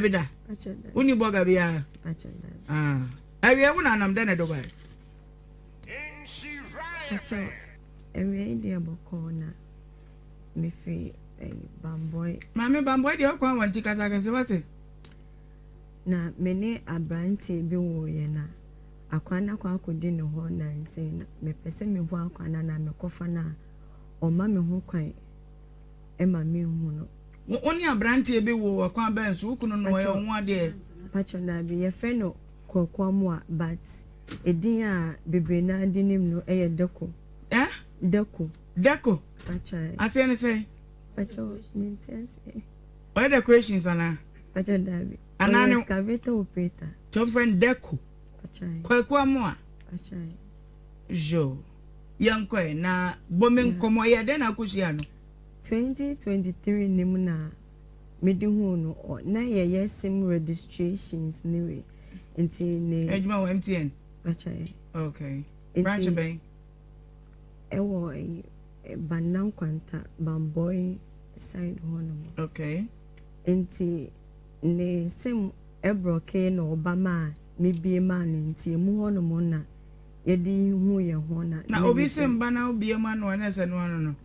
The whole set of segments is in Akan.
Bi da. Wonni bɔga biara. Ah. Awia wo na anam dɛ na ɛdɔ bae. Pakyɛ awia yi deɛ bɔkɔɔ na mefiri ɛyi Bambɔe. Maame Bambɔe deɛ ɔkwan wɔ nti kasa kɛse wate. Na me ne aberanteɛ bi woeɛ na akwadaa no akɔ akɔdi ne hɔ nansa yi na mepɛ sɛ mehu akwadaa no anaa mekɔfa no a ɔmma me ho kwan ma menhu no. Wo ne aberanteɛ bi woo wɔ kwan bɛn so? Wo kunu no ɔyɛ wo ho adeɛ? Pakyɛ daabi, yɛfrɛ no Kwaku Amoah but edin a bebree no ara de nim no yɛ Dako. Eh? Dako. Dako? Pakyɛ. Aseɛ ne sɛn? Pakyɛ mente aseɛ. Ɔyɛ decorations anaa? Pakyɛ daabi. Anaa ne. Ɔyɛ excavator operator. Nti wɔfrɛ no Dako. Pakyɛ. Kwaku Amoah. Pakyɛ. Yoo. Yɛnkɔ ɛ na bɔ me nkɔmmɔ ɛyɛ dɛn na akɔhyia no? 2023 no mu na mede huu no ɔ na yɛyɛ sim registrations ne wei nti ne. Adwuma wɔ MTN? Pakyɛ. Okay. Branch bɛn? Ɛwɔ ɛyi Banna Nkwanta Bamboi side hɔ nom. Okay. Nti ne sim ɛbrɔkee na ɔba maa mebie maa no nti emu hɔ nom na yɛde hu yɛn ho na. Na obi sim ba na wobie ma no a na ɛsɛ no ano no.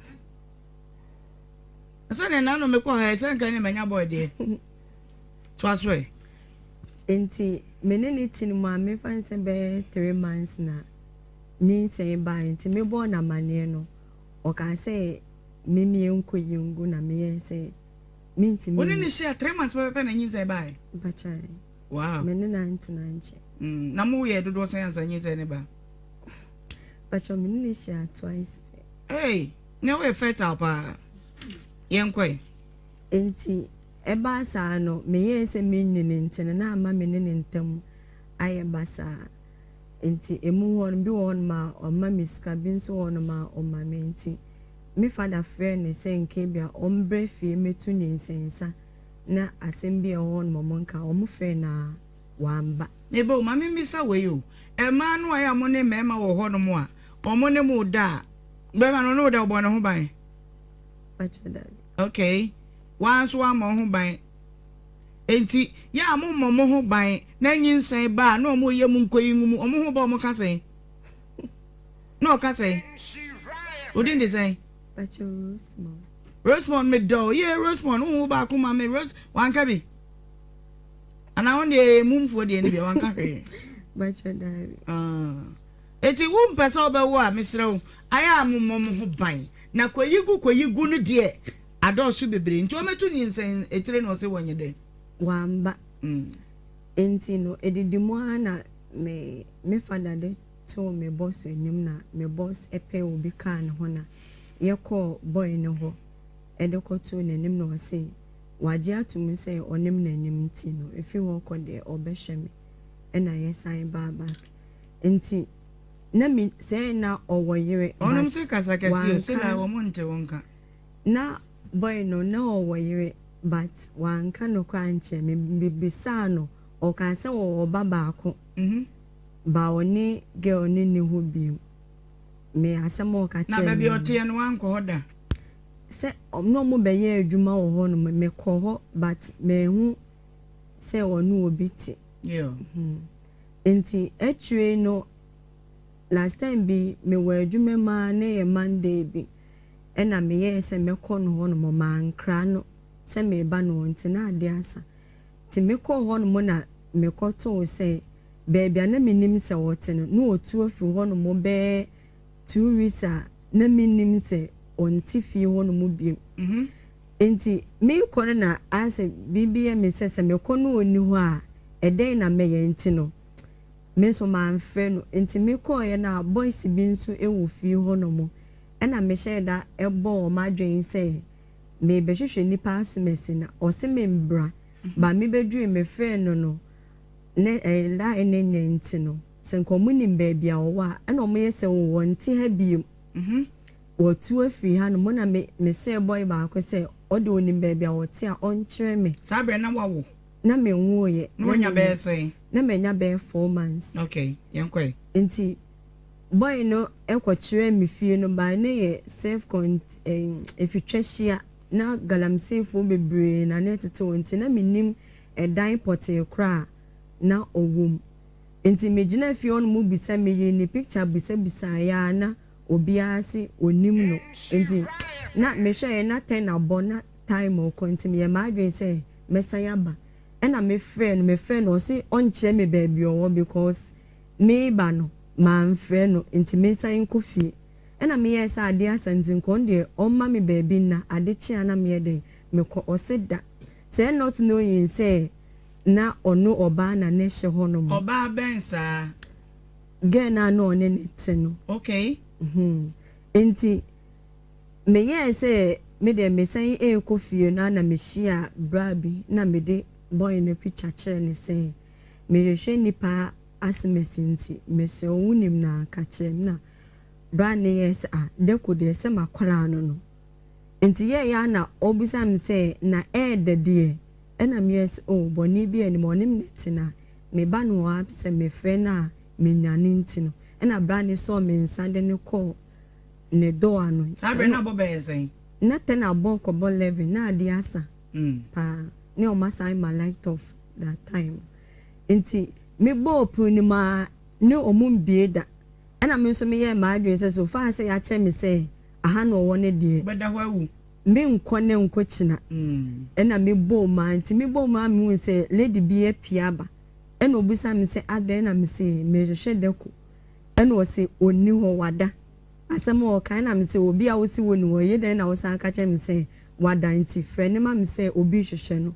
Sɛdeɛ nano mekɔ ha yi sɛ nka ne manya boy deɛ. Toa so ɛ. Nti me ne no te no mu a memfa no sɛ bɛyɛ 3 months na nyinsɛn baeɛ nti mebɔɔ no amaneɛ no ɔkaa sɛ memmie nkɔyi ngu na meyɛɛ sɛ mentumi Wo ne no hyia 3 months pɛpɛpɛ na nyinsɛn baeɛ? Mpakyɛw. Wow. Me ne no antena nkyɛ. Na moyɛɛ dodoɔ sɛn ansa nyinsɛn no baa? Mpakyɛw me ne no hyia twice pɛ. Hey, na woyɛ fertile paa. Yɛnkɔ ɛ. Enti ɛbaa saa no, meyɛɛ sɛ menni no nti no, na ama me ne no ntam ayɛ basaa. Enti emu hɔ no, bi wɔ hɔnom a ɔma me sika, bi nso wɔ hɔnom a ɔmma me. Enti me fada frɛɛ no sɛ nka ebia ɔmmrɛ fie mmɛtu nyinsɛnsa na asɛm bi a ɛwɔ hɔnom a wɔnka. Wɔfrɛɛ no a, wamba. Me ba o, ma memmisa wei o, mmaa no a ɛyɛ a mo ne mmarima wɔ hɔnom a, wɔn ne mo da a, barima no ɔne wo da, ɔbɔ ne ho ban? Pakyɛ dabi. Okay, woa nso woammɔ wo ho ban. Enti, yɛ a mommɔ mo ho ban na nyinsɛn ba a na wɔreyɛ mo nkoyi mu, wɔn ho ba a wɔka sɛn? Na ɔka sɛn? Wo din de sɛn? Pakyɛ Rosemond. Rosemond medɔ wo. Yee Rosemond, wo ho baako ma me. Rose, wanka bi? Anaa wɔn deɛ ɛyɛ mumfoɔ deɛ no bi a wanka hwee. Pakyɛ dabi. Ah. Enti wo mpɛ sɛ wobɛwo a, mesrɛ wo, ayɛ a mommɔ mo ho ban. Na kɔyi gu kɔyi gu no deɛ adɔɔso bebree. Nti wɔmɛto nyinsɛn etire na ɔse wɔnyɛ dɛn? Wamba. Enti no edidi mu ara na me me fada de too me boss anim na me boss pɛɛ obi kaa ne ho na yɛkɔɔ boy no hɔ de kɔtoo n'anim na ɔse wagye ato mu sɛ ɔne me n'anim nti no ɛfiri hɔ kɔ deɛ ɔbɛhwɛ me ɛna yɛsan baa back. Nti na me sɛ na ɔwɔ yere but Ɔnom se kasa kɛse o, se wanka. la wɔn nte wo nka. Na boy no na ɔwɔ yere but wanka nokorɛ ankyerɛ me, me bisaa no ɔkaa sɛ ɔwɔ ɔba baako but ɔne girl no nni hɔ biom, me asɛm a ɔka Na kyerɛɛ baabi me a no. ɔteɛ no wankɔ hɔ da? Sɛ na ɔmo bɛyɛ adwuma wɔ hɔ nom, me kɔ hɔ but manhu sɛ ɔne obi te. Nti akyire no last time bi mewɔ adwuma mu ara na ɛyɛ Monday bi ɛna meyɛɛ sɛ mɛkɔ no hɔ nom mankra no sɛ mereba no hɔ nti na adeɛ asa. Nti mekɔɔ hɔ nom na mekɔtoo sɛ baabi a na mennim sɛ ɔte no na ɔtu afiri hɔ nom bɛyɛ 2 weeks a na mennim sɛ ɔnte fie hɔ nom bio. Nti mekɔ no na ayɛ sɛ biribi yɛ me sɛ sɛ mekɔ na ɔnni hɔ a ɛdɛn na mɛyɛ nti no me nso mamfrɛ no. Nti mekɔeɛ no a boys bi nso wɔ fie hɔ nom ɛna mehyɛɛ da bɔɔ wɔn adwene sɛ merebɛhwehwɛ nnipa asomasi na ɔse membra but mebɛdurui mefrɛɛ no no ne line no nyɛ nti no sɛ nka ɔmo nim baabi a ɔwɔ a ɛna ɔmo yɛ sɛ wɔnte ha bio. Wɔtu afiri hanom na me mesrɛɛ boy baako sɛ ɔde onim baabi a ɔte a ɔnkyerɛ me. Saa berɛ na wawo? Na menwoeɛ. Na wanya bɛyɛ sɛn? Na manya bɛyɛ 4 months. Okay, yɛnkɔ ɛ. Nti boy no kɔkyerɛɛ me fie no but na ɛyɛ self cont ɛfitwa hyia na galamseyfoɔ bebree na na ɛtete hɔ nti na mennim. ɛdan pɔtee korɔ a na ɔwɔ mu. Nti megyina fie hɔ nom bisa, meyii ne picture bisabisaeɛ a na obiara se ɔnim no. Nti na mehwɛeɛ na ten abɔ na time rekɔ nti meyɛɛ m'adwene sɛ mɛsan aba. Ɛna mefrɛɛ no, mefrɛɛ no ɔse ɔnkyerɛ me baabi ɔwɔ because mereba no mamfrɛ no nti mensan nkɔ fie. Ɛna meyɛɛ sɛ adeɛ asa nti nka ɔno deɛ ɔmma me baabi nna, ade kye a na meyɛ dɛn mekɔ. Ɔse da. Sɛ not knowing sɛ na ɔno ɔbaa na na ɛhyɛ hɔ nom. Ɔbaa bɛn saa? Girl no a na ɔne no te no. Okay. Hmm. Nti meyɛɛ sɛ me deɛ mesan rekɔ fie no a na mehyiaa bra bi na mede boy no picture kyerɛɛ no sɛ mehwehwɛ nipa asemasi nti mesrɛ wo wonim no a ka kyerɛ me na bra no yɛɛ sɛ ah Dako deɛ sɛ makwadaa no no. Nti yɛɛyɛ a na ɔbisa me sɛ na ɛɛdɛ deɛ ɛna meyɛɛ sɛ oh bɔne biaa nnim ɔne me na ɛte na meba no hɔ a sɛ mefrɛ no a menya no nti no ɛna bra no sɔɔ me nsa de no kɔɔ ne door ano. Saa berɛ no na abɔ bɛyɛ sɛn? Na ten abɔ kɔbɔ 11 na adeɛ asa paa ne ɔmo asan ma light off that time nti me bɔɔ pono no mu aa ne ɔmo mbie da ɛna me nso meyɛɛ m'adwene sɛ so far sɛ yakyerɛ me sɛ aha na ɔwɔ no deɛ. Wobɛda hɔ awu. Menkɔ ne nkɔ kyina. Ɛna me bɔɔ mu ara nti me bɔɔ mu ara mehuu sɛ lady bi apue aba ɛna ɔbisa me sɛ adɛn na mese merehwehwɛ Dako ɛna ɔse ɔnni hɔ wada asɛm a ɔka ɛna mese obi a wose wonni hɔ ɛyɛ dɛn na wosan ka kyerɛ me sɛ wada nti frɛ no ma me sɛ obi rehwehwɛ no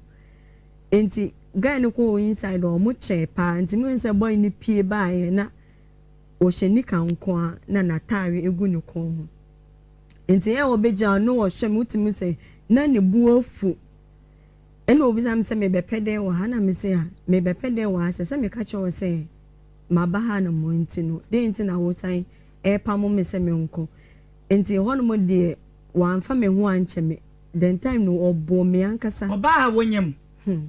nti guy no kɔɔ inside ɔmo kyɛɛ paa nti mehu sɛ boy no pue baeɛ na ɔhyɛ nika nko ara na n'ataare gu ne kɔn ho. Nti ɛ ɔbɛgyina hɔ na ɔhwɛ me, wotumi hu sɛ na ne bo afu. Ɛna ɔbisa me sɛ mebɛpɛ dɛn wɔ ha? Na mese ah, mebɛpɛ dɛn wɔ ha? Sɛ sɛ meka kyerɛ wo sɛ maba ha nom nti no, dɛn nti na wosan repamo me sɛ menkɔ? Nti hɔnom deɛ wamfa me ho ankyɛ me. The time no ɔbɔɔ me ankasa. Ɔbaa a wonyam. Hmm.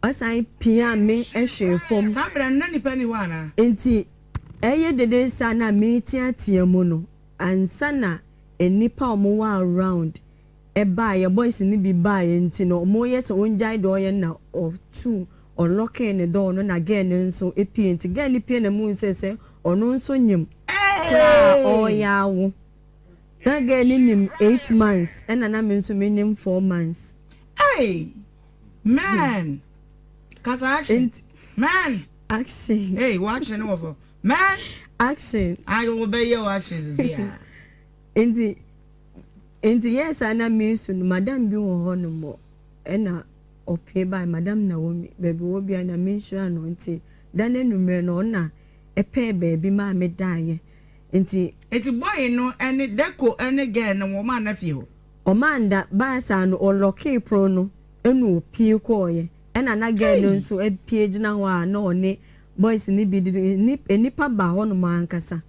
Ɔsan piaa me hwee fam. Saa berɛ no na nnipa nni hɔ anaa? Enti ɛyɛ dede saa na mereteatea mu no, ansa na nnipa a wɔwɔ around baeɛ, boys no bi baeɛ nti no wɔyɛ sɛ ɔngyae deɛ ɔreyɛ no na ɔtuu, ɔlɔkee ne door no na girl no nso pue. Nti girl no pue na mehu sɛ sɛ ɔno nso nyem koraa a ɔreyɛ awo. Na girl no nim 8 months ɛna na me nso menim 4 months. Hey! Man! Kasa action. Nti Man! Action. Hey, wo action no wɔ fam. Man! Action. Ayi wo bɛyɛ wo action sisi a. Nti yɛ saa na mesu no, madam bi wɔ hɔ nom ɛna ɔpue bae, Madam Naomi, baabi wɔ bia na menhyira no. Nti da no anwummerɛ no ɔna ɛpɛɛ baabi maa me daeɛ. Nti Nti boy no ɛne Deko ɛne girl no wɔn anna fie hɔ? Ɔmo anda, baa saa no ɔlɔkee pono no ɛna opie kɔɔeɛ. Ɛna na girl no Hey! nso apue gyina hɔ a na ɔne boys no bi didi. Nnipa ba hɔnom ankasa.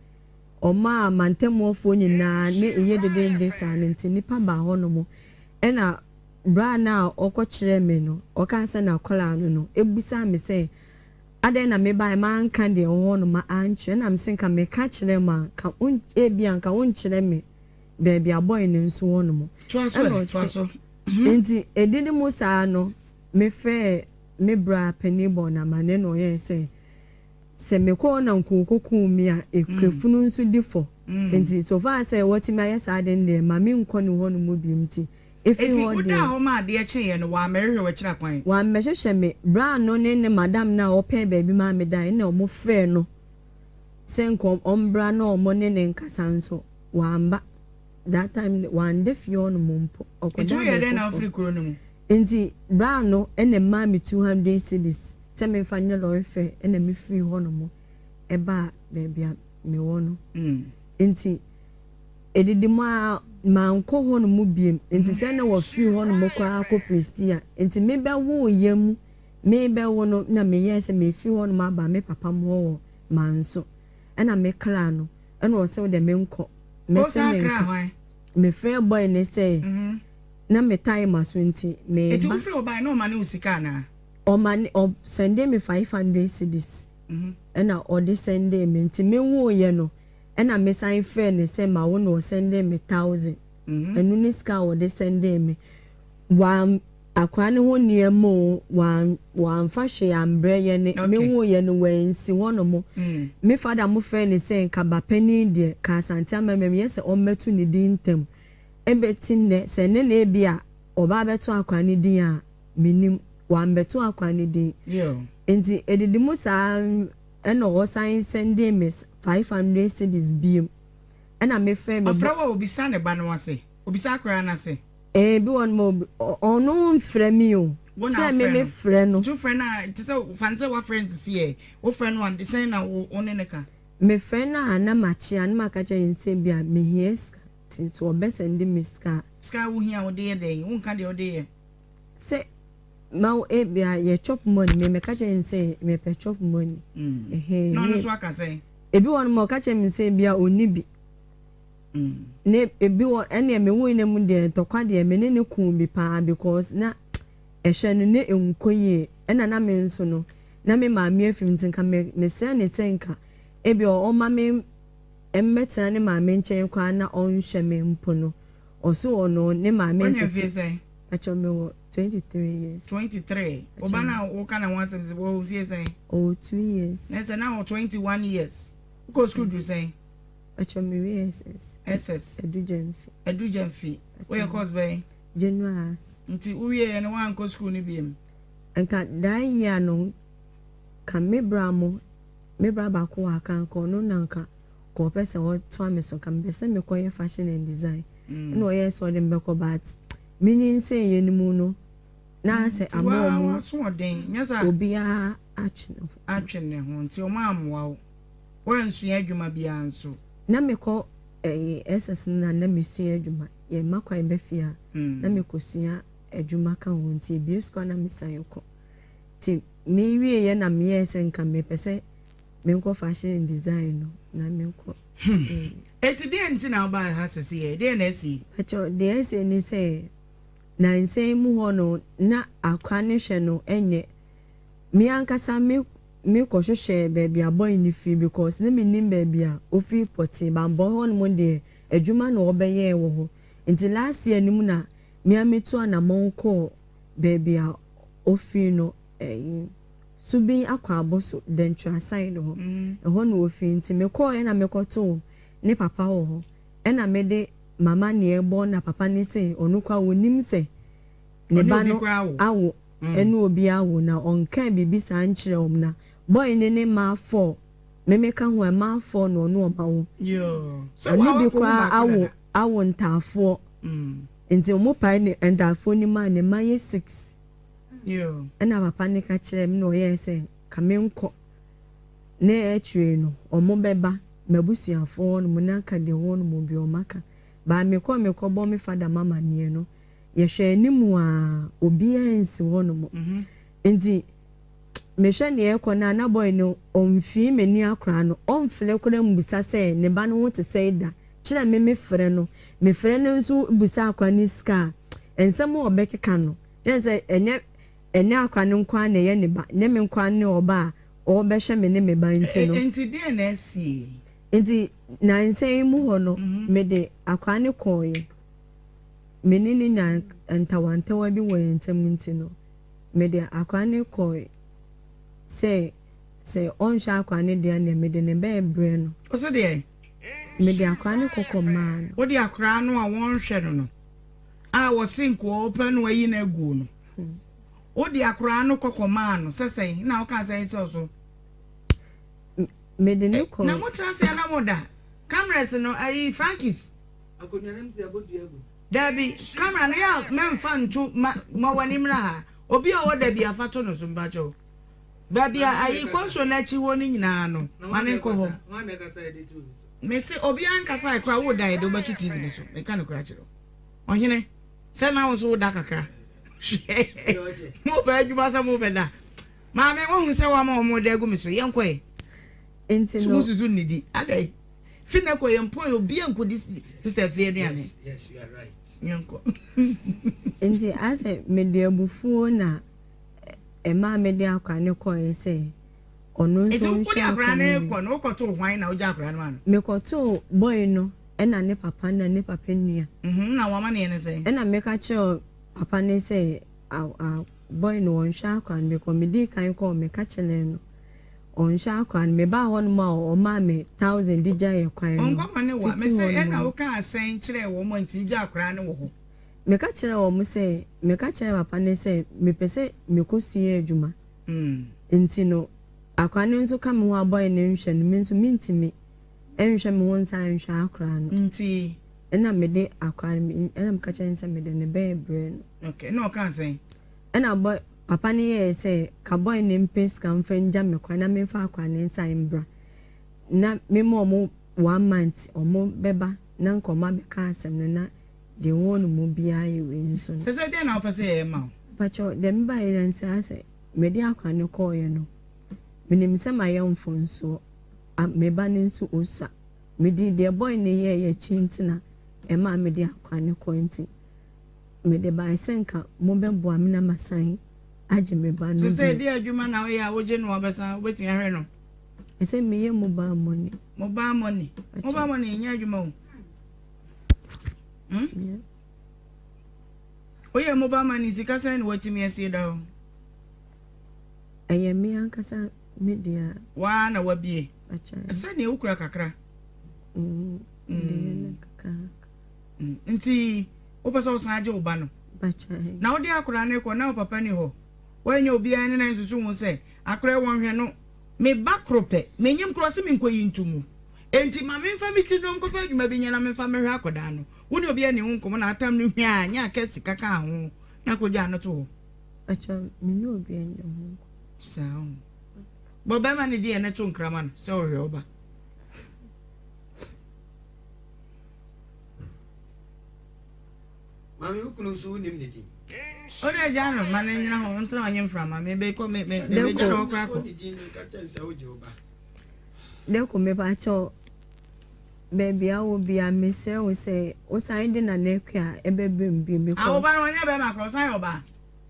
Ɔmo a mantamuafoɔ nyinaa ne ɛyɛ dedenden saa no nti nnipa ba hɔnom. Ɛna bra no a ɔkɔ kyerɛɛ me no, ɔkaa sɛ n'akwadaa no no, ɛbisaa me sɛ adɛn na mebaeɛ manka deɛ ɛwɔ hɔnom ankyerɛ. Ɛna mese nka meka kyerɛ mo a, nka ebia nka wonkyerɛ me baabi a boy no nso wɔ nom. Toa so Ɛna ɛ, toa ɔse, so. nti ɛdidi mu saa no, mefrɛɛ me bra panin bɔɔ no amanneɛ na ɔyɛɛ sɛ, sɛ mekɔ hɔ na nkooko kum me a, efunu nso di fɔ. Nti so far sɛ watumi ayɛ saa ade no deɛ, ma menkɔ ne hɔ nom bio. Nti ɛfiri Enti hɔ wodaa deɛ. hɔ ma adeɛ kyeeɛ no, wammɛhwehwɛ w'akyiri akwan? Wammɛhwehwɛ me. Bra no ne ne madam no a ɔpɛɛ baabi maa medaeɛ no na wɔfrɛɛ no sɛ nka ɔmbra na wɔne no nkasa nso wamba. That time no wanda fie hɔ nom mpo. Nti Ɔkɔdaa woyɛɛ baabi dɛn na foforɔ. wofiri kuro no mu? Nti bra no na ɛmaa me 200 cedis sɛ memfa nyɛ lorry fare na mefiri hɔ nom baa baabi a mewɔ no. Nti ɛdidi mu ara mankɔ hɔ nom biom. Nti sɛ na wɔfiri hɔ nom koraa kɔ Prestea. Nti mebɛwoo mu, mebɛwo no na meyɛɛ sɛ mefiri hɔ nom aba me papa mu hɔ wɔ Manso. Ɛna me kra no, ɛna ɔsɛ wo deɛ menkɔ. Mete Wosan me kra nka. hwan? Mefrɛɛ boy no sɛ na me time aso nti Nti meba. wofiri hɔ baeɛ na ɔma ne wo sika anaa? Ɔma ne ɔsɛndee me 500 cedis ɛna ɔde sɛndee me nti mewooeɛ no ɛna mesan frɛɛ no sɛ mawo na ɔsɛndee me 1,000. Ɛno ne sika a ɔde sɛndee me. Wa. Akwadaa no ho nneɛma o, wamfa hwee ambrɛ yɛne, me woo yɛ no wansi hɔ nom. Me father mo frɛ no sɛ nka ba panin deɛ ka Asante amammerɛ mu yɛ sɛ ɔmmɛto ne din ntɛm. Ɛbɛti nnɛ, sɛ nnɛ na ebi a ɔba abɛto akwadaa no din a, mennim. Wambɛto akwadaa no din. Nti ɛdidi mu saa ɛna ɔsan sɛndee me 500 cedis biom. Ɛna me frɛ me. Ɔfrɛ wo a obisa ne ba no ase? Obisa akwadaa no ase? Ebi wɔ no ma ɔno mfrɛ me o. Wo na Kyerɛ me wofrɛ me no. frɛ no. Nti wofrɛ no a, te sɛ fa no sɛ woafrɛ no sisi ɛ, wofrɛ no a sɛn na wo ne no ka? Mefrɛ no a na makyea na maka kyerɛ no sɛ bi a mehia sika nti nso ɔbɛsɛnde me sika a. Sika a wohia a wode yɛ dɛn? Wonka deɛ wode yɛ. Sɛ ma wo ebi a yɛ chop money me meka kyerɛ no sɛ mepɛ chop money. Ɛhɛn. Na ɔno nso aka sɛn? Ebi wɔ no ma ɔka kyerɛ me sɛ bi a ɔnni bi. Ne ebi wɔ ɛneɛ me wo nyina mu deɛ ntɔkwa deɛ me ne no koo bi paa because na ɛhwɛ no na ɛnkɔ yie ɛna na me nso no na me maame afi mu nti nka me mesrɛ no sɛ nka ebia ɔmma me mmɛtena ne maame nkyɛn koraa na ɔnhwɛ me mpo no ɔso ɔno ne maame Wanya mfie ntete sɛn? Pakyɛ me wɔ 23 years. 23 wo ba Pakyɛ no a woka ne ho asɛm sɛ wɔwɔ mfie sɛn? Ɔwɔ 2 years. Na sɛ na wɔ 21 years wokɔ sukuu duru sɛn? Pacho me wie SS. SS. Adu Gyamfi. Adu Gyamfi. Woyɛ course bɛn? General Arts. Nti wo wie yɛ no woankɔ school no biem? Nka that year no nka me bra mo me bra baako wɔ Accra nka ɔno na nka nka ɔpɛ sɛ ɔtoa me so nka mepɛ sɛ mekɔ yɛ fashion and design ɛna ɔyɛɛ sɛ ɔde me bɛkɔ but me nyinsɛn yɛ no mu no na asɛ Nti ama waa ɔmo w'asoɔden nyɛ saa? Obiara atwe ne ho. Atwe ne ho nti ɔmo ammoa wo. Woansua adwuma biara nso? Na mekɔ ɛyi SS no na na mesua adwuma. Yɛmma kwan ba fie a, na mekɔsua adwuma ka ho nti yɛbue sukuu a na mesan kɔ. Nti mewieeɛ na meyɛɛ sɛ nka mepɛ sɛ menkɔ fashion and design no na menkɔ. Hmm. Enti deɛn nti na wobaa ha seseɛ? Deɛn na asi? Pakyɛ, deɛ asi ne sɛ, nansa yi mu hɔ no na akora no hwɛ no nyɛ Me ankasa me me kɔ hwehwɛɛ baabi a boy no firi because na me nnim baabi a ofiri pɔtee banbɔ hɔ nom deɛ adwuma na ɔbɛyɛɛ wɔ hɔ nti last year no mu na me ara me tu anamɔn kɔɔ baabi a ofiri no ɛyi Subin Akwaboso Dantua side hɔ ɛhɔ na ofiri nti me kɔɔɛ na me kɔ too ne papa wɔ hɔ ɛna me de m'amaneɛ bɔ na papa no se ɔno koraa ɔnim sɛ ne Ɔne ba obi no koraa awo. awo ɛne obi awo na ɔnkaa biribi saa nkyerɛɛ wɔn na boy no ne mmaa four me me ka ho a mmaa four na ɔne wɔn awo Yoo. Sɛ ɔne wa bi wakɔhu koraa baako awo dada. awo ntaafoɔ nti wɔn pae ne ntaafoɔ no mu a ne mma yɛ six Yoo. ɛna papa no ka kyerɛɛ me na ɔyɛɛ sɛ ka me nkɔ na akyire no wɔn bɛba m'abusuafoɔ hɔ nom na nka deɛ ɛwɔ hɔ nom bi wɔn aka but mekɔ mekɔ bɔ me father m'amaneɛ no Yɛhwɛ anim a obiara nsi hɔnom. Nti mehwɛ nea ɛrekɔ no a na boy no ɔmfii m'ani akora no, ɔmfrɛ koraa mmisa sɛ ne ba no ho te sɛn da. Kyerɛ me mefrɛ no, mefrɛ no nso bisa akora no sika a, nsɛm a ɔbɛkeka no, kyerɛ sɛ ɛnyɛ ɛnyɛ akora no nko ara na ɛyɛ ne ba, nyɛ me nko ara ne ɔba a ɔrebɛhwɛ me ne me ba nti no. Nti deɛn na asie? Nti nansa yi mu hɔ no, mede akora no kɔeɛ. Me ne no nyaa ntawantawa bi wɔ yɛn ntam nti no, mede akwadaa no kɔe sɛ sɛ ɔnhwɛ akwadaa no deɛ a, neɛ mede ne bɛbrɛ no. Wo se deɛn? Mede akwadaa no kɔ kɔmaa no. Wode akwadaa no a wɔnhwɛ no no a wɔse nka ɔpɛ no ayi no aguo no, wode akwadaa no kɔ kɔmaa no sɛ sɛn? Na wokaa sɛn sɛ ɔso? Mede no kɔ. Na motra ase a na moda cameras no ayi Frankis. Dabi, camera no yɛ a mɛmfa nto ma ma w'ani mmra ha. Obi a ɔwɔ dabi a fa to no so mpakyɛw. Baabi a ayi kɔnso no akyi hɔ no nyinaa no, ma ne nkɔ hɔ. Mese obiara nkasa koraa wo da yɛde wobɛto TV no so. Meka no koraa kyerɛ wo. Ɔhene, sɛ na wo nso woda kakra. Hwɛ, mopɛ adwuma sɛ mobɛda. Maame, woahu sɛ woama wɔn da agu me so. Yɛnkɔ ɛ. Nti So no. mususu nnidi? Adɛn? Fi nnɛ kɔ yɛn mpɔn obiara nkɔdi sista fie aduane. Yɛnkɔ. Nti asɛ mede abufuo na ɛmaa mede akwadaa no kɔeɛ sɛ ɔno Nti nso wode nhwɛ akwadaa akwadaa no no bi. rekɔ no wokɔtoo hwan na wogya akwadaa no maa no? Mekɔtoo boy no ɛna ne papa na ne papa nua. Mhm, na wɔn amanneɛ ne sɛn? Ɛna meka kyerɛɛ papa no sɛ. A boy no ɔnnhwɛ akora no because medii kan kɔɔ meka kyerɛɛ no ɔnnhwɛ akora no mebaa hɔ nom a ɔmaa me thousand de gyaeɛ kwan no Ɔnkɔma ne wa. fiti Mese hɔ nom ɛna no. wokaa sɛn kyerɛɛ wɔn a nti wogyaa akwadaa no wɔ hɔ? Meka kyerɛɛ wɔn sɛ meka kyerɛɛ papa no sɛ mepɛ sɛ mekɔ sua adwuma nti no akora no nso ka me ho a boy no nhwɛ no me nso mentumi nhwɛ me ho nsan nhwɛ akora no. Nti? Ɛna mede akora no ɛna meka kyerɛɛ no sɛ mede ne bɛɛbrɛ no. Okay, ɛna ɔkaa sɛn? Ɛna boy, papa no yɛɛ sɛ ka boy no mpɛ sika mfa ngya me kwan na memfa akora no nsan mbra na mema ɔmo one month ɔmo bɛba na nka ɔmo abɛka asɛm no na deɛ ɛwɔ no mu biara yɛ wei nso no. Sɛsɛ deɛn na wopɛ sɛ yɛyɛ ma wo? Mpakyɛw, deɛ mebaeɛ no nsa sɛ mede akora no kɔɔeɛ no, menim sɛ mayɛ mfomsoɔ, a me ba no nso ɔsua. Medii deɛ boy no yɛeɛ akyi nti na ɛmaa mede akora no kɔe nti Mede bae sɛ nka mobɛboa me na masan agye me ba no bio. Sesei deɛ adwuma na woyɛ a wogye no abɛsan wobɛtumi ahwɛ no? Ɛsɛ meyɛ mobile money. Mobile money? Mobile money nyɛ adwuma o. Hmm? Yeah. Woyɛ mobile money sika sɛn na watumi asie da hɔ? Ɛyɛ me ankasa me dea. Waa na wabie. Sɛnea wokura kakra. Mm. Mm. Kakra. Nti wopɛ sɛ wosan gye wo ba no? Na wode akwadaa no rekɔ na wo papa ni hɔ? Woannya obiara ne no ansusu ho sɛ, 'Akwadaa yi, wɔnhwɛ no. Me ba koro pɛ, menyim koraa ɔse menkɔyi nto mu. Enti ma memfa me ti dom nkɔpɛ adwuma bi nyɛ na memfa mmɛhwɛ akwadaa no. Wo ne obiara nni ho nkɔmmɔ na atam no hwaa nyɛ aka sika kaa ho na kɔgyaa no to hɔ. Pakyɛ, me ne obiara nni ho nkɔmmɔ. Saa o. Bɔ bɛrima no din ɛnɛ to nkra ma no sɛ ɔhwɛ wo ba. Maame wo kunu nso wonim ne din. O de gya no ma no nyina hɔ ntena ɔnye mframa me be kɔ me me me gya no hɔ koraa kɔ. Ne din ka kyɛn sɛ wogye wo ba. Deko mepakyɛw baabi a wɔ bia mesrɛ wo sɛ wosan de Nana Akua ɛbɛbrɛ me bio because. Awo ba no ɔnyɛ bɛrima koraa ɔsan yɛ ɔbaa.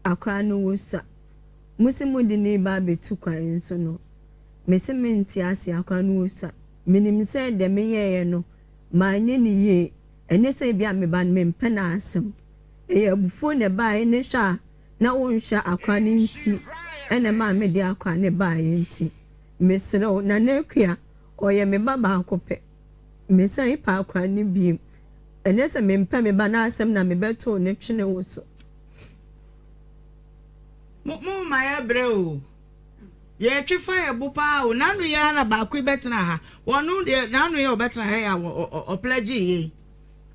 Akora no wosua mose mode no reba abɛtu kwan nso no mese mente aseɛ akora no wosua menim sɛ deɛ meyɛeɛ no manyɛ no yie Ɛnyɛ sɛ ebia me ba no mempɛ n'asɛm. Ɛyɛ abufuo na ɛbaeɛ ne hwɛ a na wonhwɛ akora no nti na ɛmaa mede akora no baeɛ nti mesrɛ wo Nana Akua ɔyɛ me ba baako pɛ mesan pɛ akora no bio. Ɛnyɛ sɛ mempɛ me ba no asɛm na mebɛtoo no twene wo so. Mo mo ma yɛbrɛ o. Yɛtwe fa yɛ bo paa o. N'ano yi ara na baako yi bɛtena ha. Ɔno deɛ n'ano yi a ɔbɛtena ha yi a ɔplɛgyee yɛ yi.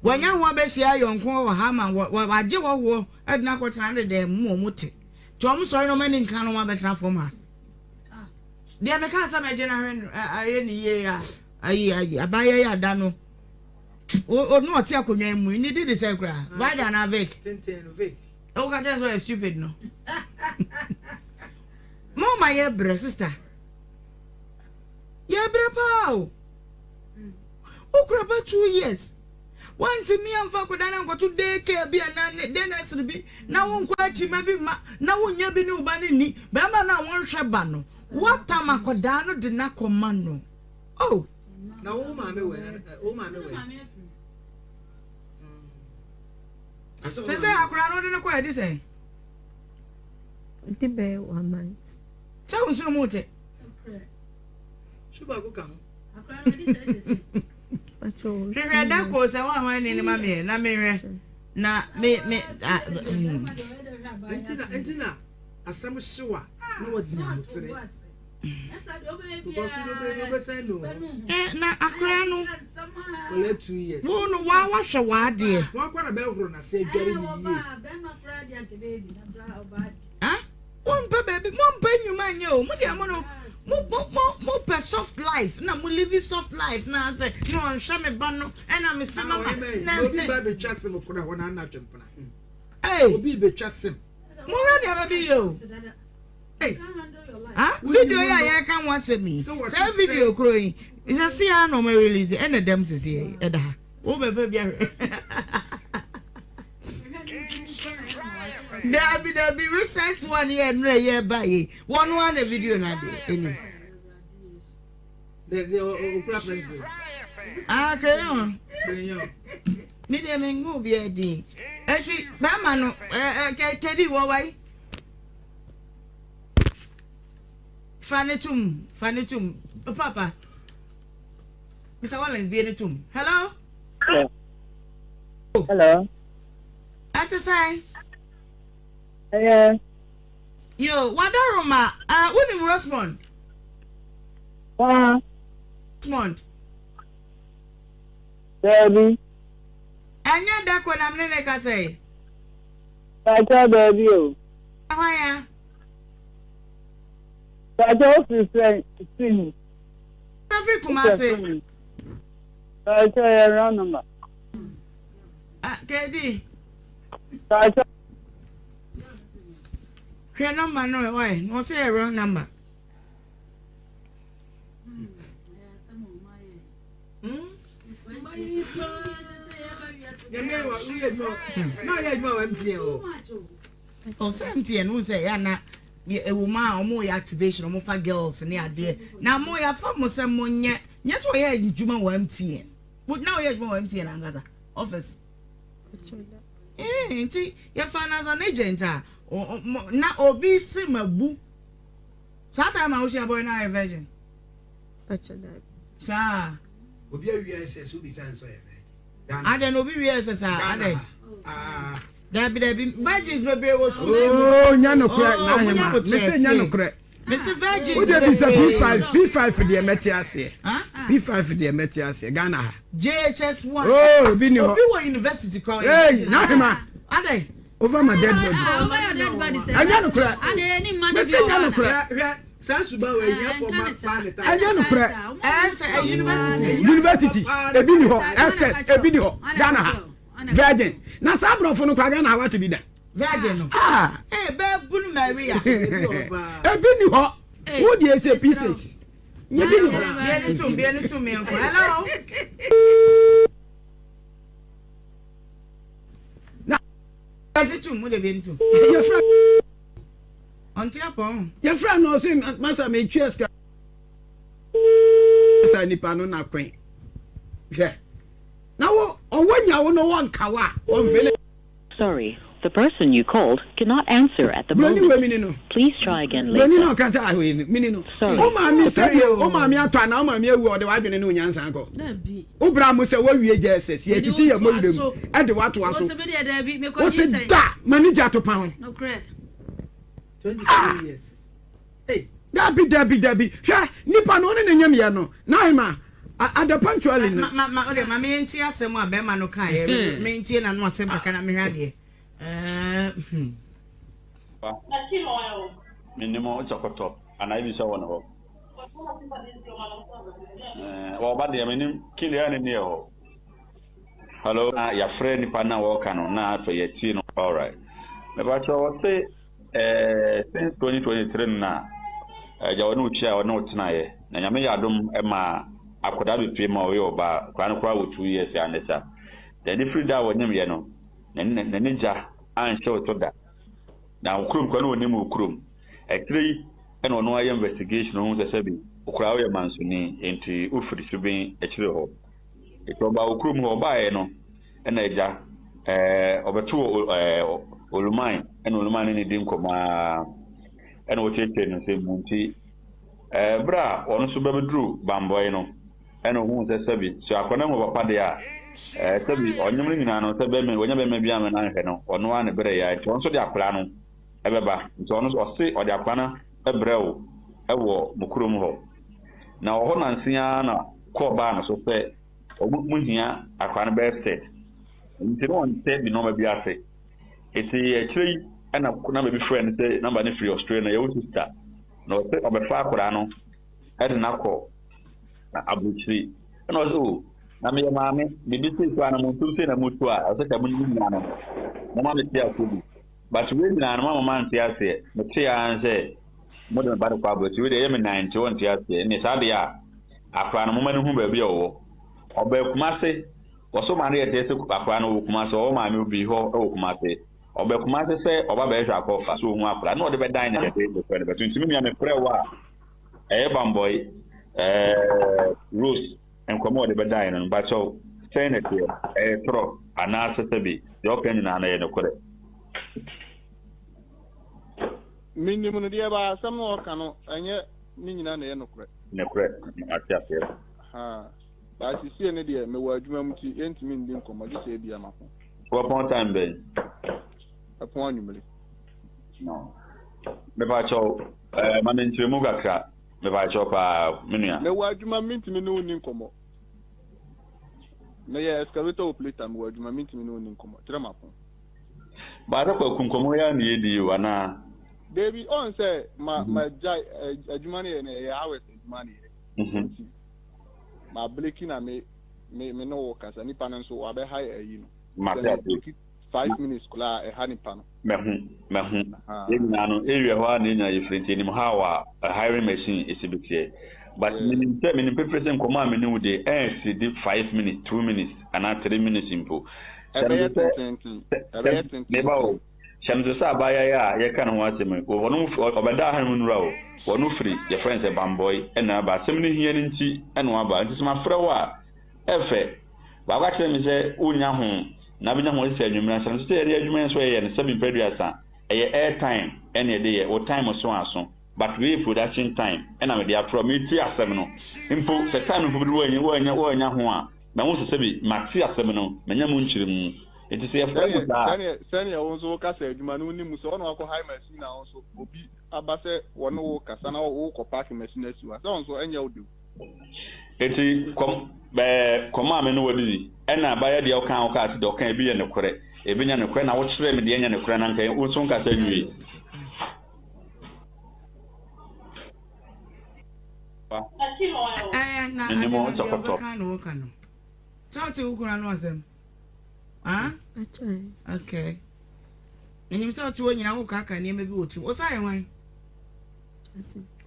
Wanya ho abɛhyia ayɔnko wɔ ha ma wagye hɔhoɔ de no akɔtena ne dan mu ma wɔn te. Nti wɔn sɔre na wɔn ani nka na wɔn abɛtena fam ha. Deɛ mekaa sɛ mɛgye no ahwɛ no ayɛ ne yie a ayi ayi abaayewa yi ada no. Ɔno ɔte akonnwa mu yi ne di de sɛ koraa. Vida anaa Vic? Tenten no Vic. Wo ka kyerɛ sɛ ɔyɛ stupid no. Mo ma yɛ brɛ sister. Yɛ brɛ paa o. Wokura ba 2 years. Wantumi amfa akwadaa no ankɔto day care bi anaa day nursery bi na wonkɔ akyi ma bi ma na wonya bi ne wo ba no nni. Bɛrima no a wɔnhwɛ ba no, woatam akwadaa no de no akɔma no. Oh. Na wo maame wɛ, wo maame wɛ. Sɛ sɛ akwadaa no wode no kɔ ɛde sɛn? Ɔde bɛyɛ one month. Sɛ wo nsono mu te. Hwehwɛ da koo sɛ wɔn a wɔn ani ne ma meɛ na mehwɛ na me me ah. Nti na nti na asɛm hyew a na wɔde nyamutere. Eh, na akora no wo no wa wahwɛ w'adeɛ. Ah, wompɛ baabi mompɛ nnwuma nyɛ o mo deɛ mo no mo mo mo mo pɛ soft life na mo live soft life na sɛ na ɔnhwɛ me ba no ɛna me se mama na obi ba betwa sem kora hɔ na ana twempena. Hey. Obi betwa sem. Mo hwɛ nneɛma bi yɛ o. Ah, video yi a yɛreka ho asɛm yi, saa video koro yi, sɛsi a na wɔn release ɛna dɛm sɛsi ɛda ha. Wo bɛbɛ bi ahwɛ. Dabi dabi recent one yɛ nnura yɛ ba yi, wɔn ara na video na adeɛ ɛni. Ah, crayon. Me deɛ me ngu obi ɛdin. Eti bɛrima no ɛɛ kɛdi wɔ wa yi. Fa ne tom, fa ne tom. Papa, Mr. Wallens, bie ne tom. Hello? Hello. Ɛte sɛn? Ɛyɛ. Yo, Wadaroma, uh, wonim Rosemond? Waa. Rosemond. Daabi. Ɛnyɛ dako na mene ne kasa yi. Pakyɛ daabi o. Hwan ya? Pakyɛ wo firi fɛ firi he? Kasa firi Kumase. Pakyɛ yɛ wrong number. Ah, KD. Pakyɛ. Hwɛ number no ɛ, why? Na ɔsɛ yɛ wrong number. Ɔsɛ MTN wo sɛ ya na ɛwɔ mu a wɔn yɛ activation wɔn fa girls ne adeɛ na mo yɛafa mo sɛ mo nyɛ nyɛ sɛ ɔyɛ adwuma wɔ MTN na ɔyɛ adwuma wɔ MTN ankasa office eh, nti yɛfa no as an agent a na obi si ma bu saa time a wohyia boy na ayɛ virgin. Saa. Obi awia SS obi sa nsɔ yɛ virgin. Adɛn na obi wia SS a adɛn. Dabi dabi virgins bebree wɔ sukuu si mu. Oh nya no korɛ na ahema mese nya no korɛ. Mese virgins bebree. Wode bisa P5 P5 deɛ mɛte aseɛ. P5 deɛ mɛte aseɛ Ghana ha. JHS 1. Oh obi ni hɔ. Obi wɔ university kora. Hey na ahema. Adɛn. Over my dead body. Ɛnyɛ no korɛ. Mese nya no korɛ. Ɛnyɛ nokorɛ. University ebi ni hɔ, SS ebi ni hɔ, Ghana ha virgin. Na saa aborɔfo no koraa Ghana ha wate bi da? Virgin no. Ah. Eh, bɛɛ bunu Maria. Ebi ni hɔ. Wo deɛ sɛ pieces. Nye bi ni hɔ. Bie ni tum, bie ni tum yɛn kɔ. Hello. Na. Bie ni tum, mo de bie ni tum. Yɛfrɛ. Ɔnte apɔn. Yɛfrɛ no ɔse masa metua sika sa nipa no na kwen hwɛ na wo ɔwɔ nya wo no wɔnka wo a ɔmfele. Sorry, the person you called cannot answer at the Broni moment. wei mini no. Please try again Broni later. na ɔka sɛ ahwei mini no. Sorry, Wo maame the sɛdeɛ person wo maame atɔ anaa wo maame awu a ɔde w'adwene ne wo nyansa akɔ. Wo bra mo sɛ woawie JSS yɛtete yɛ mmɔwerɛ mu ɛde w'atoa so. Wo se da m'ani gye atopa ho. Ah! Dabi dabi dabi hwɛ nipa no ɔne ne nyam yɛ no Naima ada punctually no. Ma ma ɔde ma me nti asɛm a bɛrima no ka yɛ me ntie na no asɛm kakra na mehwɛ adeɛ. Ɛɛ hmm. Ba menim wo sɛ kɔtɔ anaa ebi sɛ wɔ ne hɔ. Ɛɛ ɔba deɛ menim kili a ne ni hɔ. Hello na yɛafrɛ nipa na wɔka no na afei yɛtie no alright. Mepakyɛ wɔse eh, since 2023 no na agya wɔne wo kyia wɔne wo tenaeɛ na nyame yɛ adom ma akwadaa bɛpie ma ɔyɛ ɔbaa akwadaa no koraa wɔ 2 years a ne sa na ne firi da a wɔnyem yɛ no n'ani gya anhyɛ wo so da na wo kurom koraa na ɔnim wo kurom akyire yi ɛna ɔno ayɛ investigation ɔhu sɛ sɛbi wo koraa woyɛ mansoni nti wofiri Subin akyire hɔ Nti ɔbaa wo kurom hɔ, ɔbaeɛ no ɛna agya ɛɛ ɔbɛto ɛɛ Oluman ɛna Oluman ne ne di nkɔmmɔ ara ɛna ɔkyerɛkyerɛ no nsɛm mu nti ɛɛ berɛ a ɔno nso bɛbɛduru Bambɔe no ɛna ohuu sɛ sɛbi sɛ akwadaa mu papa deɛ a ɛɛ sɛbi ɔnyem no nyinaa no sɛ bɛrima wɔnya bɛrima bi ama no anhwɛ no ɔno ara ne berɛ yɛ nti ɔno nso de akwadaa no ɛbɛba nti ɔno nso ɔse ɔde akwadaa no ɛbrɛ wo ɛwɔ mo kurom hɔ na wɔ hɔ nanse ara na kɔɔ baa no so sɛ wɔn mu hia akwadaa no bɛyɛ set nti na ɔnte ne nneɛma bi ase eti akyire yi ɛna namba bi frɛ no sɛ namba no firi Australia na yɛwɔ sista na ɔsɛ ɔbɛfa akwadaa no ɛde no akɔ aburokyiri ɛna ɔsɛ o oh, na meyɛ maame biribi sei koraa na mo ntum sei na mo tu a ɔsɛ ka mo nyinaa no mo ma me te aseɛ bi but wei nyinaa no mama ma nte aseɛ mete ara sɛ Mode me ba no kɔ aburokyiri, wei deɛ ɛyɛ me nan nti wonte aseɛ. Ɛnneɛ saa deɛ a, akwadaa no momma no hu baabi a ɔwɔ. Ɔbaa Kumase, wɔso maa no yɛ tee sɛ akwadaa no wɔ Kumase, ɔwɔ maame bi hɔ wɔ Kumase. Ɔbaa Kumase sɛ ɔba bɛhwehwɛ akɔfa so ɔhu akwadaa no na ɔde bɛdan ne yɛde mefrɛ no bɛto. Nti me nua mefrɛ wo a, ɛyɛ bambɔe, ɛɛ Rose nkɔmmɔ a ɔde bɛdan no no, mpakyɛw sɛn na ɛteɛ? Ɛyɛ torɔ anaasɛ sɛbi deɛ ɔka nyinaa no ɛyɛ nokorɛ? Menim no deɛ ba asɛm no ɔka no ɛnyɛ. ne nyinaa na ɛyɛ nokorɛ. Nokorɛ, mate aseɛ. Ahaa, but sesie no deɛ mewɔ adwuma mu nti yɛntumi nndi nkɔmmɔ gye sɛ ebia mapɔn. Wobɛpɔn time bɛn? Mɛpɔn anwummere. No. Mepakyɛw, eh, ma me nkyerɛmu kakra. Mepakyɛw paa, me nua. Mewɔ adwuma mu, mentumi ne wo nni nkɔmmɔ. Meyɛ excavator operator, mewɔ adwuma, mentumi ne wo nni nkɔmmɔ. Kyerɛ mapɔn. Baasa Kwaku, nkɔmmɔ yi ara na yɛredi yi o, anaa? Dabi, ɔn sɛ ma ma gya adwuma no yɛ no ɛyɛ hours adwuma na yɛ. Nti ma breki na me me me ne wo kasa nipa no nso wabɛha ayi no. Mate Sɛ me ase. breki 5 minutes koraa a ɛha nipa no. Mahu, mahu. Yɛn nyinaa no, area hɔ ara na yɛn nyinaa yɛfiri nti yɛnim how a a hiring machine ɛsi bi teɛ. But menim sɛ, menim pefee sɛ nkɔmmɔ a me ne wo di ɛnsidi 5 minutes, 2 minutes anaa 3 minutes mpo. Hyɛ me Ɛbɛyɛ so sɛ, tententen. sɛ, Ɛbɛyɛ sɛ, meba tententen. o, hyɛ me so sɛ abaayewa yi a yɛka ne ho asɛm yi, ɔno, ɔbɛdaa ha no mu nnura o, ɔno firi, yɛfrɛ no sɛ Bambɔi ɛna aba. Asɛm no hia no nti ɛna waba. Nti sɛ mafrɛ wo a, ɛfɛ. Baako akyerɛ me sɛ wonnya ho na abɛnya ho sɛ anwummerɛ ansa no sɛ yɛde adwuma yɛn nso yɛyɛ no sɛbi mpɛ 30 ɛyɛ air time ɛna yɛde yɛ wo time so aso but wei yɛ production time ɛna mede afrɛ wo metie asɛm no mpo sɛ time no mpo bɛdu woannya woannya woannya ho a mahu sɛ sɛbi mate asɛm no manya mu nkyerɛmu nti sɛ yɛfrɛ mo Sɛdeɛ saa a. sɛdeɛ sɛdeɛ wo nso woka sɛ adwuma no wonim sɛ ɔna wakɔ hire machine a wo nso obi aba sɛ wɔne wo kasa na wokɔ park machine asi hɔ a sɛ wo nso ɛnyɛ wo de o. Enti kɔm bɛɛ kɔm a me ne wo adidi ɛna abayɛ deɛ ɔka a ɔkaa sɛ deɛ ɔka ebi yɛ nokorɛ ebi nyɛ nokorɛ na wokyerɛ me deɛ ɛnyɛ nokorɛ na nka wo nso nkasa nwie. Ɛɛ na Menim ade wo no deɛ tɔkɔtɔ. ɔbɛka na woka no. Sɛ wote wo kunu ano asɛm? Ah? Okay. Menim sɛ wote hɔ nyina wokaaka nneɛma bi wɔ tirim. Osa yɛ hwan?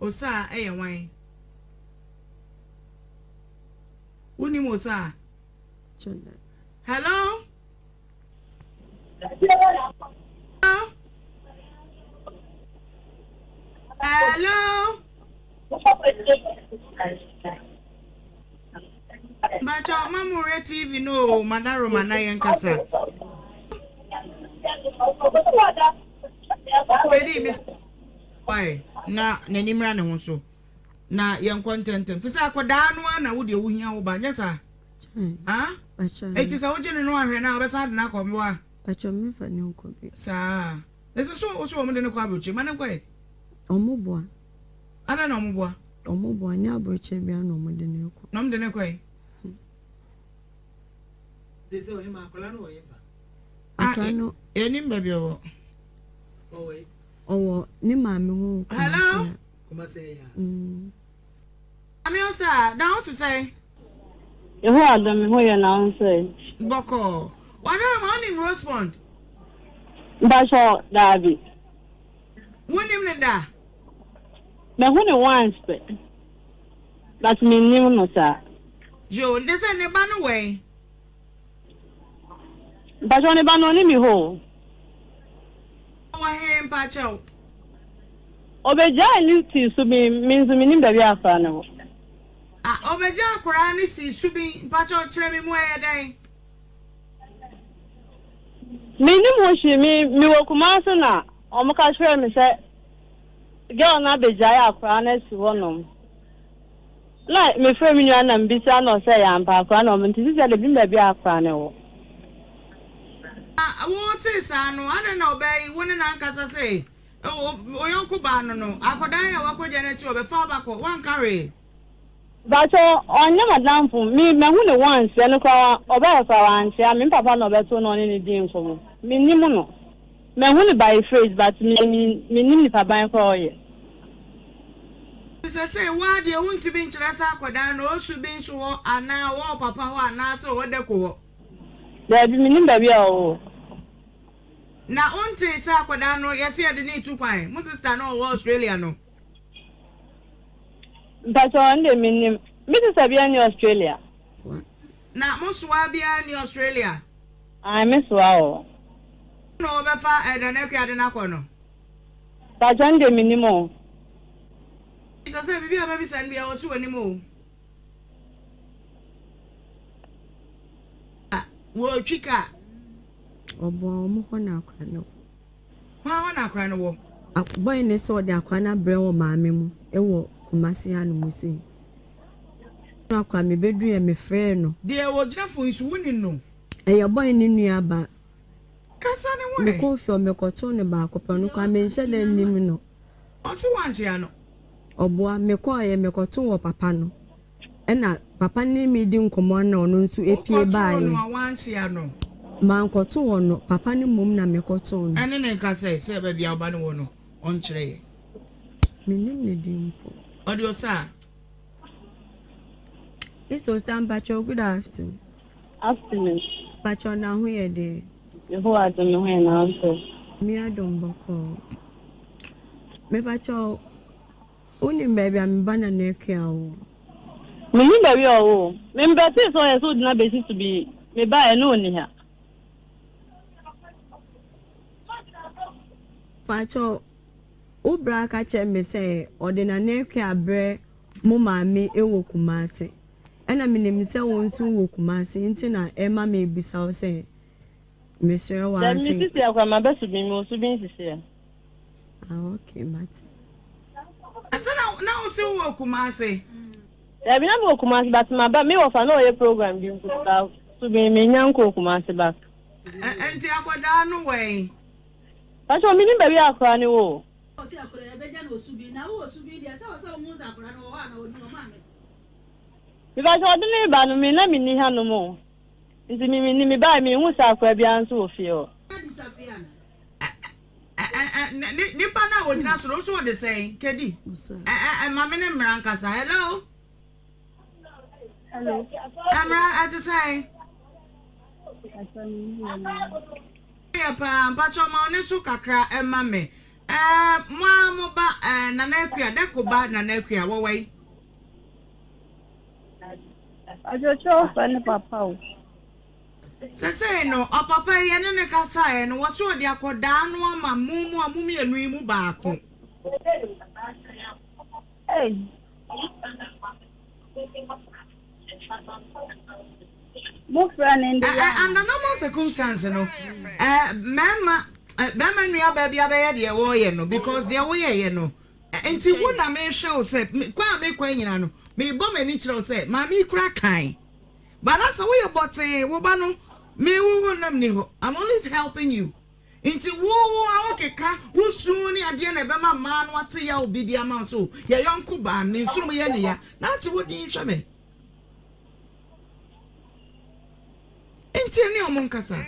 Osa yɛ hwan? Wonim Osa? Hello? Hello? Mpakyɛw ma mo hwɛ TV no o Madaroma na yɛn kasa. Kedi mi why na n'ani mmra ne ho so na yɛn kɔ ntɛntɛm te sɛ akɔdaa no ara na wo deɛ wohia wo ba nyɛ saa ah eti sɛ wogye ne no ahwɛ na wobɛsan de no akɔ mmoa. Pakyɛ mefa ne nkɔ bi. Saa ɛsɛ so wo so wɔn de no kɔ aburokyire ma ne nkɔ yɛ. Wɔn boa. Adɛn na wɔn boa. Wɔn boa nyɛ aburokyire bia na wɔn de no kɔ. Na wɔn de no kɔ yi. Akora no. Yɛnim baabi ɔwɔ. Ɔwɔ ne maame hɔ wɔ Kumasi. Hello. Kumasi ya. Maame Osa, na wo te sɛn? Yehowa dɔ me ho yɛ na wo nso ɛ? Bɔkɔɔ. Wadara ma wonim Rosemond? Mpakyɛw, daabi. Wonim no da? Mahu no once pɛ, but mennim no saa. Yoo, ne sɛ ne ba no wɛn? Mpakyɛw, ne ba no ɔne me hɔ o. Ɔwɔ he mpakyɛw? Ɔbɛgyae ne sii Subin, me nso mennim baabi a akwadaa no wɔ. Ah, ɔbɛgyaa akwadaa no sii Subin, mpakyɛw kyerɛ me mu ɛyɛ dɛn? Mennim ho hwee, me mewɔ Kumasi na wɔka kyerɛɛ me sɛ girl no abɛgyae akwadaa no asi hɔnom. Na mefrɛ me nua na mebisa no sɛ ɛyɛ ampa akwadaa no wɔ nti sisi de menim baabi a akwadaa no wɔ. Na wotee saa no, adɛn na ɔbaa yi wo ne no ankasa sɛ wo yɔnko baa no no, akwadaa yi a wakɔgya no asi hɔ, bɛfa wo ba kɔ, woanka hwee? Mpakyɛw ɔnyɛ m'adamfo, me mahu no once, ɛno koraa ɔbaeɛ koraa wankyea me, me papa na ɔbɛtoo na ɔne no dii nkɔmmɔ, mennim no, mahu no by face but me mennim nipa ban koraa ɔyɛ. Sesei wo ara deɛ wontumi nkyerɛ sɛ akwadaa no ɔwɔ Subin so hɔ anaa ɔwɔ wo papa hɔ anaasɛ ɔwɔ Dako hɔ? Daabi, mennim baabi a ɔwɔ. Na wontee sɛ akwadaa no yɛse yɛde no retu kwan, mo sister no a ɔwɔ Australia no? Mpakyɛw, ɛno deɛ mennim. Me sister biara nni Australia. Na mo soa biara nni Australia? Ae, me soa wɔ hɔ. Na wɔbɛfa Elder Nana de no akɔ no? Mpakyɛw, ɛno deɛ mennim o. Bisa sɛ, biribi a mɛbisa no biara ɔse ɔnim o. Wɔretwi kaa. Ɔboa wɔn hɔ na akora no wɔ. Hwan hɔ na akora no wɔ? Boy no sɛ ɔde akora no abrɛ wɔ maame mu wɔ. Kumasi hanom sei. Ɛno koraa mebɛduruiɛ mefrɛɛ no. Deɛ ɔgyina fon yi so wonim no? Ɛyɛ boy no nua ba. Kasa ne ho ɛ. Mekɔɔ fie hɔ mekɔtoo no baako pɛ ɔno koraa menhyɛ da nnim no. Ɔse woankyea no? Ɔboa, mekɔeɛ mekɔtoo wɔ papa no ɛna papa no ne me redi nkɔmmɔ na ɔno nso pue Wokɔtoo baeɛ. no a woankyea no? Mankɔto hɔ no, papa no mmom na mekɔtoo no. Ɛne no nkasae sɛ baabi a wo ba no wɔ no ɔnkyerɛ yɛn. Mennim ne din mpo. Ɔde ɔsa a. Mister Osa mpakyɛw good afternoon. Afternoon. Mpakyɛw na ho yɛ deɛ. Yehowa adom me ho yɛ na wo nso. Me adom bɔkɔɔ. Mepakyɛw wonim baabi a me ba Nana Akua wɔ? Mennim baabi a ɔwɔ o. Me mbɛtee sɛ ɔyɛ sɛ ogyina besi so bi mebaeɛ na ɔnni ha. Pakyɛw wo bra ka kyerɛ me sɛ ɔde Nana Akua abrɛ mo maame wɔ Kumasi. Ɛna menim sɛ wo nso wowɔ Kumasi nti na ɛma mebisa wo sɛ mesrɛ wo ara Dabi sɛ. me sisi a koraa maba Subin mewɔ Subin sisi a. Ah okay mate. Ɛsɛ na na wo se wowɔ Kumasi? Dabi na mewɔ Kumasi but maba me wɔfa na ɔyɛ program bi nti meba Subin mennya nkɔɔ Kumasi back. Ɛnti akwadaa no wɔ he? Pakyɛ menim baabi a akwadaa no wɔ o. Ɔse akwadaa yɛbɛgya no wɔ Subin na wowɔ Subin deɛ sɛ ɔsɛ wohu sɛ akwadaa no wɔ hɔ anaa ɔni hɔ maame. Mepakyɛ ɔde me reba no me na menni hanom o nti me menni mebae menhu sɛ akwadaa biara nso wɔ fie hɔ. Nipa no a ɔgyina soro nso ɔde sɛn kedi ma me ne mmara nkasa hello. Hello. Mmara ɛte sɛn. Yɛ paa mpakyɛ ɔma ɔne so kakra ɛma me ɛɛ mo a mo ba ɛɛ Nana Akua dɛko ba Nana Akua wɔwɔ yi. Ɔkyerɛkyerɛw fɛ ne papa o. Sesei no, ɔpapa yi yɛne no kasaeɛ no, wɔse ɔde akɔdaa no ama mo mo a mo mmienu yi mu baako. Ei. Mo frɛ no ndɛ yi ana? Under normal circumstance no, eh, mmarima, eh, barima nua baa bi abɛyɛ deɛ wɔreyɛ no because deɛ woyɛeɛ no, Enti wo na mehwɛ wo sɛ, kwan a mekɔ yi nyinaa no, mebɔ m'ani kyerɛ wo sɛ, maame yi kura kan. But na sɛ woyɛ bɔtee, wo ba no, me wo wo nam ni hɔ. I'm only helping you. Nti wo wo ahokeka, wo su ne adeɛ na ɛbɛma mmaa no ate yaw bi de ama wo sɛ, oh, yɛ yɔnko baa, ne nsonom yɛ ne ya. Na ate wo din hwɛ me. Nti ɛne ɔmo nkasa.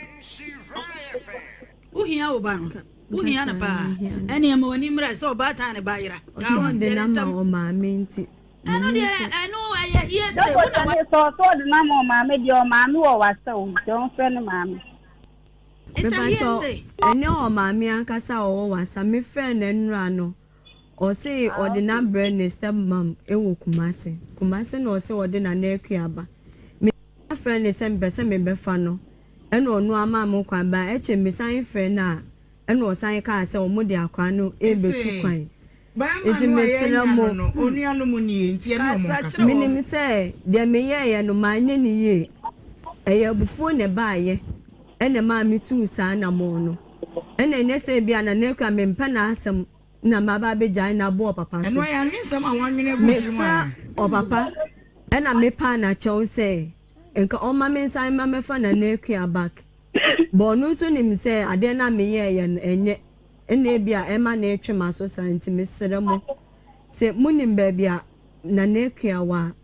Wohia wo ba no. Wohia no paa. Ɛneɛ ma w'ani mmra sɛ ɔbaatan ne ba yera. Ka Ɔsɛ ho. ɔde Yɛ no no ama ntɛm. ɔmaame nti. Ɛno Menim deɛ sɛ. ɛno ɛyɛ hearsay. Wo na Dɔkota wa. ne sɛ ɔsɛ ɔde no ama ɔmaame deɛ ɔmaame wɔ wasa o nti ɔmfrɛ ne maame. It's a Mepakyɛw hearsay. ɛnyɛ ɔmaame ankasa a ɔwɔ wasa mefrɛɛ no nnora no ɔse Ah ɔde no okay. abrɛ ne step mum wɔ Kumasi Kumasi na ɔse ɔde Nana Akua aba me frɛ no sɛ mepɛ sɛ mebɛfa no ɛna ɔno amaa me kwan but ɛkyɛ mesan frɛ no a ɛna ɔsan kaa sɛ ɔmo de akwadaa no Ese rebɛtu kwan barima nti no a mesrɛ yɛanya mo no no onuanom nie nti yɛne ɔmo Kasa nkasa. kyerɛ Menim wɔn. sɛ deɛ meyɛeɛ no manyɛ no yie ɛyɛ abufuo na ɛbaeɛ ɛna ɛmaa metuu saa anammɔn no ɛna ɛnyɛ sɛ ebia Nana Akua mempɛ n'asɛm na maba abɛgyae no abɔ ɔpapa Ɛno so. ɛyɛ anwensɛm a wɔanwene agu wo tirim Mefrɛ anaa? ɔpapa ɛna mepaa no akyɛw sɛ nka ɔmma mensan mma mɛfa Nana Akua back. But ɔno nso nim sɛ adeɛ no a meyɛeɛ no ɛnyɛ ɛna ebia ɛma no retwe m'aso saa nti mesrɛ mo sɛ monim baabi a Nana Akua wɔ a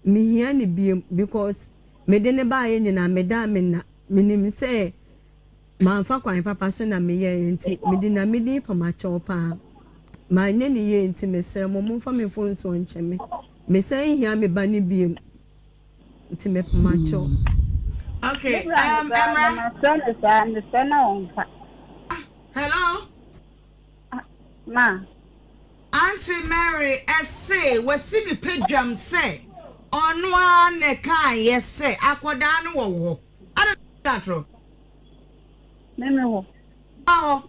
mehia no biom because mede no baeɛ nyinaa medaa me nna menim sɛ Mamfa kwan papa so na meyɛeɛ nti mede Nyame din pa makyɛ wo paa. Manyɛ no yie nti mesrɛ mo momfa me mfomsoɔ nkyɛ me. Mesan nhia me ba no biom nti mepɛ makyɛ wo. Okay, Me bra no koraa Emra. no mafrɛ no saa mefrɛ no a ɔmfa. Hello. Ma. Auntie Mary se wasi ne padwam sɛ ɔno ara na ɛkaeɛ sɛ akwadaa no wɔ wo hɔ. Adɛn na wotwa atorɔ? Me me hɔ. Ba hɔ.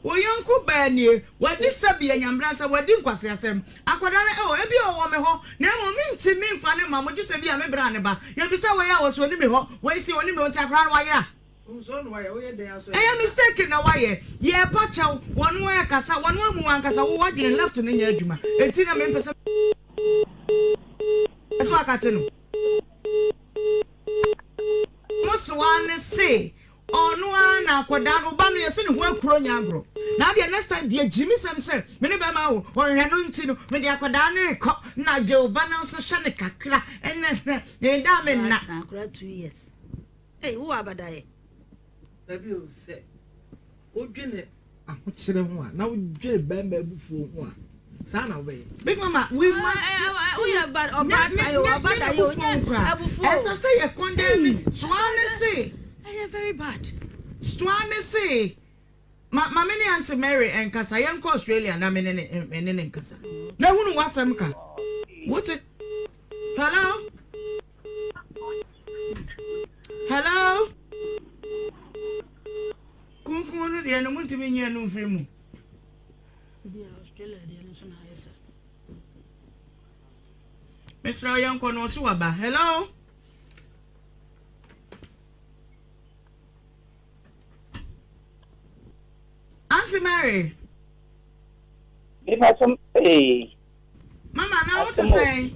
Wo yɔnko baa nie, wadi sɛbi anyambrɛ sɛ wadi nkwaseasɛm. Akwadaa no, oh, ebia ɔwɔ me hɔ, na mmom mentumi mfa no mma mo gye sɛ ebia me bra no ba. Yɛbisa wei a, ɔse ɔni me hɔ, wei se ɔni me hɔ, nti akwadaa no wayera. Ɛyɛ mistake na wayɛ. Yɛɛpa kyɛw, wɔno ɛɛkasa, wɔno amu wankasa, wo wadwene left no nyɛ adwuma. Enti na mempɛ sɛ so akate no. Mo soa ne se ɔno ara na akwadaa no ba no yɛse ne ho akuro nyɛ agorɔ. Na adeɛ next time deɛ gyimi sɛm sɛ me ne bɛrima awo ɔnhwɛ no nti no mede akwadaa no rekɔ na gye wo ba no nso hwɛ no kakra ɛnɛ hwɛ ne da me nna. Akwadaa 2 years. Ei, wowɔ abadaeɛ. Dabi o, sɛ wodwene ahokyere ho a, na wodwene bɛrima abufuo ho a, saa na wobɛyɛ. Big mama, we must. Woyɛ ba ɔbaatan o, ɔbadaeɛ o, nyɛ abufuo. Ɛsɛ sɛ yɛ condemn soa ne se. Ɛyɛ very bad. Soa ne se. Ma ma me ne Auntie Mary nkasa, yɛnkɔ Australia na me ne ne me ne ne nkasa. Na hunu w'asɛm ka. Wote? Hello? Hello? Kunkun no deɛ no muntumi nyi ɛno mfiri mu. Australia deɛ no nso na ayɛ saa. Mesrɛ wo yɛnkɔ no ɔso waba. Hello? Auntie Mary. Nipa som ee. Mama na wo te sɛn?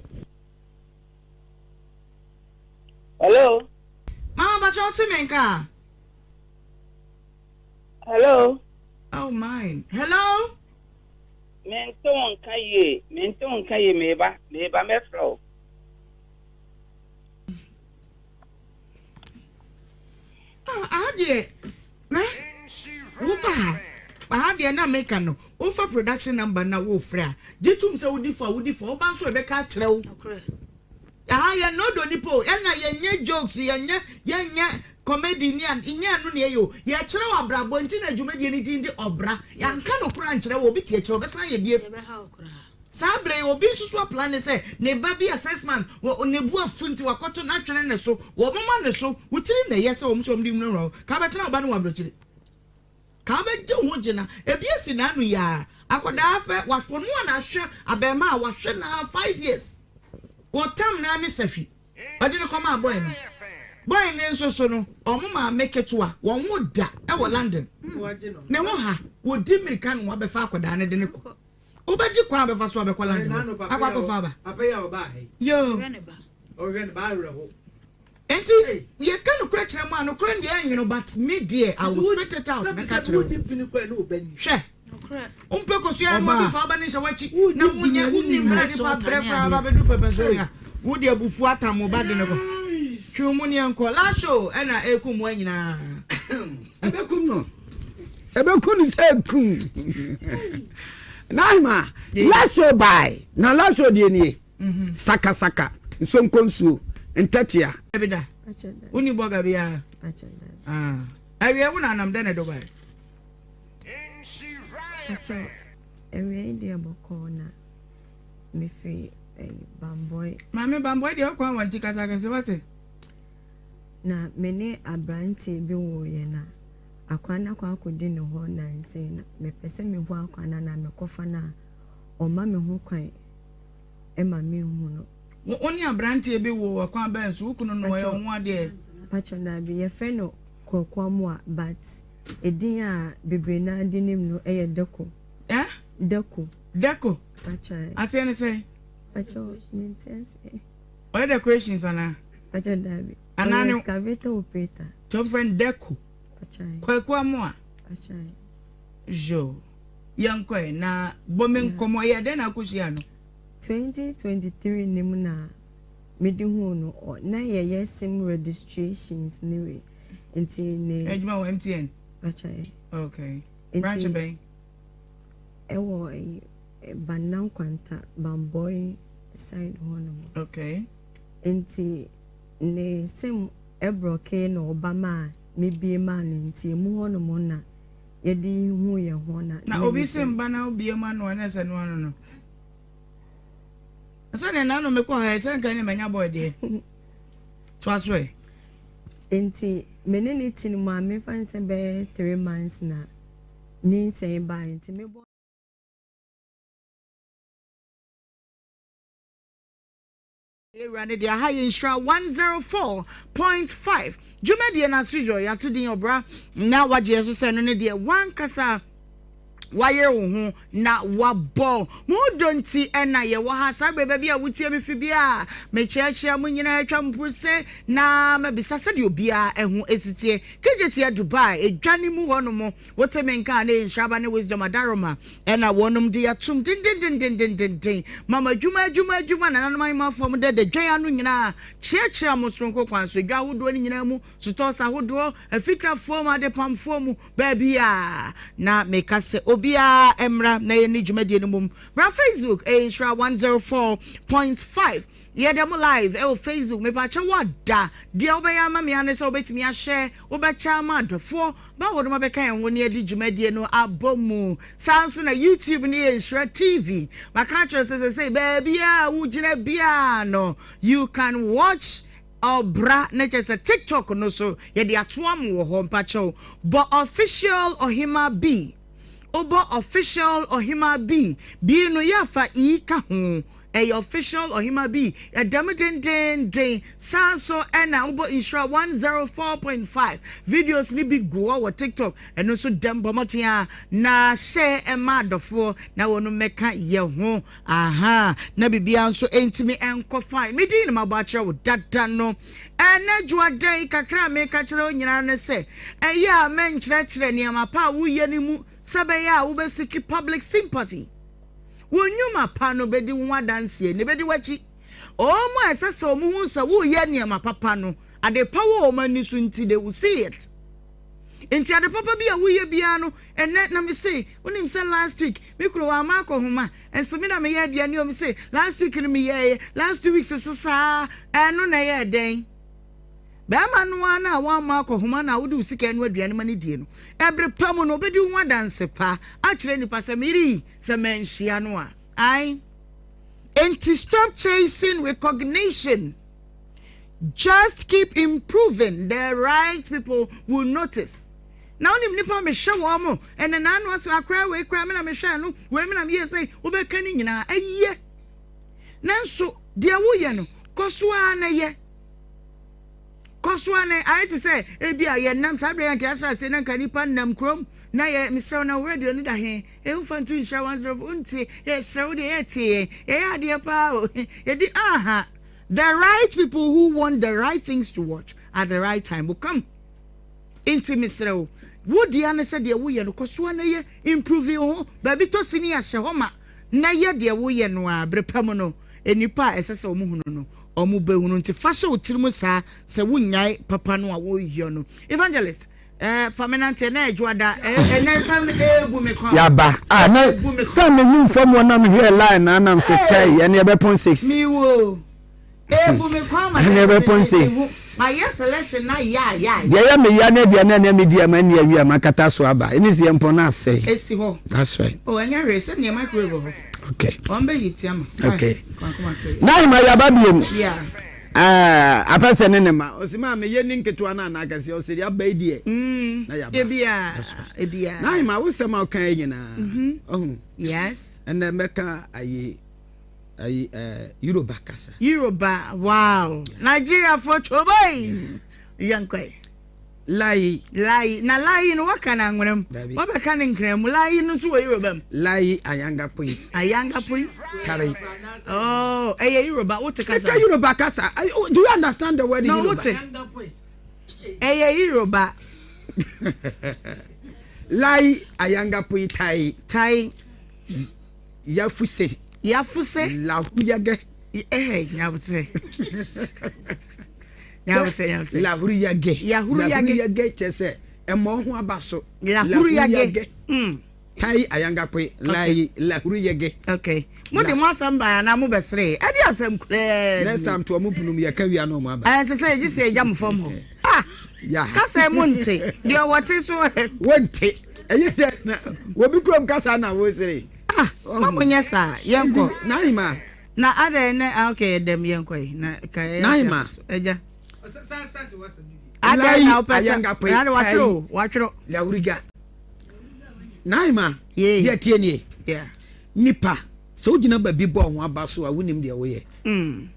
Hello. Mama bakyɛ wo te me nka? Hello. Oh mine. Hello. Mente wo nka yie, mente wo nka yie, meba, meba mɛfrɛ wo. Ah, aha deɛ, eh, wo ba ha, aha deɛ na meka no, wofa production number na wofrɛ a, gye tom sɛ wodi fo a wodi fo, woba nso ɛbɛka akyerɛ wo. Aha yɛ nɔdɔ nipa o, ɛna yɛnyɛ jokes, yɛnyɛ yɛnyɛ comedy ni a, nyɛ ɛno na ɛyɛ o. Yɛkyerɛ wo abrabɔ nti na dwumadie no din de ɔbra. Yɛanka no koraa nkyerɛ wo, obi te akyire ɔbɛsan ayɛ biem. Saa berɛ yi obi nso so aplane sɛ ne ba bi a 6 months wɔ ne bo afu nti wakɔto n'atwene ne so, wɔmoma ne so, wo tiri na ɛyɛ sɛ wɔn sɛ wɔn de nwurawura wo, ka wobɛtena wo ba no wɔ aburokyire. Ka wobɛgye wo ho gyina, ebi asi n'ano yi ara, akwadaa fɛ, ɔno a na ahwɛ abarimaa a wahwɛ no ara 5 years, wɔtam no ara ne sahwi, ɔde no kɔmaa boy no. Boy no nso so no, wɔn maame ketewa, wɔn ho da wɔ London, ne ho ha, wɔdi mmirika na wɔabɛfa akwadaa no de no kɔ. Wobɛgye kwan a bɛfa so abɛkɔ London hɔ akɔ akɔfa aba. Yoo. Enti yɛka nokorɛ kyerɛ mo a, nokorɛ no deɛ ɛnwono but me deɛ I will spit it out mɛka kyerɛ wo. Hwɛ, wompɛ kosua no obi fa wo ba no nhyɛ w'akyi na wonyɛ wonni mmerɛ nipa brɛ koraa ba bɛduru pɛpɛsɛn a wode abufuo atam wo ba de no kɔ. Twe wo mu ne yɛnkɔ. Last show ɛna ɛrekum mmoa nyinaa. Ɛbɛkum no. Ɛbɛku no sɛ kum. Nahima, last show bae. Na last show deɛ nie. Sakasaka, nsonkonsuo, ntɛtea. Dabi da. Wonni bɔga biara. Ah. Awie wo na anam dɛ na ɛdɔ bae. Pakyɛ, awia yi deɛ bɔkɔɔ na mefiri Bambɔe. Maame Bambɔe deɛ ɔkɔ awanti kasa kɛse wate. Na me ne aberanteɛ bi woeɛ na akwadaa no akɔ akɔdi ne hɔ nnansa yi na mepɛ sɛ mehu akwadaa no anaa mekɔfa no a, ɔmma me ho kwan ma menhu no. Wo ne aberanteɛ bi woo wɔ kwan bɛn so? Wo kunu no ɔyɛ wo ho adeɛ? Pakyɛ daabi, yɛfrɛ no Kwaku Amoah but edin a bebree no ara de nim no yɛ Dako. Eh? Dako. Dako? Pakyɛ. Aseɛ ne sɛn? Pakyɛ mente aseɛ. Ɔyɛ decorations anaa? Pakyɛ daabi. Anaa ne. Ɔyɛ excavator operator. Nti wɔfrɛ no Dako. Pakyɛ. Kwaku Amoah. Pakyɛ. Yoo. Yɛnkɔ ɛ na bɔ me nkɔmmɔ. Ɛyɛɛ dɛn na akɔhyia no? 2023 no mu na mede huu no. Ɔ na yɛyɛ sim registrations ne wei. Nti ne. Adwuma wɔ MTN? Pakyɛ. Okay. Branch bɛn? Ɛwɔ ɛyi Banna Nkwanta, Bamboi side hɔ nom. Okay. Nti ne sim ɛbrɔkee na ɔba maa me bie maa no nti emu hɔ nom na yɛde hu yɛn ho na. Na obi sim ba na wobie ma no a na ɛsɛ no ano no. Sɛdeɛ nano mekɔ ha ɛsɛ nka ne manya boy deɛ. Toa so ɛ. Nti me ne no te no mu a memfa no sɛ bɛyɛ 3 months na nyinsɛn baeɛ nti mebɔ. Yɛwura no deɛ aha yɛ nhyira 104.5 dwumadie no aso yɔ yɛato din ɔbra na wagye yɛ so sɛ no ne deɛ wankasa wayere wo ho na wabɔ mo ho dɔ nti ɛna yɛwɔ ha saa berɛ baabi a wotie me fi biara mekyerɛkyerɛ mo nyinaa atwa mpo sɛ na mabisa sɛdeɛ obiara ɛho ɛsitie kegyetia Dubai edwa no mu hɔ nom Wote me nka a na ɛyɛ Nhyiraba ne Wisdom Adaroma ɛna wɔnom de atom dendendendendenden ma mo adwuma adwuma adwuma nananom ahemmafoɔ mo dɛ da dwan ano nyinaa kyeakyea mo soronko kwan so adwa ahodoɔ no nyinaa mu sotɔs ahodoɔ afitafoɔ mu adepamfoɔ mu baabiara na meka sɛ obiara mmra na yɛnni dwumadie no mom bra Facebook ɛyɛ Nhyira 104.5 Yɛda mu live ɛwɔ Facebook mepakyɛ wo ada deɛ wobɛyɛ ama me ara ne sɛ wobɛtumi ahyɛ wobɛkyɛ ama adɔfoɔ ba wɔnom abɛka yɛn ho ne adi dwumadie no abɔ mu saa nso na YouTube no yɛ Nhyira TV maka akyerɛ sɛ sɛsɛi baabiaa wogyina biaa no you can watch ɔbra na kyerɛ sɛ TikTok no so yɛde atoa mo wɔ hɔ mpakyɛw bɔ official ɔhema bi wobɔ official ɔhema bi bi no yɛafa i ka ho Ɛyɛ official ɔhema bi ɛda mu dendeenden saa nso ɛna wobɔ nhyira 104.5 videos no bi gu hɔ wɔ tiktok ɛno nso dɛm bɔ mmɔden a na hyɛ ɛma adɔfoɔ na wɔn mmɛka yɛ ho aha na biribiara nso ɛntumi ɛnkɔ fine me din na mabɔ akyerɛ wo dada no ɛnɛ dwoadan yi kakra a meka kyerɛ wo nyinaa ne sɛ ɛyɛ a mɛnkyerɛkyerɛ nneɛma pa a woyɛ no mu sɛ bɛyɛ a wobɛsiki public sympathy Wo nnwuma pa no bedi wo ho adanse, na ebedi w'akyi. Wɔn a ɛsɛ sɛ wɔhu sɛ woreyɛ nneɛma papa no, ade pa wɔ wɔn ani so nti, they will see it. Nti ade papa bi a woyɛ biara no, ɛnɛ na me se, wonim sɛ last week me kunu wamma akɔhoma, nso me na meyɛ aduane o, me se last week no meyɛeɛ, last 2 weeks so saa, ɛno na ɛyɛɛ dɛn? Barima no ara no a wamma akɔhoma no a wode wo sika noa aduane ma no die no, ɛbere pa mu no, obedi wo ho adanse pa akyerɛ nnipa sɛ, Me yere yi, sɛ manhyia no a, ae. Enti stop chasing recognition. Just keep improving, the right people will notice. Na wonim nnipa mehwɛ wɔn mo, ɛnɛ naano ase akora wei koraa me na mehwɛ no, wei me na meyɛ sɛ, wobɛka ne nyinaa, ɛyɛ. Nanso deɛ woyɛ no, kɔ so ara na yɛ. Kɔ so ara na ayɛ te sɛ ebi a yɛnam saa berɛ yɛ nka yɛahyɛ aseɛ na nka nipa nam kurom na yɛ mesrɛ wo na wo radio no da he ɛmfa nto nhyira 104 wontie yɛsrɛ wo deɛ yɛtie yɛn yɛyɛ adeɛ paa o yɛdi aha the right people who want the right things to watch at the right time will come nti mesrɛ wo wo deɛ ne sɛ deɛ woyɛ no kɔ so ara na yɛ improve wo ho baabi tɔ sini ahyɛ hɔ ma na yɛ deɛ woyɛ no ara bere pa mu no, nnipa a ɛsɛ sɛ wɔhunu no, wɔbɛhunu. Nti fa hyɛ wo tirim saa sɛ wonnyae papa no a woreyɔ no. Evangelist, eh, fa me nante, ɛnɛ yɛ dwoada, eh, ɛnɛ nsɛm ɛregu me kɔn. Yaba. Ah, na Ɛregu me sɛ kɔn. mehu fam hɔ na mehwɛɛ line na anam sɛ Hey! kai ɛne ɛbɛpɔn 6. Mewo. Ɛregu me kɔn ama Ɛne dɛ ɛbɛpɔn me hu. 6. Mayɛ selection na yaa yaa. Deɛ ɛyɛ me ya ne aduane a na medi a manni awie a makata so aba. Ɛne sɛ yɛmpɔn no asɛe. Ɛsi hɔ. That's right. Oh, ɛnyɛ hwee sɛ nea microwave wɔ hɔ. Okay. Wɔn bɛ yi tia ma. Okay. Kwankoma to yɛ. Nahima yaba biem. Yeah. Ah, apɛ sɛ ne ne ma. Ɔsi maa me yɛ ni nketewa na anaa kɛseɛ. Ɔsi deɛ aba yi deɛ. Na yaba. Ebia. That's right. Ebia. Nahima wo nsɛm a ɔka yi nyinaa. Ɔho. Yes. Ɛnɛ mɛka ayi ayi ɛɛ Yoruba kasa. Yoruba wow. Nigeria fo chobai. Yɛnkɔ. Layi. Layi na layi no wɔka no anwena mu. Dabi. Wɔbɛka no nkran mu. Layi no nso wɔ Yoruba mu. Layi ayangapoi. Ayangapoi. Tare. Oh, ɛyɛ Yoruba. Wote kasa. Meka Yoruba kasa. Oh, do you understand the word no, Yoruba? No, wote. Ɛyɛ Yoruba. Layi ayangapoi tai. Tai. Yafuse. Yafuse. Lahuyage. Eh, nyabutire. Nyabutire, nyabutire. Lahuriyage. Lahuriyage. Lahuriyage kyerɛ sɛ ɛmɔ ho aba so. Lahuriyage. Mm. Tai ayangakwe lai lahuriyage. Okay. Mo de mo asɛm ba anaa mo bɛsere. Ɛde asɛm koraa. Next time to ɔmo punum yɛ ka wia na ɔmo aba. Ɛsɛ sɛ yɛgye sɛ yɛgya mo fam hɔ. Ah! Ya. Kasa mu nte. Deɛ wɔte so. Wonte. Ɛyɛ dɛ na obi kurom kasa na wosere. Ah, ma mo nyɛ saa. Yɛnkɔ. Nahima. Na adɛn ne ah okay yɛdɛm yɛnkɔ yi na ka yɛ Nahima. Ɛgya. Adɛn na wopɛ sɛ adɛn watwerɛ o watwerɛ. Lawuriga. Nahima. Deɛ tie nie. Yeah. Nipa sɛ wogyina baabi bɔ ho aba so a wonim deɛ woyɛ. Mm.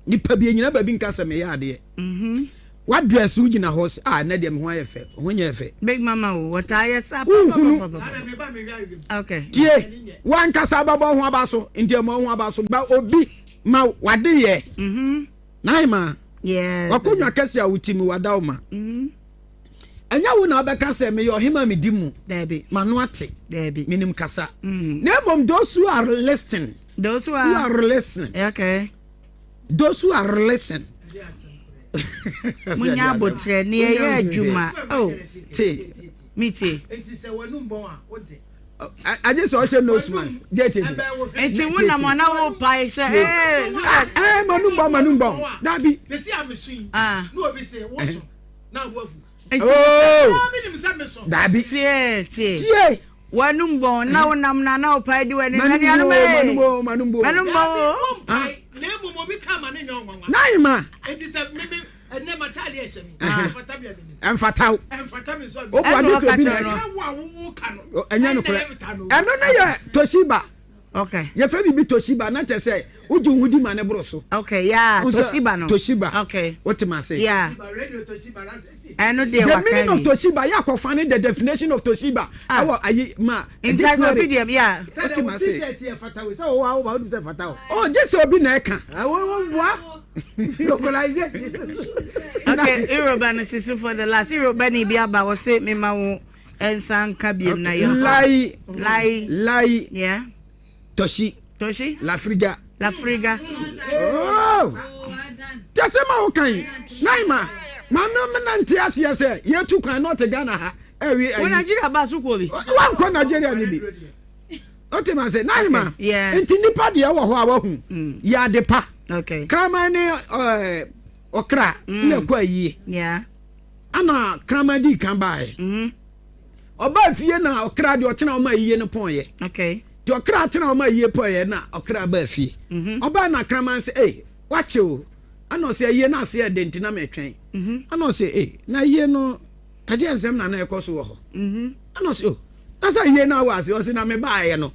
Nipa bi enyina baabi nka sɛ meyɛ adeɛ. Mhm. W'address wo gyina hɔ sɛ ah ɛnɛ deɛ me ho ayɛ fɛ, ho nyɛ fɛ. Big mama o, wɔtaa yɛ saa Wohunu. papapapapapa. Okay. Tie, w'ankasa bɛbɔ ho aba so, nti ɛmɔ ho aba so, ba obi ma w'ade yɛ. Mhm. Naima, Yes. w'akonnwa kɛse a wote mu, wada wo ma. Mhm. Ɛnyɛ wo na wobɛka sɛ meyɛ ɔhema a medi mu. Daabi. M'ano ate. Daabi. Menim kasa. Mhm. Na mmom those who are listening. Those who are, who are listening. Okay. Those who are listening. Munya abotrɛ ne ɛyɛ adwuma. Oh. Te. Me tie. Nti sɛ w'anum bɔn a, wode. Agye sɛ ɔhyɛ nose mask. Gye tie tie. Nti wo nam ɔna wo pae sɛ ee. Ɛɛ manum bɔn manum bɔn. Dabi. Sisi a mesu yi. Ah. Na obi se woso na abo afu. Oh. Dabi. Tie tie. Tie. W'anum bɔn na wonam na na wopae di w'ani na nuanom ee. Manum o manum bo. Manum bɔn o. Wompae na mmom obi ka ma ne nyɛ ɔnwanwa. Naima. Enti sɛ me me ɛnɛ m'ataade a ɛhyɛ me ɛmfata me a menim. Ɛmfata wo. Ɛmfata me nso a menim. Obu ade sɛ obi na ɛka. Ɛka wo a wo ka no. Ɛnyɛ nokorɛ. Ɛno ne yɛ Toshiba. Okay. Yɛfrɛ biribi Toshiba na kyerɛ sɛ wogye wo ho di ma ne boro so. Okay, yeah, Toshiba no. Toshiba. Okay. Wote ma se. Yeah. Ɛno deɛ The meaning of Toshiba yɛ akɔfa ne the definition of Toshiba. Ah. Ɛwɔ ayi ma dictionary. Encyclopedia, yeah. Wote ma se. T-shirt yɛ fata we sɛ wɔwɔ awo ba wonim sɛ fata o. Oh, gye sɛ obi na ɛka. Wɔwɔ wa. Localization. Okay, Iroba no sisu for the last. Iroba ni bi aba wɔ se mema wo. Nsa nka biem na yɛnkɔ. Lai. Lai. Lai. Yeah. Toshi. Toshi. Lafriga. Lafriga. Oh. Kyɛ sɛ ma wo kan. Naima. Ma no me nante aseɛ sɛ yɛtu kwan na ɔte Ghana ha. Ɛwi ayi. Wɔ Nigeria ba so kɔ bi. Wankɔ Nigeria ni bi. Ote ma sɛ Naima. Yes. Nti nipa deɛ wɔ hɔ a wahu. Mm. Yɛ ade pa. Okay. Kraman ne eh, ɔkra mm. na ɛkɔ ayie. Yeah. Ana kraman dii kan baeɛ. Ɔbaa fie na ɔkra deɛ ɔtena ɔma ayie no pɔnyɛ. Okay. Nti ɔkra tena ɔma ayie pɔnyɛ na ɔkra baa fie. Ɔbaa na kraman sɛ ei wakye o. Ana ɔsɛ ayie no ase ɛde nti na metwɛn. Ana ɔsɛ ei na ayie no ɛgye nsɛm na na ɛkɔ so wɔ hɔ. Ana ɔsɛ o na sɛ ayie no awɔ ase ɔsɛ na mebaeɛ no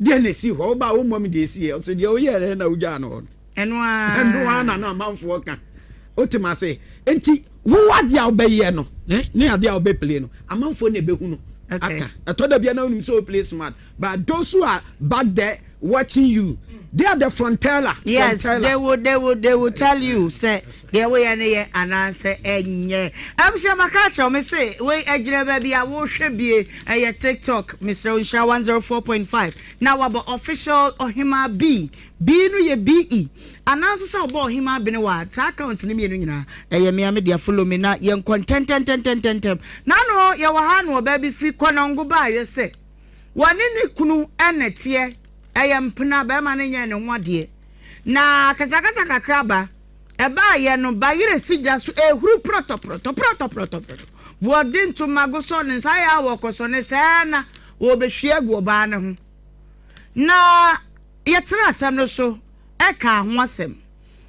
deɛ na esi hɔ wobaa wommɔ me deɛ esi yɛ ɔsɛ deɛ woyɛɛ na wogyaa no hɔ no. Ɛno ara. Ɛno ara na na amanfoɔ ka. Wote ma se? Nti wo adeɛ a wobɛyɛ no ne adeɛ a wobɛplay no, amanfoɔ na ɛbɛhu no aka. Ɛtɔ da bia na wonim sɛ wo play smart, but those who are back there watching you, they are the fronteller. Yes, they will, they will, they will tell you sɛ deɛ woyɛ no yɛ anaasɛ ɛnyɛ. Abusua maka akyerɛ wo me se wei ɛgyina baabi a wohwɛ bie ɛyɛ TikTok mesrɛ wo nhyira 104.5 na wabɔ official Ɔhemaa B B no yɛ BE anaa nso sɛ ɔbɔ Ɔhemaa Benewa a, saa account no mmienu nyinaa ɛyɛ me a me dea follow me na yɛnkɔ ntɛntɛntɛntɛntɛm. N'ano yɛwɔ ha na ɔbaa bi firi Kɔnɔngo baeɛ sɛ wɔne ne kunu na ɛteɛ, ɛyɛ mpena, barima no nyɛɛ ne ho adeɛ. Na akasakasa kakra ba, ɛbaeɛ no bayerɛ si gya so ɛhuru prɔtɔprɔtɔ prɔtɔprɔtɔprɔtɔ. Wɔde ntomago sɔ ne nsa ayɛ a wɔkɔsɔ ne sɛɛ na wɔbɛhwie agu ɔbaa no ho. Na yɛtenaa asɛm no so kaa ho asɛm.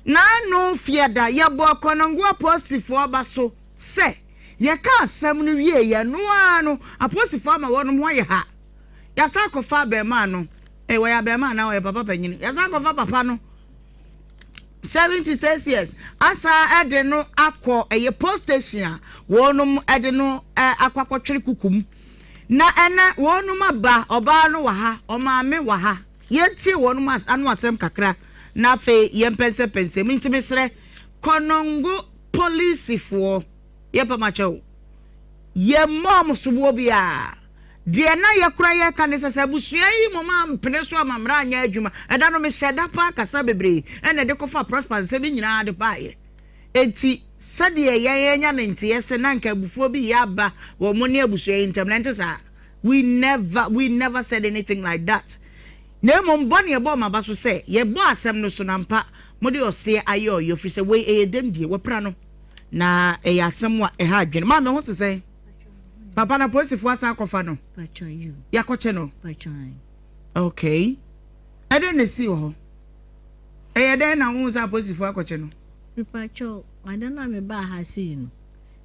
N'ano Fiada, yɛbɔɔ Konongo apolisifoɔ aba so sɛ yɛkaa asɛm no wieeɛ no ara no, apolisifoɔ ama wɔnom ho ayɛ ha. Yɛasan akɔfa abarimaa no, eh, wɔyɛ abarimaa anaa ɔyɛ papa panyin? Yɛasan akɔfa papa no, 76 years, asan de no akɔ ɛyɛ post station a wɔnom de no akɔ akɔtwere kuku mu. Na ɛnɛ wɔnom aba, ɔbaa no wɔ ha, ɔmaame wɔ ha. Yɛntie wɔnom ano asɛm kakra na afei yɛmpɛnsɛmpɛnsɛ mu. Nti mesrɛ Kɔnɔngo polisifoɔ, yɛpɛ mo akyɛw. Yɛmmɔɔ mo soboɔ biara. Deɛ na yɛkora yɛka ne sɛ, sɛ abusua yi mmom ampene so amma mmara anyɛ adwuma, ɛda no mehyɛ da paa kasa bebree ɛna ɛde kɔfaa Prosper nsɛm yi nyinaa de baeɛ. Enti sɛdeɛ yɛn anya ne nteɛ sɛ na anka abufuo bi reyɛ aba wɔ mo ne abusua yi ntam no, ɛnte saa? We never, we never said anything like that. Na mmom bɔ ne yɛbɔɔ mo aba so sɛ yɛbɔɔ asɛm no so na ampa mode ɔseɛ ayɛ ɔyɔ, firi sɛ wei ɛyɛ dɛm die, wɔapira no, na ɛyɛ asɛm a ɛha adwene. Maame ho te sɛn? Papa na polisifoɔ asan akɔfa no? Yɛakɔkyɛ no? Okay. Ɛdɛn na ɛsii wɔ hɔ? Ɛyɛ dɛn na wohu sɛ apolisifoɔ akɔkye no? Mepakyɛw, ada no a mebaa ha sei no,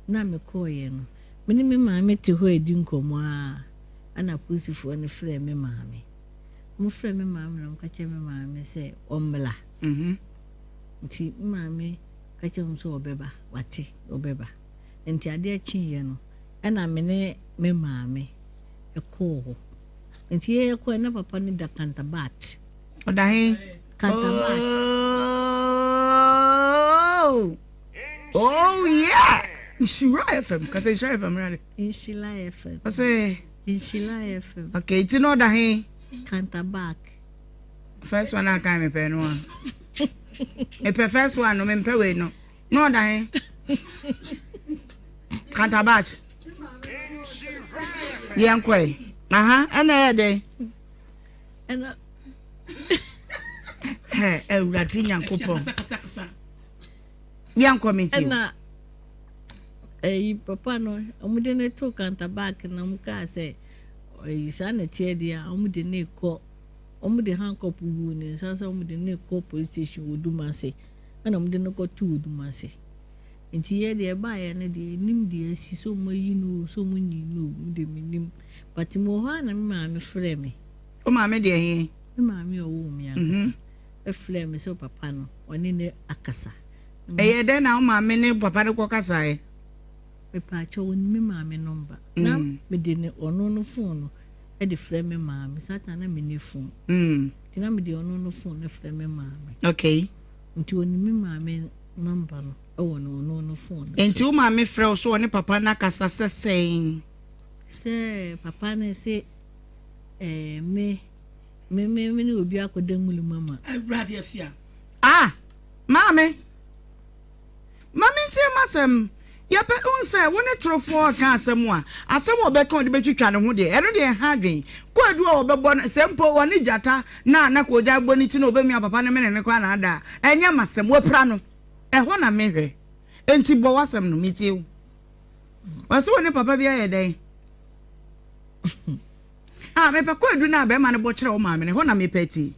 na mekɔeɛ no, me ne me maame te hɔ redi nkɔmmɔ ara, ɛna apolisifoɔ no frɛɛ me maame. Wɔfrɛɛ me maame na wɔka kyerɛɛ me maame sɛ ɔmmra. Nti me maame ka kyerɛɛ wɔn sɛ ɔbɛba, wate, ɔbɛba. Nti adeɛ kyeeɛ no, ɛna me ne me maame kɔɔ hɔ. Nti yɛkɔɛ na papa no da Kantabat. Ɔda he? Kantabat. Oh, oh yeah! Nhyira FM, kasa Nhyira FM rade. Nhyira FM. Ɔsɛ. Nhyira FM. Okay, nti na ɔda he? Kantabak. First one a kan mepɛ no a. Mepɛ first one no mempɛ wei no. Na ɔda he? Kantabach. Yɛn kɔe. Aha, ɛna ɛyɛ dɛn? Ɛna. Hɛ, Awurade Nyankopɔn. Yɛn kɔ me ti. Ɛna ɛyi papa no, wɔn de no to kantabak na wɔn kaa sɛ ɛyi saa na ɛteɛ deɛ a wɔn de no kɔ. Wɔde handcuff guu ne nsa sɛ wɔde no rekɔ police station wɔ Dumase. Ɛna wɔde no kɔtoo Dumase. Nti yɛ deɛ ɛbaeɛ no deɛ yɛnnim deɛ asi sɛ wɔayi no o sɛ wɔnyii no o me deɛ mennim. But mewɔ hɔ a na me maame frɛɛ me. Wo maame deɛ he? Me maame a ɔwoo me ankasa frɛɛ me sɛ papa no ɔne no akasa. Ɛyɛɛ dɛn na wo maame ne papa no kɔkasaeɛ? Mepaakyɛw ɔnim me maame nɔmba. Na mede ne ɔno no phone no de frɛ me maame. Saa time na menni phone. Nti na mede ɔno no phone no frɛ me maame. Okay. Nti ɔnim me maame number no wɔ no ɔno no phone no so. Nti wo maame frɛ wo so ɔne papa no akasa sɛ sɛn? Sɛ papa no se eh, me me me me ne obi akɔda nwuli mu ama. Awurade afia. Ah! Maame! Ma mentie m'asɛm. Yɛpɛ hu sɛ wo ne torofoɔ reka asɛm a, asɛm a ɔbɛka a ɔde bɛtwitwa ne ho deɛ, ɛno deɛ ɛha adwene. Kwaadu a wɔbɛbɔ no, sɛ mpo ɔne gyata na na koogyan bɔ ne ti na ɔbɛmia papa no mene no koraa na ada a, ɛnyɛ m'asɛm. Wapira no. Ɛhɔ na mehwɛ. Enti bɔ w'asɛm no, metie wo. Ɔse wo ne papa bi ayɛ dɛn? Ah, mepɛ kwaadu no a bɛrima no bɔ kyerɛ wo maame no, ɛhɔ na mepɛ atie.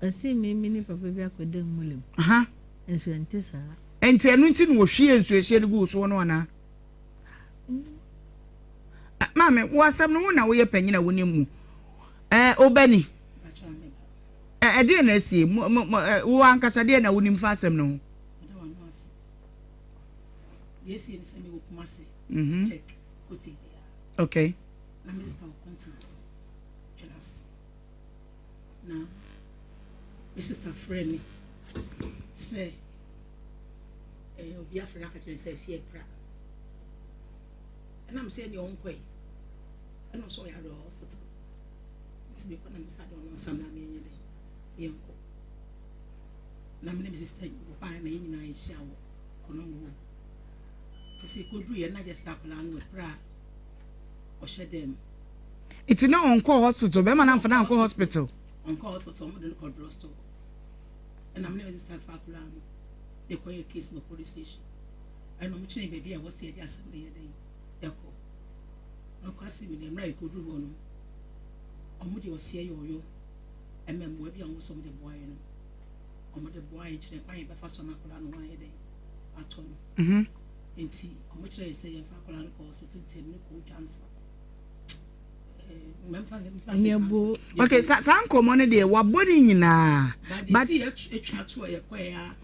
Ɔse me me ne papa bi akɔda nwura mu. Aha. Nso ɛnte saa. Ɛnti ɛno nti na wɔhwiee nsuohyeɛ no guu soɔ no anaa? Maame, wo asɛm no wo na woyɛ panyin a wonim mu. Ɛɛ obani. Ɛdeɛ na asie wo ankasa deɛ na wonim fa asɛm no ho. Mhm. Okay. Na me sista frɛɛ me sɛ eh, obi afrɛ no aka kyerɛ no sɛ afie apira. Ɛna me sɛ ɛneɛ ɔnkɔe. Ɛna ɔsɛ ɔyare wɔ hospital. Nti mekɔ na me sista de ɔno nsa mmra menyɛ dɛn yɛnkɔ. Na me ne me sista wɔbaeɛ na yɛn nyinaa yɛhyia wɔ kɔnɔngo hɔ. Kyɛ sɛ yɛkɔduru yɛ na kyɛ sɛ akwadaa no wapira a ɔhyɛ dɛm. Nti na ɔnkɔɔ hospital bɛrima no amfa no ankɔ hospital. Ɔnkɔɔ hospital wɔn de no kɔ drug store ɛna me ne me sister fa akwadaa no yɛkɔ yɛ case no police station ɛna wɔn kyerɛ baabi a wɔsi yɛde asɛm no yɛ dɛn ɛkɔ ɔkɔ ase mi na mmerɛ a yɛkɔduru hɔ no wɔn de ɔseɛ yɛ ɔyɔ ɛmɛ mmoa bi a wɔn sɛ wɔn de boa yɛ no wɔn de boa yɛ kyerɛ kwan yɛ bɛfa so ama akwadaa no ho ayɛ dɛn atɔ no nti wɔn kyerɛ yɛ sɛ yɛmfa akwadaa no kɔ hospital nti ɛno kɔ dwansa. Okay, sa saa nkɔmɔ no deɛ wabɔ ne nyinaa. But si etwa to a yɛkɔɛ a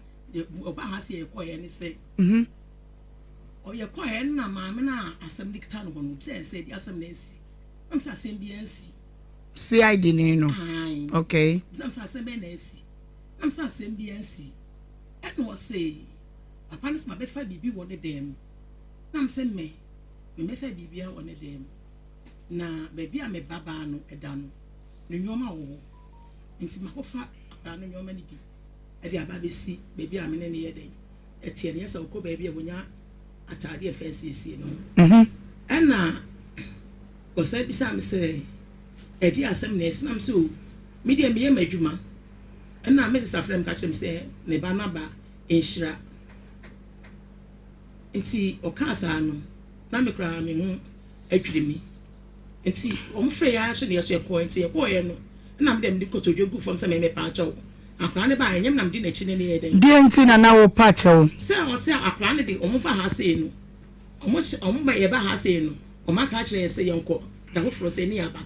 ɔba ha si yɛkɔɛ ne sɛ. Mhm. Ɔyɛkɔɛ na maame na asɛm de kita no hɔ no sɛ sɛ di asɛm na esi. Nam sɛ asɛm bi ansi. CID ne no. Okay. Nam sɛ asɛm bɛn na esi. Nam sɛ asɛm bi ansi. Ɛna ɔse papa no sɛ ma bɛfa biribi wɔ ne dan mu. Nam sɛ mɛ Memmɛfa biribiara wɔ ne dan mu. Na baabi a me babaa no da no, ne nneɛma wɔ hɔ. Enti makɔfa akwadaa no nneɛma no bi de aba abɛsi baabi a me ne no yɛ dɛn ɛteɛ no. Yɛ sɛ ɔkɔ baabi a wɔnya ataadeɛ fɛ asiesie ne ho. Ɛnna ɔsan bisaa me sɛ, Ɛdeɛn asɛm na asi? Na mese, O, me deɛ meyɛ m'adwuma. Ɛnna me sista frɛɛ me ka kyerɛɛ me sɛ ne ba no aba nhyira. Nti ɔkaa saa no, na me koraa me ho adwiri me. Nti wɔn frɛ yɛ ara so na yɛ so yɛkɔɛ. Nti yɛkɔɔɛ no, ɛna me deɛ mede kotodwe guu fam sɛ me mepa kyɛw. Akwadaa no baeɛ, ɛnyɛ me na medi n'akyi ne no yɛɛ dɛn. Deɛn nti na na wopa kyɛw? Sɛ ɔsɛ akwadaa no de wɔn ba ha sei no, wɔn hyɛ wɔn ba yɛba ha sei no, wɔn aka akyerɛ yɛn sɛ yɛnkɔ da foforɔ sɛ ne yɛaba.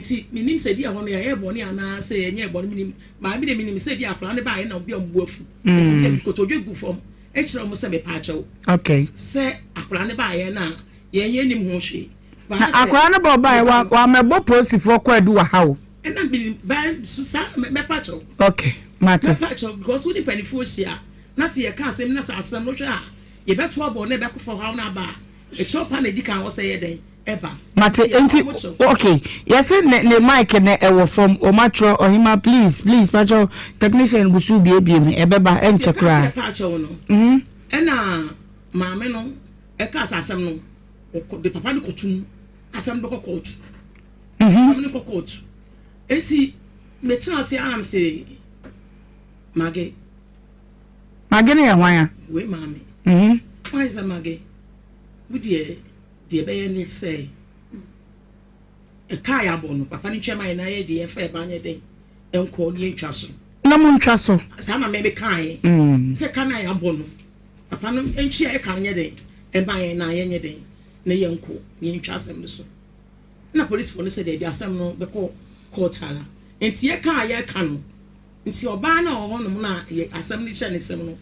Nti mennim sɛ ebia hɔ no yɛayɛ bɔne anaa sɛ yɛnyɛɛ bɔne mennim. Maame deɛ menim sɛ ebia akwadaa no baeɛ na obi a wɔn bo afu. Nti medeɛ mekotodwe gu fam kyerɛ wɔn sɛ mepaakyɛw. Okay. Sɛ akwadaa no baeɛ no a yɛn yɛnnim ho hwee. Na akwadaa no bɔ baeɛ wa wamɛbɔ polisifoɔ kwaadu wɔ ha o. Ɛna menim baa so saa na mɛpa kyɛw. Okay mate. Mɛpa kyɛw because wo ne mpanimfoɔ hyia na sɛ yɛka asɛm na sɛ asɛm no hwɛ a yɛbɛto abɔ na ɛbɛkɔfa ɔhaw no aba a ɛkyɛw pa na ɛdi kan wɔ sɛ yɛ dɛn ɛba. Mate nti okay yɛse ne ne mic no ɛwɔ fam wɔn atwerɛ ɔhema please please pakyɛw technician gu so biebie mu ɛbɛba ɛnkyɛ koraa. Nti ɛka sɛ pakyɛw no ɛna maame no ɛka sɛ asɛm no ɔkɔ de papa no kɔtum asɛm no bɛkɔ kɔɔtu asɛm no kɔ kɔɔtu nti metena ase anam se mage. Mage no yɛ hwan a? Wei maame. Hwan sɛ mage wo deɛ. Deɛ ɛbɛyɛ ne sɛ, ɛka a yɛabɔ no, papa no ntwa ma yɛn na yɛ deɛ yɛmfa yɛn ba nyɛ dɛn nkɔ ne yɛntwa so. Na montwa so. Saa na mɛme kaeɛ. Sɛ ka no a yɛabɔ no, papa no ntua ɛka no nyɛ dɛn ɛma yɛn na yɛnyɛ dɛn na yɛnkɔ na yɛntwa asɛm no so. Na polisifoɔ no sɛ daabi asɛm no bɛkɔ court ara. Nti yɛka a yɛka no, nti ɔbaa no a ɔwɔ hɔnom no a yɛ asɛm no hyɛ ne nsam no,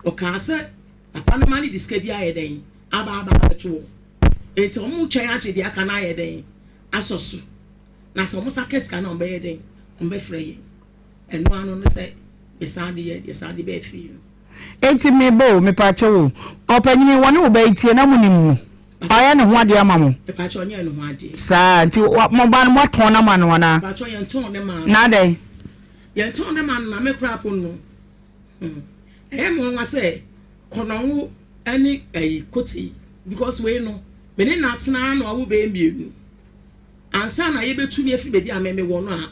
ɔkaa sɛ papa no ma no de sika bi ayɛ dɛn aba aba abɛto hɔ. Enti wɔretwɛn agye deɛ aka no ayɛ dɛn? Asɔ so. Na sɛ wɔsan ka sika no a, wɔbɛyɛ dɛn? Wɔbɛfrɛ yɛn. Ɛno ano ne sɛ mesan de yɛ yɛsan de baa fie no. Enti me ba o, mepaakyɛw o, ɔpanyini wɔne wo ba yi tie na monim no? Wayɛ ne ho adeɛ ama mo? Mepaakyɛw ɔnyɛɛ ne ho adeɛ. Saa, nti mo ba no moatɔn no ama no anaa? Mepaakyɛw yɛntɔn no maa no. Na adɛn? Yɛntɔn no maa no na me koraa po no, hmm, ɛyɛ me nwanwa sɛ Kɔnɔngo ne ɛyi Kotei because wei no me ne no atena na wawo bɛyɛ mmienu ansa na yɛbɛtu me afiri baabi a me mewɔ no a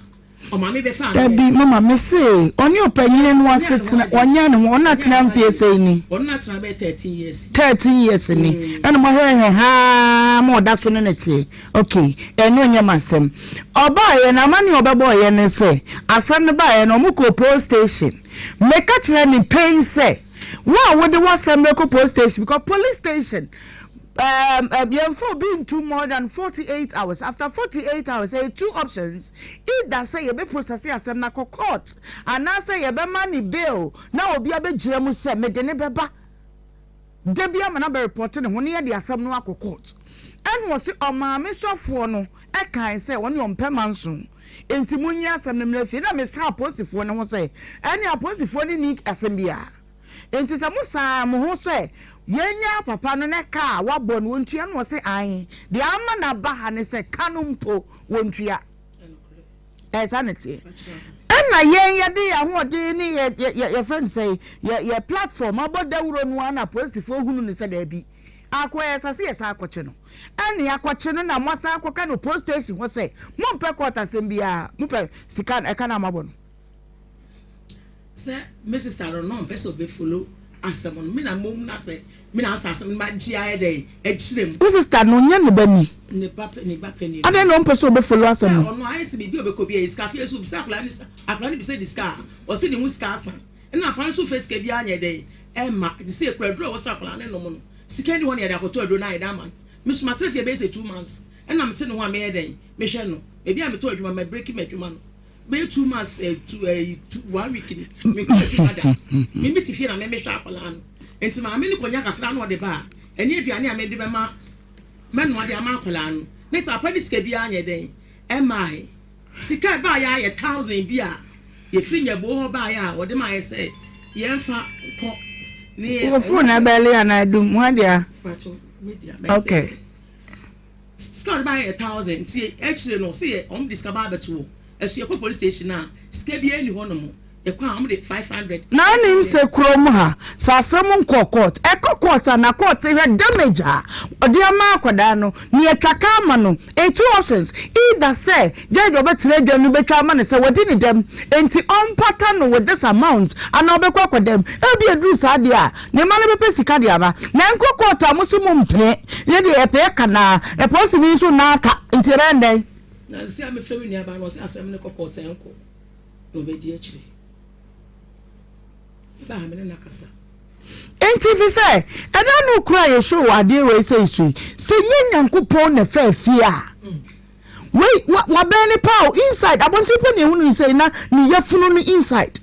ɔma me bɛfa no. Dabi mama me se ɔne ɔpanyini no asetena ɔnyɛ ne ho ɔno atena mfie sɛn ni. Ɔno atena bɛyɛ 13 years. 13 years ni ɛna mo ahwɛ hɛ haa ma ɔda so ne ne teɛ ok ɛno nyɛ m'asɛm ɔbaayɛ no amane ɔbɛbɔɔyɛ ne sɛ asɛm no baayɛ no ɔmo kɔɔ police station meka kyerɛ ne pain sɛ. Wo a wode w'asɛm bɛkɔ police station because police station um, um, yɛmfa obi ntu more than 48 hours. After 48 hours, ɛyɛ two options. Either sɛ yɛbɛ process asɛm no akɔ court anaasɛ yɛbɛma ne bail na obi abɛgyina mu sɛ mede ne bɛba da bi ama no abɛrepɔte ne ho na yɛde asɛm no akɔ court. Ɛna ɔse ɔmaame sɔfoɔ no ɛkae sɛ ɔne ɔmpɛ manso Enti monyi asɛm no mmra fie. Na mesan apolisifoɔ no ho sɛ, Ɛnneɛ apolisifoɔ no nni asɛm biara. Enti sɛ mosan mo ho sɛ yɛnnyaa papa no na ka a wabɔ no wɔntua no? Wɔse, Aane. Deɛ ama no aba ha ne sɛ ka no mpo wɔntua. Ɛyɛ saa na ɛteɛ. Ɛna yɛn yɛde yɛn ahoɔden ne yɛ yɛ yɛfrɛ no sɛ yɛ yɛ platform abɔ dawuro no ara na apolisifoɔ hunu no sɛ daabi. Akoa yɛ ɛsɛ sɛ yɛsan akɔkye no. Ɛne akɔkye no na moasan akɔka no post station hɔ sɛ mompɛ court asɛm biara, mopɛ sika ɛka no a moabɔ no. Sɛ me sister no na ɔmpɛ sɛ ɔbɛ follow asɛm no, me na mmom na sɛ me na asɛ asɛm no magye ayɛ dɛn akyerɛ mu. Wo sister no ɔnyɛ ne ba ni? Ne ba ne ba panin. Adɛn na ɔmpɛ sɛ ɔbɛ follow asɛm no? Sɛ ɔno ayɛ sɛ biribi a ɔbɛkɔ biara yɛ sika afei nso obisa akwadaa no akwadaa no bisa di sika a ɔse ne ho sika asa. Nna akwadaa no nso mfa sika biara nyɛ dɛn mma. Te sɛ ekura aduro a ɛwɔ sɛ akwadaa no nom no, sika nni hɔ na yɛde akɔtɔ aduro no ayɛ dɛn ama no. Me nso matena fie bɛyɛ sɛ 2 months ɛna mete ne ho a meyɛ dɛn mehwɛ no. Baabi a metɔ adwuma ma breaki m'adwuma no bɛyɛ 2 months eh, two, eh, two, one week ni menkɔ adwuma da. Me mete fie na me mehwɛ akwadaa no. Nti maame no kɔnya kakra na ɔde ba a, ɛne aduane a mede bɛma mɛnoa de ama akwadaa no. Ne sɛ apa ne sika biara nyɛ dɛn ɛmaae. Sika a ɛbaeɛ ara yɛ thousand bi a yɛfiri Nyɛboɔ hɔ baeɛ a wɔde maeɛ sɛ yɛmfa nkɔ ne yɛ. Wo phone na ɛbɛle anaa ɛdum? Hwan dea? Pacho, me dea. Okay. Sika a wɔde baeɛ yɛ thousand nti akyire no sɛ yɛ wɔn de sika ba abɛto hɔ. Ɛso yɛkɔ police station a sika biara nni hɔ nom. Yɛkɔ a wɔn de 500. Na wonim sɛ kurom ha sɛ asɛm nkɔɔ court, ɛkɔ court a na court hwɛ damage a ɔde ama akwadaa no na yɛtwa ka ama no. Ɛyɛ two options, either sɛ judge a ɔbɛtena adwa no bɛtwa ama no sɛ wadi ne dɛm enti ɔmpata no with this amount anaa ɔbɛkɔ akɔ dɛm. Ebia ɛduru saa deɛ a ne mma no bɛpɛ sika de aba. Na ɛnkɔ court a mo se mo mpene, yɛ deɛ yɛpɛ yɛka no ara, polisini nso nna aka nti ɛbɛyɛ no dɛn? Nansa yi a mefrɛ me nuabaa no ɔse asɛm no kɔ court a ɛnkɔ. na ɔbɛdi akyire. Mebaa ha me ne no akasa. Enti fi sɛ ɛda no koro a yɛhyɛ wɔ adeɛ wei sɛ so yi, sɛ nyɛ Nyankopɔn na ɛfaa fie a, Wei wa wabɛn ne paa o inside abɔnten pɛ na ehunu ne sɛ na ne yafunu no inside.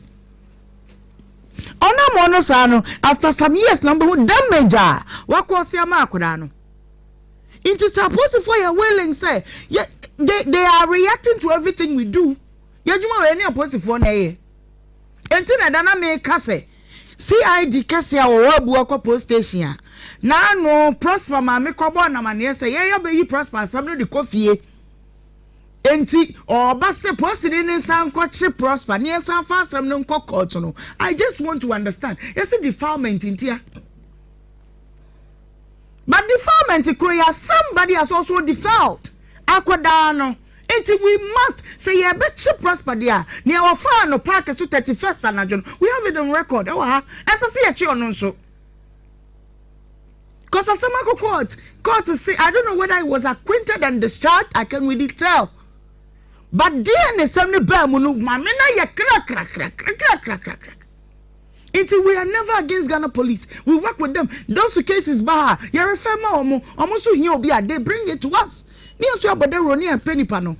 Ɔnam ɔno saa no after some years na ɔbɛhu damage a wakɔ ɔse ama akwadaa no. Nti sɛ apolisifoɔ yɛ willing sɛ yɛ they they are reacting to everything we do. Yɛ adwuma wɔ yɛ ne apolisifoɔ na ɛyɛ. Nti na ɛda na meka sɛ CID kɛse a wɔwɔ Abua kɔ post station a n'ano Prosper maame kɔbɔɔ no amaneɛ sɛ yɛn abɛyi Prosper asɛm no de kɔ fie. Enti ɔɔba sɛ polisini no nsan nkɔkye Prosper ne yɛnsan fa asɛm no nkɔ court no. I just want to understand. Yɛse defilement ntia. But defilement koro yi a somebody has also defiled akwadaa no. Nti we must sɛ yɛbɛkye Prosper deɛ a, nea wɔfaa no park so 31st anadwo no, we have it on record ɛwɔ ha. Ɛsɛ sɛ yɛkye ɔno nso. Cause asɛm akɔ court, court se I don't know whether he was acquainted and discharged, I can really tell. But DNA sɛm no baa mu no, maame no ayɛ krakrakrakrakrakrakra. Nti we are never against Ghana police. We work with them. Those cases ba ha, yɛ refer ma wɔn. Wɔn nso hia obi a, they bring it to us. Ne yɛn nso yɛabɔ dawuro ne yɛpɛ nipa no.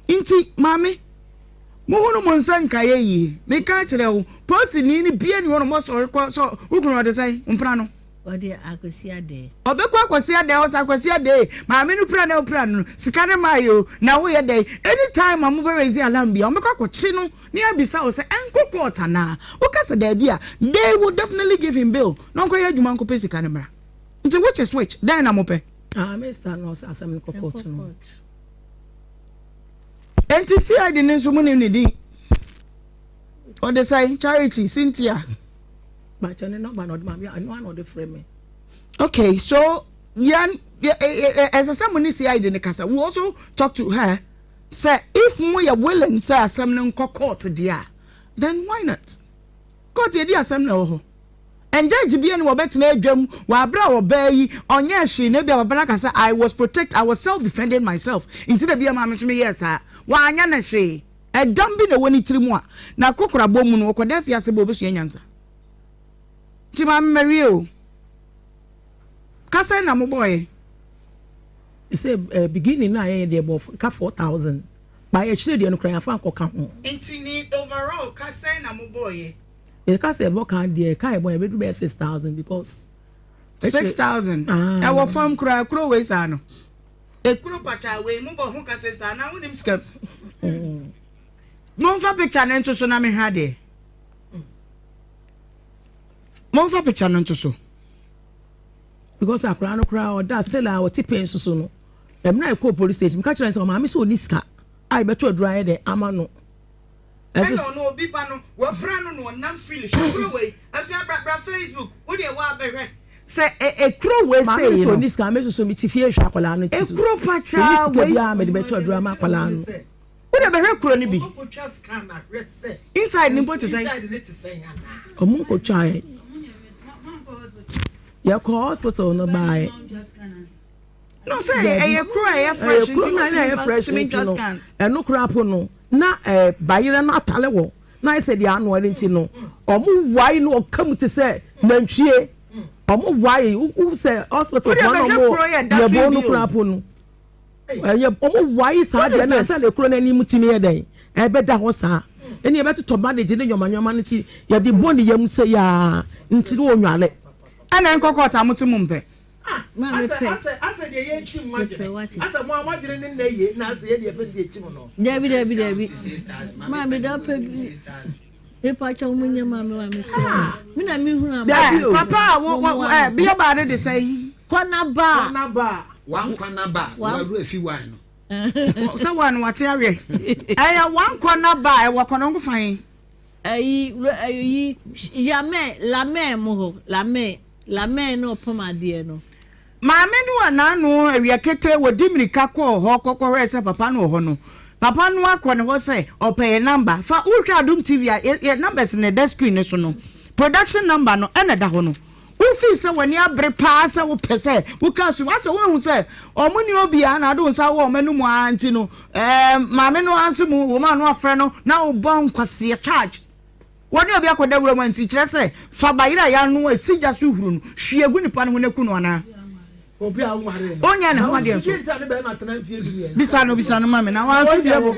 Nti maame, mohunu mo nsa nkaeɛ yie. Meka akyerɛ wo, polisini no bia ni hɔ nom ɔsɔre kɔ sɛ wo kunu ɔde sɛn mpena no. Ɔde Akwasi Adɛɛ. Ɔbɛkɔ Akwasi Adɛɛ hɔ sɛ Akwasi Adɛɛ maame no pira na wopira no no sika no maa yɛ o na woyɛ dɛn anytime a mobɛ raise alarm bia wɔbɛkɔ akɔkye no na yɛabisa wo sɛ ɛnkɔ court anaa woka sɛ daabi a they will definitely give him bail na ɔnkɔyɛ adwuma nkɔpɛ sika no mmra nti which is which dɛn na mopɛ? Ah Mister no ɔsɛ asɛm no kɔ court no. Enti CID no nso munim ne din ɔde sɛn Charity Cynthia. Bàkyɛ ne nɔmba na ɔde ma mi ɛno ana ɔde frɛ mi. Okay so yɛn ɛsɛ sɛ mo ne CID no kasa we also talk to her sɛ if mo yɛ willing sɛ asɛm no nkɔ court deɛ a then why not court yɛdi asɛm na ɛwɔ hɔ and judge bia ni wɔbɛtena adwam wɔ abere a ɔbaa yi ɔnyɛ hwee na ebi a papa no aka sɛ I was protect I was self defending myself nti na bi a maame nso meyɛɛ saa wanyɛ no hwee. Ɛdam bi na ɛwɔ ne tirim a n'akokorabɔ mu no, ɔkɔda afiase ba ɔbɛsua nyansa. Nti maame mawie o. Ka sɛn na mobɔeɛ? Sɛ eh, beginning no a yɛyɛ deɛ bɔ ka 4000 ba yɛkyerɛ deɛ no koraa yɛafa nkɔka ho. Nti ne overall ka sɛn na mobɔeɛ? Yɛka sɛ ɛbɔ ka deɛ ka ɛbɔ yɛbɛduru bɛyɛ 6000 because. 6000 ɛwɔ fam koraa kuro wei saa no. Ekuro pakyaa wei mo bɔ ho ka sista anaa wonim sika mu. Momfa picture no nto so na mehwɛ adeɛ. Momfa picture no nto so. Because akwaraa no koraa ɔda still a ɔte pain soso no. Ɛmuna ɛkɔɔ police station meka kyerɛ sɛ ɔmaame sɛ ɔni sika a yɛbɛtɔ aduro ayɛ dɛ ama no. Ɛna ɔno obi ba no wapira no na ɔnam freely hwɛ kuro wei abusua bra bra Facebook wo deɛ waa bɛhwɛ sɛ ekuro wei sei no. Maame nso ɔni sika me soso me ti fie hwɛ akwadaa no ti so. Ekuro pakyaa wei. Ɔni sika biara mede bɛtɔ aduro ama akwadaa no. Wo deɛ bɛhwɛ kuro no bi. Inside no mpo te sɛn. Ɔmo nkotwa yɛ. Yɛkɔ hospital no baeɛ. No sɛ ɛyɛ kuro a ɛyɛ fresh nti na ɛyɛ fresh nti no ɛno koraa po no na ɛɛ bayerɛ no atale wɔ na ayɛ sɛ deɛ anoa no nti no ɔmo wae no ɔka mu te sɛ nantwie ɔmo wae wo sɛ hospital fo na ɔmo yɛbo no koraa po no ɛyɛ ɔmo wae saa deɛ na sɛ na ekuro n'anim timi yɛ dɛn ɛbɛda hɔ saa ɛni ɛbɛtotɔ bandage ne nyɔma nyɔma no ti yɛde bɔ ne yam sɛ yaa nti no onwale. Ɛna nkɔkɔ ɔtaa mo se mo mpɛ. Ah, Maame asɛ, pɛ. asɛ, asɛ deɛ yɛrekyim mo Mepɛ adwene. wate. Asɛ mo a mo adwene ne nnɛ yie na asɛ yɛ deɛ yɛpɛ sɛ yɛkyim no. Dabi dabi dabi. Maame da ɔpɛ bi. Mepa kyɛw mo nyɛ maame wa mesrɛ mo. Me na me hunu ama. Dabi o. Papa a wo wo ɛ bia baa ne de sɛn. Kɔ na ba. Kɔ na ba. Wankwa na ba. Wawura fi wan no. Sɛ wan wate aweɛ. Ɛyɛ wankɔ na ba ɛwɔ kɔnɔngo fan. Ayi ayi yamɛ lamɛ mo hɔ lamɛ. Lamɛn na ɔpam adeɛ no. Maame no a n'ano awia ketee wɔdi mmirika kɔɔ hɔ kɔkɔhwɛɛ sɛ papa no wɔ hɔ no, papa no akɔ ne hɔ sɛ ɔpɛ yɛn number. Fa wohwɛ Adom TV a, yɛn numbers na ɛda screen no so no, production number no ɛna ɛda hɔ no. Wofii sɛ w'ani abere paa sɛ wopɛ sɛ woka so, asɛ woahu sɛ wɔn nni obiara na ade wo nsa wɔ wɔn anum ara nti no, ɛɛ maame no ara nso mu wɔn ano afrɛ no na wobɔ nkwaseɛ charge. Wɔne obi akɔda wuram a nti kyerɛ sɛ fa bayerɛ a yɛanoa a ɛsi gya so huru no hwie gu nipa no ho na ku no anaa? Ɔnyɛ ne ho adeɛ nso. Bisa no bisa no ma me na wanso deɛ bɔ.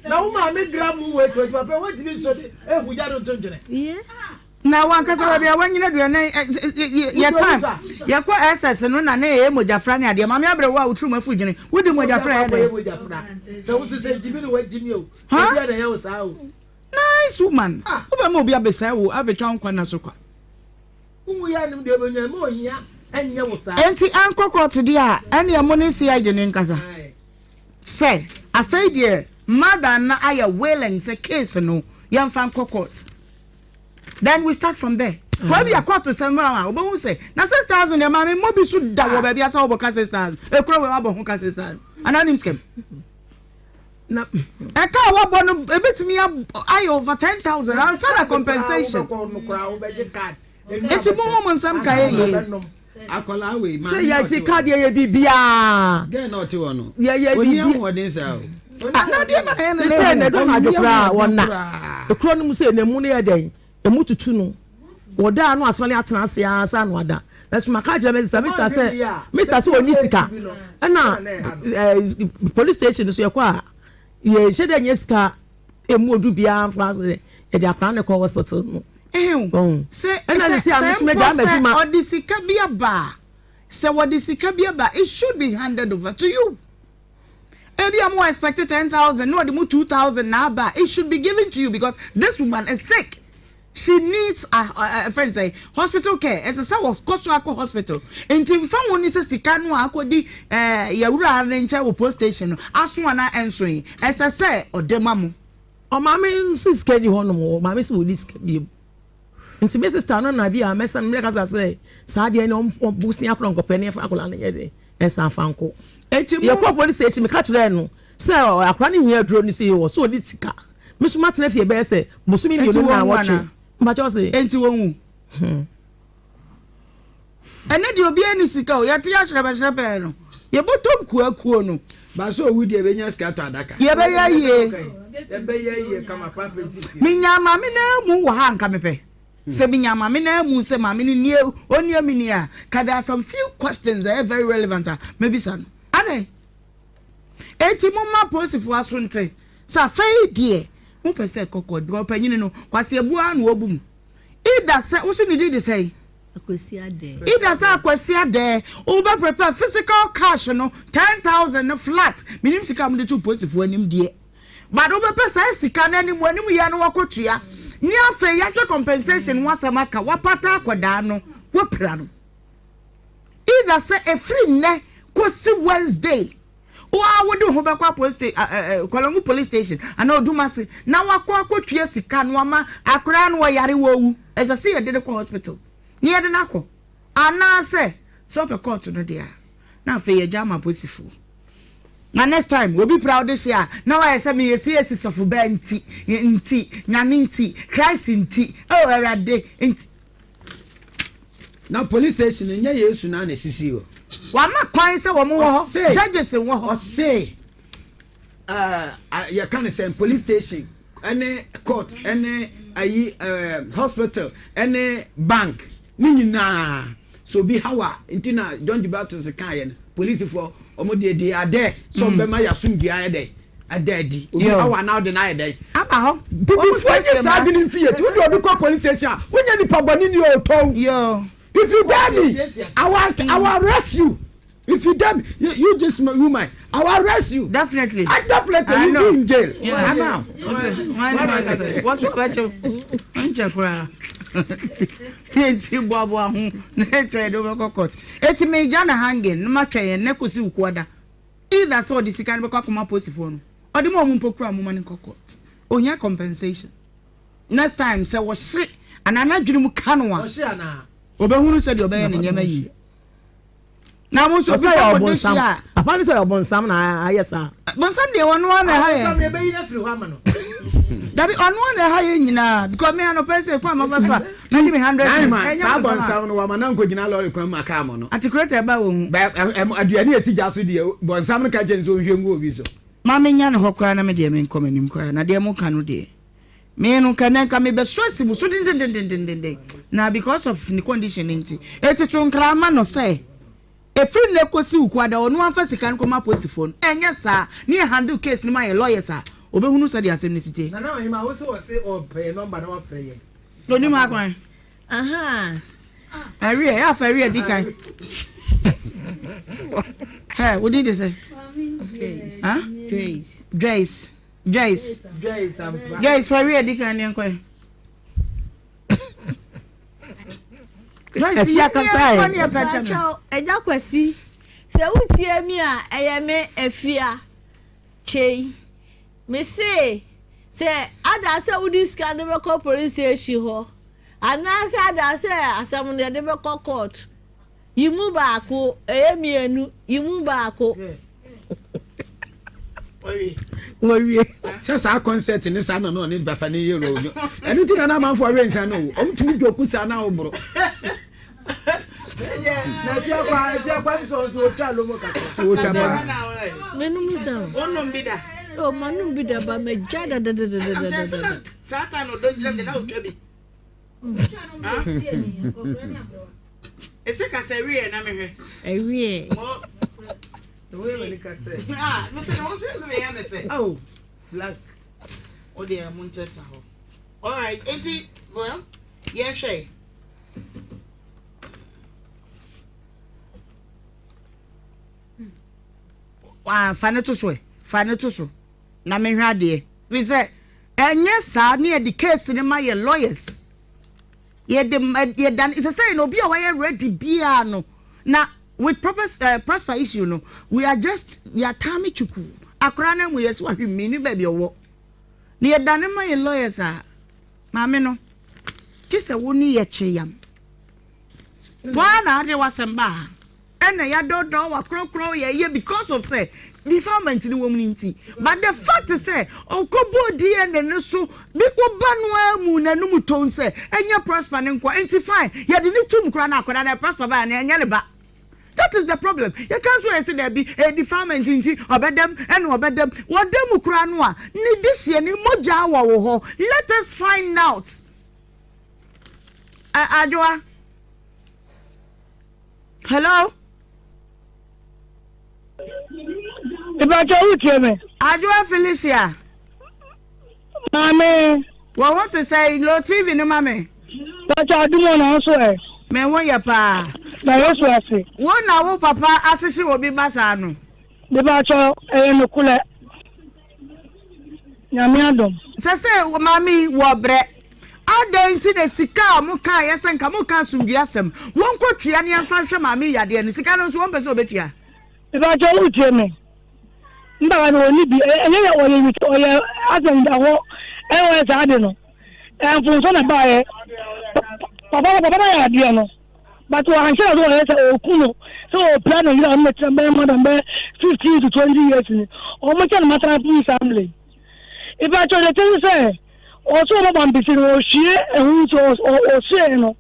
Na wo maame gra mu wɔ etu papa wɔntumi nsɔ de ehu gya no nto ntwene. Na wankasa baabi a wanyina dua na yɛ time yɛkɔ SS no na na yɛyɛ mogyafra ne adeɛ maame abrɛ wo a wotiri mu afu dwene wodi mogyafra yɛ dɛ. Sɛ wosu sɛ gyimi no wagyimi o. Sɛ bia na ɛyɛ wo saa o. Nice woman. Wobɛma obi abɛsɛe wo abɛtwa wo nkwa nna so kwa. Wohu yɛ anim deɛ wobɛnya ɛma ohia ɛnyɛ wo saa. Enti ɛnkɔ court deɛ a ɛneɛ mo ne CID no nkasa sɛ afei deɛ mother no ayɛ willing sɛ case no yɛmfa nkɔ court then we start from there. Kɔ ebia court sɛm a wobɛhu sɛ na 6000 deɛ maame mmɔ bi so da wɔ baabi a sɛ wobɔ ka 6000 ekura wei wabɔ ho ka 6000 anaa nim sikam. Na ɛka a wabɔ no ebetumi ayɛ over 10,000 ansa na compensation. Eti mo ho mo nsɛm ka yɛ yie. Akwadaa wei sɛ yɛgye ka deɛ yɛ biribiara. Gɛn na ɔte hɔ no. Yɛyɛ Oni biribi. ahoɔden saa o. Ah, na adeɛ na ayɛ no Ne sɛ na ɛdɔ anadwo koraa wɔna. Ekuro no mu sɛ na emu no yɛ dɛn? Emu tutu no. Wɔda ano asɔre atena ase ara sa ano ada. Nanso maka akyerɛ me sista, mista sɛ mista sɛ ɔnni sika. Ɛna ɛɛ police station so yɛkɔ a yɛhyɛ dɛ nyɛ sika emu odu biara mfa sɛ yɛde akwadaa no kɔ hospital no. Ɛhɛn sɛ Ɛna sɛ sisi a sɛ meso mpo magyaa sɛ m'adwuma. ɔde sika bi aba a sɛ wɔde sika bi aba it should be handed over to you. Ebia mo expect 10,000 na ɔde mu 2,000 na aba a it should be given to you because this woman is sick. She needs a a friend sɛ hospital care ɛsɛ sɛ wɔkɔ so akɔ hospital nti nfa ho ne sɛ sika no a akɔdi ɛɛ yɛwura ne nkyɛn wɔ police station no aso anaa ɛnso yi ɛsɛ sɛ ɔde ma mo. Ɔmaame nso sika ni hɔ nom ɔmaame sɛ ɔni sika biem nti me sister no na bi a mɛsan mmerɛ kasa sɛ saa deɛ ne ɔbosia korɔ nkɔpɛ ne ɛfa akwadaa no nyɛ de ɛsan fa nko yɛkɔ police station meka kyerɛɛ no sɛ akwadaa no hia aduro no sɛ wɔ sɛ ɔni sika me so matena fie bɛyɛ sɛ bosome 2 na wɔtwe mpakyɛw se enti wɔn wu ɛnɛ deɛ obiara ni sika o yɛte ahyerɛbɛhyerɛ pɛɛ no yɛbɔtɔ nkuakuo no. Baso owu deɛ ebenya sika tɔ adaka. Yɛbɛyɛ yie. Menya maame naa mu wɔ ha nka mepɛ. Sɛ menya maame naa mu sɛ maame no nie onie mi nie a ka there are some few questions that are very relevant a mɛbisa no. Adɛn? Eti mo ma polisifoɔ aso nte sɛ afei deɛ mopɛ sɛ kɔkɔ because ɔpanyini no kwasi abuo na ɔbu mu. Either sɛ wosi ne din de sɛn? Akwasi Adɛɛ. Either sɛ Akwasi Adɛɛ, wobɛ prepare physical cash no 10,000 no flat, menim sika a mode to polisifoɔ anim deɛ, but wobɛpɛ saa sika no anim anim yɛ no wakɔtua, ne afei yɛahwɛ compensation ho asɛm aka, wapata akwadaa no, wapira no. Either sɛ ɛfiri nnɛ kɔsi Wednesday, Wo ara wode wo ho bɛkɔ apolice Kɔlɔngu police station anaa Odumase na wakɔ akɔtua sika no ama akwadaa no ɔyare wɔwu. Ɛsɛ sɛ yɛde no kɔ hospital na yɛde no akɔ anaasɛ sɛ ɔpɛ court no deɛ a na afei yɛgya ama apolisifoɔ. Na next time obi pira wode hye a na wayɛ sɛ meyɛ CAC sɔfo baa nti nti Nyame nti Christ nti oh Awurade nti. Na police station no nyɛ Yesu na na esisi hɔ. Wama kwan sɛ wɔn wɔ hɔ, judges wɔ hɔ. Ɔse ɛɛ yɛka ne sɛn police station ɛne court ɛne ayi ɛɛ hospital ɛne bank ne nyinaa so obi haw a nti na John the Baptist kaa yɛ no polisifoɔ wɔn deɛ they are there sɛ wɔn bɛma yɛ asomdua ayɛ dɛ ada adi obi haw a na ɔde no ayɛ dɛ. Aba hɔ. Bibifoɔ nye saa adwene mfi yɛ ti wode obi kɔ police station a wonyɛ nipa bɔne ni o tɔw if you dare me I will, I will arrest you if you dare me you, you this woman I will arrest you. Definitely. I definitely I you know. be in jail. Yeah. Ana. Wɔso bɛkyɛw nkyɛ koraa nti boaboa ho na ɛkyɛ de wobɛkɔ court eti megya na hanging na matwɛn yɛn na kɔsi wukuada either sɛ ɔde sika no bɛkɔ akɔma apolisifoɔ no ɔde ma ɔmo mpo kura ɔmo ma no nkɔ court ohia compensation next time sɛ wɔhye anaa n'adwene mu ka no a ɔbɛhunu sɛdeɛ ɔbɛyɛ ne nneɛma yie na mo nso obi Ɔsɛ yɛ kɔ ɔbonsam. kɔde hyia a Papa no sɛ yɛ ɔbonsam na ayɛ saa. Bonsam deɛ ɔno ara na ɛha yɛn. Ɔbonsam yɛbɛyi no afiri hɔ ama no. Dabi ɔno ara na ɛha yɛn nyinaa because me anɔpɛ sɛ kwan maba so a mɛgye me hundred Nine cedis. man, Ɛnyɛ saa bonsam a. bɔnsam no wama na nkɔgyina lɔre kwan mu aka mo no. Atikuleta ɛba wɔ hu. Bɛ ɛ ɛ aduane a esi gya so deɛ bɔnsam no ka kyerɛ no sɛ ɔnhwie ngu obi so. Ma menya no hɔ koraa na me deɛ menkɔ m'anim koraa na deɛ moka no deɛ. Me no nka nɛ nka mebɛsɔ asi mo so dendendendenden na because of ne condition no nti. Eti to nkra ma no sɛ ɛfiri nnɛ kɔsi Wukuada ɔno amfa sika no kɔma apolisifoɔ no. Ɛnyɛ saa ne yɛ handle case no ma yɛ lawyers a ɔbɛhunu sɛdeɛ asɛm no si teɛ. Nana Ɔhemaa wo se ɔse ɔpɛ yɛn number na wafrɛ yɛn. Onim akwan. Ɛweɛ, yɛ afa ɛweɛ di kan. Hɛ, wo din de sɛ? Joyce. Joyce. Joyce. Joyce fa ɛweɛ di kan ne nkɔ. Joyce yɛ kasa yɛ. Ɛgya Kwasi, sɛ wotie mi a ɛyɛ me afia kyei. Mese sɛ ada sɛ wode sika no bɛkɔ police station hɔ anaasɛ ada sɛ asɛm no yɛde bɛkɔ court. Yi mu baako, ɛyɛ mienu, yi mu baako. Wɔwie. Sɛ saa concert ne saa na na ɔne papa ne yɛ no ɛno nti na na amanfoɔ awe nsa no o ɔmo tumi dwoku saa na ɔboro. Wotwa paa. Menum nsa o. Wonum bi da. O manum bi da ba magya dadadadadadada. Saa ta no don gyina na wotwa bi. Ese kasa ewie na mehwɛ. Ewie. Ah, mese na wonso yɛ me me fɛ. Oh, black. O deɛ mo nkyɛnkyɛn hɔ. All right, enti well, yɛnhwɛ. Ah, fa ne to so ɛ fa ne to so na mehwɛ adeɛ fi sɛ ɛnyɛ saa ne yɛde case ne ma yɛ lawyers yɛde yɛda sɛ sɛ na obi a wayɛ ready biara no na with proper uh, prosper issue no we are just we are time chuku akora na mu yɛ sɛ wahwe mi ne baabi ɔwɔ na yɛda ne ma yɛ lawyers a Maame no, gye sɛ wo ne yɛ kye yam. Woa na ade w'asɛm baa ha. Ɛna yɛadɔɔdɔɔ w'akorɔkorɔ yɛ yɛ because of sɛ defilement no wɔ mu no nti. But the fact sɛ ɔkɔbɔɔ DNA no so de wo ba no ara mu n'anum toom sɛ ɛnyɛ Prosper ne nkoa nti fine yɛde no tom koraa na akwadaa no ɛyɛ Prosper ba anaa ɛnyɛ ne ba. That is the problem. Yɛka nso yɛse daabi ɛyɛ defilement nti ɔbɛdam ɛna ɔbɛdam. Wɔda mu koraa no a ne dehyeɛ ne mogya wɔ wo hɔ. Let us find out. Adwoa. Hello. Ìbàjẹ́ wù tiẹ̀ mi. Adwoa Felicia. Maame. Wɔ ho te sɛ lo TV no ma me. Pacho adum o na wo so ɛ. Me ho yɛ paa. Da Yesu ase. Wo na wo papa ahyehye obi ba saa no. Me pacho ɛyɛ nokorɛ. Nyame adom. Sɛsɛ maame yi wɔ brɛ. Adɛn nti na sika a mo kaa yɛ sɛ nka mo ka asomdwie asɛm wɔn kɔ tua ne yɛnfa nhwɛ maame yi yadeɛ no sika no nso wɔn pɛ sɛ ɔbɛtua. Me pacho wo tie me. Mbaba no ɔnni bi ɛnyɛ yɛ ɔyɛ with ɔyɛ asɛ ndahɔ ɛna ɔyɛ saa ade no mfomso na baayɛ papa papa no yɛ adeɛ no but wanhyɛ na so ɔyɛ sɛ ɔku no sɛ ɔpira ne yere a ɔno na kyerɛ bɛyɛ more than bɛyɛ 15 to 20 years ni ɔmo kyɛ no matena police assembly ìbàkyɛ ɔde te sɛ Ɔsɛ ɔbɔ bampisi no ɔhwie ɛho nsuo ɔhwiee no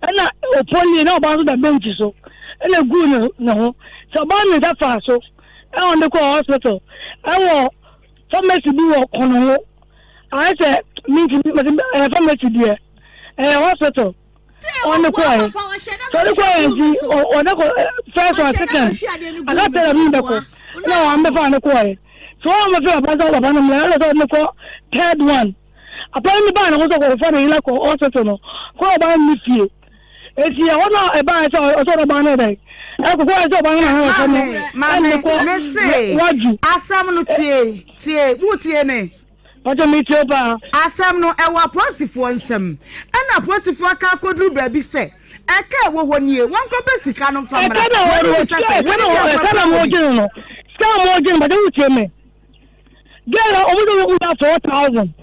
ɛna ɔpɔlie na ɔbaa nso da bench so ɛna eguu ne ne ho sɛ ɔbaa ne nsa faa so ɛna ɔde kɔɔ hospital ɛwɔ pharmacy bi wɔ kɔnɔho ayɛ sɛ minti ɛyɛ pharmacy deɛ ɛyɛ hospital. Ɔne kɔɛ sɛ ɔde kɔɛ nti ɔde kɔ first one second aka tɛrɛ mi bɛkɔ na wɔn bɛfa ne kɔɛ so wɔn bɛfɛ papa sɛ papa no mmerɛ ɛna sɛ ɔde kɔ third one papa no baa ne ho sɛ kɔfa ne yere kɔ hospital no kɔ ɔbaa no ne fie eti ɛhɔ na ɛbaa sɛ ɔsɛ ɔde ɔbaa no dɛ ɛkɔkɔ ɛsɛ ɔbaa no na ɔsɛ no ɛne kɔ wadu. Asɛm no tie tie wotie me. Mpakyɛ me tie wo paa. Asɛm no, ɛwɔ apolisifoɔ nsam. Ɛna apolisifoɔ aka akɔduru baabi sɛ, ɛka a ɛwɔ hɔ nie, wɔnkɔpɛ sika no mfa mmra. Ɛka na Wɔn bisa sɛ, ɛka na ɛka na mo gye no no. Sika a mo gye no, mpakyɛ wo tie me. Girl na ɔmo de wo wura 4,000.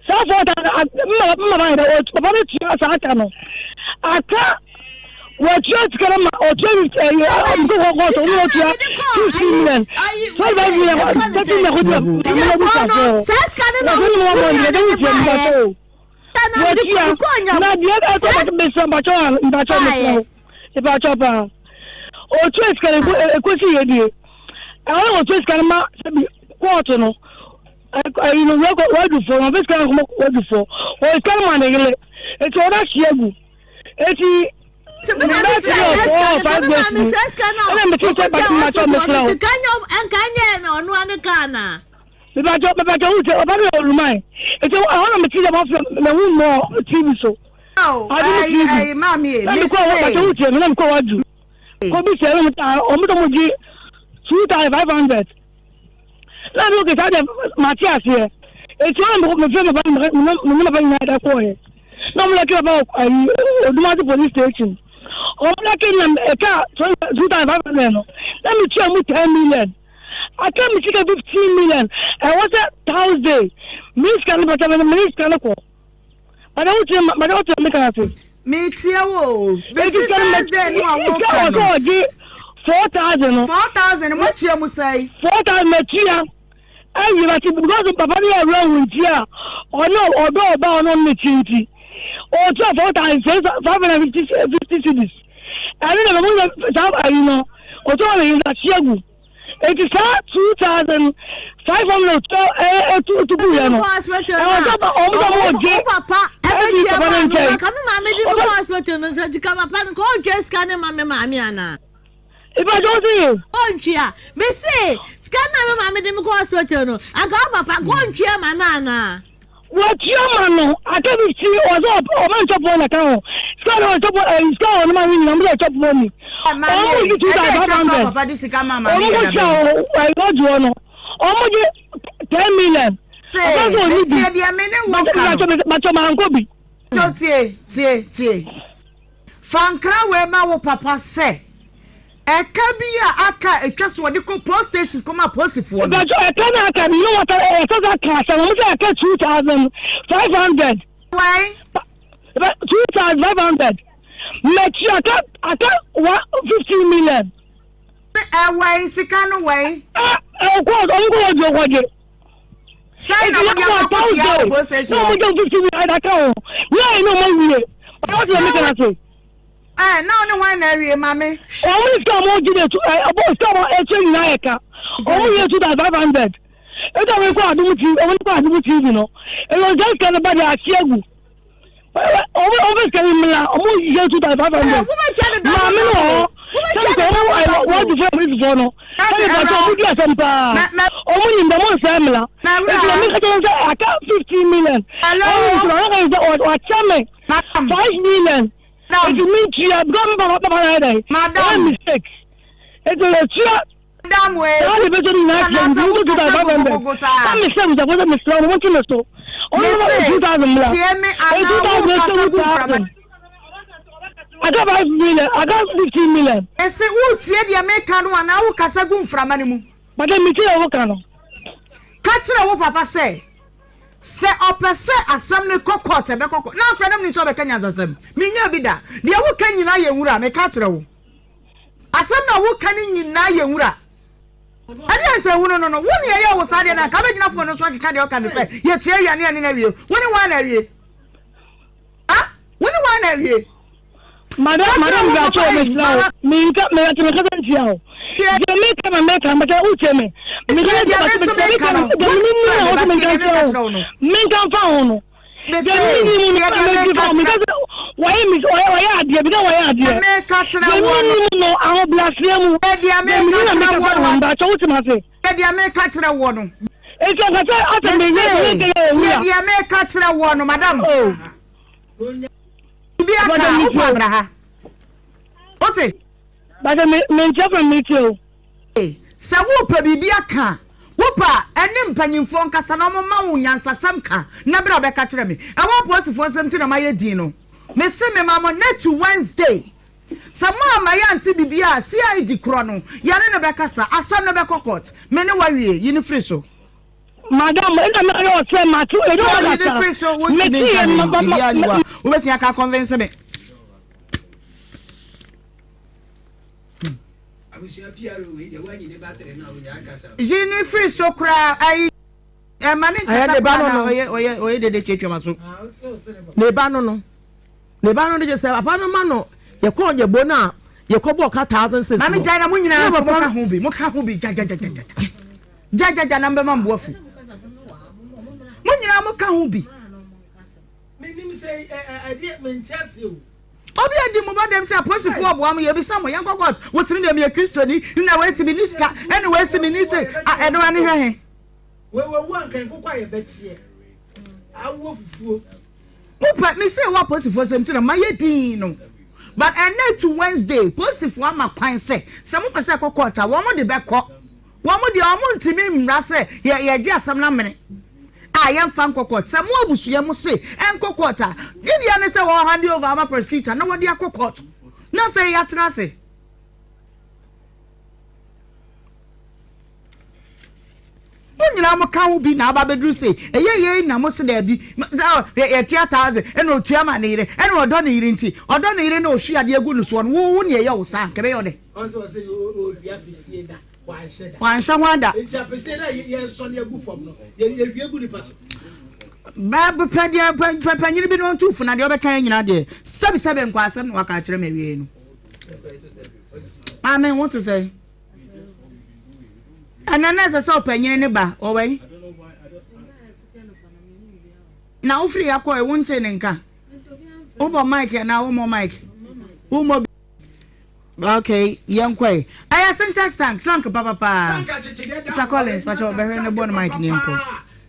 Saa 4,000 mma mma ba yɛ dɛ, papa no tua saa aka no. Aka Wɔtua sika no ma ɔtua ɛyɛ ɔmo kɔ kɔ sɛ ɔmo ɔtua 15 million 25 million 30 million kò tia maame na busuafoɔ Saa sika no na wɔsɛ ne wɔn wotua deɛ ne ɛdɛ de wotua baeɛ. mpakyɛ o Na mede wɔtua kɔ nyam. na deɛ ɛkɔ bɛsɛ mpakyɛ a mpakyɛ mesrɛ wo mpakyɛ paa ɔtua sika no ekosi yɛ die ɛwɔ na wɔtua sika no ma sɛbi kɔɔto no. Ayi no wɔ wadufo no ɔfɛ sika no kɔmɔ wadufo ɔyɛ sika no ma ne yere eti ɔda hyia gu eti me maame sɛ sika no me maame sɛ sika no ɛna mete sɛ ɔkɔgya mbatɔ hospital mesrɛ no wo nti ka nyɛ nka nyɛ ɔno ane kaa na. Mebatɔ mebatɔ wo sɛ ɔba no yɛ oluman eti ɛhɔ na mete sɛ mafrɛ mahu mmɔ TV so ade ne TV na mekɔ batɔ wo tie me na mekɔ wadu kɔ bi sɛ ɛna ɔmo sɛ ɔmo gye 2500 na mi okay saa deɛ mate aseɛ eti wɔn na mefrɛ me ba me ne papa nyinaa da kɔɔɛ na wɔn lɛke papa wɔ ayi odumase police station wɔn lɛke na ɛka 2500 no na metua mu 10 million aka me sika 15 million. Ɛwɔ sɛ Thursday me sika no bɛtɛ me ne sika no kɔ bàtà wò tiɛ bàtà wò tiɛ mi kan ase. Metie wo o. Bɛsi Thursday no a wɔka no. Sika wɔ sɛ ɔgye 4,000 no. 4,000 moatua mu sɛe? 4,000 matua ayi bàtà because papa no yɛ awura wo nti a ɔno ɔdɔ ɔba ɔno ɔno n'akyi nti ɔtua 4,550 50 cedis ɛno na bɛmu yɛ saa ayi no ɔtɔ wɔ yi ahye agu eti saa 2,500 tɔ ɛɛ etu etu gu yɛ no ɛwɔ sɛ ɔmo sɛ ɔmo gye wo papa ɛfi ɛbɛtua papa ma ne no nkyɛn. ka me maame de me kɔ hospital no nka sika papa no ka ɔntwa sika ne ma me maame anaa. Ìbàdàn ó sì yè. Ɔntwea me se sika no a me maame de me kɔ hospital no anka wo papa ka ɔntwea ma no anaa. Wɔtua ma no aka 50 ɔsɛ ɔma ntɔpɔ na ka ho sika na ɔtɔpɔ ɛyi sika ɔno ma no nyina ɔmo sɛ ɔtɔpɔ ni ɔmo gye 2,500 papa de sika ma maame ɔmo yɛ ko na tia bɛn. ɛyi ɔgye hɔ no ɔmo gye 10 million ɔka sɛ ɔni bi Tie deɛ me ne wo ka no. Bàtɔ maa nkɔ bi. So tie tie tie. Fa nkra wei ma wo papa sɛ ɛka bi a aka a ɛtwa so wɔde kɔ police station kɔma apolisifoɔ no. Bàtɔ ɛka na aka no ne wɔta ɛsɛ sɛ aka asɛm ɔmo sɛ ɛka 2,500. Wɛn? 2,500 mɛtua aka one 15 million. Ɛwɛn sika no wɛn? Ɛ ɔkɔ ɔmo kɔ wɔgye ɔkɔgye. Sɛn na wɔde akɔ akɔtua wɔ police station na hɔ? ɔmo gye 15 million ɛda ka ho yɛn na ɔmo wie ɔmo sɛ ɔmo kana se. Ɛ na ɔne hwan na awie maame? Ɔmo ne sika ɔmo gye de tu ɛ ɔbɔ sika ɔmo etua nyinaa yɛ ka ɔmo yɛ 2,500 etu ɔmo kɔ Adum TV ɔmo kɔ Adum TV no ɛyɛ ɔgya sika no ba de ahye agu ɔmo ɔmo fɛ sika no mmla ɔmo yɛ 2,500 maame no wɔ hɔ sɛbi sɛ ɔmo ɛ wɔn di fɛ polisifoɔ no sɛbi pàtó ɔmo di asɛm paa ɔmo nim dɛ ɔmo nsɛn mmla eti ɔmo kata sɛ aka 15 million ɔmo nsɛm ɔmo kata sɛ ɔkyɛ me 5 million eti mi ntua because mi papa papa na yɛ dɛ ɔyɛ mistake eti etua saa de bɛ so nyinaa tia nti mo 2,500 sɛ mi sɛ musafo sɛ mi srɛ ɔmo mo ti mi so ɔmo mo 2,000 mla eyi 2,000 esi 2,000 aka 5 million aka 15 million. Ɛsɛ wotie deɛ meka no anaa wokasa gu mframa no mu? Bàtɛ mi ti yɛ wo ka no. Ka kyerɛ wo papa sɛ sɛ ɔpɛ sɛ asɛm no kɔ court ɛbɛkɔ court na afei nam ni sɛ ɔbɛka nyansasɛm. Menya bi da. Deɛ woka nyinaa yɛ nwura meka kyerɛ wo. Asɛm na woka no nyinaa yɛ nwura. Ɛdeɛ nsɛ hunu no no wo ne ɛyɛ wo saa deɛ no anka wobɛgyina phone no so akeka deɛ ɔka no sɛ yɛtua awia ne ɛne no awie. Wo ne wan na awie? Ah, wo ne wan na awie? Madam madam gàtò mesra o mi nka mi ati mi kasa ntia o deɛ mi ka na mi ka mbɛtɛ o tie mi mi ka deɛ mi deɛ mi ka deɛ mi ni na o sɛ mi nka ntia o mi nka nfa ho no deɛ mi ni mu no mi nka mi ka sɛ wɔyɛ mi ɔyɛ ɔyɛ adeɛ bi ka wɔyɛ adeɛ deɛ mi ni mu no ahobilaseɛ mu deɛ mi ni na mi ka fa ho mbɛtɛ o ti ma se. Deɛ meka kyerɛ wɔ no. Eti ɔkasa asɛ mi nye mi nye kele owura. Tie deɛ meka kyerɛ wɔ no madam. Bibi aka wokɔ abra ha. Wote? Bàtɛ mi mi nkyɛn fún mi tie o. Sɛ wopɛ biribi aka a, wopɛ a ɛne mpanyimfoɔ nkasa na wɔmma wo nyansasɛm ka na bra bɛka kyerɛ me. Ɛwɔ apolisifoɔ nsɛm nti na mayɛ din no. Mese mema mo nnɛ to Wednesday. Sɛ moamma yɛante biribi a CID korɔ no, yɛne no bɛkasa. Asɛm no bɛkɔ court. Me ne wo awie. Yi no firi so. Madam, ɛna mi ayɛ ɔsɛ ma to ebi wa Yi no kasa. firi so. Mi Wontumi ti nka yɛ me ma ma biribiara ni ma. hɔ a wobɛtumi aka akɔnvinse me. Yi no firi so koraa. Ayi ɛma ne Ɛyɛ nkasa ne ba koraa no na no. ɔyɛ ɔyɛ ɔyɛ dede tuatua ma so. Ne ba no no ne ba no no kyerɛ sɛ papa no ma no yɛkɔ ɔnyɛbo no a yɛkɔ bɔɔ ka 1,006 Maame no gyae na mo nyinaa na nso papa moka no ho bi moka ho bi gyagyagyagyagya gyagyagya na mbɛma mboa fu. Mo nyinaa mo ka ho bi. Menim sɛ ɛdeɛ mente aseɛ o. Obi adi mo ba dɛm sɛ apolisifoɔ ɔboa mo yɛbisa mo yɛnkɔ court wosi mi deɛ meyɛ kristoni na wɔasi mi ni sika ɛna wɔasi mi ni se a ɛno ani hwɛ he. Wawu anka nkokɔ a yɛbɛkyeɛ awoɔ fufuo. Mo pɛ me se wɔ apolisifoɔ sɛm ti na ma yɛ din no but ɛnɛ to Wednesday polisifoɔ ama kwan sɛ sɛ mo pɛ sɛ ɛkɔ court a wɔn de bɛkɔ. Wɔn deɛ wɔn ntumi mmra sɛ yɛ yɛgye asɛm no amene a yɛnfa nkɔ court. Sɛ mo abusua mo se ɛnkɔ court a, ne deɛ ne sɛ wɔn hand over ama prosecutor na wɔde akɔ court na afei yɛatena ase. Mo nyinaa mo ka ho bi na aba abɛduru sei. Ɛyɛ yei na mo se daabi sɛ yɛtua thousand ɛna ɔtua ma ne yere ɛna ɔdɔ ne yere nti ɔdɔ ne yere na ɔhwie adeɛ gu no soɔ no wo wo ne ɛyɛ wo saa nka ɛbɛyɛ wo dɛ. Ɔsɛ ɔsɛ ɔhwie apɛsie da. Wanhyɛ ho ada. Enti apɛsɛ no a yɛsɔne agu fam no, yɛhwie gu nipa so. Bible pɛ deɛ pɛ panyini bi na ɔntu fo na deɛ ɔbɛka yɛ nyinaa deɛ sɛbi sɛbi nkɔ asɛm na waka akyerɛ me awie no. Maame ho te sɛ ɛnɛ na ɛsɛ sɛ ɔpanyini ne ba ɔwɔ yi na wofiri akɔ ewu nte ne nka wobɔ mic na womɔ mic womɔ. Okay, yɛn kɔ yi. Ɛyɛ syntax tank, tank papapaa. Mr. Collins, pakyɛ ɔbɛhwɛ ne bɔ no mic ne yɛn kɔ.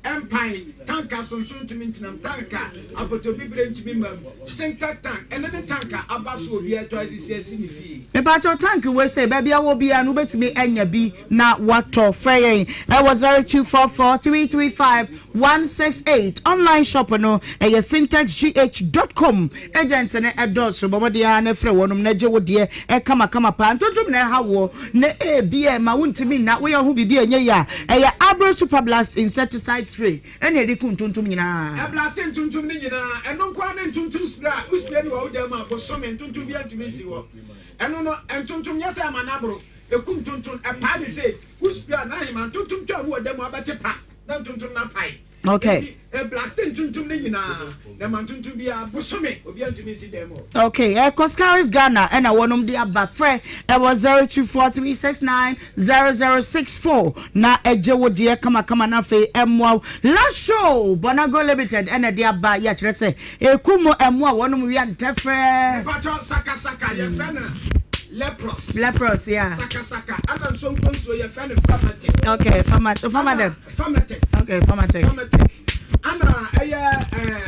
Ɛmpan, tank asonso ntumi ntenam, tank a apɔtɔbibire ntumi mma mu, syntax tank, ɛno ne tank a aba so obiara tɔ asisi asi ne fie. Mepakyɛw tank wei sei baabi a wɔ biara no wobɛtumi anya bi na watɔ frɛ yɛn ɛwɔ 0244 335 168 online shop no ɛyɛ syntexgh dot com agent no ɛdɔɔso bɔ mmɔden ara na frɛ wɔnom na gye wo deɛ ɛkamakama paa ntontom na ɛha woɔ na ebia ɛma wontumi nna woyɛ ho biribi a ɛnyɛ yie a ɛyɛ Abro Super Blast insecticide spray ɛna ɛde ku ntontom nyinaa. Ɛblase ntontom no nyinaa ɛno nko ara ne ntontom spray a wo spray no wɔ wo dan mu a bosome ntontom biara ntumi nsi hɔ ɛno no ntontom nyɛ sɛ ɛma no aboro ɛkum ntontom ɛpaa ne sei wo spray a n'ahema ntontom twa mu wɔ dan mu abɛte pa. Na ntontom no apae. Okay. Enti eblaste ntontom no nyinaa, na ɛma ntontom biara bosome, obiara ntumi nsi dan mu hɔ. Okay, eh, Coscharis Ghana ɛna wɔnom de aba frɛ ɛwɔ 0243690064 na ɛgye wo deɛ kamakama na afei ɛmmoa wo. Last show Bonago Limited ɛna de aba yɛ akyerɛ sɛ eku mu ɛmmoa wɔnom wia ntɛfrɛ. Mepatɔ sakasaka yɛfrɛ no leprous. Leprous, yeah. Sakasaka ɛna nsonko nsuo yɛfrɛ no fermented. Okay, ferment, fermented. Fermented. Okay, fermented. Fermented. Ɛna ɛyɛ ɛɛ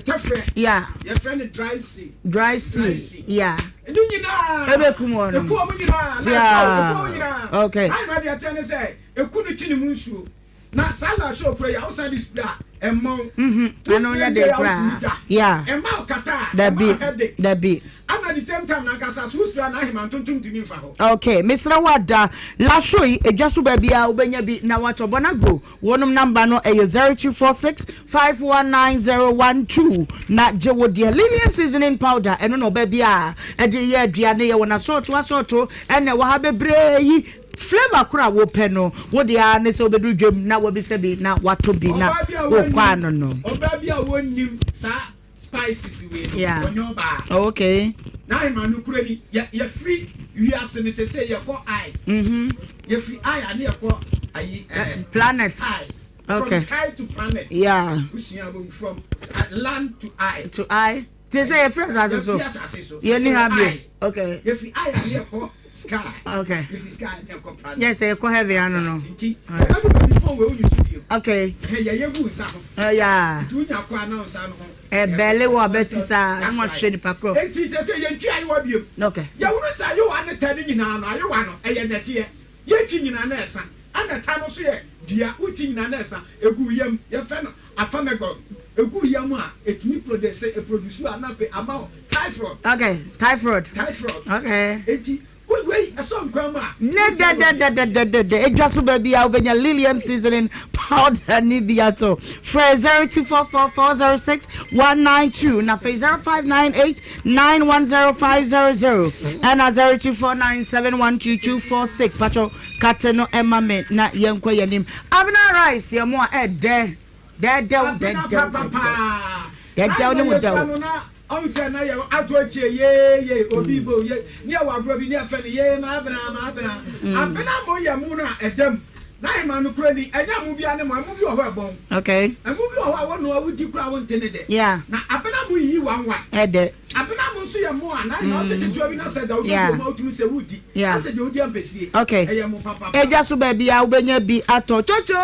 tɛfrɛ. Yeah. Yɛfrɛ no dry sea. Dry sea. Dry sea. Yeah. Ne nyinaa. Ebe kum wɔn. Eku wɔn nyinaa. Yeah. Eku wɔn nyinaa. Okay. Ayi ma deɛ kyɛn ne sɛ eku no twi ne mu nsuo. Na saa na show kura yi a wosan de spray a ɛmma wo. Mhm. Ɛno yɛ den koraa. Yeah. Ɛmma wo kata a. Dabi. Ɛmma wo headache. Dabi. Ɛna the same time no ankasa so wo spray a n'ahema ntontom ntumi nfa hɔ. Okay, mesrɛ wo ada la show yi edwa so baabi a wobɛnya bi na watɔ Bonagro wɔnom namba no ɛyɛ 0246 519012 na gye wo deɛ Lilian seasoning powder ɛno na ɔba bi a ɛde yɛ aduane yɛ wɔn asɔɔto asɔɔto ɛna ɛwɔ ha bebree yi Flavour koro a wopɛ no, wo deɛ ara ne sɛ wobɛduru dwam na woabisa bi na woatɔ bi na wokɔ ano no. Ɔbaa bi a wɔnnim saa spices wei no, Yeah. ɔnyɛ ɔbaa. Oh, okay. N'ahema no kura ni, yɛ yɛfiri wiase no sese yɛkɔ I. Mm-hmm. Yɛfiri I a ne yɛkɔ ayi ɛɛ. Eh, planet. Sky. Okay. From sky to planet. Yeah. Wosua bom from land to I. To I. Te sɛ yɛfiri asase so. Yɛfiri asase so. Yɛnni ha bio. Okay. Yɛfiri I a ne yɛkɔ sky. Okay. Yɛfiri sky ne yɛkɔ planet. Yɛ sɛ yɛkɔ heaven ano no. Nti ɛbɛdu baabi phone wei wonyi so bio. Okay. Yɛyɛ gu nsa ho. Yeah. Nti wonya kɔ a na nsa no ho. Ɛbɛle wɔ abɛti saa na wɔahwɛ nipa korɔ. Nti sɛ sɛ yɛntwi ayewa biom. Okay. Yɛhunu sɛ ayewa ne ta ne nyinaa no ayewa no ɛyɛ nɛteɛ. Yɛtwi nyinaa na ɛsa. Ɛna ta no nso yɛ dua wotwi nyinaa na ɛsa. Egu yam yɛfrɛ no Afamegor egu yam a etumi produce eproduce a na afei ama wo typhoid. Okay, typhoid. Typhoid. Okay. Enti wei ɛsɔ nkwan mu a. Ne dɛdɛdɛdɛdɛdɛ edwa so baabi a wobɛnya Lilium seasoning powder ne bi ato. Frɛ 0244406192 na afei 0598910500 ɛna 0249712246 patro Kate no ma me na yɛnkɔ yɛn anim. Abena rice yɛ mo a ɛdɛ dɛdɛw Abena dɛdɛw papa dɛdɛw paa. dɛdɛw ne Na mu yɛ dɛw. sua no na ɔhu sɛ na yɛ ato akyie yee yee obi bo ye ne yɛ wɔ agorɔ bi ne yɛ fɛ no yee ma abena ma abena abena mo yɛ mo no a ɛda mu. N'aheman no kura ni, ɛnyɛ ɛmo biara ne mo, ɛmo bi wɔ hɔ a ɛbɔn. Okay. Ɛmo bi wɔ hɔ a wɔnoa wodi koraa wonte ne dɛ. Yeah. Na abena mo yiyi wanwa. Ɛdɛ. Abena mo nso yɛ mo a n'aheman wote ketewa bi na sɛ da wodɔ Yeah. wɔ mu a wotumi sɛ wodi. Yeah. Asɛ deɛ wodi ampesie. Okay. Ɛyɛ mo papaapa. Edwa so baabi a wobɛnya bi atɔ chocho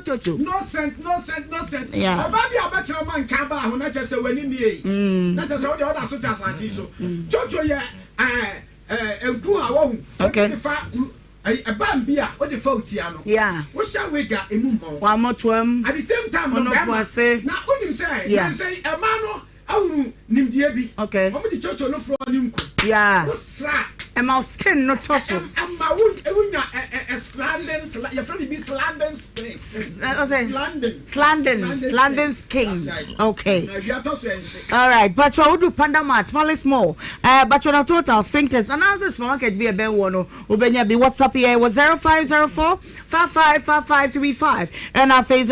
chocho. No scent, no scent, no scent. Yeah. Ɔbaa bi a ɔbɛtena ma nka baa ho na kyerɛ sɛ w'ani mmiei. Na kyerɛ sɛ wo deɛ ɔda so te asase yi so. Chocho yɛ ɛɛ ɛɛ nku a wahu. Okay. Wotumi fa Ɛban bi a wode fa wo ti ano. Yeah. Wohyɛ wig a emu mmɔn. W'amotoam. At the same time no Wo bɛrima. nufu ase. Na wonim sɛ Yeah. nnansa yi mmaa no ahunu nimdeɛ bi. Okay. Wɔn de coco no frɔ ne nku. Yeah. Wosra a. Ɛma wo skin no tɔ so. Ɛma wo wonya ɛ ɛ ɛ slanding sla yɛfrɛ biribi slanding skin. Ɔsɛ. Slanding. Slanding slanding skin. That's right. Okay. Na awia tɔ so ɛnhye. Alright, patro wodu Panda Mart, Palace Mall, uh, patro na Total, Sphincters, announces supermarket bi ɛbɛn wɔ no. Wobɛnya bi WhatsApp yɛn wɔ 0504 555535 ɛna afei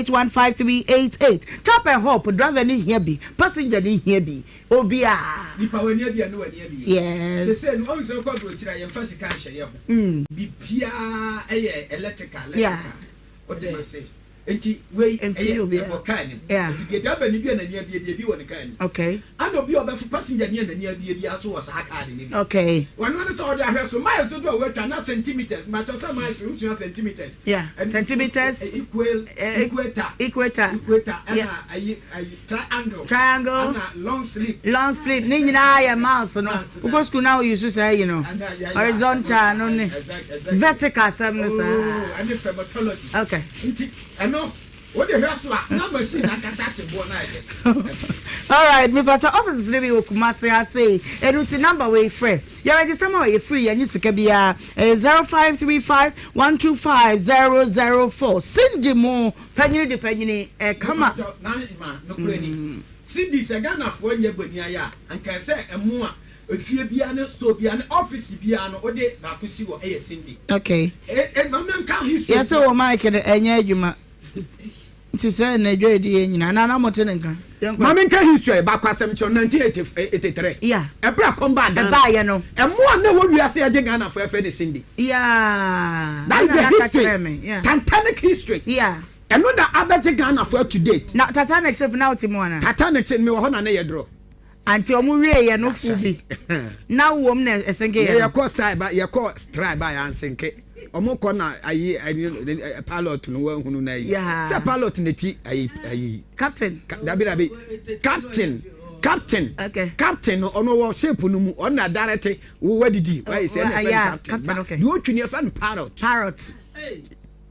0551815388. Tap and hop, driver no hia bi, passenger no hia bi, obiara. Nipa w'ani abie ne w'ani abie. Yes. Sesei no wahu sɛ wokɔ aburokyire a yɛmfa sika nhyɛ yɛ ho. Biribiara yɛ electrical electrical. Yeah. Wote m'ase? Nti wei Mfiri ɛyɛ obiara. ɛwɔ kaa nim. Yeah. Afidie driver ni bi a n'ani abie bi ebi wɔ ne kaa nim. Okay. Ɛna obi a ɔbɛfo passenger ni a n'ani abie biara nso wɔ saa kaa no bi. Okay. Wɔno ne sɛ ɔde ahwɛ so miles dodoɔ a watwa na centimeters mpakyɛw sɛ miles no wosua centimeters. Yeah. Ɛne Centimeters. Equal Eh, equator. Equator. Equator ɛna Yeah. ayi ayi triangle. Triangle. Ɛna long sleep. Long sleep ne nyinaa yɛ miles no. Miles no. Wokɔ school na wo use saa yi no. Ɛna yeah, yeah. Horizontal no ne Exact exactly. vertical asɛm no saa. Oh, ɛne fematology. Okay. Nti ɛno wode hwɛ so a na machine ankasa ate boɔ no ayɛ dɛ. Alright, mepatwa offices no bi wɔ Kumasi ha sei. Ɛno nti number wei frɛ. Yɛ register ma yɛ free yɛnye sika biara. Ɛyɛ 0535 125 004. Cindy mo panyini de panyini ɛkama. Mepatwa na ma nokorɛ ni. Cindy sɛ Ghanafoɔ nyɛ bɔni ayɛ a anka ɛsɛ ɛmo a efie biara ne store biara ne office biara no wode baako si hɔ ɛyɛ Cindy. Okay. E e ma menka history. Yɛsɛ wɔ mic no ɛnyɛ adwuma. Nti sɛ na adwa edi yɛ nyinaa na na mote ne nka. Yɛnkɔ. Ma menka history baako asɛm kyerɛ wo 1983. Yeah. Ɛberɛ a kɔm baa Ghana. Ɛbaayɛ no. Ɛmo a na ɛwɔ wiase a ɛgye Ghanafoɔ ɛfɛ ne Cindy. Yeah. That is Ɛna the na ka history. kyerɛ me. Yeah. Titanic history. Yeah. Ɛno na abɛgye Ghanafoɔ up to date. Na Titanic ship na wote mu anaa? Titanic ship mewɔ hɔ na ne yɛ dorɔ. Ante ɔmo wie yɛ no fo bi. Na wom na ɛsenke yɛ no. Yɛkɔ style ba yɛkɔ try ba yɛ ansenke. Ɔmo kɔ na ayi ayi pilot no wahunu na ayi. Sɛ pilot na twi ayi ayi. Captain. Dabi dabi. Captain. Captain. Okay. Captain no ɔno wɔ ship no mu ɔno na direct wo wadidi. Wayɛ sɛ ɛna ɛfɛ no captain. Captain okay. Deɛ otwi no yɛfɛ no pilot. Parrot.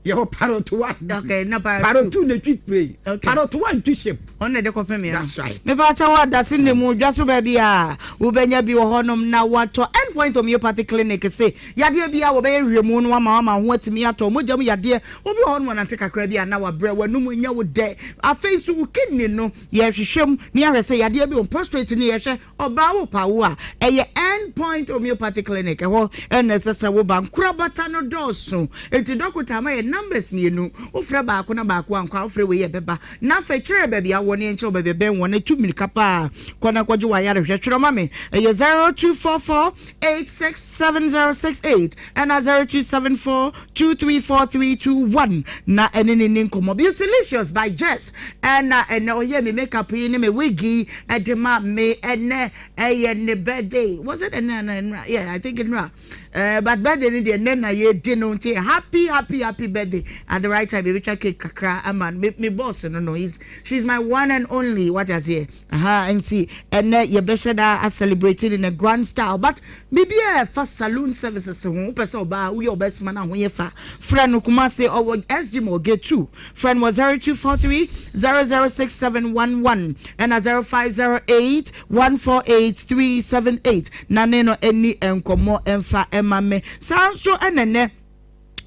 Yɛwɔ parrot one. Okay, na parrot two. Parrot two na twi plane. Okay. Parrot one twi ship. Ɔno na ɛde kɔpem yɛn. That's right. Mepa kyɛ wɔ adase ne mu dwa so baabi a wobɛnya bi wɔ hɔnom na watɔ Endpoint Homeopathic Clinic se yadeɛ bi a wɔbɛyɛ nhwehwɛmu no ama wama ho atumi atɔ mogya mu yadeɛ obi wɔ hɔnom ɔnante kakra bi a na wabrɛ w'anum nyɛ wo dɛ afei nso wo kidney no yɛhwehwɛ mu na yɛahwɛ sɛ yadeɛ bi wɔ prostate no yɛhwɛ Ɔbaa wo pa wo a, ɛyɛ End Point Homeopathy Clinic, ɛhɔ na ɛsɛ sɛ woba. Nkorabata no dɔɔso, enti dɔkota ama yɛn numbers mmienu. Wofrɛ baako na baako ankɔ a, wofrɛ wei a ɛbɛba. Na afei kyerɛ yɛn baabi a wowɔ na yɛnkyerɛ wo baabi a ɛbɛn wo na tu mmirika paa kɔ na kɔgye w'ayarehwɛ. Twerɛ ma me, ɛyɛ 0244 867068 ɛna 0274 234321 na ɛne ne ni nkɔmmɔ. Beautylicious by Jess ɛna ɛnɛ ɔyɛ me makeup yi ne me wig yi ɛde ma me ɛnɛ ɛyɛ ne birthday. Was it ɛnɛ ana nnura? Yeah, I think nnura. Uh, but birthday no deɛ ɛnɛ na yɛdi no nti happy happy happy birthday at the right time. Yɛbɛtwa cake kakra ama no. Me, me boss no no, he's, she's my one and only. What aseɛ? Aha nti ɛnɛ yɛbɛhyɛ da a celebrate in a grand style but biribiara a ɛfa saloon services ho wopɛ sɛ ɔbaa woyɛ ɔbaa sima no a ho yɛ fa frɛ no Kumasi ɔwɔ SG Mall gate 2 frɛ no wɔ 0243 006711 ɛna 0508 148 378 na ne no ɛni nkɔmmɔ ɛmfa ɛma me saa nso ɛna ɛnɛ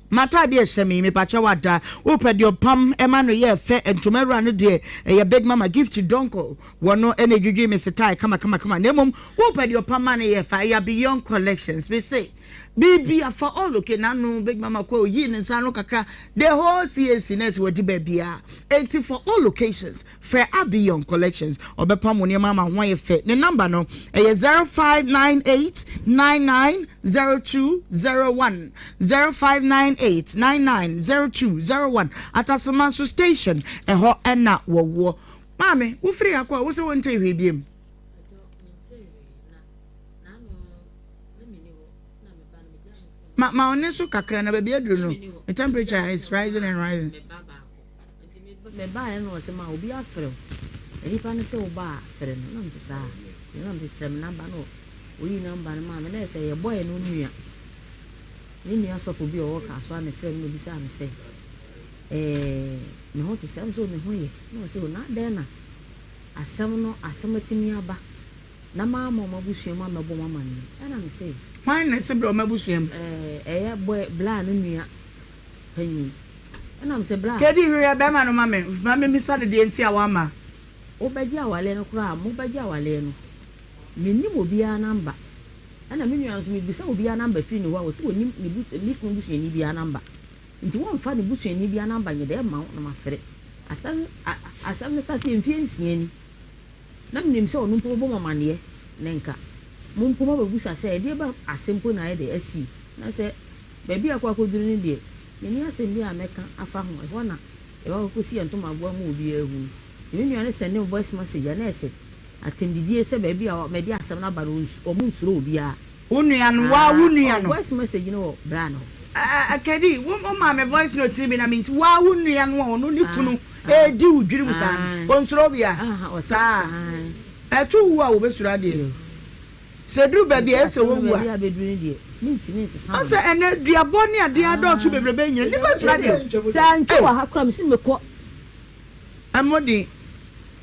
M'atadeɛ ɛhyɛ me yi mepakyɛw ada wopɛ deɛ ɔpam ɛma no yɛ fɛ ntoma awura no deɛ ɛyɛ big mama gift donko wɔno ɛna edwidwi me setae kama kama kama na mmom wopɛ deɛ ɔpam ma no yɛ fɛ ɛyɛ beyond collections me se. Biribi afa all okay n'ano big mama kɔ oyii ne nsa ano kakra the whole CAC na ɛsɛ wɔdi baabiara. Enti for all occasions frɛ Abby Young Collections ɔbɛpam wo nneɛma ama ho ayɛ fɛ. Ne number no ɛyɛ 0598 99 0201 0598 99 0201 Atasoma nso station ɛhɔ ɛna wɔwɔ. Maame wofiri ha kɔ a wosɛ wontee hwee biom. Ma ma ɔne so kakra na baabi aduru no the temperature is rising and rising. Mebaeɛ no ɔsɛ ma obi afrɛ wo na nipa no sɛ woba a frɛ no na mese saa na mese kyerɛ me namba no oyi namba no maa me na ɛsɛ yɛbɔɛ no nua ne nua sɔfo bi a ɔwɔ Kasoa na ɛfrɛ me na obisaa me sɛ ɛɛ me ho te sɛ ɛm sɛ me ho yɛ na ɔsɛ o na adɛn na asɛm no asɛm atumi aba Na mamma wɔn abusua mu ammɛbɔ wɔn amanneɛ. Ɛnna mise. Hwan na ɛse brɛ wɔn abusua mu? Ɛɛ, ɛyɛ bɔɛ, Bla no nua panyin. Ɛnna mise, Bla. Kedi, hwehwɛ barima no ma me, ma mimmisa no deɛ nti a wamma. Wobɛgye awaleɛ no koraa a, mobɛgye awaleɛ no. Mennim obiara namba. Ɛnna me nua nso, mebisa obiara namba firi ne hɔ a, ɔse ɔnnim ne bu, ne kunu busuani biara namba. Nti wɔmfa ne busuani biara namba nyɛ dɛ mma wo na mafrɛ. Asɛm, a, asɛm no starteɛ mfeɛ nsia ni. Na menim sɛ ɔno mpo bɛbɔ mo amaneɛ, na nka mo mpo moabɛbisa sɛ, Ɛdeɛ bɛn asɛm mpo na ayɛ dɛ asi? Na sɛ baabi a akɔ akɔduru no deɛ, menni asɛm biara a mɛka afa ho, ɛhɔ na yɛbɛkɔ akɔsi yɛn ntomagoa ma obiara ahunu. Nti me nua no sɛndee me voice message a na ɛsɛ atɛmdidie sɛ baabi a mede asɛm no aba no, wɔnsuro obiara. Wo nua no, woa wo nua no. Voice message no wɔ bra no hɔ. Eh Kedi, wo wo maa me voice note no bi na me nti woa wo nua no a ɔno ne kunu redi wo dwirim saa no, ɔnsuro obia saa? Ɛto wo a wɔbɛsuro adeɛ. Sɛ ɛduru baabi a ɛyɛ sɛ wɔwu a. Ɔsɛ ɛnɛ duabɔ ne adeɛ adɔɔso bebrebe nyina nnipa nsuro adeɛ. Sɛ antwa wɔ ha koraa mesi mekɔ. Ɛmmɔ din.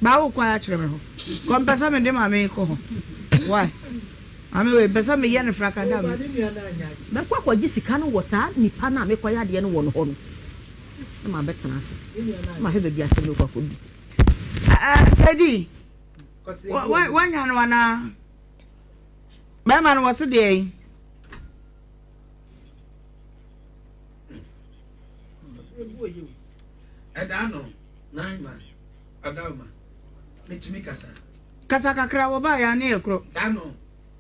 Baa wo kwan akyerɛ me hɔ. Kɔ mpɛ sɛ mede maame yi kɔ hɔ. Why? Maame wei mpɛ sɛ meyɛ no frakada me. Mɛkɔ akɔgye sika no wɔ saa nipa no a mekɔyɛ adeɛ no wɔ no hɔ no na mabɛtena ase na mahwɛ baabi asɛm no kɔ akɔdu. Kedi, wanya no anaa? Bɛrima no wɔ se deɛ yi? Ɛda no, Naima, Adaoma, metumi kasa? Kasa kakra, wɔbaa yɛ ane yɛ korɔ. Da no,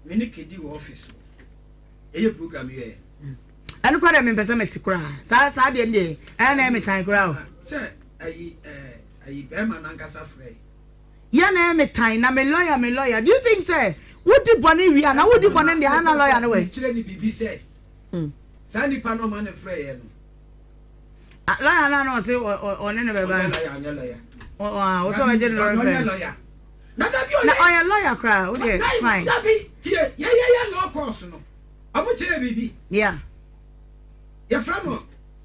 me ne Kedi wɔ office hɔ, yɛyɛ program yɛ. Ɛno koraa deɛ mempɛ sɛ mete koraa. Saa saa deɛ no deɛ, ɛyɛ na ɛyɛ me tan koraa o. Sɛ ayi ɛɛ ayi bɛrima no ankasa frɛ. Yɛ na ɛyɛ me tan na me lawyer me lawyer. Do you think sɛ wodi bɔne wie a na wodi bɔne no deɛ ana lawyer no wɛ? Mekyerɛ no biribi sɛ saa nipa no ɔma no frɛ yɛ no. Ah, lawyer no a na ɔse ɔne no bɛba. Ɔnyɛ lawyer, ɔnyɛ lawyer. Ɔ ɔsɛ ɔbɛgye no lawyer fɛ. Ɔnyɛ lawyer. Na dabi ɔyɛ. Na ɔyɛ lawyer koraa, wo deɛ fine. Dabi tie, yɛyɛyɛ law course no, ɔmo kyerɛ biribi. Yeah. Yɛfrɛ no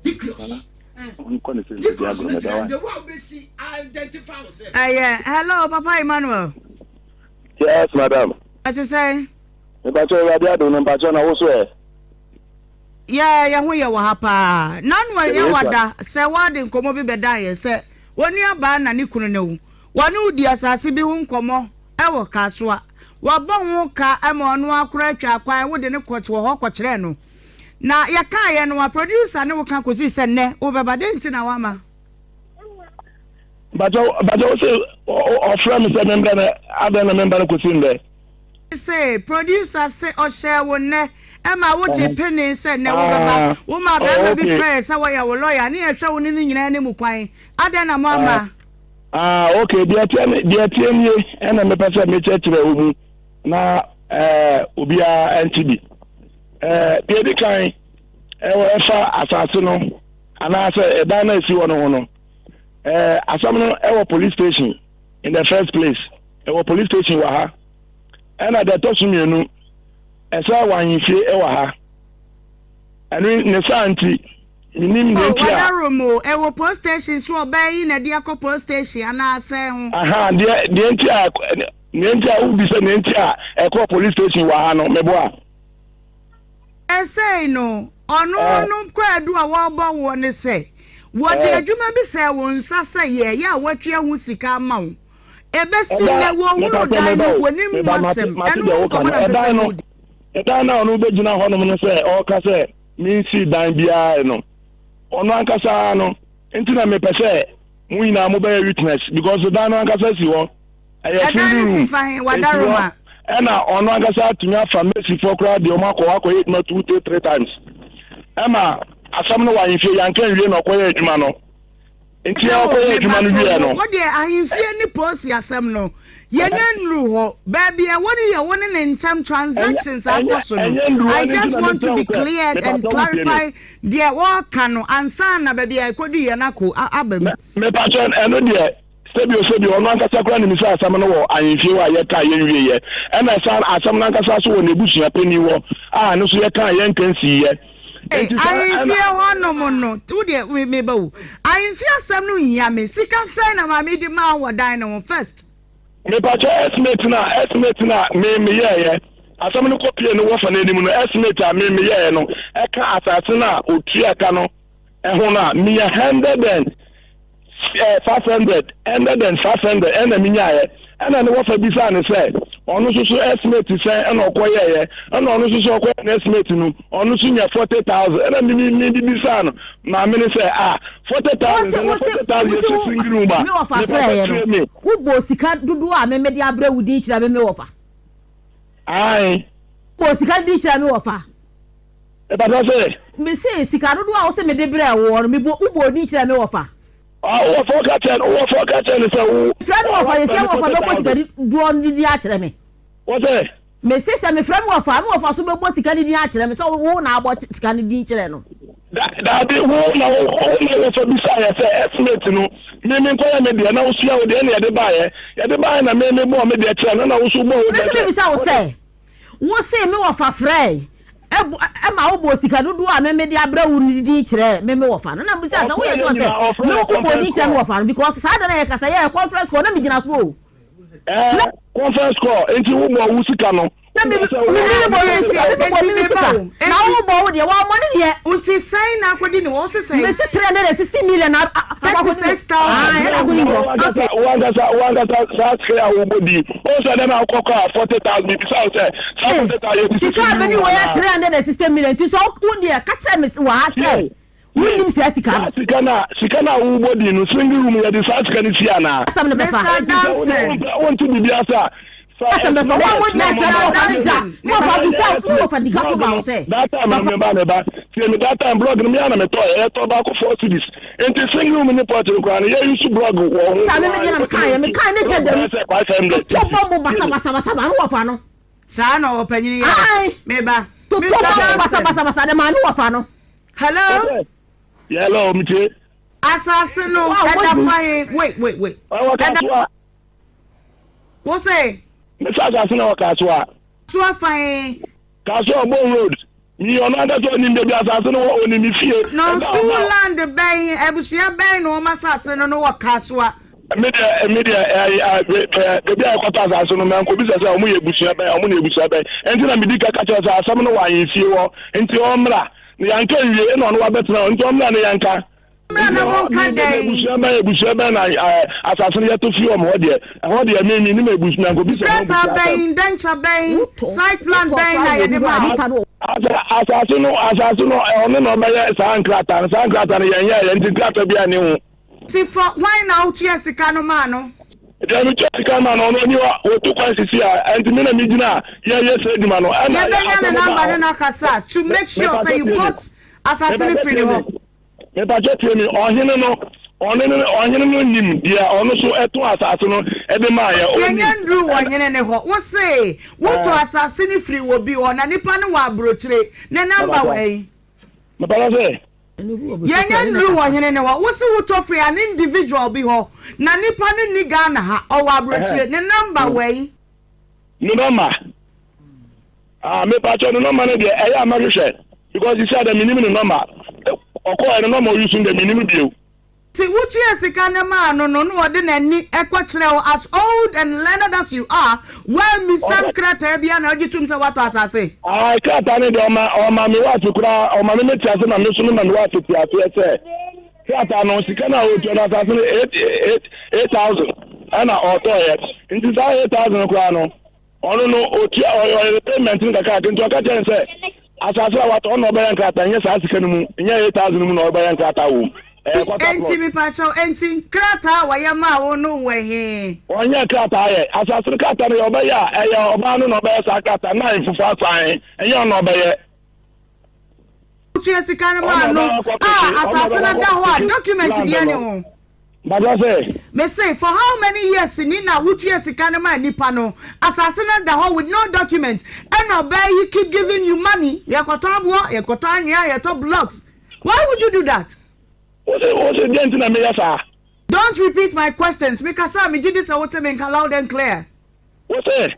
Dicus. Dicus no kyerɛ the way a wobɛsi identify yourself. Ɛyɛ, hello Papa Emmanuel. Yes, madam. Ɛte sɛn? Mpakyɛ Awurade adom no mpakyɛ na wo so ɛ? Yɛ yɛ ho yɛ wɔ ha paa. Nanu ɛnyɛ wada sɛ wade nkɔmmɔ bi bɛdan yɛ sɛ wo nuabaa na ne kunu ne wo. Wɔne wo di asase bi ho nkɔmmɔ wɔ Kasoa. Wabɔ ho ka ma ɔno ara koraa atwa kwan wode no kɔ wɔ hɔ kɔkyerɛɛ no. Na yɛkaeɛ no wa producer ne wo ka kɔsii sɛ nnɛ wobɛba. Dɛn nti na woamma? Mpakyɛ mpakyɛ wo se ɔfrɛ me sɛ membra na adɛn na memba no kɔsi ndɛ? Se producer se ɔhyɛɛ wo nnɛ ma wo gye penee sɛ nnɛ wo bɛba. Wo maa barima bi frɛɛ sɛ wɔyɛ wo lawyer ne yɛhwɛ wo ne no nyinaa anim kwan. Adɛn na mo amma? Ah ok deɛ ɛteɛ ne deɛ ɛteɛ nie ɛna mepɛ sɛ mekyerɛkyerɛ wo mu na ɛɛ obiara ɛnte bi. Ɛɛ deɛ edi kan ɛwɔ ɛfa asase no anaasɛ ɛdan no a esi hɔ no ho no ɛɛ asɛm no ɛwɔ police station in the first place ɛwɔ police station wɔ ha. Ɛna deɛ ɛtɔ so mmienu, ɛsɛ wɔ ahemfie wɔ ha. Ɛno ne saa nti, menim deɛ nti a. Wada room o, ɛwɔ post station so ɔbaa yi na ɛde akɔ post station anaa sɛn ho. Aha, deɛ deɛ nti a deɛ nti a wobisa deɛ nti a ɛkɔ police station wɔ ha no, meboa. Ɛsɛe no, ɔno no kwaadu a wɔrebɔ woɔ ne sɛ, wɔde adwuma bi hyɛɛ wo nsa sɛ yɛ, yɛ a wɔatua ho sika ama wo. Ebesi nnɛ, wɔnhunuu dan no, wɔnnim ho asɛm. Ɛno ho nkɔmmɔ na mepɛ sɛ mudi. Ɛdan no a ɔno bɛgyina hɔnom no sɛ ɔreka sɛ mensii dan biara no, ɔno ankasa no nti na mepɛ sɛ mo nyinaa mobɛyɛ witness because dan no ankasa si hɔ. Ɛyɛ Ɛdan single no si room, fa he? ɛsi hɔ Wadaroma. ɛna ɔno ankasa atumi afa mesifoɔ koraa deɛ ɔmo akɔ hɔ akɔyɛ adwuma two, three, three times. Ɛma asɛm no wɔ ahemfie yɛanka nwie na ɔkɔyɛ adwuma no. Nti Ɛkyɛ wo, ɔkɔyɛ adwuma no mepakyɛw wieɛ wo, no. wo deɛ ahemfie ne polisi asɛm no, yɛnyɛ nnuru hɔ. Baabi a ɛwɔ no yɛ wo ne ne ntam Ɛnyɛ transactions a ɛnyɛ akɔ so no. ɛnyɛ nnuru I ɛno nti just na want mesrɛ to wo be sɛ cleared and mepakyɛw wo tie me. clarify deɛ wɔreka no ansa na baabi a ɛkɔduiɛ no akɔ a aba mu. Me mepakyɛw ɛno deɛ sɛbio sɛbio ɔno ankasa koraa nim sɛ asɛm no wɔ ahemfie hɔ a yɛka a yɛnwieɛ ɛna ɛsan asɛm no ankasa nso wɔ n'abusua panin hɔ a ɛno nso yɛka a yɛnka nsiiɛ. Hey, Enti saa ɛna. ahemfie hɔnom no, wo deɛ me meba o. Ahemfie asɛm no nhia me. Sika sɛn na maame de maa wo wɔ dan no ho first? Mepakyɛ estimate no a estimate no a me meyɛɛyɛ asɛm no kɔ pie no wɔfa no anim no estimate a me meyɛɛyɛ no ɛka asase no a otua ka no ɛho no a meyɛ hundred and eh, 500, 100 and 500 ɛna menyaeɛ. Ɛna ne wɔfa bisaa no sɛ, ɔno nso so estimate sɛn ɛna ɔkɔyɛeɛ? Ɛna ɔno nso so ɔkɔyɛ no estimate no, ɔno nso nya 40,000. Ɛna me me me bisaa no maame no sɛ, ah, 40,000 Wose sɛ na wose 40,000 wose yɛ wo single room a, me wɔfa me papa frɛeɛ no, kyerɛ me. wobɔɔ sika dodoɔ a me mede abrɛ wo din kyerɛ me me wɔfa. Ae. Wobɔɔ sika no din kyerɛ me wɔfa. Ɛbata sɛ. Mese sika dodoɔ a wose mede brɛɛ woɔ no, mebɔ wobɔɔ din kyerɛɛ me wɔfa. Ah, wo wɔfa ɔka kyerɛ no, wo wɔfa ɔka kyerɛ no sɛ wo. Mefrɛ me wɔfa, yɛsi me wɔfa bɛbɔ sika dodoɔ no din akyerɛ me. Wɔ sɛ. Mese sɛ mefrɛ me wɔfa a, me wɔfa so bɛbɔ sika no din akyerɛ me sɛ wo na abɔ sika no din kyerɛ no. Da, daabi, wo na wo, wo na wɔfa bisaeɛ sɛ estimate no, me menkɔyɛ me deɛ na wosua wo deɛ ɛna yɛde baeɛ, yɛde baeɛ na me mebɔɔ me deɛ kyerɛ no na wo so wobɔɔ wo deɛ Mese sɛ. mebisa wo sɛ, Wo se me wɔfa frɛe ma wobɔɔ sika dodoɔ a me mede abrɛ wo no din kyerɛɛ me me wɔfa no. Na mebisaa sɛ, Ɔfrɛɛ woyɛ yɛn sure sɛ nyinaa, ɔfrɛɛ me yɛn wobɔɔ din conference kyerɛɛ me call. wɔfa no? Because saa da no a yɛkasa, yɛyɛ conference call, na megyina so o. Ɛɛ, Na. conference call, enti wobɔɔ wo sika no, Na me wobɔɔ sɛ me wo me bɔ me wo sika, me bɔ me Enti sika. meba o, Na enti. wobɔ wo deɛ, wammɔ ne deɛ. Nti sɛn na akɔdi ne hɔ? Wose sɛn? Mese 360 million na akɔ akɔdi ne hɔ. 36,000. Ae, ɛna akɔdi ne hɔ. Wankasa, wankasa, wankasa saa sika a wobɔ di. Wohu sɛ dɛn na wokɔ kɔ a 40,000 mebisa wo sɛ saa 40,000 yɛde Sika sisi a bɛdi room wɔ yɛ anaa? 360 million nti sɛ wo deɛ ka kyerɛ me wɔ ha sɛ Tie, wonnim saa sika saa no. sika no a sika no a wobɔ din no single room yɛde saa sika no si anaa? Asɛm no bɛfa. Mister Enti sɛ wo deɛ Danson. wompɛ wonte biribi ase a fa Asɛm bɛfa. Wo a estimate wodi na asɛm mama wɔ fa no me da. me Wo fa ma bisa yɛ wo estimate fa dika to blog ma wo no sɛ. that time no Papa. meba meba tie me that time blog no me ara na metɔɛ yɛtɔ baako 4 cedis nti single room ne pot no koraa no yɛ use blog wɔ ho Saa me koraa me deɛ na yɛbɛtumi mekaeɛ use mekaeɛ ne blog dwa dam. bɛyɛ sɛ 500 Toto nti bɔ mo basabasabasa no wɔfa no. Saa na ɔpanyin yɛ. Ae. Meba. Toto Mr. bɔ mo Danson. basabasabasa de maa ne wɔfa no. Hello? Wɔsɛ hello metie. Asase no Wo a ɛda wodi. fa he? Wait, wait, wait. Ɛwɔ Ɛda Kasoa. wo se? Mese asase no wɔ Kasoa. Kasoa fa he? Kasoa Obon Road. Mi ɔno ankasa onim baabi asase no wɔ, onim me fie. No Ɛda stool ɔba. land bɛn, abusua bɛn na wɔn asase no no wɔ Kasoa? Me deɛ, me deɛ, ɛɛ, ɛɛ, baabi a yɛkɔtɔ asase no, mankɔbisa sɛ wɔn yɛ abusua bɛn, wɔn ne abusua bɛn. Ɛnti na medi ka ka kyerɛ sɛ asɛm no wɔ ahemfie hɔ, nti ɔmmra. Na yɛanka nwie, ɛna ɔno wabɛtena hɔ, nti ɔmmra na yɛnka. Mmra na monka dɛn? Ebusua bɛn ebusua bɛn na asase no yɛto fi wɔn hɔ deɛ ɛhɔ deɛ mi mi nim ebusua nyankobisa ho Nkrataa ebusua asɛm. bɛn, indenture bɛn, site plan bɛn na yɛde maa wo? Asa asase no asase no ɔno na ɔbɛyɛ saa nkrataa no saa nkrataa no yɛn yɛ yɛn nti nkrataa bi a ne ho. Ti fɔ hwan na wotua sika no maa no? Deɛ metua sika maa no ɔno ɔni hɔ wɔtu kwan sisi a ɛnti me na me gyina a yɛyɛ saa adwuma no ɛna Yɛbɛnya ne asɛm baa number ne hɔ. no akasa to make sure Mepatɔ sɛ you tie me bought asase no mepatɔ firi ne tie me. hɔ. Mepakyɛ tie me, ɔhene no, ɔne no, ɔhene no nim deɛ ɔno so ɛtɔn asase no de maaeɛ, ɔnim. Yɛnyɛ nduru Ɛna. ɔhene no hɔ. Wo se wotɔ Ɛɛ. asase no firi obi hɔ na nipa no wɔ abrokyire, ne number Mepakyɛ, wɔ he? mepakyɛ sɛ? Yɛnyɛ nduru ɔhene no hɔ. Wo se wotɔ firi an individual bi hɔ na nipa no nni Ghana ha, ɔwɔ abrokyire, Ɛhɛn. ne number wɔ he? Ne nɔma. Ah, mepakyɛ ne nɔma no deɛ ɛyɛ a mɛhwehwɛ because sisi a dɛ menim ne nɔma. Ɔkɔɛ ne nɔma ɔyi so deɛ menim bio. Nti wotuaa sika no maa no no na ɔde n'ani kɔ kyerɛɛ wo as old and learned as you are woammisa Ɔka. nkrataa biara na wogye tom sɛ woatɔ asase? Ae krataa no deɛ ɔma ɔma me wife koraa ɔma me mete ase ma me nso mema me wife te aseɛ sɛ krataa no sika no a ɔtua no asase no 8000 ɛna ɔtɔeɛ nti saa 8000 koraa no. Ɔno no ɔtua ɔyɛ ne payment no kakraka nti ɔka kyerɛ no sɛ asase a watɔ ɔno na ɔbɛyɛ nkrataa nyɛ saa sika no mu nyɛ 8000 no mu na ɔbɛyɛ nkrataa wɔ mu. Ɛyɛ quarter plot. Enti mepakyɛw, enti nkrataa a wɔyɛ maa wo no wɔ he? Ɔnyɛɛ krataa yɛ. Asase no krataa no yɛ ɔbɛyɛ a, ɛyɛ ɔbaa no na ɔbɛyɛ saa krataa no na ahemfofo asan, ɛnyɛ ɔno na ɔbɛyɛ. Wotua sika no maa no a asase no da hɔ a document biara nni ho. Mpakyɛw sɛ. Mese for how many years ni na wotua sika no maa nipa no, asase no da hɔ with no document ɛna ɔbaa yi keep giving you money, yɛkɔtɔ aboɔ, yɛkɔtɔ anwea, yɛtɔ blocks, why would you do that? Wose wose deɛn nti na meyɛ saa? Don't repeat my questions, mekasa a megye di sɛ wote me nka loud and clear. Wose.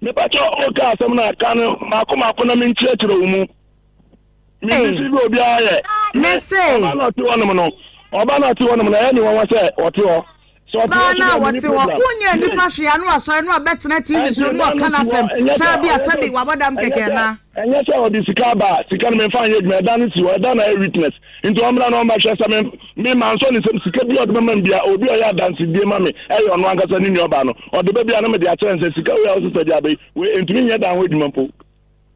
Mepakyɛ woka asɛm no a ka no maako maako na menkyerɛkyerɛ wo mu. Mebisi bi obiara yɛ. Me se. Ɔba na ɔte hɔnom no, ɔba na ɔte hɔnom no, ɛyɛ me nwanwa sɛ ɔte hɔ. Sɛ ɔte hɔ Baa no a wɔte hɔ, wonyɛ nnipa hwee a na wasɔre na wabɛtena TV so na ɔka n'asɛm saa bi a sɛbi wabɔ dam kɛkɛ anaa? Ɛnyɛ sɛ ɔde sika aba a, sika no memfa nyɛ adwuma, ɛda no si hɔ, ɛda na ɛyɛ witness. Nti ɔmmra na ɔmmɛhwɛ sɛ me, me mansɔ ne nsam, sika bi a ɔde bɛma me biara, obi a ɔyɛ adansedie ma me, ɛyɛ ɔno ankasa ne nuabaa no. Ɔde ba bi a na mede akyerɛ no sɛ sika wei a wosesa de aba yi, wei ɛntumi nyɛ dan ho adwuma mpo.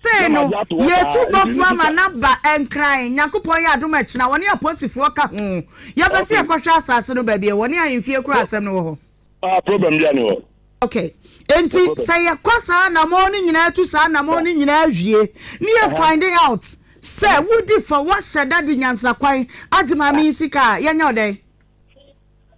Sei no, yɛretu bɔfoɔ ama no aba Nkran, Nyankopɔn yɛ adom a kyena wɔne aposifoɔ ka ho. Yɛpɛ sɛ yɛkɔhwɛ asase no baabi a ɛwɔ ne ahemfie koraa asɛm no wɔ hɔ. Ah, problem biara ni hɔ. Ok, enti sɛ yɛkɔ saa anamɔn no nyinaa tu saa anamɔn no nyinaa wie ne yɛ find out sɛ wodi fɔ, woahyɛ da de nyansakwan agye maame yi sika a, yɛnyɛ wo dɛn?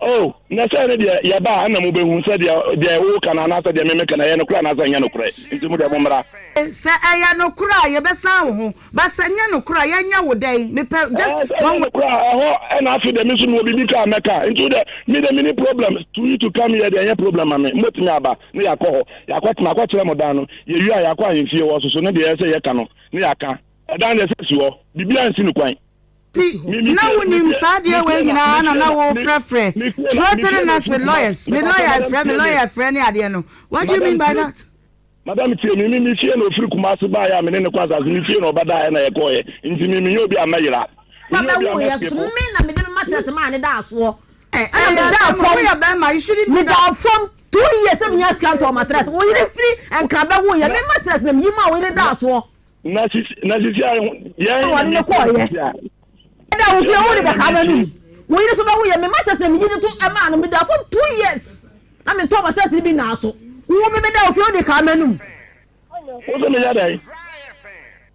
Oh, na sɛ ɛno deɛ, yɛba a, ɛnna mobɛhu sɛ deɛ, deɛ woka no anaasɛ deɛ me meka no, ɛyɛ nokorɛ anaasɛ ɛnyɛ nokorɛ. Nti mo deɛ mommra. Sɛ ɛyɛ nokorɛ a, yɛbɛsan wo ho, but sɛ ɛnyɛ nokorɛ a, yɛnyɛ wo dɛn? Mepɛ just Ɛɛ, sɛ ɛnyɛ one. nokorɛ a, ɛhɔ ɛna afei deɛ me nso mewɔ biribi ka a mɛka. Nti wo deɛ, me deɛ menni problem, to you to come here deɛ ɛnyɛ problem ma me. Mobɛtumi aba na yɛakɔ hɔ, yɛakɔtena, akɔkyerɛ mo dan no. Yɛwie a, yɛakɔ ahemfie hɔ nso so, ne deɛ ɛyɛ sɛ yɛka no, ne yɛaka. Ɛdan deɛ sɛ ɛsi hɔ, biribiara nsi no kwan. Nti na wonim saa adeɛ wei nyinaa na na wofrɛfrɛ threatening us with lawyers, me lawyer frɛ me lawyer frɛ ne adeɛ no, what do you mean by that? Madam tie me, me me fie na ofiri Kumasi baeɛ a me ne no kɔ asase, me fie na ɔbɛdaeɛ na yɛkɔeɛ, nti me menyɛ obi a mɛyera, menyɛ obi a Bɛwoeɛ mɛskepo. so me na mede me mattress maa ne daa soɔ. Ɛyɛ Ɛna medaa asɛm o, fam, woyɛ bɛrima, you shouldn't do that. medaa fam 2 years na menya sika ntɔɔ mattress. Wo yere firi Nkran bɛwoeɛ, me mattress na meyi maa wo yere daa soɔ. Na sisi na sisi a yɛn Na wɔde no kɔɔeɛ. Ɛda wo fie wo de bɛka m'anum. Wo yere so bɛwo yɛ me mattress na meyi no to ɛmaa no meda fam 2 years na mentɔɔ mattress no bi nnaa so. Wo me meda wo fie wo de kaa m'anum. Wo sɛ meyɛ dɛn?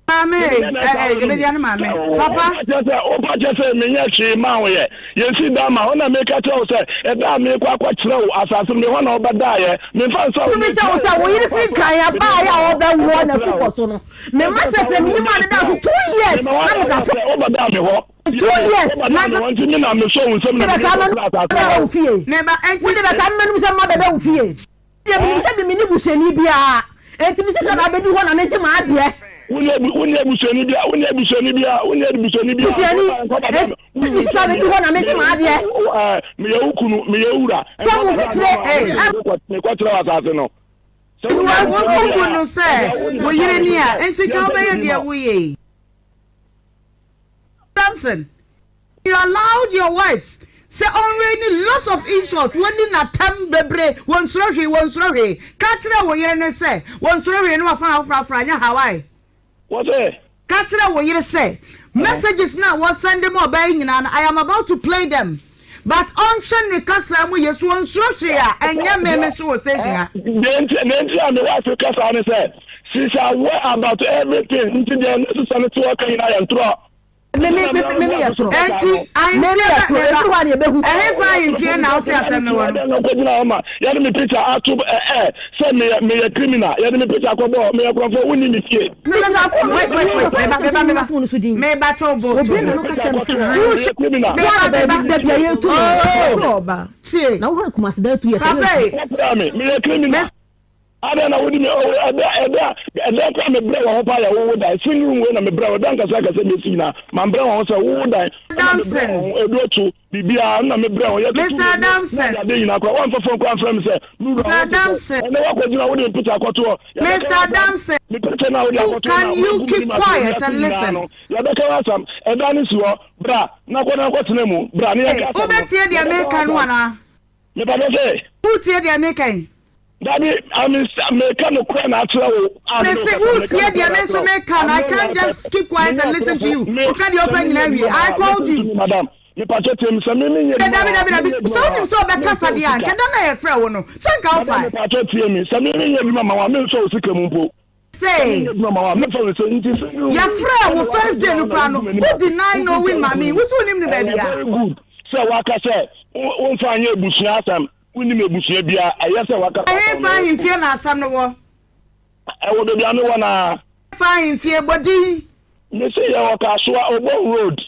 Maame eh, ebedia ne maame. Papa. Kyɛ sɛ wopa kyɛ sɛ menyɛ hwee maa wo yɛ. Yɛnsi dan ma wo na meka kyerɛ wo sɛ ɛda a merekɔ akɔkyerɛ wo asase no me hɔ na wobɛdaeɛ. Memfa nsa wo Tumi kyɛ wo sɛ wo yere firi Nkran abaeɛ a ɔbɛwoɔ n'afubɔ so no me mattress na meyi maa no daa so 2 years na meda fam. Wobɛdaa me hɔ. 2 years na Wobɛdaa me hɔ nti me na mesɔ wo nsam na wode mede bɛka kɔkyerɛ m'anum asase bɛda no. wo fie. Wode bɛka m'anum sɛ mma bɛda wo fie. Deɛ menim sɛ me menni busuani biara, enti me sika na abɛdi hɔ na megye m'adeɛ. Wonni wonni abusuani bia, wonni abusuani bia, wonni abusuani bia. Busuani, enti me sika abɛdi hɔ na megye m'adeɛ. Meyɛ wo kunu, meyɛ wo wura. Sɛ mo fifire ɛ. Mekɔkyerɛ wo asase no. Sɛ wobu no sɛ wo yere ni a, enti ka wobɛyɛ deɛ woyɛ yi. Samson. You allowed your wife sɛ ɔnraini lots of insult, wɔnni n'atam bebree, wɔnsuro hwee, wɔnsuro hwee. Ka kyerɛ wo yere no sɛ wɔnsuro hwee na wafa afrafra anyɛ Hawaii. Wɔse. Ka kyerɛ wo yere sɛ messages no a wɔsɛnde ma ɔbaa yi nyinaa no I am about to play them but ɔnhwɛ ne kasa mu yie, so ɔnsuro hwee a ɛnyɛ me me nso wɔ station ha. Deɛ nti deɛ nti a me wife ka saa ne sɛ she is aware about everything nti deɛ ne sesa no te hɔ ka nyinaa yɛ ntorɔ. Me me me me me yɛ toro. Enti Me ahemfie me yɛ bɛ toro. meba Ɛduru hɔ a na yɛbɛhu. ɛhefa ahemfie na wose asɛm no wɔ no? Yɛde kɔgyina hɔ ma yɛde me picture ato ɛ ɛ sɛ meyɛ meyɛ criminal yɛde me picture akɔbɔ hɔ meyɛ korɔmfoɔ wonni me fie. Phone no Wait wait wait meba meba meba so phone so din. meba to bo to Obi na bo. no ka kyerɛ me sɛ han. Meyɛ criminal. Meba meba Baabi a yɛtu no. Oh Sɛ ɔba. tie Na wo hɔ Kumasi dan 2 years. papa yi. Wɔpra me meyɛ criminal. Miss Adɛn na wode me oh ɛda ɛda ɛda koraa mebrɛ wɔ ho paa yɛ wowo dan single room wei na mebrɛ wɔ dan kɛse akɛse mesi nyinaa mambrɛ wɔ ho sɛ wowo dan ɛna mebrɛ Adamson wɔ ho edu otu biribiara na mebrɛ wɔ yɛtutu Mr. wɔ mu na Adamson ade nyinaa koraa wɔmfa phone koraa mfrɛ me sɛ me wura Mr. ho te sɛ Adamson ɛnɛ woakɔgyina wode me picture akɔto hɔ yɛbɛka Mr. w'asɛm Adamson me picture no a wode you akɔto can na you woagu keep m'anim ase wɔ quiet wiase and nyinaa listen. no yɛbɛka w'asɛm ɛdan no si hɔ bra na kɔ na kɔtena mu bra ne Hey, yɛnka asɛm no wobɛtie deɛ yɛbɛka meka no w'asɛm anaa? mepatɔ sɛ Wotie deɛ meka yi? Dabi, I mean, meka nokorɛ na akyerɛ wo. A Me se wotie deɛ me nso meka no, I can't just keep quiet and listen to you. Woka deɛ wopɛ nyinaa wie. I called you. Madam, mepatɔ tie me sɛ me menyɛ Dabi, dabi, dabi. Sɛ wonim sɛ wobɛkasa deɛ a, nka da no a yɛfrɛ wo no, sɛ nka wofae. Madam, mepatɔ tie me sɛ me menyɛ adwuma ma wo a, mensɔ wo sika mu mpo. Se yɛfrɛɛ wo first day no koraa no, wo deny knowing maame yi, wo se wonim no baabi a. Ɛyɛ very good sɛ waka sɛ womfa nyɛ abusua asɛm, wonim abusua biara, ɛyɛ sɛ waka saa asɛm Ɛhefa no. ahemfie na asɛm no wɔ? Ɛwɔ baabi a mewɔ no ara. Ɛhefa ahemfie? Bɔ din. Mese yɛwɔ Kasoa, Obon Road.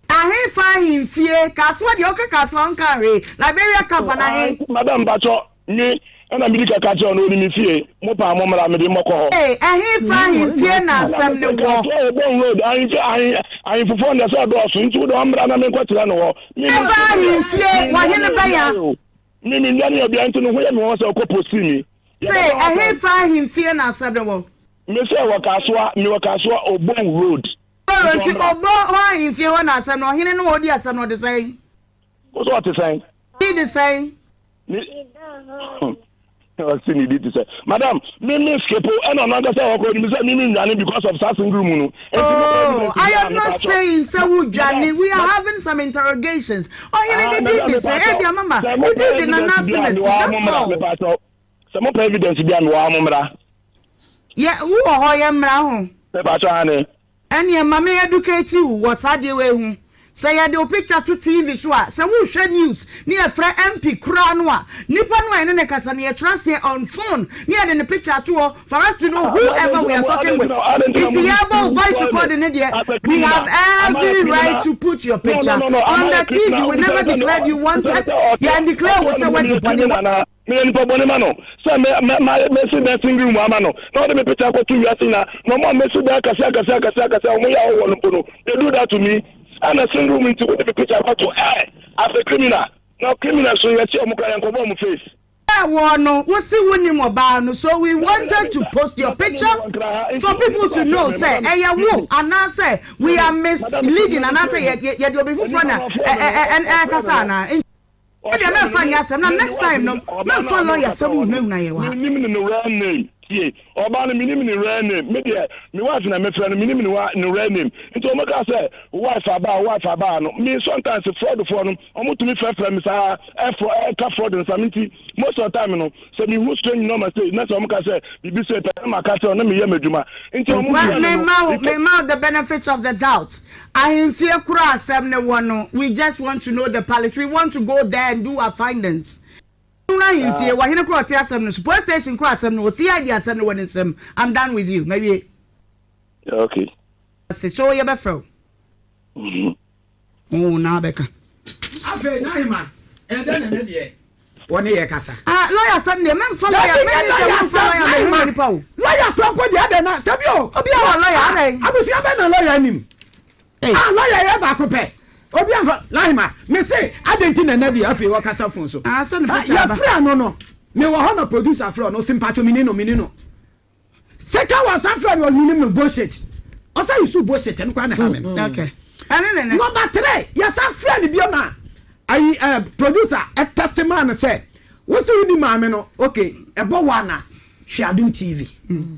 Ahefa ahemfie? Kasoa deɛ woka Kasoa wonkaa hwee. Liberia camp anaa he? Madam mpakyɛ me ɛna medi ka ka kyerɛ no onim me fie mo paa mo mmra mede mɔkɔ hɔ. Ee ɛhefa ahemfie na asɛm no wɔ? Kasoa Obon Road ahemfie ahe ahemfofoɔ no deɛ sɛ ɛdɔɔso nti wode ɔmmra na menkɔ kyerɛ no hɔ. Ɛhefa ahemfie wɔ hene bɛn a? Me me nua ne ɔbea nti no ho yɛ me wɔn sɛ ɔkɔ posti mi. Se ɛhefa ahemfie na asɛm no wɔ? Me sɛ wɔ Kasoa me wɔ Kasoa Obon Road. Ɔrɔ nti ɔbɔ hɔ ahemfie hɔ na asɛm no ɔhene no a ɔdi asɛm no ɔde sɛn? Wo sɛ ɔte sɛn? Di de sɛn? Ne ɔsi ne di te sɛ madam me me skipo ɛna ɔno ankasa ɔkɔ onim sɛ me me nwane because of saa single mu no. Oh, I am not saying sɛ wo dwane we are having some interrogations ɔhene ne di de sɛn ebia mama ne di de nana asemasi that's all. Sɛ mo pɛ evidence bi a mewɔ ha mo mmra. Yɛ wo wɔ hɔ yɛ mmra ho. Mepakyɛw aane. Ɛneɛ ma me educate wo wɔ saa adeɛ wei ho. Sɛ yɛde wo picture to TV so a, sɛ wohwɛ news ne yɛfrɛ MP koraa no a, nipa no a yɛne no kasa no yɛtwerɛ aseɛ on phone ne yɛde ne picture ato hɔ for us to know whoever we are talking with. Nti yɛrebɔ wo voice recording no deɛ, we have every right to put your picture on the TV. We never declared you wanted, yɛn declare wo sɛ woadi bɔne. Meyɛ nipa bɔne ma no sɛ mɛ mɛ mayɛ mɛsi dan single mu ama no na ɔde me picture akɔto wiase nyinaa na ɔmo a mɛsi dan akɛse akɛse akɛse akɛse a ɔmo yɛ ahɔhoɔ no mpo no they do that to me ɛna single room nti wode me picture akɔto ɛ as a criminal na criminals so yɛkye ɔmo koraa yɛnkɔbɔ ɔmo face. Wɔ no wo se wo nim ɔbaa no so we wanted to post your picture for people to know sɛ ɛyɛ wo anaasɛ we are misleading anaasɛ yɛ yɛde obi foforɔ na ɛɛkasa anaa. Wo deɛ mɛnfa nyɛ asɛm na next time no mɛnfa lawyer sɛm nhunahuna yɛn wɔ ha. Menim ne ne real name tie ɔbaa no menim ne real name me deɛ me wife na mefrɛ no menim ne wa ne real name nti wɔn ka sɛ wife aba wife aba no me sometimes fraud foɔ no wɔn tumi frɛfrɛ me saa ɛfɔ ɛka fraud nsa me nti most of the time no sɛ me hu strange number sei na sɛ wɔn ka sɛ bibi sɛ pɛ na ma ka kyerɛ na meyɛ m'adwuma nti wɔn frɛ me no. Me ma wo the benefits of the doubt Ahemfie koro a asɛm no wɔ no, we just want to know the palace, we want to go there and do our findings. Hunu ahemfie, wɔ hene koro a ɔte asɛm no so, police station koro a asɛm no wɔ, CID asɛm no wɔ ne nsam. I'm done with you, mawie. Okay. Ase, so yɛbɛfrɛ wo. Oh, na abɛka. Afei n'ahema, ɛdɛ na ne deɛ wɔne yɛ kasa. Ah, lawyer asɛm deɛ mɛmfa lawyer mɛni sɛ wɔmfa lawyer mɛhwɛ nipa o. Lawyer kura mpo deɛ adɛn na tabi o. Obi a wɔ lawyer adɛn. Abusua bɛn na lawyer nim. Ah, lawyer yɛ baako pɛ. Obi anfa n'ahema mese adɛn ti na ɛnɛ deɛ afei wɔkasa phone so. Ah, sɛ ne picture aba. Yɛfrɛ no no mewɔ hɔ na producer frɛ no ɔse mpatwo meni no meni no. Second one san frɛ no ɔnim no bullshit. Ɔsan use bullshit ɛno koraa na ɛha me no. Mm, okay. Ɛne ne ne. Number 3 yɛsan frɛ no bio na ayi eh, producer ɛtɛste maa no sɛ wosi wo ni maame no okay ɛbɔ wa na hwɛ Adum TV. Mm.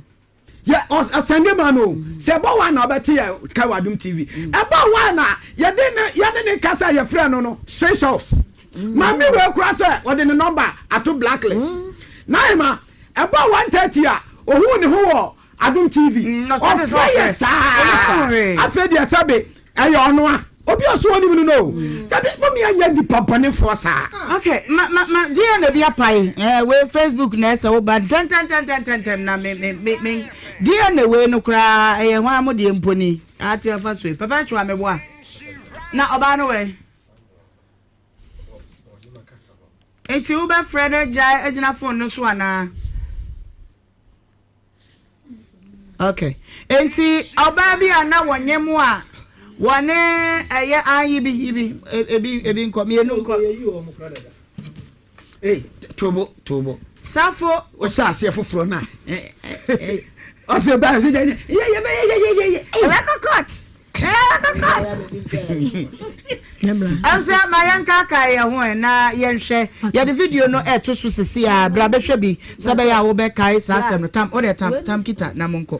Yɛ ɔsɛnde maa no sɛ ɛbɔ wa na ɔbɛte yɛ ka wɔ Adum TV. Mm. Ɛbɔ wa na yɛde ne yɛne ne kasa yɛfrɛ no no switch off. Mm. Maame wei kura sɛ ɔde ne number ato blacklist. Mm. Na ɛma Ɛbɔɔ 1:30 a, ohuu ne ho wɔ Adom TV. Ɔfrɛ yɛ saa. Afei deɛ sɛbe ɛyɛ ɔno a. Obi a ɔso onim no no o. Dabi, mo mia nyɛ nipa bɔnefoɔ saa. Okay, ma ma ma DNA bi apae. Eh, wei Facebook na ɛsɛ wo ba ntɛntɛntɛntɛntɛm na me me me me DNA wei no koraa ɛyɛ hwan mo deɛ mpo ni. Ate afa so yi. Papa atwa me boa. Na ɔbaa no wɛ. Enti wobɛfrɛ no agyae agyina phone no so anaa? Okay. Enti ɔbaa bi a na wɔnyɛ mu a wɔne ɛyɛ an yibi yibi ebi ebi nkɔ mmienu nkɔ. Hey, tobo tobo. Safo. Wohyɛ aseɛ foforɔ no a. Ɔfɛ ba ɛsɛ dɛ yɛ yɛ yɛ yɛ yɛ yɛ. Ɛbɛkɔ court. Ɛbɛkɔ court. Ɛnso ma yɛnkaakae yɛn ho ɛ na yɛnhwɛ. Yɛde video no ɛto so sisi a bra bɛhwɛ bi sɛ bɛyɛ a wobɛkae saa asɛm no. Tam wode tam tam kita na monkɔ.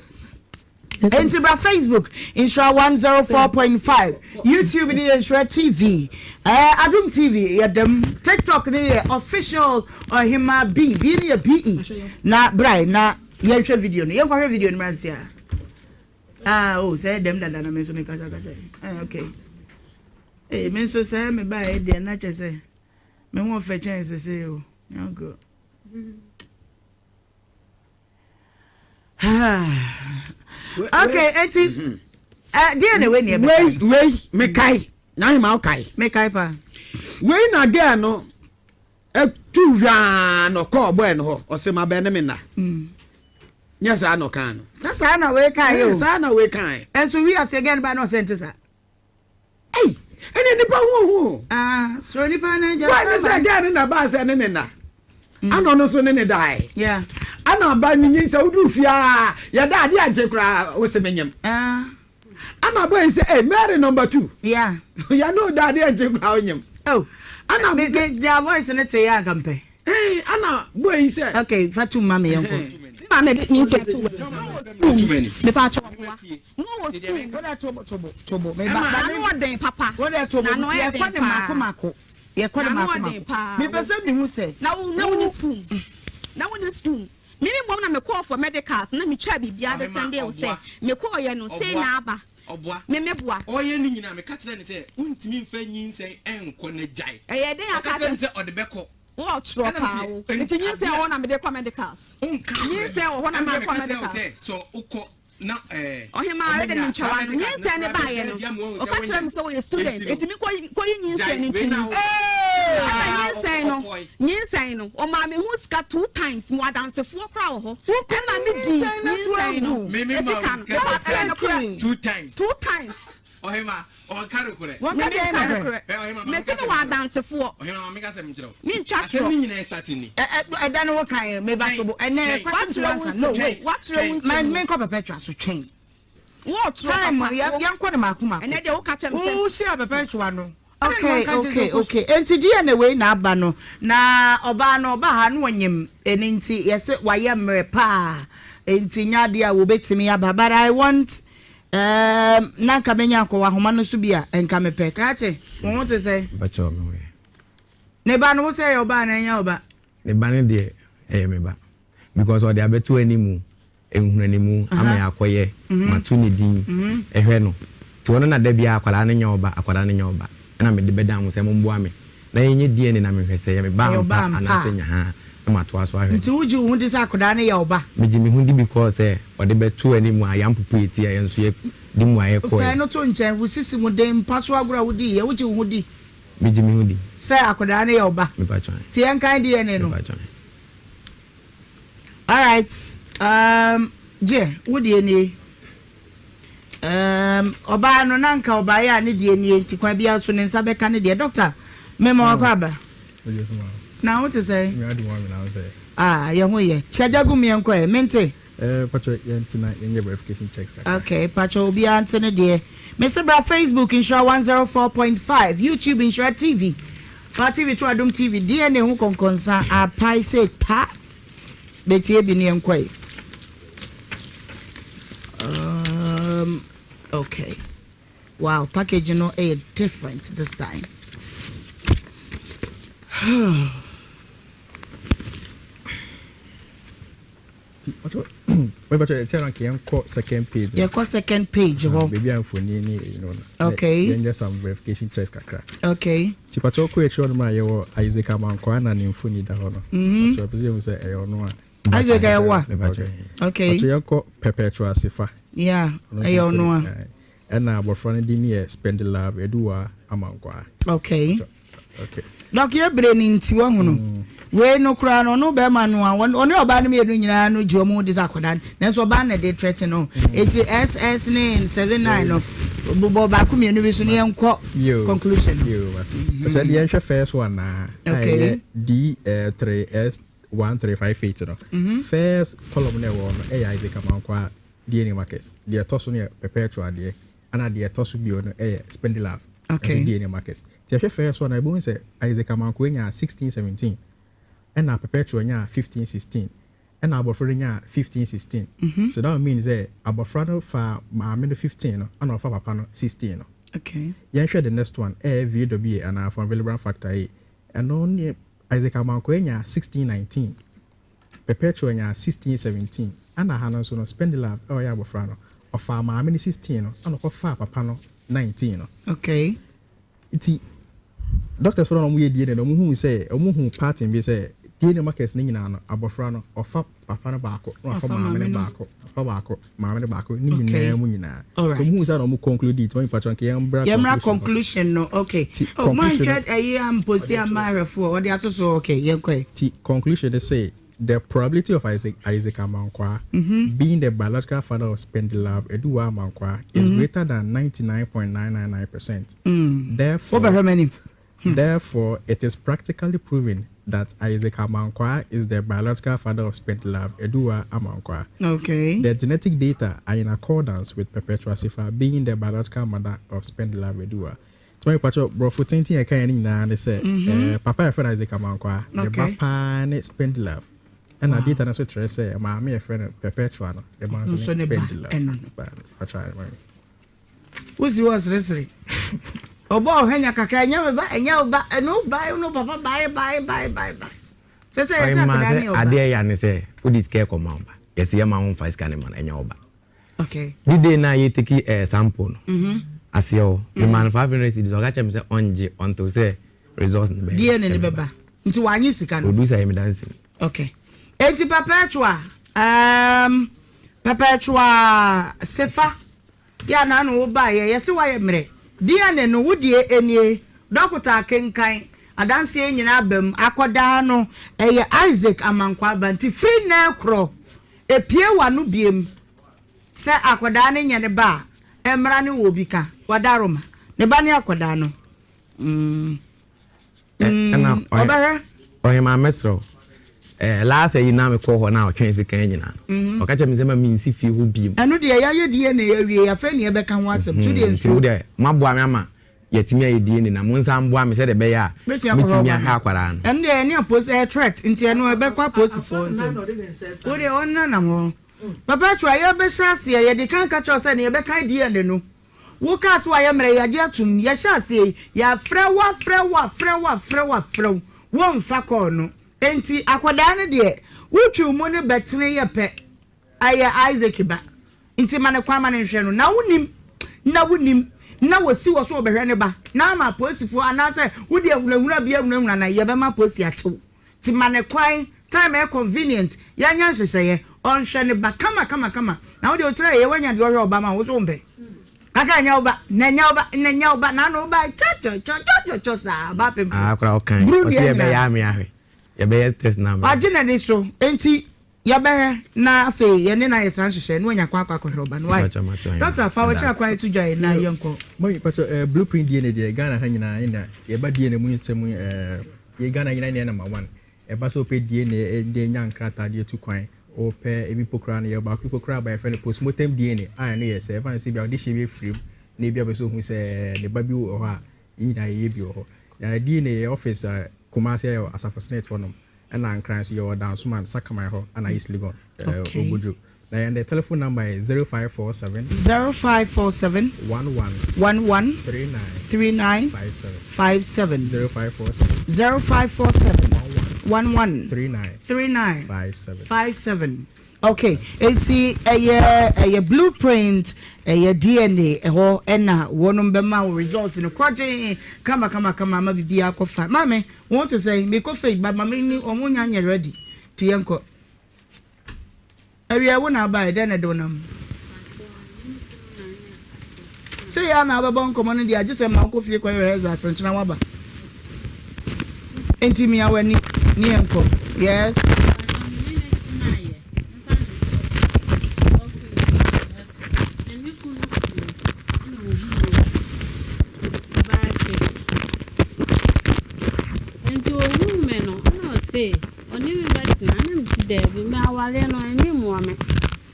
Enti bra Facebook Nhyira 104.5, YouTube ne yɛ Nhyira TV, eh, Adum TV yɛ dɛm, TikTok ne yɛ official Ɔhema B, B ne yɛ BE. Na bra na yɛnhwɛ video no. Yɛnkɔhwɛ video no mra nsia. Ah, oh, sɛ dɛm dada na me nso mekasa kasa. Eh, okay. Eh, me nso sɛ me ba yɛ deɛ na kyɛ sɛ me ho ɔfɛ kyɛn sese o. Yanko. Okay, eti eh deɛ na wei ni ɛbɛka. Wei wei mekae na ahema wokae. Mekae paa. Wei na girl no tu hwaa na ɔkɔɔ bɔɛ no hɔ ɔsɛ ma bɛn ne me nna. Mm. Nyɛ saa na ɔkaa no. Na saa na wei kae o. Saa na wei kae. Ɛnso wi ase girl no ba na ɔsɛ nte saa. Ei, ɛne nipa ho ho. Ah, soro nipa na agya. Why ne sɛ girl no na baa sɛ ne ne na. Mm. Ana ɔno nso ne ne dae. Yeah. Ana aba ne nyin sɛ wodu fie a yɛda ade agye koraa wo se menyem. Ah. Ana boy sɛ hey, Mary number 2. Yeah. Ya no da ade agye koraa wonyem. Oh. Ana me me their voice ne te ya nka mpɛ. Hey, ana boy yi sɛ. Okay, fa tum ma me yɛnkɔ. Ma me me nsa to. Me pa cho. Na ɔwɔ sukuu. Wo dɛ tobo tobo tobo. Me ba ba N'ano ɔden papa. Wo dɛ tobo. N'ano yɛ den Yɛkɔ ne paa. mako mako. Yɛkɔ ne N'ano mako ɔden mako. paa. Me pɛ sɛ me hu sɛ. Na wo na wo ni sukuu mu. Na wo ni sukuu mu. Me me mmom na me kɔɔ for medicals na me twaa biribiara de Ɔhema, sɛndee wo sɛ ɔboa. me kɔɔ yɛ no sei Ɔboa. na aba. Ɔboa. Me me boa. Ɔreyɛ ne nyinaa meka kyerɛɛ no sɛ wontumi mfa nyinsɛn nkɔ na gyae. Ɛyɛ den Ɔka aka kyerɛɛ me sɛ. sɛ ɔde bɛkɔ. Wo ɔtwerɛ Ɛna paa mese, wo. "Ɛn- Nti nyinsɛn adeɛ wɔ a hɔ na mede kɔ medicals. wonka nokorɛ. Nyinsɛn wɔ hɔ na Ɛna mede kɔ meka kyerɛɛ wo medicals. sɛ sɛ wokɔ na ɛɛ Ɔhemaa ɔmo wede nya me saa ntwawa no medical no nyinsɛn no koraa baeɛ bɛtumi no adi ama woahu sɛ ɔka kyerɛɛ wonyem me sɛ ɔyɛ student enti no enti menkɔ kɔyi nyinsɛn gyae no wei nto na mu wo ɛna na nyinsɛn no ɔkɔe. nyinsɛn no ɔmaa me ho sika 2 times mewɔ adansefoɔ koraa wɔ hɔ ɛma me dii Nyinsɛn no to nyinsɛn no agu. Me me maa wo esika no sika papa two ɛyɛ times nokorɛ two times two times Ɔhemaa ɔnka nokorɛ. Wɔnka me deɛ menka nokorɛ. nokorɛ Ɛ ɔhemaa ma mese menka mewɔ sɛm nkyerɛ wo. adansefoɔ Ɔhemaa ma menka sɛm nkyerɛ wo. mentwa Asɛm torɔ no nyinaa starting ni. Ɛ ɛ ɛda no wo kan ɛ me ba Twɛn tobo ɛnɛ twɛn question to wakyerɛ wo answer no nsɛm wait wakyerɛ wo twɛn. ma nsɛm me nkɔ perpetua so twɛn. wɔɔtwerɛ Time papa yɛ wo yɛnkɔ no mako mako. ɛnɛ deɛ woka kyerɛ me sɛ Wo hyia perpetua no. Adɛn na Okay wanka nkyerɛ sɛ okay wokɔ sukuu? okay enti deɛ na wei na aba no na ɔbaa no ɔba ha no ɔnyim ɛno nti yɛsɛ wayɛ mmerɛ paa enti nyɛ adeɛ a wɔbɛtumi aba but I want um, na nka menya nkɔ wɔ ahoma no so bi a nka mepɛ krakye wo ho te sɛ Mpakyɛw me ho yɛ. ne ba no wo sɛ ɛyɛ ɔba anaa ɛnyɛ ɔba? Ne ba no deɛ ɛyɛ me ba because ɔde abɛto animu nhunanimu ama yɛakɔyɛ mato ne din hwɛ no nti ɔno na da biara akwadaa no nyɛ ɔba akwadaa no nyɛ ɔba ɛna mede bɛdan mo sɛ momboa me na yɛnyɛ DNA na mehwɛ sɛ ɛyɛ me ba Ɛyɛ ampa ɔba ampa anaasɛ a. nyahaa na matoa so ahwɛ Nti no. wogye wo ho di sɛ akwadaa no yɛ ɔba? Megye me ho di because sɛ ɔde bɛto anim a yɛampopo yɛ ti a yɛn nso yɛde mmuaeɛ Fɛɛ kɔeɛ. no to nkyɛn, wo sisi mu den, mpa so agorɔ a wodiiɛ, wogye wo ho di Megye me ho di. sɛ akwadaa no yɛ ɔba? Mepakyɛw. Nti yɛnkan DNA no. Mepakyɛw. Alright um, gye wo deɛ nie um, ɔbaa no na nka ɔbaeɛ a ne deɛ nie nti kwan biara so ne nsa bɛka ne deɛ. Doctor, mema wakɔ aba. Na wo te sɛ? Ah, yɛ ho yɛ. Kyagya gu meɛ nkɔ ɛ, mente. Eh, pacho, yɛnte na yɛnyɛ verification checks kakra. Okay, pacho, obiara nte ne deɛ. Mese bra Facebook Nhyira 104.5, YouTube Nhyira TV. Fa TV to Adom TV, DNA ho kɔnkɔnsa apae sɛ pa. Betie bi ne yɛnkɔe. Okay. Wow, package no ɛyɛ different this time. Yɛnkɔ second page. Yɛkɔ second page hɔ. Baabi a mfoni ne you know. Okay. Yɛnyɛ some verification checks kakra. Okay. Ti patro kɔ akyire hɔ nom a yɛwɔ Isaac Amankwaa na ne mfoni da hɔ no. Mhm. Patro pɛ sɛ yɛhu sɛ ɛyɛ ɔno a. Isaac ɛyɛ wo a? Okay. Patro yɛnkɔ Perpetua Sefa. Yeah, ɛyɛ ɔno a. Ɛna abɔfra no din yɛ Spendilove Aduwa Amankwaa. Okay. Okay. Dɔk yɛ bere no nti wahunu. Mm. Wei no koraa no ɔno bɛrima no a ɔne ɔbaa no mmienu nyinaa no gye wɔn di sɛ akwadaa no nanso ɔbaa no na de threaten no. Mm. Eti SS ne 79 no bobɔ baako mmienu bi so ne yɛn kɔ conclusion no. Yoo mate. Ɔkyɛ deɛ yɛnhwɛ first one na. Okay. D 3 S 1358 no. Mm-hmm. First column na ɛwɔ no ɛyɛ Isaac Amankwa DNA markers. Deɛ ɛtɔ so no yɛ perpetual deɛ ɛna deɛ ɛtɔ so bio no ɛyɛ Spendilove. Okay. Ɛso DNA markers. Nti yɛhwɛ first one a yɛbɛhu sɛ Isaac Amankwah nyaa 16 17 ɛna Perpetual nyaa 15 16 ɛna abɔfra no nyaa 15 16. So that would mean sɛ abɔfra no faa maame no 15 no ɛna ɔfa papa no 16 no. Okay. Yɛnhwɛ the next one ɛyɛ VWA anaa von Willebrand factor A. Ɛno ne Isaac Amankwah nyaa 16 19 Perpetual nyaa 16 17 ɛna ha no nso no Spendilove a ɔyɛ abɔfra no ɔfaa maame no 16 no ɛna ɔkɔfaa papa no 19 no. Okay. Nti doctors fo no a wɔyɛ DNA no wɔhuu sɛ wɔhuu pattern bi sɛ DNA markers no nyinaa no abɔfra no ɔfa papa no baako na wafa maame no baako papa baako maame no baako ne nyinaa mu nyinaa. Alright. So wɔhuu sɛ na wɔn conclude nti wɔn mpatwa nka yɛn mbra Yɛmmra conclusion no okay. Ti Oh, conclusion moantwa ayi amposti amma ahwɛfoɔ ɔde ato so okay yɛnkɔ ɛ. Ti conclusion no sɛ the probability of Isaac Isaac Amankwah being the biological father of Spendilove Aduwa Amankwah is greater than 99.999%. Therefore, Wobɛhwɛ m'anim. therefore, it is practically proven that Isaac Amankwah is the biological father of Spendilove Aduwa Amankwah. Okay. The genetic data are in accordance with Perpetua Sifa being the biological mother of Spendilove Aduwa. Nti mami pakyɛ borɔfo tenten a ɛka yɛn no nyinaa ne sɛ eh, papa a yɛfrɛ no Isaac Amankwaa, ne ba paa ne Spendlove. Ɛna data no nso kyerɛ sɛ maame a yɛfrɛ no Perpetua no, ne ba nso ne Spendlove. Pakyɛ mami. Wosi hɔ seresere. Ɔbɔ ɔhwɛ nya kakra, ɛnyɛ me ba, ɛnyɛ wo ba, ɛno wo ba, ɛno papa bae bae bae bae bae. Sɛ sɛ yɛsɛ akwadaa ne ɔba. Adeɛ ya ne sɛ wode sika ɛkɔma wo ba. Yɛsɛ yɛma wo mfa sika ne ma no, ɛnyɛ wo ba. Okay. The day na yɛ take eh, sample no. Mm -hmm. Aseɛ hɔ. Me maa no 500 cedis. Ɔka kyerɛ me sɛ ɔngye until sɛ results no bɛyɛ. DNA no bɛba. Nti wanye sika no. Odu sɛ yɛ me dansi. Okay. Enti Perpetua, um, Perpetua Sefa, yɛ anaa na wo ba yɛ yɛse wayɛ mmerɛ. DNA no wo deɛ enie. Dɔkota akenkan adanseɛ nyinaa aba mu. Akɔdaa no ɛyɛ Isaac Amankwaa ba nti firi nnɛ korɔ Epue w'ano biem sɛ akwadaa no nyɛ ne ba a, mmara ne wɔ bi ka. Wadaroma. Ne ba ne akwadaa no. Mm. Mm. Ɔbɛhwɛ. Ɔhemaa mɛsrɛ wo. Eh, last ayi na mekɔ hɔ na ɔtwɛn sika nyinaa no. Mm-hmm. Ɔka kyerɛ me sɛ ma mensi fie hɔ biem. Ɛno deɛ yɛayɛ DNA awie, afei ne yɛbɛka ho asɛm. To deɛ mm-hmm. nsuo. Nti wo deɛ moaboa me ama Yɛatumi ayɛ DNA na monsan mboa me sɛdeɛ ɛbɛyɛ a mɛtumi ahwɛ akwadaa no. Ɛno deɛ ɛne apolisi ɛyɛ threat nti ɛno ɛbɛkɔ apolisifoɔ nsam. Wo deɛ ɔnenam hɔ. Papa Atwa yɛbɛhyɛ aseɛ yɛde kan ka kyerɛ wo sɛ nea yɛbɛkan DNA no wo kaa sɛ wayɛ mmerɛ yɛagye atom yɛhyɛ aseɛ yi yɛafrɛ wo afrɛ wo afrɛ wo afrɛ wo afrɛ wo womfa kɔɔ no enti akwadaa no deɛ wotwi wo mu no bɛtene yɛ pɛ Ɛyɛ Isaac ba, nti ma no kwan ma no nhwɛ no. Na wonim, na wonim, na wɔsi wɔ so wɔbɛhwɛ ne ba, na ama apolisifoɔ anaasɛ wode ahunahuna bi ahunahuna no a, yɛbɛma apolisi akye wo. Nti ma no kwan, time ɛyɛ convenient, yɛnyɛ nhyehyɛeɛ, ɔnhwɛ ne ba kama kama kama. Na wo deɛ wokyerɛ yɛ, woanya deɛ ɔhwɛ wo ba ma wo, wo so wompɛ. Kakra nyɛ wo ba, na ɛnyɛ wo ba, na ɛnyɛ wo ba, na ano wo ba kyɔ kyɔ kyɔ kyɔ kyɔ saa, ɔbaa pemfoɔ. Ah, koraa ɔkan, Buru ɔse deɛ yɛbɛyɛ nyinaa. ame ahwɛ, yɛbɛyɛ test no ama. Wagye n'ani so, enti Yɛbɛhwɛ na afei yɛne no ayɛ saa nhyehyɛe na wanya kwan akɔ akɔhwɛ ɔba no. Wai? Doctor, fa w'akyi akwan to dwa yi na yɛnkɔ. Mummy pacho eh, blueprint DNA deɛ Ghana ha nyinaa ɛna yɛba DNA mu nsɛm eh, yɛ Ghana nyinaa na yɛ number one. Ɛba sɛ wopɛ DNA de nya nkrataa de atu kwan, wopɛ ebi mpo koraa no yɛwɔ baako mpo koraa ba yɛfrɛ no postmortem DNA a ɛno yɛ sɛ ɛfa no sɛ bi a wode hyɛ bi afiri mu na ebi a wopɛ sɛ ohu sɛ ne ba bi wɔ hɔ a, yɛn nyinaa yɛyɛ bi wɔ hɔ. Na DNA yɛ office a Kumasi yɛwɔ Asafo Senate hɔnom. Ɛna Nkran nso yɛwɔ Dansoman, Sakaman hɔ ɛna East Legon, Okay. Obojo. Na yɛn de telephone number yɛ 0547. 0547. 11. 11. 39. 39. 57. 57. 0547. 0547. 11. 11. 39. 39. 57. 57. Okay, eti ɛyɛ ɛyɛ blueprint ɛyɛ DNA ɛhɔ ɛna wɔnom bɛma wo results no kɔgye kama kama kama ama biribi akɔfa. Maame, Wo ho te sɛn? Mekɔ faith but ma me ni ɔmo nya nyɛ ready nti yɛnkɔ. Awia wo na abae dɛn na ɛde wo nam? Sɛ yɛ a na wobɛbɔ nkɔmmɔ no deɛ agye sɛ ma wokɔ fie kɔyɛ rehearsal asenkyena waba. Nti mia w'ani ne yɛnkɔ. Yes. Nti ohuu me no, ɛna ɔse ɔne me bɛtena. Ɛna mese daabi, me awareɛ no ɛnni mmoa me.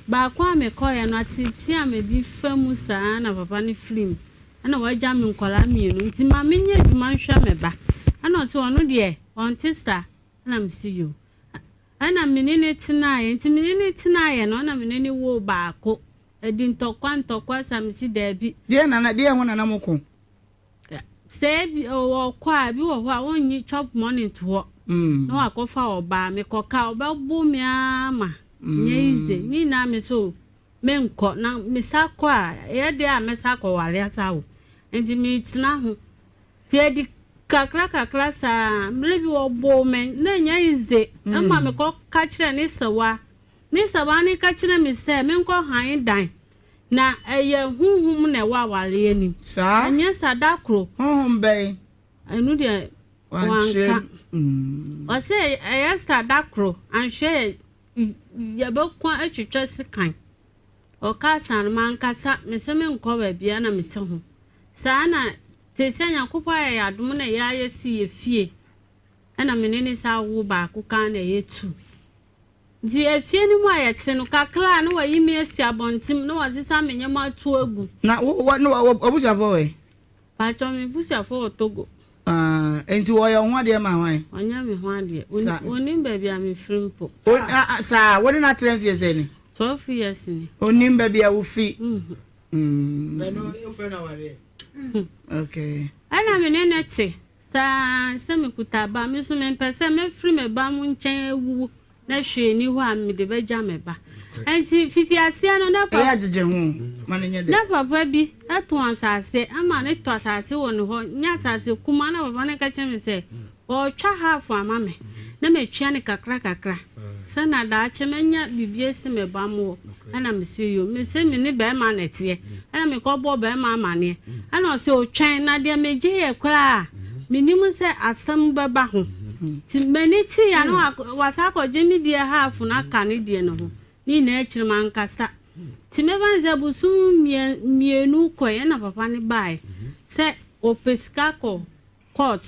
Baako a mekɔeɛ no, ateetee a mede fa mu saa na papa no firi mu. Ɛna wagya me nkwadaa mmienu nti ma menyɛ adwuma nhwɛ me ba. Ɛna ɔse ɔno deɛ ɔnte saa. Ɛna mese yoo. Ɛna me ne no tenaeɛ nti me ne no tenaeɛ no ɛna me ne no woo baako. Ɛdi ntɔkwa ntɔkwa saa mese daabi. Deɛ na na deɛ ho na na moko? Sɛ ebi ɔkɔ a ebi wɔ hɔ a ɔnnye chop money nto hɔ na wakɔfa ɔbaa mekɔka a ɔbɛbo me ara ma nyɛ easy ne nyinaa me so menkɔ na mesa kɔ a ɛyɛ dɛ a mɛsa akɔware asa awo nti metena ho nti ɛdi kakra kakra saa mmerɛ bi ɔboo me na ɛnyɛ easy ɛma mekɔ ka kyerɛ ne sɛwa ne sɛwa ne ka kyerɛ me sɛ menkɔ han dan Na ɛyɛ honhom na ɛwɔ awareɛ no mu. Saa? Ɛnyɛ saa, da koro. Honhom bɛn? Ɛno deɛ Wankyerɛ wanka. mu. Ɔse ɛyɛ saa da koro, anhwɛ yɛ yɛbɛko atwitwa sekan. Ɔkaa saa no, mankasa, mese menkɔ baabiara na mete ho. Saa na te sɛ Nyankopɔn ayɛ yɛn adom na yɛa yɛsi yɛ fie, ɛna me ne ne saa wo baako kan na yɛtu. Nti efie no mu a yɛte no, kakra a na wɔayi me asi abɔntem na wɔasesa me nneɛma ato agu. Na wo wo ne w'abusuafoɔ wɔ he? Paatwɔ, me busuafoɔ wɔ Togo. Ah, enti wɔyɛ wo ho adeɛ ma hwan? Ɔnyɛ me ho adeɛ. Sa. Ɔnnim baabi a mefiri mpo. O, ah, ah, saa, wo ne no atena mfie sɛn ni? 12 years ni. Ɔnnim baabi a wofi? Mm. Mm. Ɛno wofrɛ no awareɛ? Okay. Ɛna me ne no te. Saa ara, sɛ mekuta ba, me nso mempɛ sɛ mɛfiri me ba mo nkyɛn awuwu na hwee nni hɔ a mede bɛgya me ba. Enti fitiaseɛ no, na Ɛyɛ agyegye ho ma no nyɛ dɛ. Na papa bi tɔn asase ama no tɔ asase wɔ ne hɔ, nyɛ asase kumaa, na papa no ka kyerɛ me sɛ ɔretwa half ama me na matua no kakra kakra sɛ na daakye mɛnya biribi asi me ba mo hɔ. Ɛna mese yo, mese me ne bɛrima na ɛteɛ. Ɛna mekɔbɔɔ bɛrima amaneɛ. Ɛna ɔse otwɛn na deɛ megyeeɛ koraa mennim sɛ asɛm bɛba ho. Nti m'ani teeɛ a na wasan akɔgye me deɛ half no aka ne deɛ no ho. Ne nyinaa akyiri mankasa. Nti mɛfa no sɛ bosom mmienu kɔeɛ ɛna papa no baeɛ sɛ ɔpɛ sika kɔ court.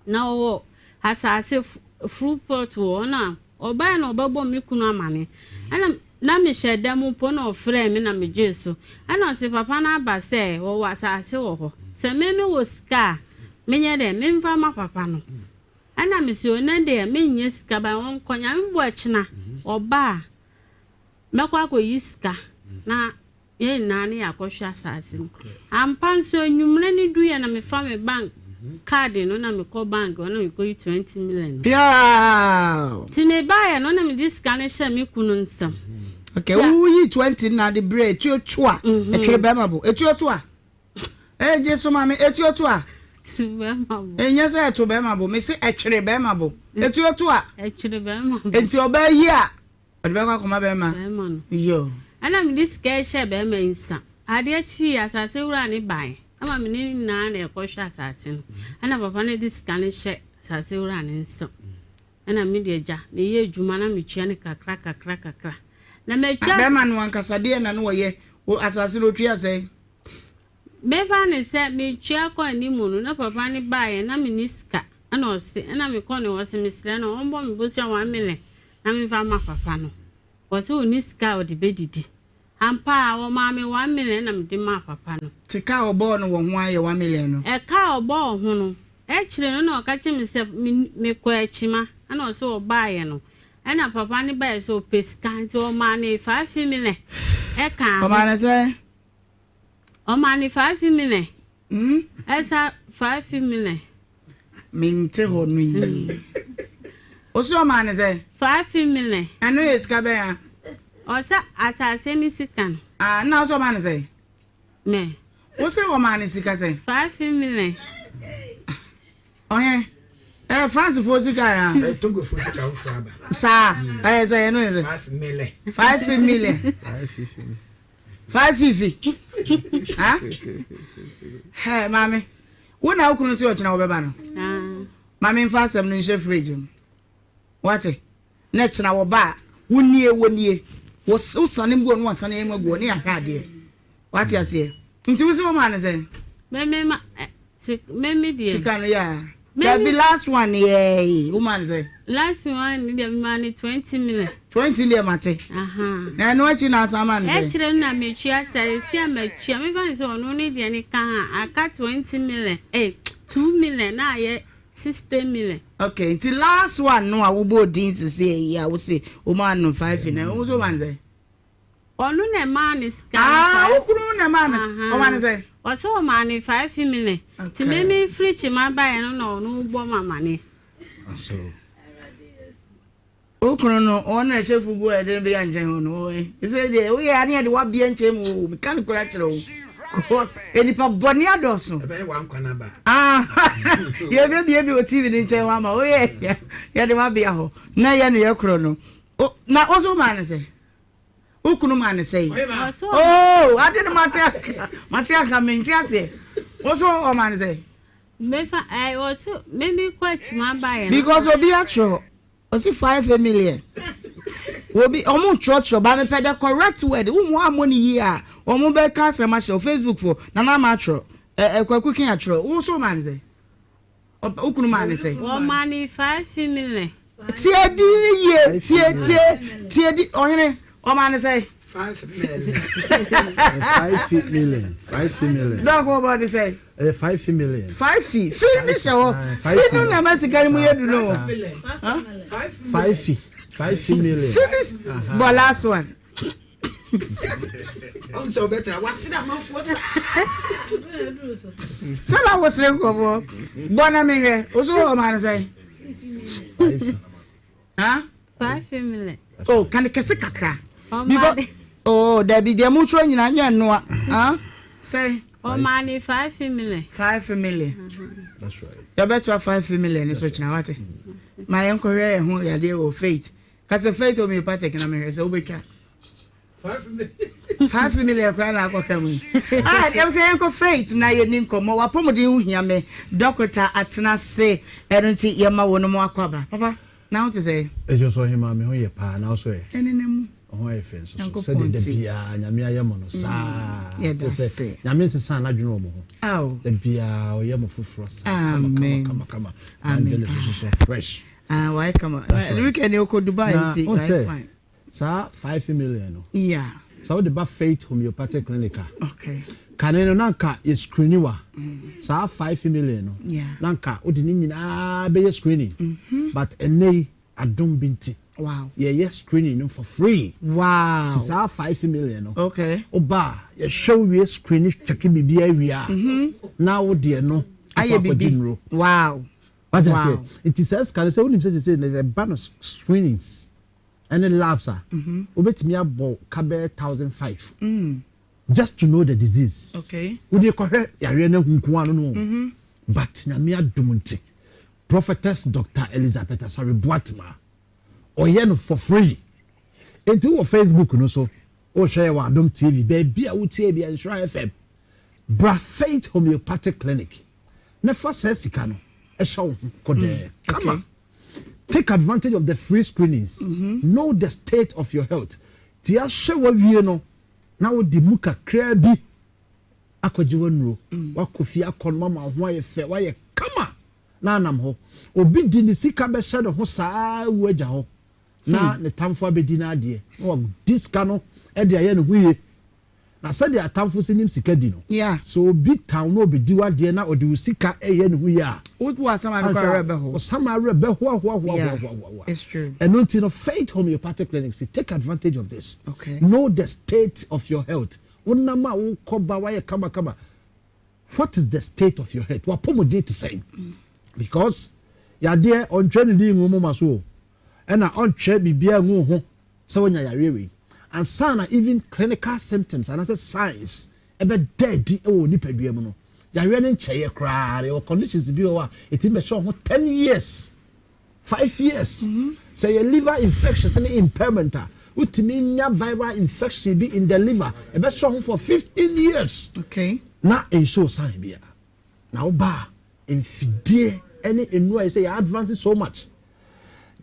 Na ɔwɔ asase fruit plot wɔ hɔ na ɔbaeɛ na ɔbɛbɔ me kunu amane ɛna na mehyɛ da mu mpo na ɔfrɛɛ me na megyee so ɛna ɔse papa no aba sɛ wɔwɔ asase wɔ hɔ sɛ me mewɔ sika a menyɛ dɛn memfa ma papa no ɛna mese o ɛnɛ deɛ mennya sika but ɔnkɔ Nyame boa kyena ɔba a mɛkɔ akɔyi sika na Yɛn nyinaa ne yɛakɔhwɛ asase no. Ampa nso, anwummerɛ no duiɛ na mefa me bank card no na mekɔ bank hɔ na mekɔyi 20 million no. Piaw! Nti mebaeɛ no na mede sika no hyɛɛ me kunu nsam. Okay, woyi 20 na de brɛ etuo to a, ɛtwere bɛrima bo. Etuo to a? Ee, gye so ma me, etuo to a? To bɛrima bo. Ɛnyɛ sɛ ɛto bɛrima bo, mese ɛtwere bɛrima bo. Etuo to a? Ɛtwere bɛrima bo. Nti ɔbaa yi a, Ɔde bɛkɔ akɔma bɛrima. Bɛrima no. Yo. Ɛna mede sika yi hyɛɛ bɛrima yi nsa. Adeɛ kyeeɛ, asase wura no baeɛ. Ɛma me ne no nyinaa na yɛkɔhwɛ asase no. Ɛna papa no de sika no hyɛ asase wura no nsa. Ɛna me deɛ gya, meyɛ adwuma na metua no kakra kakra kakra. Na matua. Bɛrima no ankasa deɛ na na ɔyɛ? Asase no ɔtua sɛn? Mefa no sɛ metua kɔ anim no na papa no baeɛ na menni sika ɛna ɔse ɛna mekɔ ne hɔ ɔse mesrɛ no ɔmbɔ me bosea one million na memfa mma papa no ɔse ɔnni sika a ɔde bɛdidi ampa ara ɔmaa me one million ɛna mede maa papa no. Te ka a ɔbɔɔ no wɔ ho ara yɛ one million no. Ɛka a ɔbɔɔ ho no akyire no na ɔka kyerɛ me sɛ mekɔ akyima ɛna ɔse ɔbaeɛ no ɛna papa no baeɛ sɛ ɔpɛ sika nti ɔmaa no 5 million ɛkaa ho. Ɔmaa no sɛn? Ɔma no 5 million. Ɛsa 5 million. Mente hɔ no yie. Ɔsi ɔmaa no sɛ? 5 million. Ɛno yɛ sika bɛn a? Ɔsɛ asase ne sika no. Ah, na ɔsɛ ɔmaa no sɛ? Mɛ. Wosɛ ɔmaa no sika sɛ? 5 million. Ɔhɛ. Ɛyɛ France foɔ sika ya. Ɛyɛ Togo foɔ sika foforɔ aba. Saa. Ɛyɛ sɛ ɛno yɛ sɛ. 5 million. 5 million. 5 fifi. Ha? Hɛ maame. Wo na wo kunu sɛ ɔkyena wɔbɛba no. Maame nfa asɛm no nhyɛ fridge mu. Wate? Na kyena wɔba a, wo nie wo nie. Wo sane mu gu no wasane mu agu ne ahwɛ adeɛ. Wate aseɛ? Nti wo sɛ wɔmaa no sɛn? Meme ma meme deɛ. Sika no yɛ a. Dabi last one yɛɛ wo maa no sɛ. Last one ni deɛ mi maa no 20 million. 20 deɛ ma te. Na ɛno akyi na asan maa no sɛ. Ɛkyerɛ no na metua sɛ esi a matua mefa ne sɛ ɔno ne deɛ ne ka ha aka 20 million eh 2 million na ayɛ 60 million. Okay nti last one no a wobɔ din sisi yi a wose wo maa no 5 na wo so maa no sɛ. Ɔno na ɛmaa no sika no Ah, wo kunu na ɛmaa no ɔmaa no sɛ. Ɔsɛ ɔmaa no 5 million. Nti me me firi kyima baeɛ no na ɔno bɔ me amaneɛ. Wo kunu no wɔn na ɛhyɛ fugu a ɛde no bɛyɛ nkyɛn hɔ no wɔn sɛ deɛ woyɛ ane ɛde wabea nkyɛn mu o meka no kora kyerɛ wo cause nipa bɔne adɔɔso. Ɛbɛyɛ wankwa no aba. Ah, yɛbɛbie bi wɔ TV no nkyɛn hɔ ama woyɛ yɛde wabea hɔ na yɛ no yɛ korɔ no na wo so maa no sɛ. Wo kunu maa no sɛn? Oh, ade no mate aka, mate aka, mente aseɛ. Wo so ɔmaa no sɛn? Mefa, eh, ɔso, me me kɔ akyima baeɛ no. Because obi atwerɛ, ɔsi 5 million. Obi, ɔmo twerɛtwerɛ, ba mepɛ the correct word. Wo mu ammɔ ne yie a, ɔmo bɛka asɛm ahyɛ wo. Facebook fo, Nana ama atwerɛ, eh, eh, Kwaku King atwerɛ. Wo so ɔmaa no sɛn? Wo kunu maa ne sɛn? Wɔmaa ne 5 million. Tie di ne yie tie tie tie di ɔhene ɔmaa ne sɛn? 5 million. 5 million. 5 million. Dɔk wɔ bɔ de sɛn? Ɛyɛ 5 million. 5 fi fi bi hyɛ hɔ fi no na ɛma sika no mu yɛ du no. 5 fi 5 million. Fi bi bɔ last one. Ɔn sɛ ɔbɛtena wasere amanfoɔ saa. Sɛ na wosere nkurɔfoɔ bɔ na mehwɛ wo so wɔ ɔma no sɛn? Oh, ka ne kɛse kakra. Because oh, dabi deɛ motwerɛ nyinaa nyɛ nnoa. Sɛn? Ɔmaa ne 5 million. 5 million. That's right. Yɛbɛtoa 5 million ne so kyena wate. Ma yɛnkɔhwɛ yɛn ho yadeɛ wɔ faith. Ka sɛ Faith Homeopathic na mehwɛ sɛ wobɛtwa. 5 million koraa na akɔka mu yi. Ah, yɛm sɛ yɛnkɔ Faith na yɛni nkɔmmɔ. W'apɔmuden ho hia me. Dɔkota atena ase. Ɛno nti yɛma wo no mo akɔ aba. Papa, na ho te sɛ? Ɛdwo so ɔhemaa me ho yɛ paa na wo so ɛ? Ɛnenam mu. Ho ayɛ fɛ nso so sɛdeɛ da biara Nyame ayɛ mo no saa. Yɛda ase. Nyame nsesaa n'adwene wɔ mo ho. Da biara ɔyɛ mo foforɔ saa kama kama kama kama. Amen. Angela nso so fresh. Ah, wayɛ kama. That's right. Weekend yi ɔkɔ Dubai Na nti wohu wayɛ sɛ fine. saa 5 million no, Yeah. sɛ wode ba Faith Homeopathic Clinic a, Okay. kane no na anka yɛ screeni wa. Saa 5 million no, Yeah. na anka wode ne nyinaa bɛyɛ screening. But ɛnnɛ yi, adom bi nti, yɛyɛ screening no for free. Wow. Nti saa 5 million no, Okay. woba a, yɛhwɛ wo wie screen check biribiara wie a, na wo deɛ no Ayɛ akɔ akɔgye biribi. nnuro. Wow. Wate Wow. aseɛ? Nti saa sika no sɛ wonim sɛ sesei no ɛba no screenings ɛne labs a, wobɛtumi abɔ ka bɛyɛ 1500 just to know the disease. Okay. Wode kɔhwɛ yareɛ no ahu nko ano no o. But Nyame adom nti, Prophetess Doctor Elizabeth Asare Boatema ɔyɛ no for free. Nti wowɔ Facebook no so, wohwɛ yɛ wɔ Adom TV, baabi a wotie bia Nhyira FM, bra Faith Homeopathic Clinic na fa saa sika no hyɛ wo ho kɔdɛɛ kama. Take advantage of the free screenings. Know the state of your health. Ti ahwɛ wawie no na wode mu kakraa bi akɔgye w'annuro. Wakɔ fie akɔnom ama wo ho ayɛ fɛ, wayɛ kama na anam hɔ. Obi de ne sika bɛhyɛ ne ho saa awu agya hɔ na ne tamfo abɛdi n'adeɛ na wadi sika no de ayɛ ne ho yie. Na sɛdeɛ atamfo si nim sika di no, sɛ obi tan wo na ɔbɛdi w'adeɛ na ɔde wo sika reyɛ ne ho yie a, Wo w'asɛm ade kɔ anhwɛ awerɛ a, bɛho. wo sam awerɛ bɛhoahoahoahoahoahoa. It's true. Ɛno nti no, Faith Homeopathic Clinic se take advantage of this. Okay. Know the state of your health. Wonam a wokɔ ba woayɛ kamakama. What is the state of your health? W'apɔmuden te sɛn? Because yadeɛ ɔntwerɛ ne din ngu wo moma so o, ɛna ɔntwerɛ biribiara ngu wo ho sɛ woanya yareɛ wei ansa na even clinical symptoms anaasɛ signs ɛbɛda adi wɔ wo nipadua mu no, yareɛ no nkyɛeɛ koraa. Yɛwɔ conditions bi wɔ hɔ a ɛtumi bɛhyɛ wo ho 10 years, 5 years. Sɛ yɛ liver infections ne impairment a, wotumi nya viral infection bi in the liver, ɛbɛhyɛ wo ho for 15 years Okay. na ɛnhyɛ sign biara. Na woba a, mfidie ne nnuro a yɛ sɛ yɛ advance so much.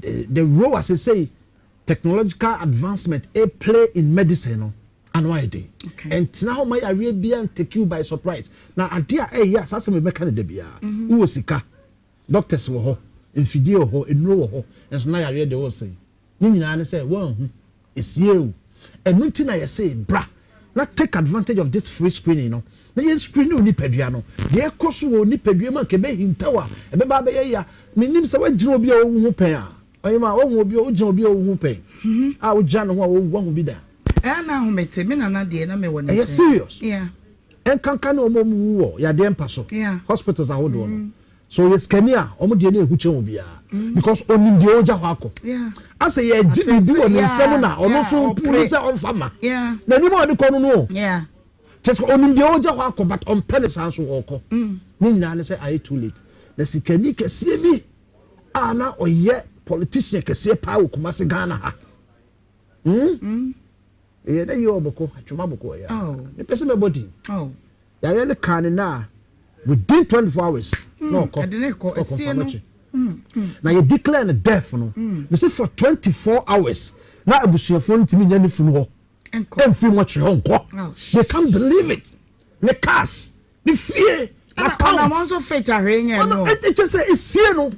The role as sɛ technological advancement a play in medicine no ano ayɛ den. Ɛntena hɔ ma yareɛ biara take you by surprise. Na adeɛ a ɛyɛ a saa asɛm yi mɛka no da biara. Wowɔ sika. Doctors wɔ hɔ, mfidie wɔ hɔ, nnuro wɔ hɔ, nso na yareɛ de wo resɛe. Ne nyinaa ne sɛ woanhu. Esie o. Ɛno nti na yɛse bra na take advantage of this free screening no na yɛn screen wo nipadua no. Deɛ ɛkɔ so wɔ wo nipadua mu a anka ɛbɛhintaw a ɛbɛba abɛyɛ ya. Mennim sɛ woagyina obi a wawu ho pɛn a. Ɔhema, woahu obi a, wogyina obi a wawu ho pɛn a wogyina ne ho a wawu, woahu bi da? Ɛyɛ a na ahomete, me nana deɛ na mewɔ ne Ɛyɛ nkyɛn. serious. Yeah. Ɛnkanka ne wɔn a wɔwu wɔ yadeɛ mpa so, Yeah. hospitals ahodoɔ no. Sɛ ɔyɛ sikani a, wɔn deɛ no ehu kyɛn obiara because onim deɛ ɔregya hɔ akɔ. Asɛ yɛregye biribi wɔ ne nsam na ɔno nso repu no sɛ ɔmfa mma. N'anim a ɔde kɔ no no o. Kyerɛ sɛ onim deɛ ɔregya hɔ akɔ but ɔmpɛ ne saa nso ɔrekɔ. Ne nyinaa ne sɛ ayɛ too late. Na sikani kɛseɛ bi a na ɔyɛ politician kɛseɛ paa wɔ Kumasi Ghana ha. Hmm? Ɛyɛ dɛ yɛ ɔbɔkɔ, atwoma bɔkɔ ɛyɛ. Mepɛ sɛ mɛbɔ din. Yareɛ no kaa ne nna a within 24 hours na ɔkɔ ɔkɔ na yɛ declare no death no mese for 24 hours na abusuafoɔ no ntumi nya ne funu hɔ ɛmfiri mɔkyerɛ hɔ nkɔ. They can't believe it. Ne cars, ne fie, n'account. Ɔnam nso fit ahwee nyɛ no. Ɛkyɛ sɛ esie no.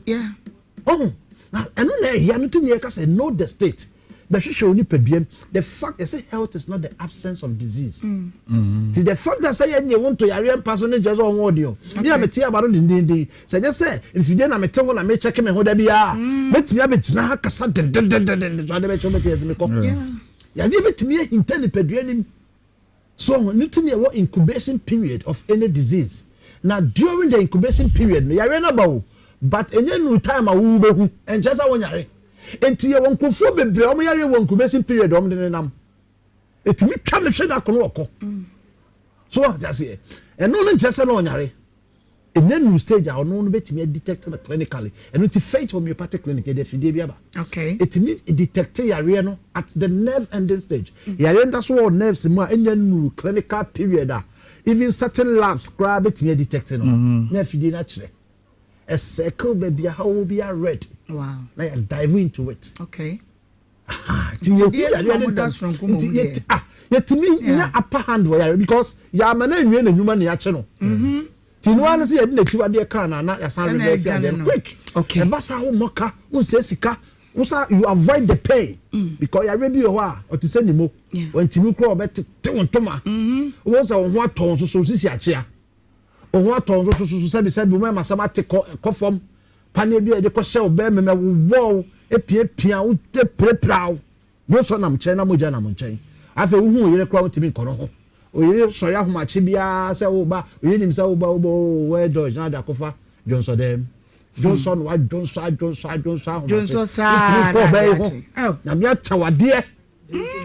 Ɔho na ɛno na ɛhia no ti na yɛka sɛ know the state bɛhwehwɛ wo nipadua mu. The fact yɛsɛ health is not the absence of disease. Mm. Ti the fact that sɛ yɛnyɛ wo nto yareɛ mpa so ne nkyerɛ sɛ ɔho ɔden o. Me a mete aba no dendenden sɛ nyɛ sɛ mfidie na mete ho na mekyɛke me ho da biara mm. mɛtumi abɛgyina ha kasa dendendenden so ade bɛkyɛ wobɛte yɛsɛ mekɔ. Yareɛ bɛtumi ahinta nipadua nim. So ɔho, ɛno nti na yɛwɔ incubation period of any disease. Na during the incubation period no, yareɛ no aba o, but ɛnyɛ nnuru time a wo wobɛhu, ɛnkyerɛ sɛ wonyare. Nti yɛwɔ nkurɔfoɔ bebree a wɔn yareɛ wɔ incubation period a wɔn de nenam. Ɛtumi twa no hwe da ko no ɔkɔ. So wɔn ate aseɛ? Ɛno no nkyerɛ sɛ na ɔnyare. Ɛnya nnuru stage a ɔno no bɛtumi a detect no clinically. Ɛno nti Faith Homeopathic Clinic yɛde afidie bi aba. Okay. Ɛtumi detect yareɛ no at the nerve ending stage. Yareɛ no da so wɔ nerves mu a ɛnya nnuru clinical period a even certain labs koraa bɛtumi a detect no. Na afidie no akyerɛ. Ɛcircle baabi a haw wɔ biara red. Wow. Na yɛ dive into it. Okay. Nti yɛhu yareɛ no ntɛm. Nti yɛti ah yɛtumi nya upper hand wɔ yareɛ because yɛama no anwie n'adwuma na yɛakye no. Nti no ara ne sɛ yɛde n'akyiwadeɛ kaa no a na yɛasan reverse adeɛ no quick. Ɛba saa wommɔ ka, wonsɛe sika, wosa you avoid the pain because yareɛ bi wɔ hɔ a ɔte sɛ nimo. Wantumi koraa ɔbɛtete wo ntoma. Wobɛhu sɛ wo ho atɔ wo nso so wo sisi akyea. Wo ho atɔ wo nso so so sɛbisɛbi wo mɛma asɛm ate kɔ kɔ fam. Paneɛ bi a yɛde kɔhyɛ wo bɛrima mu, ɛwowɔ wo, ɛpiapia wo, ɛpirapira wo. Dwonsɔ nam nkyɛn na mogya nam nkyɛn. Afei wohu wo yere koraa wontumi nkɔ ne ho. Wo yere sɔre ahomakye biara sɛ woreba, wo yere nim sɛ woreba, wobɔ oo where George na ade akɔfa dwonsɔ dɛm. Dwonsɔ na wadwonsɔ adwonsɔ adwonsɔ ahomakye. Dwonsɔ saa Wontumi nkɔ na ɔbaa yi ade ho. akye. Oh. Nyame akyɛ wo adeɛ.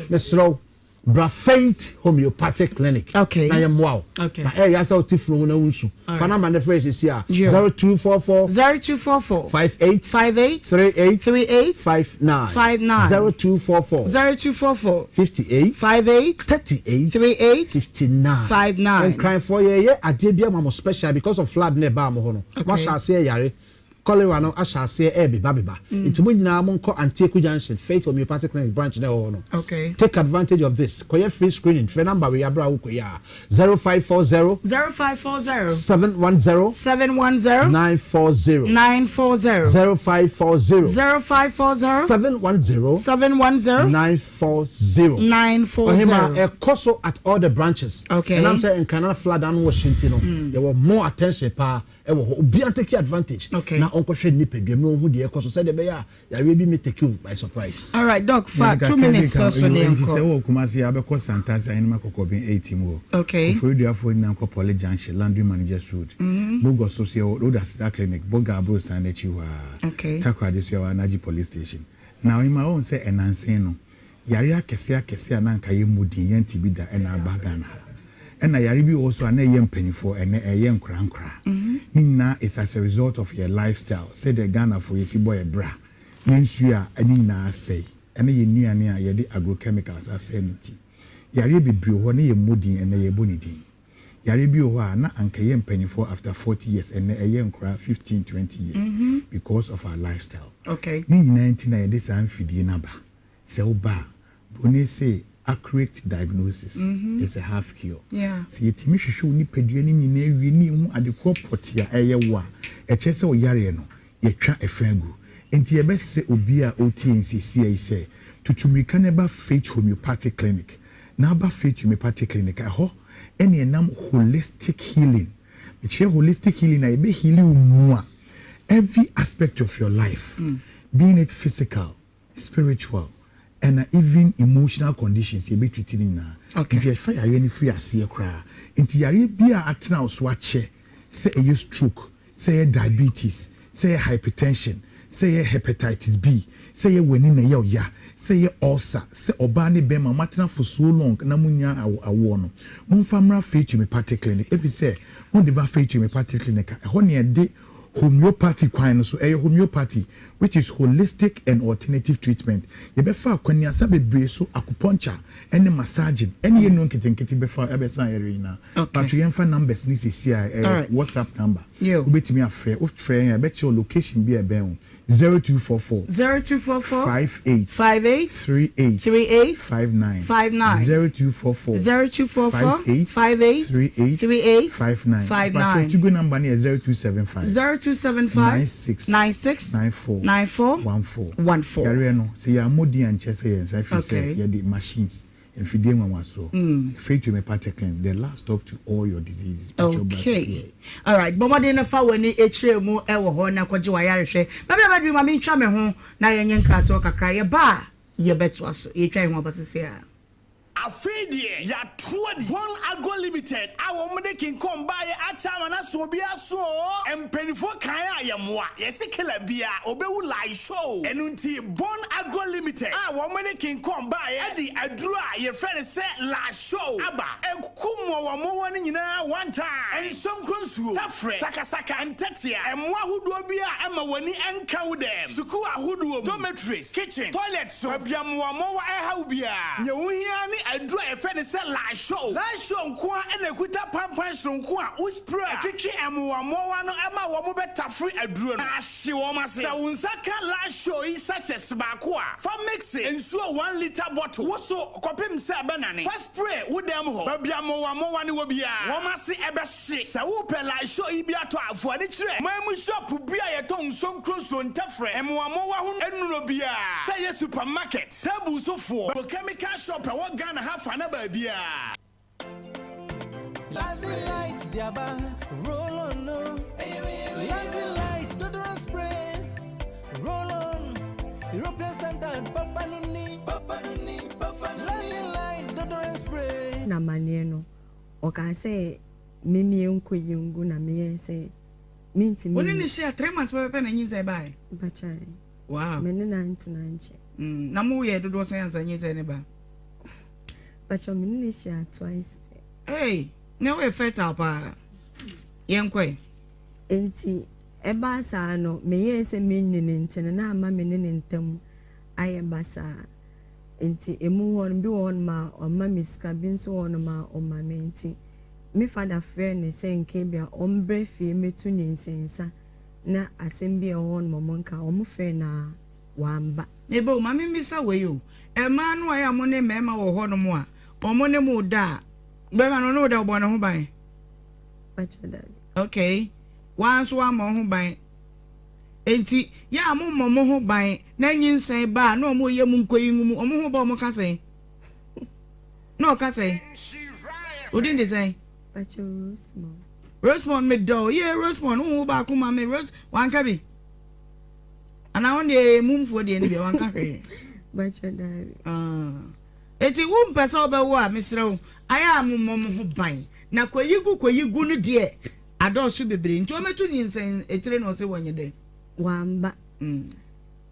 Mesrɛ wo. Bra Faith Homeopathic Clinic okay. na yɛmmoa wo. Okay. Na ɛyɛ sɛ wote funu ho na wonsu. Fa namba no frɛ sisi a 0244 0244 58 58 38 38 59 59 0244 0244 58 58 38 38 59 59. Nkranfoɔ yɛyɛ adeɛ bi ama mo special because of flood na ɛbaa mo hɔ no. Okay. Moahyɛ aseɛ yare. Cholera no ahyɛ aseɛ ɛrebebabeba nti mo nyinaa monkɔ Antieku Junction Faith Homeopathic Clinic branch no a ɛwɔ hɔ no. Okay. Take advantage of this. Kɔyɛ free screening. Frɛ number wei aberɛ a wokɔ yi a, 0540 0540 710 710 940 940 0540 0540 710 710 940 940. Ɔhema ɛkɔ so at all the branches. Okay. Ɛnam sɛ Nkrana flood ano wɔ hye nti no, yɛwɔ more attention paa. Ɛwɔ hɔ, obiara ntake advantage na ɔnkɔhwɛ ne nipadua mu na ɔnhu deɛ ɛrekɔ so sɛdeɛ ɛbɛyɛ a yareɛ bi mmɛ take you by surprise. Alright doc fa two minutes sɔ so na Nti sɛ yɛnkɔ. wowɔ Kumasi a wobɛkɔ Santase Ahenema Kɔkɔben 8 mu hɔ. Okay. Koforidua-foɔ nyinaa nkɔ Poly Junction, Laundry Managers Road. Bogor so so yɛwɔ Road Aseda Clinic, Bolga Aborosan no akyi hɔ ara. Okay. Takoradi so yɛwɔ Anaji Police Station. Na ɔhema woahu sɛ ɛnansa yi no, Yare akɛseɛ akɛseɛ a na anka yɛmmɔ din, yɛnte bi da na aba Ghana ha. Ɛna yare bi wɔ hɔ nso a na ɛyɛ mpaninfoɔ, ɛnnɛ ɛyɛ nkoraa nkoraa. Ne nyinaa is as a result of yɛn lifestyle, sɛdeɛ Ghanafoɔ yɛsi bɔ yɛn bra, yɛn nsuo a ne nyinaa asɛe, ɛne yɛn nnuane a yɛde agrochemicals asɛe no nti. Yareɛ bebree wɔ hɔ na yɛmmɔ din, ɛnnɛ yɛbɔ ne din. Yareɛ bi wɔ hɔ a na anka ɛyɛ mpaninfoɔ after 40 years, ɛnnɛ ɛyɛ nkoraa 15, 20 years because of our lifestyle. Ne nyinaa nti na yɛde saa mfidie no aba. Sɛ wo ba a, broni se accurate diagnosis is a half cure. Sɛ yɛtumi hwehwɛ wo nipadua no nyinaa wie na yɛhu ade korɔ pɔtee a ɛyɛ wo a, ɛkyerɛ sɛ wo yareɛ no, yɛtwa ɛfa agu. Enti yɛbɛsrɛ obiara a ɔretie yɛn seesei yi sɛ, tutu mmirika na ba Faith Homeopathic Clinic. Na aba Faith Homeopathic Clinic a, ɛhɔ na yɛnam holistic healing. Mekyerɛ holistic healing a, yɛbɛ heali wo mua every aspect of your life, being it physical, spiritual ɛna even emotional conditions yɛbɛ treat ne nyinaa. Nti yɛfa yareɛ no firi aseɛ koraa. Nti yareɛ biara a atena wo so akyɛ sɛ ɛyɛ stroke, sɛ ɛyɛ diabetes, sɛ ɛyɛ hypertension, sɛ ɛyɛ hepatitis B, sɛ ɛyɛ w'ani na ɛyɛ wo ya, sɛ ɛyɛ ulcer, sɛ ɔbaa ne bɛrima moatena for so long na monnya awoɔ no, momfa mmra Faith Homeopathic Clinic efisɛ mode ba Faith Homeopathic Clinic a, ɛhɔ na yɛde Homeopathy kwan no so, ɛyɛ homeopathy which is holistic and alternative treatment. Yɛbɛfa akwaniasa bebree so, acupuncture ne massaging ɛne yɛn nnuro nketenkete bɛfa ɛbɛsa yareɛ nyinaa. Patro yɛmfa numbers no seesei a, ɛyɛ WhatsApp number. Wobɛtumi afrɛ, wofrɛ yɛn a yɛbɛkyerɛ wo location bi a ɛbɛn wo. 0244. 0244. 58. 58. 38. 38. 59. 59. 0244. 0244. 58. 58. 38. 38. 59. 59. Patro Tigo number no yɛ 0275. 0275. 96. 96. 94. 94. 14. 14. Yareɛ no, sɛ yɛammɔ din ankyerɛ sɛ yɛn nsa ɛfiri sɛ Okay. yɛde machines. Mfidie nwanwasoɔ. Faith Homeopathic Clinic, the last stop to all your diseases. Patrol bus Okay. here. Alright, bɔ mmɔden na fa w'ani kyerɛ mu wɔ hɔ na kɔgye w'ayarehwɛ. Baabi a bɛduru ma mentwa me ho na yɛnyɛ nkratoɔ kakra. Yɛba a, yɛbɛtoa so. Yɛtwa yɛn ho aba sese a. Afei deɛ yɛato adi. Hon Agro Limited a wɔn de King Kong baeɛ akyɛ ama no aso obiara so oo. Mpaninfoɔ kan a yɛmmoa, yɛse killer biara ɔbɛwu lie show. Ɛno nti Bon Agro Limited a wɔn de King Kong baeɛ de aduro a yɛfrɛ no sɛ La Show aba. Ɛku mmoawammoawa no nyinaa one time. Nsonkro nsuo, tafrɛ, sakasaka, ntɛtea, mmoa ahodoɔ bi a ɛma w'ani nka wo dɛm, sukuu ahodoɔ mu, dormitories, kitchen, toilet so, baabi a mmoawammoawa ɛha wo biara. Nea wohia ara ne aduro a yɛfrɛ no sɛ La Show. La Show nko ara na ɛkuta pampan soronko a wo spray a, ɛtwetwe mmoawammoawa no ma wɔbɛtafere aduro no na ahye wɔn ase. Sɛ wo nsa ka La Show yi sachets baako a, fa mixe nsuo one litre bottle wo so kɔpem sɛ ɛbɛnane. Fa spray wo dan mu hɔ, baabi a mmoawammoawa no wɔ biara, wɔn ase ɛbɛhye. Sɛ wopɛ La Show yi bi atɔ a, fa w'ani kyerɛ man mu shop bi a yɛtɔn nsuo nkronsuo, ntɛfrɛ, mmoawammoawa ho nnuro biara, sɛ ɛyɛ supermarket, table so foɔ, chemical shop a ɛwɔ Ghana ha fa na baabiara. Lazy light diaba, roll on no. Lazy light deodorant spray, roll on. European standard, papa no ni, papa no ni, papa no ni. Lazy light deodorant spray. No amanneɛ no, ɔkaa sɛ memmie nkɔyi ngu na meyɛɛ sɛ mentumi Wo ne no nyi. hyia 3 months pɛpɛpɛ na nyinsɛn baeɛ? Mpakyɛw, Wow. me ne no antena ankyɛ. Na mo yɛ dodoɔ sɛn ansa nyinsɛn no ba? Mpakyɛw, me ne no hyia twice pɛ. Hey, na woyɛ fertile paa. Yɛnkɔ ɛ. Enti ɛbaa saa no, meyɛɛ sɛ menni no nti no, na ama me ne ne ntam ayɛ basaa. Enti emu hɔ no, bi wɔ hɔnom a ɔma me sika, bi nso wɔ hɔnom a ɔmma me. Enti me fada frɛɛ no sɛ nka ebia ɔmmrɛ fie mmɛtu ne nsensa na asɛm bi a ɛwɔ hɔnom a wɔnka. Wɔfrɛɛ no a, wamba. Me ba o, ma memmisa wei o, mmaa no a ɛyɛ a mo ne mmarima wɔ hɔnom a, wɔn ne mo da a, barima no ɔne wo da, ɔbɔ ne ho ban? Pakyɛ dabi. Okay, woa nso woammɔ wo ho ban. Enti, yɛ a mommɔ mo ho ban na nyinsɛn ba a, na wɔn reyɛ mu nkoyi ngu mu, wɔn ho ba wɔn ka sɛn? Na ɔka sɛn? Wo din de sɛn? Pakyɛ Rosemond. Rosemond, medɔ wo. Yee, Rosemond, wo ho baako ma me. Rose, wanka bi? Anaa wɔn deɛ ɛyɛ mumfoɔ deɛ no bia wanka hwee. Bakyɛ daabi. Ah. Eti wo mpɛ sɛ wobɛwo a mesrɛ wo ayɛ a mommɔ mo ho ban na kɔyi gu kɔyi gu no deɛ adɔɔso bebree nti wɔmɛto nyinsɛn etire na ɔse wɔnyɛ dɛn. Wamba.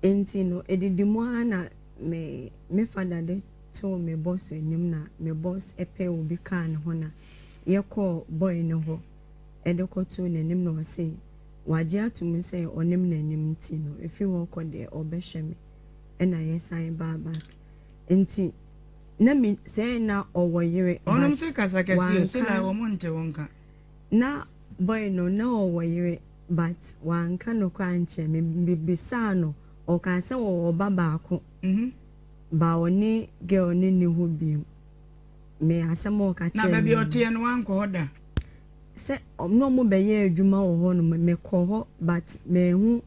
Nti no edidi mu ara na me me fada de too me boss anim na me boss pɛɛ obi kaa ne ho na yɛkɔɔ boy no hɔ de kɔtoo n'anim na ɔse Wagye ato mu sɛ ɔnem n'anim nti no ɛfiri hɔ kɔ deɛ ɔbɛhwɛ me ɛna yɛsan baa back nti na me sɛ na ɔwɔ yere but Ɔnom se kasa kɛse o, se wanka la wɔn nte wo nka. Na boy no na ɔwɔ yere but wanka nokorɛ ankyerɛ me, me bisaa no ɔkaa sɛ ɔwɔ ɔba baako but ɔne girl no nni hɔ biom me asɛm a ɔka Na kyerɛɛ baabi me a no. ɔteɛ no wankɔ hɔ da? Sɛ na ɔmo bɛyɛ adwuma wɔ hɔ nom mekɔ hɔ but manhu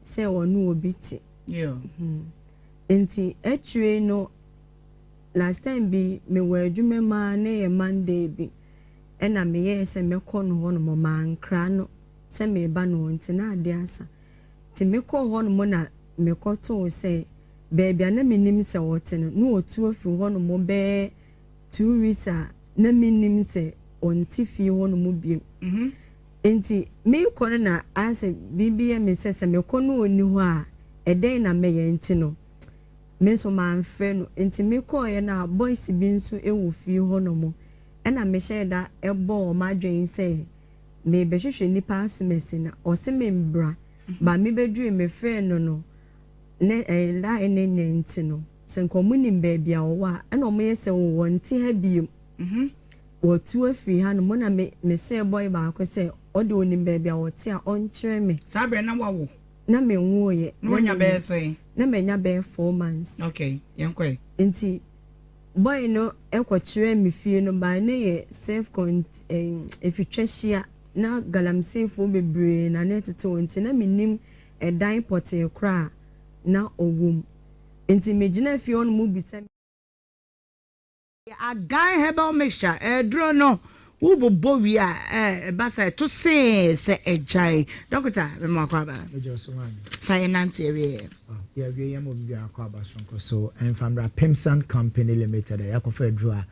sɛ ɔne obi te. Nti akyire no last time bi mewɔ adwuma mu ara na ɛyɛ Monday bi ɛna meyɛɛ sɛ mɛkɔ no hɔ nom mankra no sɛ mereba no hɔ nti na adeɛ asa. Nti mekɔɔ hɔ nom na mekɔtoo sɛ baabi a na mennim sɛ ɔte no na watu afiri hɔ nom bɛyɛ 2 weeks a na mennim sɛ ɔnte fie hɔ nom bio. Nti meekɔ no na ayɛ sɛ biribi yɛ me sɛ sɛ mekɔ na ɔnni hɔ a ɛdɛn na mɛyɛ nti no me nso mamfrɛ no. Nti mekɔeɛ no a boys bi nso wɔ fie hɔ nom ɛna mehyɛɛ da bɔɔ m'adwene sɛ merebɛhwehwɛ nnipa asomasi na ɔse membra but mebɛdurui mefrɛɛ no no ne line no nyɛ nti no sɛ nka ɔmo nim baabi a ɔwɔ a ɛna ɔmo yɛ sɛ oh ɔnte ha biom watu afiri ha nom na me mesrɛɛ boy baako sɛ ɔde ɔnim baabi a ɔte a ɔnkyerɛ me. Saa berɛ no na wawo? Na menwoeɛ. Na wanya bɛyɛ sɛn? Na manya bɛyɛ 4 months. Okay, yɛnkɔ ɛ. Nti boy no kɔ kyerɛɛ me fie no by na yɛ self cont ɛfitwa hyia na galamseyfoɔ bebree na na ɛtete hɔ nti na mennim ɛdan pɔtee koraa a na ɔwɔ mu nti megyina fie hɔ nom bisa Agan herbal mixture, aduro no wobobɔ wie a ɛba sa ɛto see sɛ ɛgyae. Dɔkota, mema wakɔ aba. Fa yɛ nante awieɛ. Yɛawie yɛn ma obi biara akɔ aba soronko so ɛmfa mmra Pimsan Company Limited a yɛakɔfa aduro a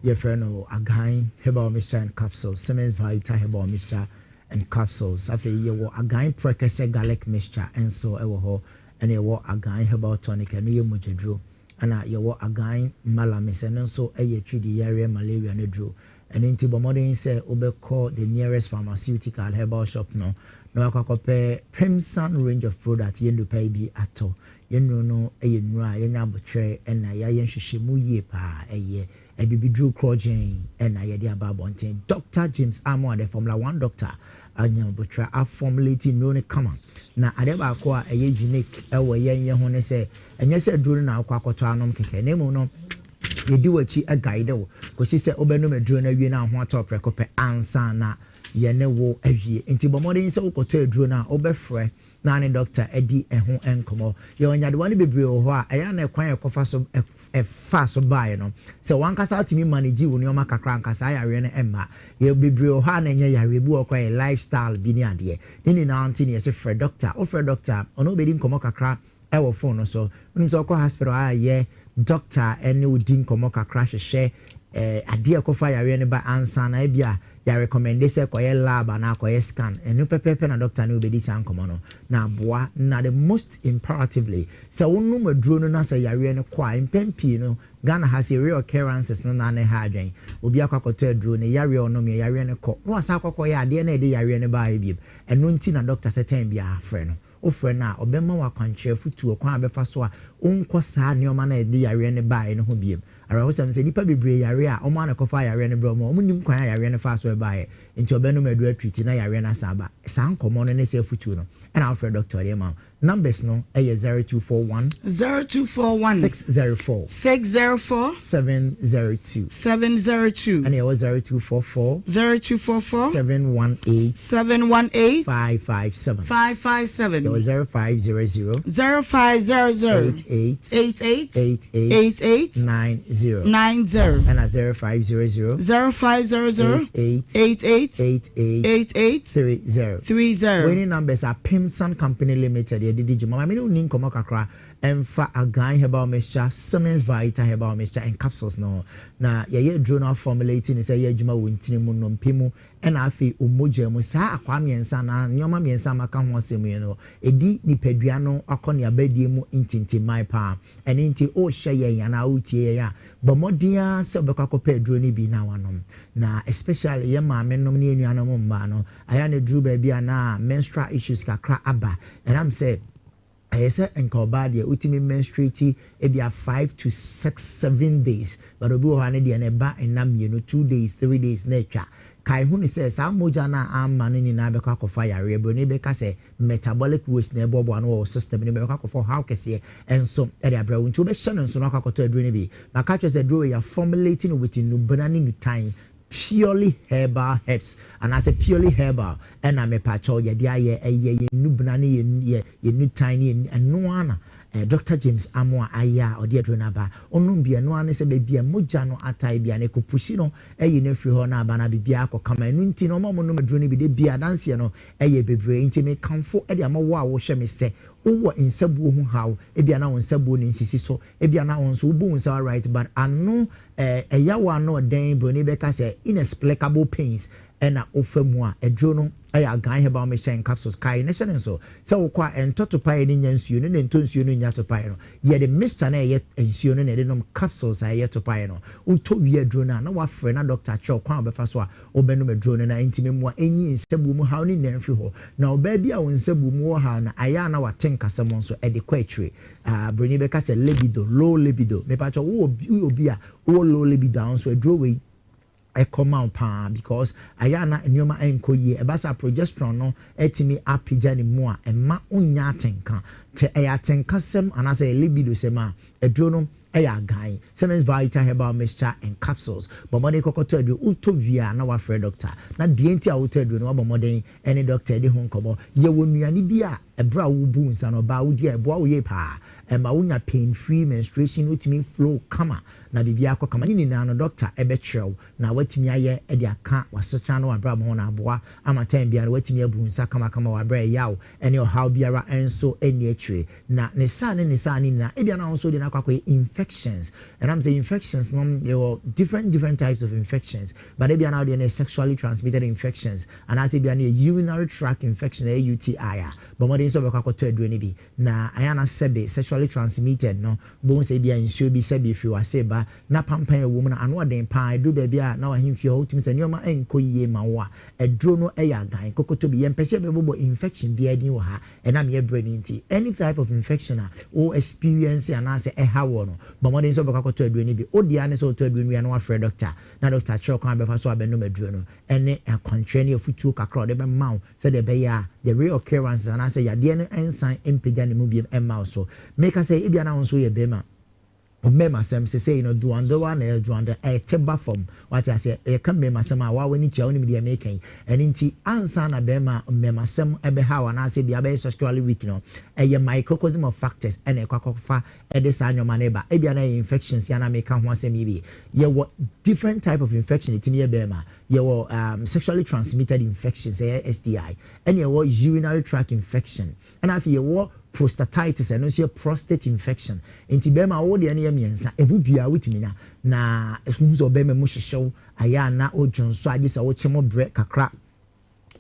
yɛfrɛ no Agan Herbal Mixture and Capsules, Siemens Vita Herbal Mixture and Capsules. Afei yɛwɔ Agan Prɛkɛsɛ Garlic Mixture nso wɔ hɔ, ɛna yɛwɔ Agan Herbal Tonic, ɛno yɛ mogyaduro. Ɛna yɛwɔ Agan Malamis, ɛno nso yɛ twidi yareɛ malaria no duro. Ɛno nti bɔ mmɔden sɛ wobɛkɔ the nearest pharmaceutical herbal shop no na wakɔ akɔpɛ Pimsan range of product yɛn nnupa yi bi atɔ. Yɛn nnuro no yɛ nnuro a yɛanya abotrɛ na yɛayɛ nhwehwɛmu yie paa. Ɛyɛ abibiduro korɔgyenn na yɛde aba abɔnten. Doctor James Amoah, the Formula One doctor, anya abotrɛ aformulate nnuro no kama. Na adeɛ baako a ɛyɛ unique wɔ yɛn yɛ ho ne sɛ, ɛnyɛ sɛ aduro no na wokɔ akɔtɔ anom kɛkɛ, na mmom no, yɛdi w'akyi guide wo kɔsi sɛ wobɛnom aduro no awie na wo ho atɔ wo prɛko pɛ ansa na yɛne wo awie. Nti bɔ mmɔden sɛ wokɔtɔ aduro no a, wobɛfrɛ na ne dɔkta adi ɛho nkɔmmɔ. Yɛwɔ nyadewa no bebree wɔ hɔ a, ɛyɛ a na ɛkwan a ɛkɔfa so ɛfaa so baeɛ no, sɛ w'ankasa wotumi manage wo nneɛma kakra a, anka saa yareɛ no mma. Yɛwɔ bebree wɔ hɔ a na ɛnyɛ yareɛ, ebi wɔ hɔ koraa ɛyɛ lifestyle bi ne adeɛ. Ne nyinaa nti na yɛse frɛ dɔkta. Wofrɛ dɔkta a, ɔne wo bɛdi nkɔmmɔ kakra wɔ phone no so. Wonim sɛ wokɔ hospital a yɛ dɔkta ne wo di nkɔmmɔ kakra hwehwɛ adeɛ a ɛkɔfa yareɛ no ba ansa na ebi a yɛ recommende sɛ kɔyɛ lab anaa kɔyɛ scan. Ɛno pɛpɛɛpɛ na dɔkta ne wo bɛdi saa nkɔmmɔ no na aboa. Na the most imperatively, sɛ wonom aduro no na sɛ yareɛ no kɔ a, mpɛn pii no Ghana ha sei reoccurrences no na na ɛha adwene. Obi akɔ akɔtɔ aduro, ne yareɛ a ɔnomyɛ, yareɛ no kɔ, na wasan akɔ akɔyɛ adeɛ no a ɛde yareɛ no baeɛ bio. Ɛno nti na dɔkta sɛ tɛn biara frɛ no. Wofrɛ no a, ɔbɛma wo akwankyerɛ, afotuo, ɔkwan a wobɛfa so a wonkɔ saa nneɛma no a ɛde yareɛ no baeɛ no ho bio. Awerɛhosɛm ne sɛ, nnipa bebree yare a, wɔn ara na ɛkɔfaa yareɛ no brɛɛ wɔn a wɔnnim kwan a yareɛ no faa so baeɛ. Nti ɔbɛnom aduro atreati na yareɛ no asan aba. Saa nkɔmmɔ no ne saa afotuo no na wofrɛ dɔkta a ɔde ma wo. Numbers no yɛ 0241. 0241. 604. 604. 702. 702. Ɛna yɛwɔ 0244. 0244. 718. 718. 557. 557. Yɛwɔ 0500. 0500. 88. 88. 88. 88. 90. 90. Ɛna 0500. 0500. 88. 88. 88. 88. 30. 30. Wei ne numbers a Pimsan Company Limited yɛde di dwuma. Maame ne wo nni nkɔmmɔ kakra ɛmfa Agan Herbal Mixture, Siemens Vita Herbal Mixture and Capsules no ho. Na yɛyɛ aduro no aformulate no sɛ ɛyɛ adwuma wɔ ntini mu, nnompe mu, ɛna afei omogya mu. Saa akwaa mmiɛnsa anaa nneɛma mmiɛnsa a maka ho asɛm yi no, ɛdi nipadua no akɔneabadie mu ntintimman paa. Ɛno nti wohwɛ yɛn anaa wotie yɛn a, bɔ mmɔden ara sɛ wobɛkɔ akɔpɛ aduro no bi na wanom. Na especially yɛn maamenom ne yɛn nuanom mmaa no, ayɛ a na ɛduru baabi a na menstrual issues kakra aba. Ɛnam sɛ ɛyɛ sɛ nka ɔbaa deɛ wotumi menstruate ebia 5 to 6, 7 days, but obi wɔ hɔ a ne deɛ no ɛba nna mmienu, 2 days, 3 days na atwa. Kae hu ne sɛ saa mogya no a amma no nyinaa bɛkɔ akɔfa yareɛ. Buroni bɛka sɛ metabolic waste na ɛboaboa no wɔ wo system no mu, ɛbɛkɔ akɔfa ɔhaw kɛseɛ nso ɛde abrɛ wo. Nti wobɛhyɛ no nso na wakɔ akɔtɔ aduro no bi. Maka kyerɛ sɛ aduro wei yɛ formulate no with nnubena ne nutan. Purely herbal herbs anaasɛ purely herbal ɛna mepakyɛw yɛde ayɛ, ɛyɛ yɛn nnubena ne yɛn yɛ yɛn nnutan ne yɛn ɛno ara na eh, Doctor James Amoah ayɛ a ɔde aduro no aba. Wonom bi a ɛno ara ne sɛ baabi a mogya no atae biara no ɛkɔpushi no ayi no afiri hɔ na aba no a biribiara akɔ kama. Ɛno nti no wɔn a wɔnom aduro no bi da biara adanseɛ no ɛyɛ bebree. Nti mekamfo de ama wo a wohwɛ me sɛ wowɔ nsabuo ho haw, ebia na wo nsabuo no nsisi so, Ebia na wo nso wobu wo nsa alright but ano eh, ɛyaw ano ɔdɛn broni bɛka sɛ inexplicable pains ɛna wofa mu a, aduro no ɛyɛ Agan Herbal Mixture and Capsules. Kae na hyɛ no nso sɛ wokɔ a ɛntɔ topaeɛ no nnya nsuo no na ɛntɔ nsuo no nnya topaeɛ no. Yɛde mixture no a ɛyɛ nsuo no na yɛde nom capsules a ɛyɛ topaeɛ no. Wotɔ wie aduro no a na woafrɛ na doctor akyerɛ wo kwan a wobɛfa so a wobɛnom aduro no na ɛntumi mmoa ɛnyi nsabuo mu haw no nyinaa mfiri hɔ. Na ɔbaa bi a wo nsabuo mu wɔ haw no ayɛ a na wate nkasɛm nso ɛde kɔ akyire. Ah broni bɛka sɛ libido, low libido. Mepakyɛw wowɔ woyɛ obi a wowɔ low libido a wo nso aduro wei ɛkɔ ma wo paa because ayɛ a na nneɛma ɛnkɔ yie. Ɛba saa progesterone no atumi apagya ne mu a ɛmma wonnya atenka. Sɛ ɛyɛ atenkasɛm anaasɛ ɛyɛ libido sɛm a, aduro no ɛyɛ agan. Siemens Vita Herbal Mixture and Capsules. Bɔ mmɔden kɔkɔtɔ aduro. Wotɔ wie a na woafrɛ dɔkta. Na deɛ nti a wotɔ aduro no woabɔ mmɔden ne dɔkta adi ho nkɔmmɔ. Yɛwɔ nnuane bi a ɛberɛ a wobu nsa no, ɔbaa wodi a ɛboa wo yie paa. Ɛma wonya pain free menstruation, wotumi flow kama na biribiara kɔ kama. Ne nyinaa no dɔkta bɛkyerɛ wo na woatumi ayɛ de aka w'asetena ne w'abrabɔ ho na aboa ama time biara no woatumi abu nsa kamakama wɔ aberɛ a ɛyaw ne ɔhaw biara nso nni akyire. Na ne saa ne ne saa ne nyinaa ebia na wo nso wode no akɔ akɔyɛ infections. Ɛnam sɛ infections no yɛwɔ different different types of infections but ebia na wodeɛ no yɛ sexually transmitted infections anaasɛ ebia no yɛ urinary tract infection ɛyɛ UTI a, bɔ mmɔden sɛ wobɛkɔ akɔtɔ aduro no bi. Na ayɛ a na sɛbe sexually transmitted no, wobɛhu sɛ ebia nsuo bi sɛbe firi w'ase reba na pampan a ɛwɔ mu no ano ɔden pa ara, ɛduru baabi a na w'ahemfie hɔ wotumi sɛ nneɛma nkɔ yie ma wo a, aduro no yɛ agan. Kɔkɔtɔ bi. Yɛmpɛ sɛ yɛbɛbobɔ infection biara din wɔ ha ɛnam yɛn berɛ no nti. Any type of infection a wo experience anaasɛ ɛha woɔ no, bɔ mmɔden sɛ wobɛkɔ akɔtɔ aduro no bi. Wo deɛ ara ne sɛ wotɔ aduro no wie a na woafrɛ dɔkta na dɔkta akyerɛ wo kwan a wobɛfa so abɛnom aduro no. ne akwankyerɛ ne afutuo kakra a ɔde bɛma wo sɛdeɛ ɛbɛyɛ a the reoccurrences anaasɛ yadeɛ no nsan mpagya ne mu biom mma wo so. Meka sɛ ebia na wo nso woyɛ barima, wo mmarimasɛm sesei no duandowa na ɛyɛ duando, ɛte ba fam, wate aseɛ, yɛka mmarimasɛm a woa w'ani tua, wonim deɛ meka yi, ɛno nti ansa na barima mmarimasɛm bɛha wo anaasɛ ebia wobɛyɛ sexually weak no, ɛyɛ microcosm of factors ɛna ɛkɔ akɔfa ɛde saa nnoɔma no ba. Ebia na ɛyɛ infections yi a na meka ho asɛm yi bi. Yɛwɔ different type of infection ɛtumi yɛ bɛɛma. Yɛwɔ um, sexually transmitted infections, ɛyɛ STI. Ɛna yɛwɔ urinary tract infection. Ɛna afei yɛwɔ prostatitis, ɛno nso yɛ prostate infection. Nti bɛɛma wo deɛ no yɛ mmiɛnsa, ɛmu biara wotumi nya. Na wohu sɛ ɔbɛɛma mu hyehyew, ayɛ a na wodwonsɔ a gye sɛ wokye mo brɛ kakra.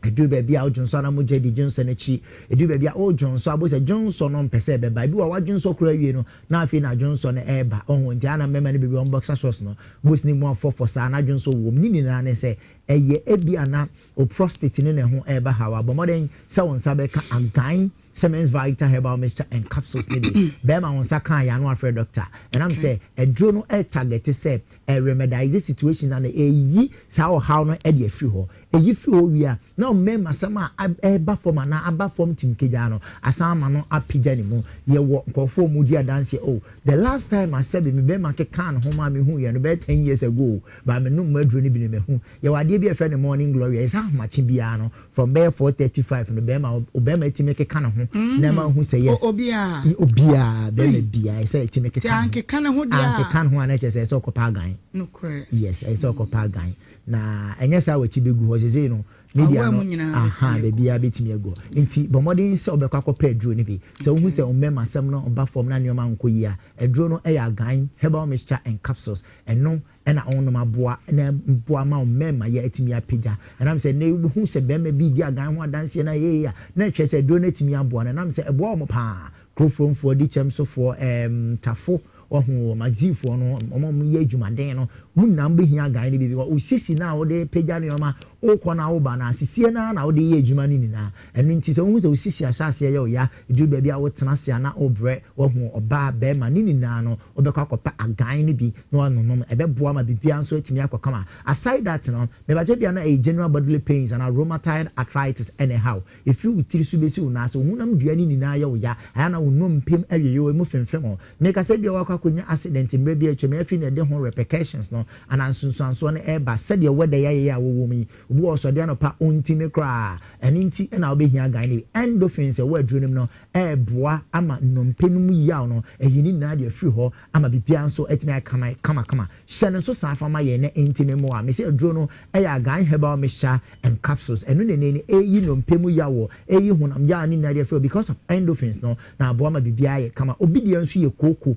Ɛduru baabi a wodwonsɔ a na mogya di dwonsɔ no akyi. Ɛduru baabi a wodwonsɔ a wobɛhu sɛ dwonsɔ no mpɛ sɛ ɛbɛba. Ebi wɔ hɔ a wadwonsɔ koraa awie no na afei na dwonsɔ no ɛreba. Ɔho nti a na mmarima no bebree wɔn boxer shorts no bosi no mu afɔfɔ saa na dwonsɔ wɔ mu. Ne nyinaa ne sɛ ɛyɛ ebia na wo prostate no na ɛho ɛreba haw a, bɔ mmɔden sɛ wo nsa bɛka agan Siemens Vita Herbal Mixture and Capsules no bi. Bɛrima wo nsa kaa yɛ a na wafrɛ doctor. Ɛnam sɛ aduro no target sɛ ɛremedize situation no anaa ɛreyi saa ɔhaw no de afiri hɔ. Ɛyi firi hɔ wie a, na mmarimasɛm a ɛreba fam anaa aba fam timkagyaa no asan ama no apagya ne mu. Yɛwɔ nkurɔfoɔ a wɔdi adanseɛ, oh, the last time a sɛbe me barima kekaa ne ho maa mehuiɛ no bɛyɛ ten years ago o, but menom m'aduro no bi no mahu. Yɛwɔ adeɛ bi a yɛfrɛ no morning glory, ɛyɛ sɛ ahomakye biara no, from bɛyɛ 4:35 no bɛrima ɔbɛrima tumi keka ne ho na ɛma ohu sɛ yes. Obiara. Obiara bɛrima biara ɛsɛ ɛtumi keka ne ho. Ankeka ne ho deɛ a. Ankeka ne ho a na kyerɛ sɛ ɛsɛ ɔkɔpa agan. Nokorɛ. Yes, ɛsɛ sɛ ɔkɔpa agan. Na ɛnyɛ saa w'akyi bɛgu hɔ sesei no media no aha baabiara bɛtumi agu hɔ. Nti bɔ mmɔden sɛ wobɛkɔ akɔpɛ aduro no bi. Sɛ wohu sɛ wo mmarima asɛm no ba fam na nneɛma nkɔ yie a, aduro no yɛ agan herbal mixture and capsules. Ɛno na ɔnom aboa na ɛboa ma mmarima yɛ atumi apagya. Ɛnam sɛ nnɛ wobɛhu sɛ barima bi redi agan ho adanseɛ na ɛyɛ yie a, na ɛkyerɛ sɛ aduro no atumi aboa no. Ɛnam sɛ ɛboa wɔn paa. Kurofromfoɔ, Dikyɛmsofoɔ, ɛɛm, Tafo, wahu, Magzifoɔ no, wɔn a wɔyɛ adwumaden no, wɔn nyinaa bɛhia agan no bi because wo sisi no a wode pagya nneɛma, Wokɔ na woba no a, sisie no ara na wode yɛ adwuma no nyinaa. Ɛno nti, sɛ wohu sɛ wo sisi ahyɛ aseɛ yɛ wo ya, ɛduru baabi a wotena ase a na wobrɛ, woahu ɔbaa, barima, ne nyinaa no, wobɛkɔ akɔpɛ agan no bi na woanonom. Ɛbɛboa ma biribiara nso atumi akɔ kama. Aside that no, mepakyɛ ebia na ɛyɛ general bodily pains anaa rheumatoid arthritis na ɛha wo. Ɛfiri wo tiri so bɛsi wo nan ase, wo honam dua no nyinaa yɛ wo ya, ɛyɛ a na wo nnompe mu ɛwewe, emu femfem wo. Meka sɛ ebia woakɔ akɔnya accident mmerɛ bi a atwam, afei na ɛde ho repercussions no anaa nsunsuansoɔ no reba, sɛdeɛ weather yi ayɛ yi a wɔwɔ mu yi, obi wɔ hɔ ɔsɔre anɔpa ɔntumi koraa, ɛno nti na wobɛhia gan no bi. Endorphins a ɛwɔ aduro no mu no reboa ama nnompe no mu yaw no ayi ne nyinaa de afiri hɔ ama biribiara nso atumi ayɛ kama kamakama. Hyɛ no nso saa fa ma yɛn na ɛntumi mmoa. Mese aduro no yɛ Agan Herbal Mixture and Capsules, ɛno na ɛnɛ yi ɛreyi nnompe mu yaw wɔ, ɛreyi honam yaw ne nyinaa de afiri hɔ because of endorphins no na aboa ma biribiara ayɛ kama. Obi deɛ nso yɛ kooko.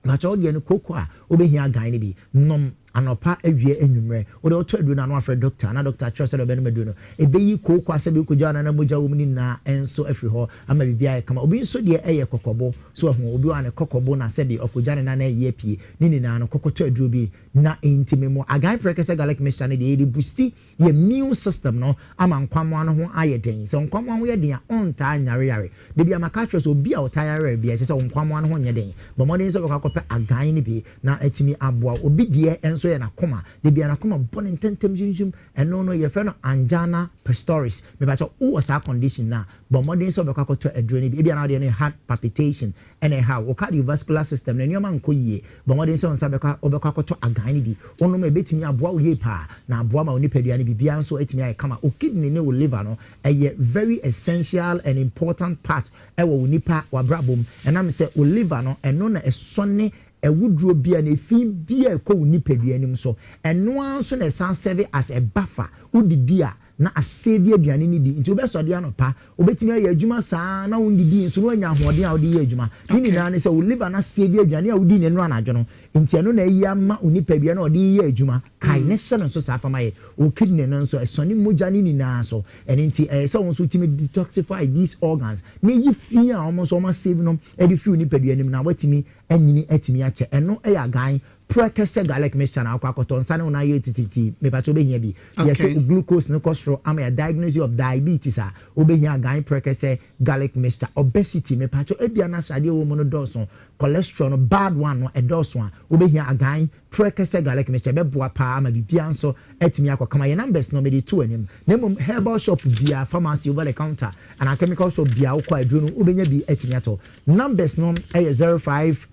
Mpakyɛ wo deɛ no kooko a wobɛhia agan no bi nom anɔpa awia anwummerɛ. Wode wotɔ aduro no a na wafrɛ doctor na doctor akyerɛ wo sɛdeɛ wobɛnom aduro no. Ɛbɛyi kooko a sɛdeɛ wokɔgya wo nana mogya wɔ mu no nyinaa nso afiri hɔ ama biribiara ayɛ kama. Obi nso deɛ ɛyɛ kɔkɔbo. So wahu? Obi wɔ hɔ a ne kɔkɔbo na sɛdeɛ ɔkɔgya ne nana ayi apue ne nyinaa no kɔkɔtɔ aduro bi na ɛnti memo agan prɛkɛsɛ garlic mixture no deɛ yɛde boosti Yɛn immune system no ama nkwammoa no ho ayɛ den. Sɛ nkwammoa ho yɛ den a, ɔntaa nyareyare. Da bi a maka akyerɛ sɛ obi a ɔtaa yareyare biara, kyerɛ sɛ wo nkwammoa no ho nyɛ den. Bɔ mmɔden sɛ wobɛkɔ akɔpɛ agan no bi na atumi aboa wo. Obi deɛ nso yɛ n'akoma. Da bi a n'akoma bɔ no ntɛmntɛm hyimhyim. Ɛno no, yɛfrɛ no angina pectoris. Mepakyɛw, wowɔ saa condition no a, bɔ mmɔden sɛ wobɛkɔ akɔtɔ aduro no bi. Ebia na wo deɛ no yɛ heart palpitation na ɛhaw wo cardiovascular system no, nneɛma nkɔ yie. Bɔ mmɔden sɛ wo nsa bɛka, wobɛkɔ akɔtɔ agan no bi. Wonom a, ɛbɛtumi aboa wo yie paa, na aboa ma wo nipadua no biribiara nso atumi ayɛ kama. Wo kidney ne wo liver no, ɛyɛ very essential and important part wɔ wo nipa w'abrabɔ mu. Ɛnam sɛ wo liver no, ɛno na ɛsɔne awuduro biara ne efi biara a ɛkɔ wo nipadua no mu so. Ɛno ara nso na ɛsan serve as a buffer. Wodidi a, na asɛvi aduane no bi nti wobɛsɔde anɔpa, wobɛtumi ayɛ adwuma saa na wondidii nso na woanya ahoɔden a wode yɛ adwuma. Ne nyinaa ne sɛ wo liver no asɛvi aduane a wodii no nnora anadwo no nti ɛno na ayi ama wo nipadua no a ɔde reyɛ adwuma. Kae na hyɛ no nso saa fa ma yɛ. Wo kidney no nso ɛsɔne mogya no nyinaa so ɛno nti ɛyɛ sɛ wo nso wotumi detoxify these organs na ɛyi fi a wɔn nso wɔn asave no de firi wo nipadua no mu na woatumi anyini atumi akyɛ. Ɛno yɛ agan Prɛkɛ sɛ garlic mixture na wokɔ akɔtɔ nsa ne wo nan yɛ titiritii mepakyɛ wobɛhia bi yɛse wo glucose no kɔ soro ama yɛ diagnose you of diabetes a wobɛhia gan prɛkɛ sɛ garlic mixture obesity mepakyɛ ebia na sradeɛ wɔ mu no dɔɔso cholesterol no bad one no ɛdɔɔso a wobɛhia agan prɛkɛ sɛ garlic mixture ɛbɛboa paa ama biribiara nso atumi akɔ kama yɛ numbers no mede to anim na mmom herbal shop biara pharmacy over the counter anaa chemical shop biara wokɔ aduro no wobɛnya bi atumi atɔ numbers no ɛyɛ 05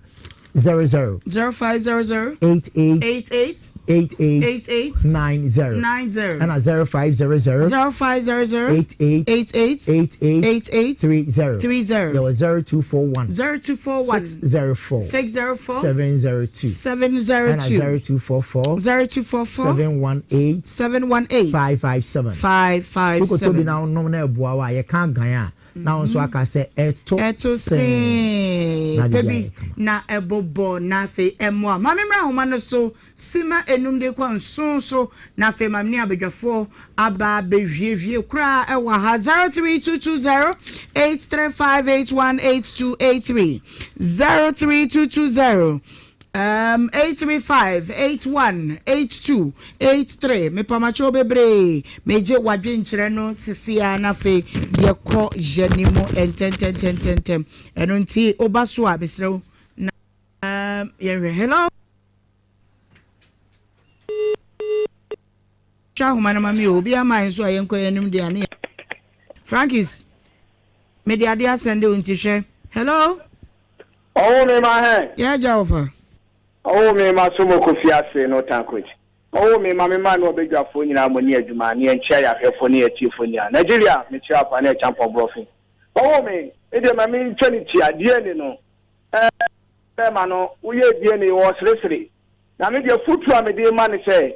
00. 0500. 88. 88. 88. 88. 90. 90. Ɛna 0500. 0500. 88. 88. 88. 88. 30. 30. Yɛwɔ 0241. 0241. 604. 604. 702. 702. Ɛna 0244. 0244. 718. 718. 557. 557. Wokoto bi na wonom na ɛboa wo a yɛka agan a na wo nso aka sɛ ɛto Ɛto see see na pɛ biribi bi ayɛ kama. na ɛbobɔ na afei ɛmmoa. Ma memmra ahoma no so simma enum de kɔ nson so na afei ma me ne abadwafoɔ aba abɛhwiehwie koraa ɛwɔ ha 03220 83581 8283 03220 Um, 835 81 82 83 Mepamakyɛw bebree, megye w'adwenkyerɛ no sese ara na afei yɛkɔ yɛne mu ntɛntɛntɛntɛntɛm. Ɛno nti woba so a mesrɛ wo na um, yɛhwɛ. Hello? Twa ahoma no ma me o, obi ama nso a yɛnkɔ yɛn anim deɛ a ne yɛ. Frankis, mede adeɛ asɛnde wo nti hwɛ. Hello? Ɔwoo me ma hɛn. Yɛ agya wɔfa. Ɔwoo me ma so mokɔ fiase no tankoch. Ɔwoo me ma me ma ne ɔbadwafoɔ nyinaa mo ne adwuma ne yɛnkyea yɛ ahwɛfoɔ ne yɛ atiefoɔ nyinaa. Nigeria mekyea apa ne Acheampong Borɔfe. Ɔwoo me me deɛ ma me ntwa ne tia DNA no ɛɛ bɛɛma no woyɛɛ DNA ɔɔseresere na me deɛ fotuo a mede rema ne sɛ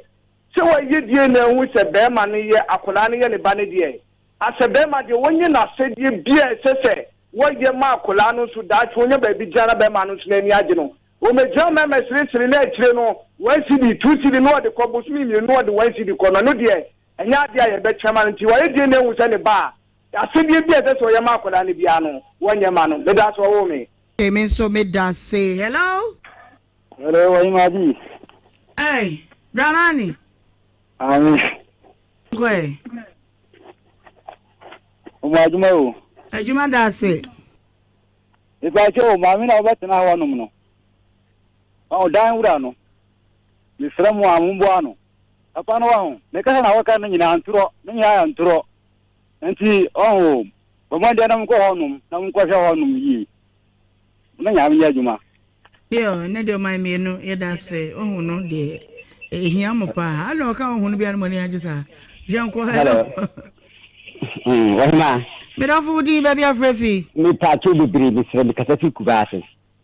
sɛ wayɛ DNA ahu sɛ bɛɛma no yɛ akwadaa no yɛ ne ba no deɛ Asɛ bɛrima deɛ wɔnyɛ no asɛdeɛ biara a ɛsɛ sɛ wɔyɛ ma akwadaa no nso daakye ɔnya baabi gyina na bɛrima no nso n'ani agye no. Wɔmmɛgyina mmarima seresere na akyire no one cedi, two cedi na ɔde kɔ, bosome mmienu na ɔde one cedi kɔ no, ɛno deɛ ɛnyɛ adeɛ a yɛbɛkyɛ ma no. Nti wayɛ deɛ na ahu sɛ ne ba a, asɛdeɛ bi a ɛsɛ sɛ ɔyɛ ma akwadaa no biara no, wɔnyɛ ma no. Meda ase wɔwoo me. Okay, me nso meda ase. Hello. Hello, Wahima Bi. Hey, Dramani. Amen. Nkɔɛ. Ɔmo adwuma o. Adwuma da ase. Mepakyɛ o, maame no a ɔbɛtena hɔ nom no, ɔho dan wura no, mesrɛ mo a momboa no. Papa no waho, ne kasa na wɔka no nyinaa ntorɔ, ne nyinaa yɛ ntorɔ. Nti ɔho o, bɔ mmɔden na monkɔ hɔ nom na monkɔhwɛ hɔ nom yie. Na Nyame nyɛ adwuma. Yo, ɛnɛ deɛ ɔman mmienu yɛda ase ohu no deɛ ehia mo paa ana ɔka ohu no biara mo ani agye saa yɛnkɔ hello. Ɔhema. Medɔfo wo din baabi afrɛ fi. Mepatwo bebree mesrɛ mekasa firi Kumasi.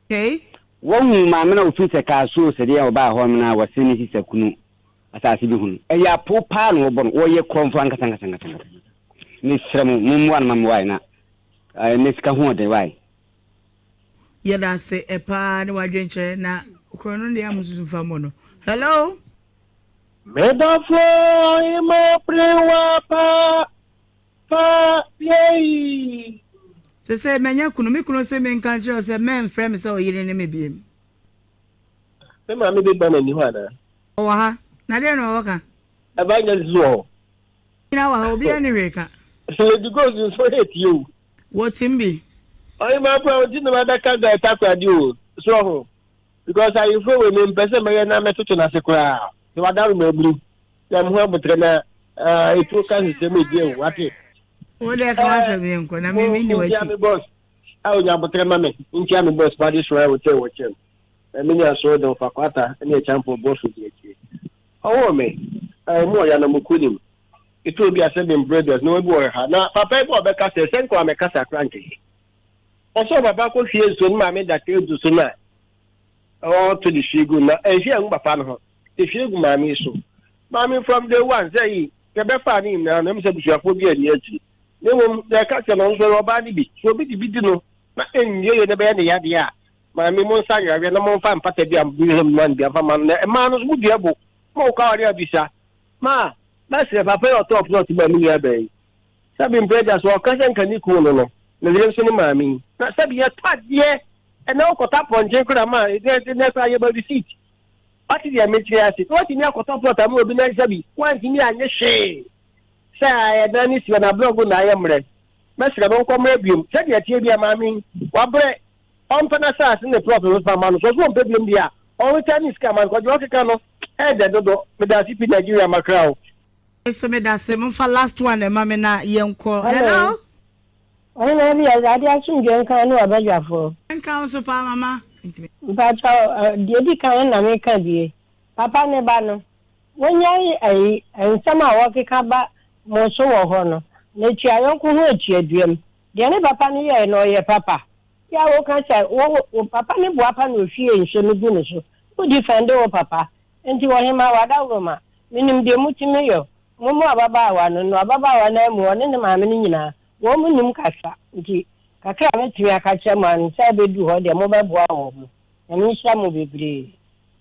Okay. Wahu maame na ofiri sɛ kaa so sɛdeɛ ɔbaa hɔ nom na wɔse ne sista kunu asase bi ho no ɛyɛ apoo paa na wɔbɔ no wɔyɛ korɔmfo ankasa ankasa ankasa ankasa mesrɛ mo mommoa no ma me wae na ɛnɛ sika ho ɔden wae. Yɛdase paa ne wadwenkyerɛ na koro no deɛ a mosusu fa mmɔ no. Hello. Me dɔfo ɔhema prewa pa pa yei. Sesei manya kunu, me kunu se menka nkyerɛ wo sɛ mɛmfrɛ me sɛ ɔyere ne me biom. Me maame Big Banner nni hɔ anaa? Ɔwɔ ha. Na deɛn na ɔwɔ ka? Evangelist nso wɔ hɔ. Nyinaa wɔ ha, obiara nni hwee ka. Lady Gold nso retie o. Wɔtem bi. Ɔhemaa Brown nti na mabɛka guy Takoradi o, so ɔho? Because ayeforo wei mempɛ sɛ mɛyɛ na mɛtoto n'ase koraa. Sɛ wadaro m'aburu na me ho aboterɛ na etuo ka nhyehyɛ mu edi awu, wate? Wo deɛ ka w'asɛm yɛnkɔ na me menni w'akyi. Ntia me boss a onya aboterɛ ma me, ntia me boss pade soa hotel wɔ kyɛm. Na me nua so de Fakwata ne Acheampong bɔ so di akyire. Ɔwoo me, ɛɛ mu ɔya na mo kunim. Etu obi asɛ me brothers na obi wɔ ha na papa yi bɔ ɔbɛka sɛ sɛ nka ɔmɛkasa kora nkɛyɛ. Ɔsɛ ɔpapa kɔ hwie nsuo ne maame da table so na ɔto de hwie gu na ɛnhwie angu papa no ho ehwie gu maame yi so. Maame from day one sɛ yi yɛbɛfa ne nyinaa no ɛmu sɛ busuafoɔ bi ani akyi. Na mmom yɛka kyerɛ no nso ɔbaa no bi so obi de bi di no na ɛnwie yɛ na ɛbɛyɛ ne yadeɛ a Maame, monsa yareɛ na momfa mpata bi a mobɛhwehwɛ mu ma no bi amfa mma no. Na mmaa no nso, modua bo ma wokɔ aware a bisa. Ma, mɛsrɛ, papa yi a ɔtɔɔ plɔt maa me nuabaa yi, sɛbe mprɛ agya so ɔka sɛ nka ne kunu no no, ne yere nso ne maame yi. Na sɛbe yɛtɔ adeɛ, ɛnɛ wokɔtɔ apɔnkye koraa ma, ɛnɛ koraa yɛma receipt. Wate deɛ mekyerɛ ase? Na watumi akɔtɔ plɔt ama obi na sɛbe wantumi anyɛ hwee sɛ ɛdan no si hɔ na abrɛgo na ayɛ mmerɛ. Mɛsrɛ no nkɔmmrɛ biom. Sɛdeɛ ɛteɛ biara maame yi, wabrɛ. Ɔmpɛ n'asaase ne plot no mfa mma no. Sɛ ɔse ɔmpɛ biom deɛ a, ɔnreturn ne sika mma no cause deɛ ɔkeka no ɛɛdɛ dodo. Medase pii Nigeria makra o. Me nso medase momfa last one ma me na yɛnkɔ hello. Ɔhene bi Awurade asomdwoe nka wo ne w'abadwafoɔ. Nka wo nso paa mama. Mpakyɛw deɛ edi kan na meka bie papa ne ba no wonyae ayi nsɛm a wɔkeka ba mo so wɔ hɔ no na tua yɔnko ho atua duam deɛ ne papa no yɛɛ no ɔyɛ papa Yɛ a woka sɛ wo wo papa no boapa na ohwie nsuo no gu ne so. Wo defend wo papa. Nti ɔhemaa w'adaworoma. Menim deɛ motumi yɔ. Mommu ababaawa no no ababaawa no ammu ɔne ne maame no nyinaa. Wɔn mo nnim kasa. Nti kakra a mɛtumi aka akyerɛ mo ara ne sɛ ɛbɛdu hɔ deɛ mobɛboa wɔn mo. Nyame nhyira mo bebree.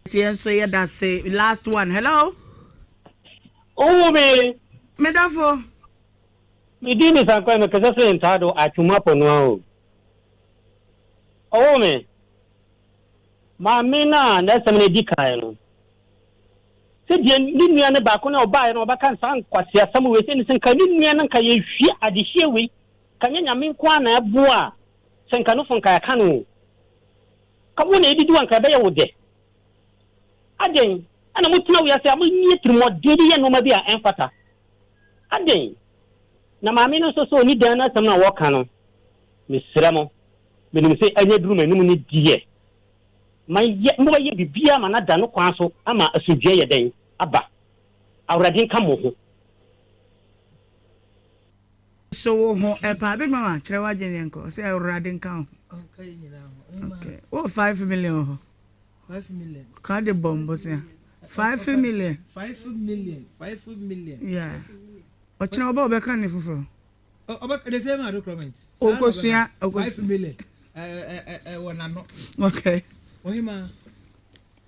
Nti yɛn nso yɛda ase. Last one hello. Wohu me? Me dɔfo. Me din de Sankɔe, mekasa firi Ntaado, Atwom Aponoa o. Ɔwoo me maame no a n'asɛm no di kan no, sɛdeɛ ne nua no baako no a ɔbaeɛ no ɔbɛka saa nkwaseasɛm wei sɛ ne sɛ nka ne nua no nka yɛhwie adehyeɛ wei ka nyɛ nyame nko a na ɛboa a sɛ nka nofo nka yɛka no o ka wo na ɛdidi wa nka ɛbɛyɛ wo dɛ adɛn ɛna motena wiase a monyɛ tirimɔden bi yɛ nnoɔma bi a ɛmfata adɛn na maame no nso sɛ ɔni dan no asɛm no a wɔka no Mesrɛ mo, menim sɛ anya duru m'anom no deɛ, mayɛ, mobɛyɛ biribiara ma no ada no kwan so ama asomdwoeɛ ayɛ dɛn? Aba. Awurade nka mo ho. So wo ho ɛpa big mama kyerɛ w'adwene yɛn kɔ ɔsɛ awurade nka wo ho okay wo 5 million wɔ hɔ 5 million ka de bɔ mbosea 5 million 5 million 5 million yeah ɔkyena ɔbɛ ɔbɛka ne foforɔ Ɔbɛ the same document. Okosua okosua. 5 million ɛwɔ n'ano. Okay. Ɔhema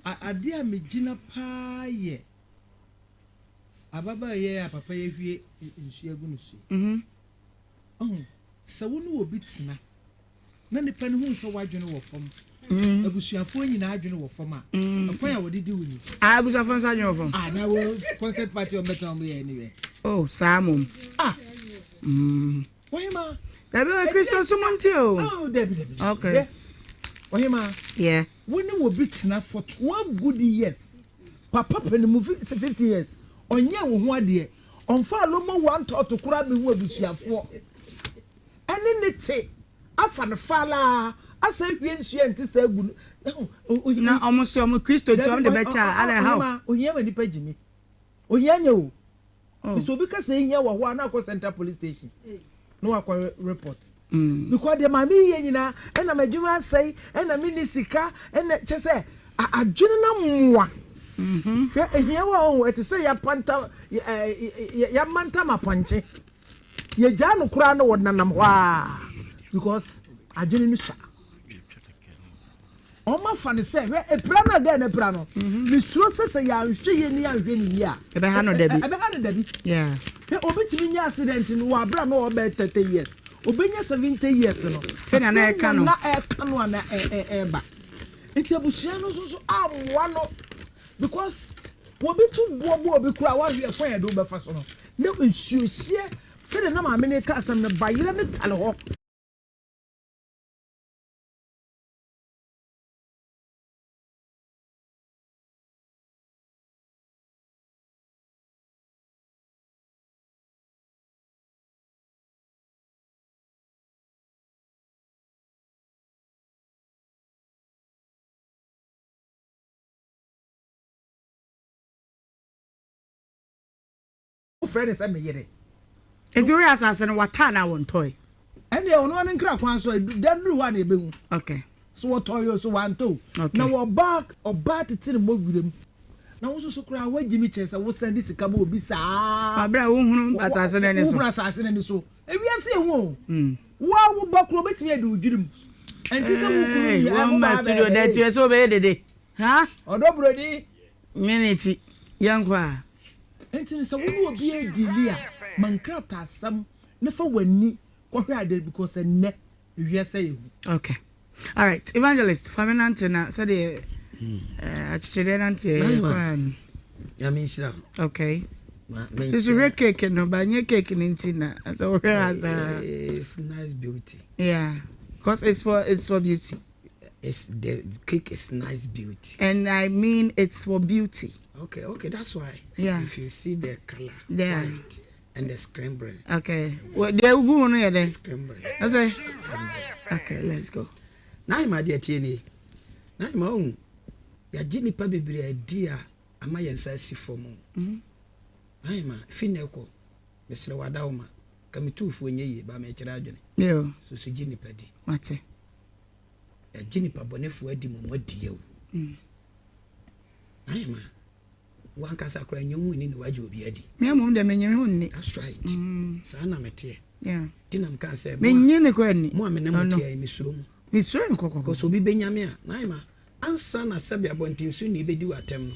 adeɛ a megyina paa yɛ ababaa yɛ a papa yɛ hwie nsuo agu no so yi. Ɔho sɛ wo ne obi tena na nipa no hu sɛ w'adwene wɔ fam. Abusuafoɔ nyinaa adwene wɔ fam a, ɛkwan a wɔde di wo ni. Ah, abusuafoɔ nso adwene wɔ fam. Ah, na wɔ concert party wɔn bɛtena wɔn yɛ anyway. Oh, saa mom. Ah. Wɔhema. Dabi wɔ Kristo som nti o. Oh, dabi dabi. Okay. Wɔhema. Yeah. Wo ne wɔ bi tena for 12 good years. Papa panimu 50 years. Ɔnyɛ wo ho adeɛ. Ɔmfa alomo one tɔɔto koraa bɛhu abusuafoɔ. Ɛne ne te afa no falaa asan hwie nsuo a ɛnte saa agu no Na ɔmo se ɔmo Kristo nti ɔmo de bɛkyɛ a ada ɛha wo. Ohia ma nipa gyimi. Ohia nyɛ o. Sɛ obi ka sɛ ehia wɔ hɔ a na akɔ central police station na wakɔ report. Because deɛ maame yi yɛ nyinaa ɛna m'adwuma asɛe ɛna menni sika ɛna kyɛ sɛ adwene no amoa. Hwɛ ehia wɔ hɔ ɛte sɛ yɛapantam yɛamantam apɔnkye. Yɛgyaa no koraa na ɔnenam hɔ ara because adwene no sua. Wɔn afa no sɛ hwɛ epira no a girl no apira no mesuro sɛ sɛ yɛanhwɛ yie ne yɛanhwɛ no yie a ɛbɛha no dabi. Ɛbɛha no dabi. Hwɛ obi tumi nya accident no wɔ abira na ɔbɛyɛ 30 years obɛnya 70 years no sɛnea na ɛka no na ɛka no a na ɛba nti abusua no nso so ammoa no because wɔbi to boɔ bɔ obi koraa wahwɛ kwan yɛde wobɛfa so no Na nsuohyeɛ, sɛdeɛ na maame no reka asɛm no, bayerɛ no tare hɔ. Wofrɛ no sɛ me yere. Nti woyɛ asase no watɔ anaa wɔntɔe? Ɛnneɛ ɔno ara ne nkra kwan so da no duru hɔ a na yɛbɛhu. Okay. So wɔtɔe o, so wantɔ o. Okay. Na ɔbaa ɔbaa tete ne mmɔ wiram. Na wo nso so koraa woagye me kyɛn sɛ wosan de sika ma obi saa. Wɔ berɛ a wohunu asase no ani so. Wohunu asase no ani so. Ewiase ehu o. Wo a wo ba koraa obetumi adi wo dwirim. Ɛnte sɛ wo kunu nua Wɔn ma studio dɛ tiɛ sɛ wobɛyɛ dede. Ha? Ɔdɔ buroni. Minute yɛnkɔ a. Enti no sɛ wo ne obi redili a, ma nkrataasɛm na fa w'ani kɔhwɛ ade because ɛnnɛ ewiase ayɛ hu. Okay. Alright, Evangelist, fa me nante na sɛdeɛ eh, akyekyedeɛ nanteɛ yɛ kwan no. Nyame nhyira wo. Okay. Susu hwɛ cake no, ba nyɛ cake no nti na sɛ wohwɛ ha saa. It's nice beauty. Yeah, cause it's for beauty. It's the cake is nice beauty. And I mean it's for beauty. Okay, okay, that's why. Yeah. If you see the color, yeah. white and the scrambling. Okay. Well, the ugu no yɛ dɛ. Scrambling. Ɔsɛ. Scrambling. Okay, let's go. Na ima deɛ tie nie. Na ima ohun yagye nipa bebree adi a ama yɛn nsa asi fam. Mm-hmm. Na ima fi na ɛkɔ mesrɛ wada wo ma ka me tuufoɔ nyɛ yie ba mekyerɛ adwene. Yo. Soso gye nipa di. Mate. Yɛagye nipa bɔnefoɔ adi ma wɔadi awu. Ahema, wankasa koraa nyɛ ho nni na wagye obi adi. Me mmom deɛ menye me ho nni. That's right. Saa na meteɛ. Yeah. Ti na meka sɛ menye ne kɔ ani. Mo a me ne mo teɛ yi mesuro mo. Mesuro no kɔkɔkɔ. Because obi bɛnya me a, na ahema, ansa na sɛbe abɔntenso bɛdi w'atɛm no,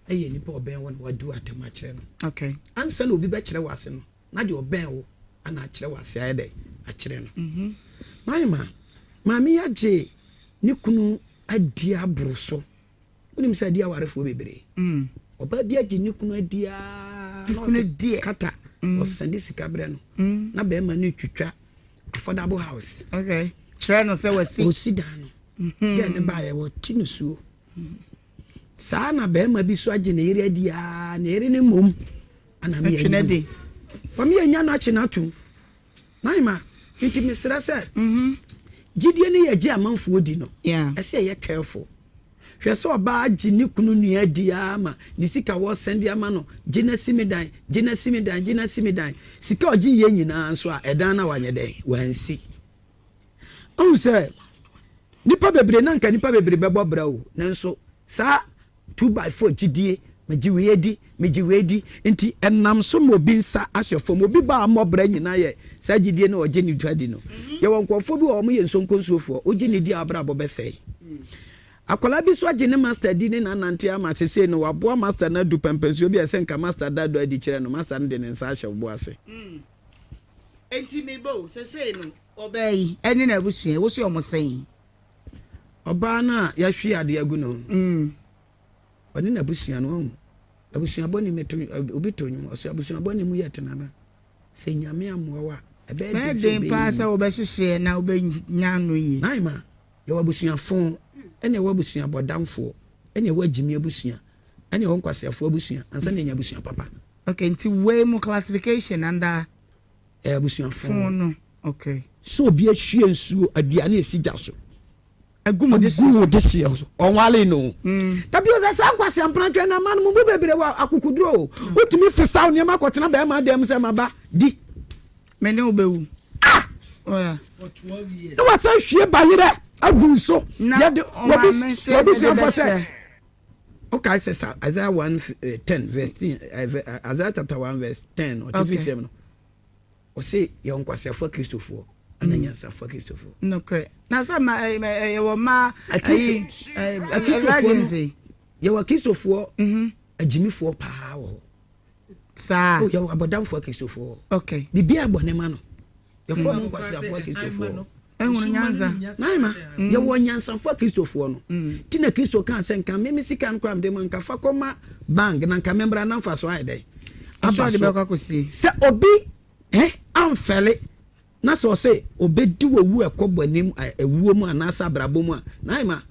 ɛyɛ nipa ɔbɛn wo na wadi w'atɛm akyerɛ no. Okay. Ansa na obi bɛkyerɛ w'ase no, na deɛ ɔbɛn wo ana akyerɛ wo ase ayɛ dɛ akyerɛ no. Maima, maame yi agye ne kunu adi aboro so. Wonim sɛ adi awarefoɔ bebree. Ɔbaa bi agye ne kunu adi aa na ɔte kata ɔsɛnde sika brɛ no na bɛrima no twitwa affordable house. Okay. Kyerɛ no sɛ wasi. Ɔsi dan no. Gɛɛ ne baayɛ wɔte no suo. Saa na bɛrima bi so agye ne yere adi aa ne yere no mmom ana me anya no wa me anya no akye no atom Naima nti mesrɛ sɛ gyidie no yɛ gye amanfoɔ di no ɛsɛ yɛyɛ careful hwɛ sɛ ɔbaa gye ne kunu nua di ara ma ne sika wɔsɛn de ama no gye na si me dan gye na si me dan gye na si me dan sika ɔgye yɛ nyinaa nso a ɛdan na wanyɛ dɛn wansi ɔhu sɛ nipa bebree na nka nipa bebree bɛbɔ bra o nanso saa 2x4 gyidie, megye wei adi, megye wei di, nti ɛnam so ma obi nsa ahyɛ fam. Obi ba a mmɔ bra nyinaa yɛ saa gyidie no a ɔgye nipa di no. Yɛwɔ nkurɔfoɔ bi wɔ hɔ, wɔyɛ nsonkonsuofoɔ, wogye ne di a w'abrabɔ bɛsɛe. Akwadaa bi nso agye ne master di ne no anante ama sesei no waboa master no adu pɛmpɛnsuo bi a ɛsɛ nka master da dɔ adi kyerɛ no, master no de ne nsa ahyɛ wo bo ase. Enti me ba o, sesei no ɔbaa yi ne n'abusua yi, wo se wɔn sɛn? Ɔbaa no a yɛahwie adeɛ agu ne ho no, ɔne n'abusua no, wahu. Abusua bɔne mu, to, obi to nnwom, ɔsɛ abusua bɔne mu yɛ tenabea. Sɛ Nyame ammoa wo a, ɛbɛyɛ den sɛ Bɛyɛ den paa wobɛyɛ sɛ yie. wobɛhyehyeɛ na wobɛnya ano yie. Naima, yɛwɔ abusua fo, ɛna yɛwɔ abusua bɔdamfoɔ, ɛna yɛwɔ agyimi abusua, ɛna yɛwɔ nkwaseafoɔ abusua, ansa na yɛanya abusua papa. Okay, nti wei mu classification under. Ɛyɛ abusua fo. Fo no, okay. Sɛ obi ahwie nsuo, aduane a ɛsi gya so. Agu mo dehyeɛ so. Agu wo dehyeɛ so. Ɔnwale no. Dabi o, sɛ saa nkwasea mprantwɛn na mmaa no mo mu bebree wɔ akokoduro o. Wotumi fesaw nneɛma kɔtena bɛrima dan mu sɛ maba di. Me ne wo bɛwu. Ah! Oh yeah. Na wasan hwie bayerɛ agu so. Na Yɛde ɔmaame sɛ wabusuafo ɛde sɛ bɛkyerɛ. wokae sɛ sa Isaiah 1 10 verse 10 Isaiah chapter 1 verse 10 ɔte fi Okay. sɛm no. Ɔse yɛwɔ nkwaseafoɔ akristofoɔ ɛna nyansafoɔ akristofoɔ. Nokorɛ. Na sɛ ma ɛ ɛ yɛwɔ mmaa ayi ɛ virgins yi. Yɛwɔ akristofoɔ agyimifoɔ paa wɔ hɔ. Saa. Oh yɛwɔ abɔdamfoɔ akristofoɔ wɔ hɔ. Okay. Biribiara bɔ ne ma no. Yɛfrɛ ɔmo nkwaseafoɔ akristofoɔ. Ehunu nyansa. Naima, yɛwɔ nyansafoɔ akristofoɔ no. Ti na Kristo kaa sɛ nka me me sika no koraa mede ma nka fa kɔma bank na nka membra na mfasoɔ ayɛ dɛn? Aba so. Sɛ obi eh, amfɛle na sɛ ɔsɛ obɛdi w'owu ɛkɔ bɔne mu, ɛwuo mu anaasɛ abrabɔ mu a, Naima,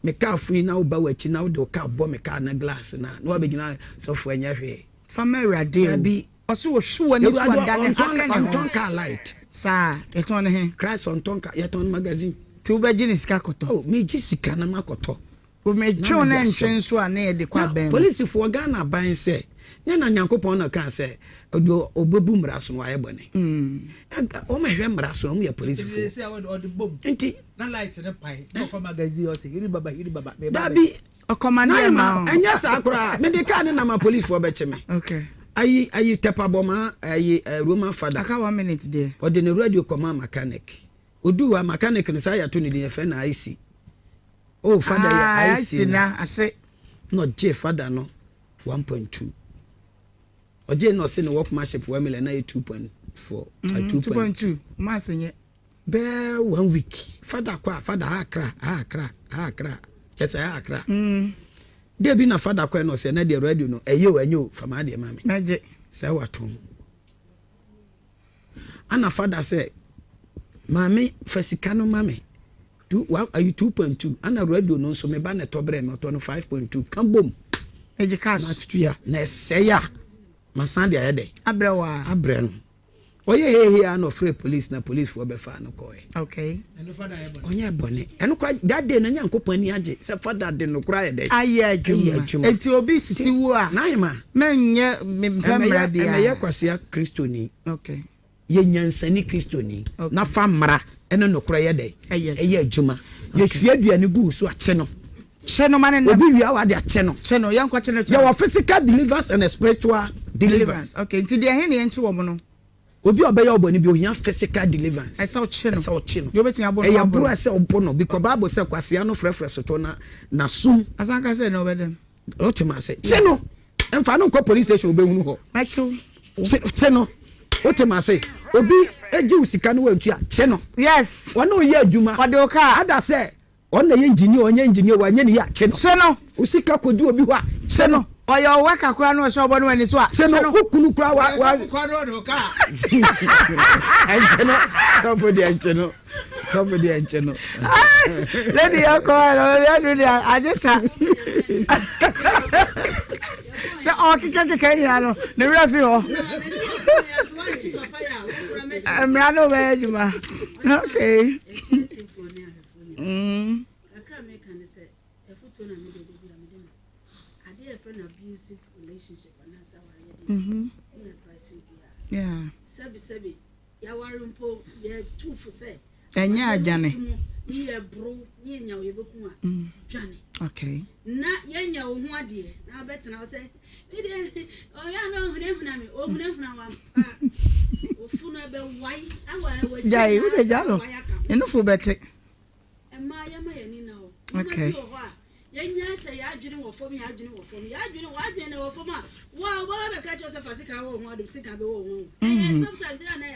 me kaa fo yi na woba w'akyi na wode wo kaa bɔ me kaa no glass no a, na wabɛgyina sɔfoɔ ɛnyɛ hwee. Fa ma Awurade o. Dabi. Ɔse ɔhwe w'ani so Awurade a dane ɔntɔn aka ne ho. ɔntɔn car light. Saa, yɛtɔn ne he? Christ ɔntɔn car, yɛtɔn no magazine. Nti wobɛgye ne sika akɔtɔ? Oh, megye sika na makɔtɔ. Wo metwe wo na ntwe nso a na yɛde kɔ Na abɛn mu. polisifoɔ Ghana aban sɛ, nyɛ na Nyankopɔn na ɔkaa sɛ deɛ ɔbɛbu mmara so no wayɛ bɔne. Ɛnka wɔn a ɛhwɛ mmara so no wɔn yɛ polisifoɔ. Nti. Na light no pae na ɔkɔ magazine ɔse hiri baba hiri baba meba Dabi. Ɔkɔma ne Naima, ɛma o. ɛnyɛ saa koraa. Mede kaa ne nam a policefoɔ bɛkye me. Okay. Ayi ayi tɛpabɔmaa ayi eh, Roman fada. Aka one minute deɛ. Ɔde ne radio kɔmaa mechanic. Oduu hɔ a mechanic no saa yɛato ne din yɛfrɛ no IC. Oh fada yɛ Ah, IC IC na. na ase. Na ɔgyee fada no 1.2. Ɔgyee na ɔse ne workmanship 1 million na yɛ 2.4. Mm, 2.2. Maase nyɛ. Bɛɛ one week fada kɔ a fada ha akra ha akra ha akra kyɛ sɛ ha akra mm. Dɛ bi na fada kɔ ɛna ɔsɛ na deɛ radio no ɛyɛ o ɛnyɛ o fa maa deɛ ma me mɛgye sɛ watɔn ana fada sɛ maame fa sika no ma me two one ayi 2.2 ana radio no nso me ba na ɛtɔ brɛ me ɔtɔ no 5.2 ka bom ɛgye cash na tuya na ɛsɛe a masan de ayɛ dɛ abrɛ wa abrɛ no Ɔyɛ heihei ara na ɔfrɛɛ police na police foɔ bɛfaa no kɔɔɛ. Okay. Ɔnyɛɛ bɔne. Ɛno koraa that day no Nyankopɔn ani agye sɛ fada de nokorɛ ayɛ dɛn? Ayɛ adwuma. Enti obi sisi wo a, Naima, mɛnyɛ mempɛ mmara biara. Ɛmɛyɛ kwasea Kristoni. Okay. Yɛ nyansani Kristoni. Okay. Na fa mmara ne nokorɛ yɛ dɛn? Ɛyɛ adwuma. Yɛhwie aduane gu wo so a, kye no. Kye no ma ne nam. Obi wia w'ade a, kye no. Kye no, yɛnkɔ kye no kye no. Yɛwɔ physical deliverance and a spiritual deliverance. Okay, nti deɛ ɛhe na yɛnkye wɔn no? Obi a ɔbɛyɛ wo bɔne bi, ohia physical deliverance. Ɛsɛ ɔkye no. Ɛsɛ ɔkye no. Deɛ obetumi abo no, Ɛyɛ wabɔ no. boro a ɛsɛ ɔbo no because Bible sɛ kwasea no frɛfrɛ soto na n'asom. Asan ka sɛ na ɔbɛdɛm. Wote ma ase. Kye no. Mfa no nkɔ police station obehunu hɔ. Mɛkyew. Kye no. Wote ma ase. Obi egye wo sika no wantua, kye no. Yes. Ɔne wo yɛ adwuma. Ɔde wo kaa. Ada sɛ Ɔno na ɛyɛ engineer ɔnyɛ engineer wanyɛ ne yie a kye no. Kye no. Wo sika kɔdi obi hɔ a kye no. Ɔyɛ wo worker koraa na ɔhyɛ ɔbɔ no w'ani so a kye no. Wo kunu koraa wa wa. Ɔyɛ sɔfo koraa na ɔde wo kaa. Ɛnkye no sɔfo deɛ nkye no sɔfo deɛ nkye no. Lady yɛ kɔ ɛna ɔyɛ adu deɛ agye ta. Sɛ ɔkekakeka nyina no ne werɛ fi hɔ. Mmara no bɛyɛ adwuma. Okay. Mm. Kakra a meka ne sɛ, afotuo na mede da bi a mede ma. Adeɛ a yɛfrɛ no abusive relationship anaasɛ awareɛ deɛ, mm-hmm. me advice obiara. Yeah. Sɛbi sɛbi, yɛaware mpo yɛtu fo sɛ ɛnyɛ adwane. Ne yɛ boro ne yɛ nya wo yɛbɛku a mm. dwane. Okay. Na yɛnya wo ho adeɛ na wabɛtena hɔ sɛ me deɛ ɔyɛ a na ɔhunahuna me ɔhunahuna wo ampa ofu no ɛbɛwae awa w'akyi Gyae, wode nyinaa gya sɛ no. wawae aka ho. Ne nufu bɛte. Mmaa yɛma yɛn ani nna hɔ. Nneɛma Okay. bi wɔ hɔ a yɛnya sɛ yɛn adwene wɔ fam, yɛn adwene wɔ fam, yɛn adwene w'adwene na ɛwɔ fam a wo a wobɛba bɛka kyerɛ sɛ fa sekan wɔ wo ho ade sekan bɛwɔ wo ho. Ɛyɛ sometimes yɛ na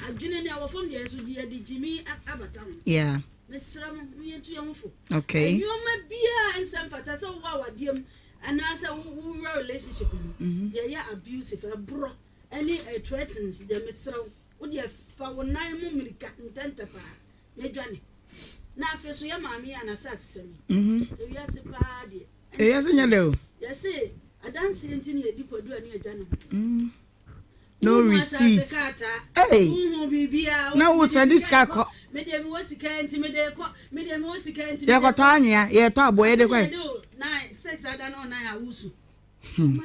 adwene na ɛwɔ fam deɛ nso yɛde gyimi abata ho. Yeah. Mesrɛ mo, mo yɛntu yɛn ho fo. Okay. Nneɛma biara a ɛnsɛ mfata sɛ wowɔ awadeɛ mu anaasɛ wowura relationship mu, mhm. deɛ ɛyɛ abusive, ɛborɔ, ɛne threatens deɛ mesrɛ wo, wo deɛ fa wo nan mu mmirika ntɛntɛ paa na dwane. Na afei so yɛ maame yi anasɛ asesɛm yi. Mhm. Ewiase paa deɛ. Ewiase nyɛ dɛ o. Yɛse adanseɛ nti na yɛdi kwadu a ne yɛgya ne ho. Mm. No receipt. Hey. Na wo send sika kɔ. Yɛkɔtɔ anwea, yɛtɔ aboɔ, yɛde kɔ. Hmm.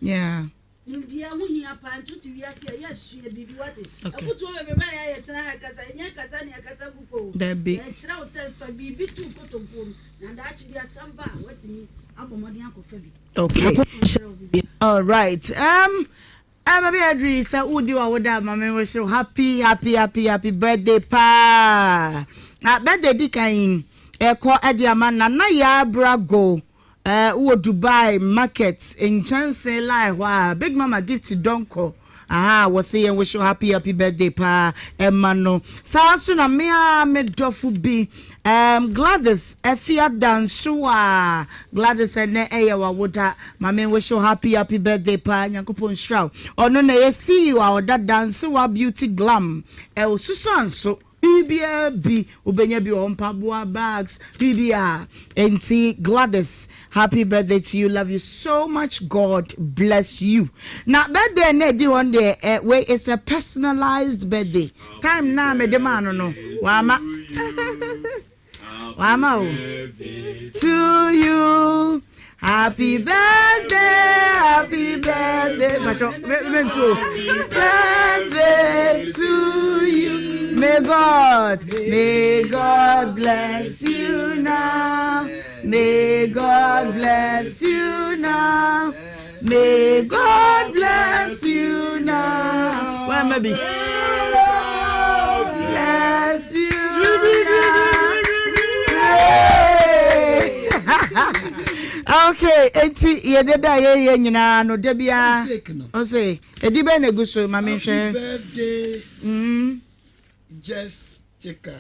Yeah. Nimdeɛ ho hia paa nti wote wiase a yɛ sua biribi wate. Afotuo bebrebe a yɛ tena ha kasa ɛnyɛ kasa ne ɛkasa gu kɔ o. Dabi. Yɛkyerɛ wo sɛ fa biribi to kotokuo mu na daakye bi asɛm ba a watumi abɔ mmɔden akɔfa bi. Okay. All right. Um, eh, baby Adri, sɛ wodi wa woda ma me wish you happy happy happy happy birthday paa. Na birthday di kan yi ɛkɔ ɛde ama Nana Yaa Brago. Eh wowɔ Dubai market nkyɛnsee line hɔ a Big Mama Gift Donkor ahaa wɔse yɛn wish wo happy happy birthday paa ɛma no. Saa nso na me ara me dɔfo bi ehm Gladys Afia Dansoa Gladys ɛnɛ ɛyɛ w'awoda ma me wish wo happy happy birthday paa Nyankopɔn nhyira wo. Ɔno na ɛyɛ CEO a ɔda Dansoa Beauty Glam ɛwɔ Susuanso. Biribiara bi wobɛnya bi wɔ hɔ mpaboa, bags, biribiara. Enti Gladys happy birthday to you love you so much God bless you. Na birthday na ɛdi hɔ no deɛ eh, wei it's a personalized birthday. Time na mede maa no no wama. Wama o. To you. Happy birthday, happy birthday. Pacho, me too. Birthday to you. May God, may God bless you now. May God bless you now. May God bless you now. Where maybe? Bless you now. Okay, enti yɛde da yɛyɛ nyinaa no da biara ɔsɛ ɛdi bɛn na egu so ma menhwɛ. Birthday. Jessica.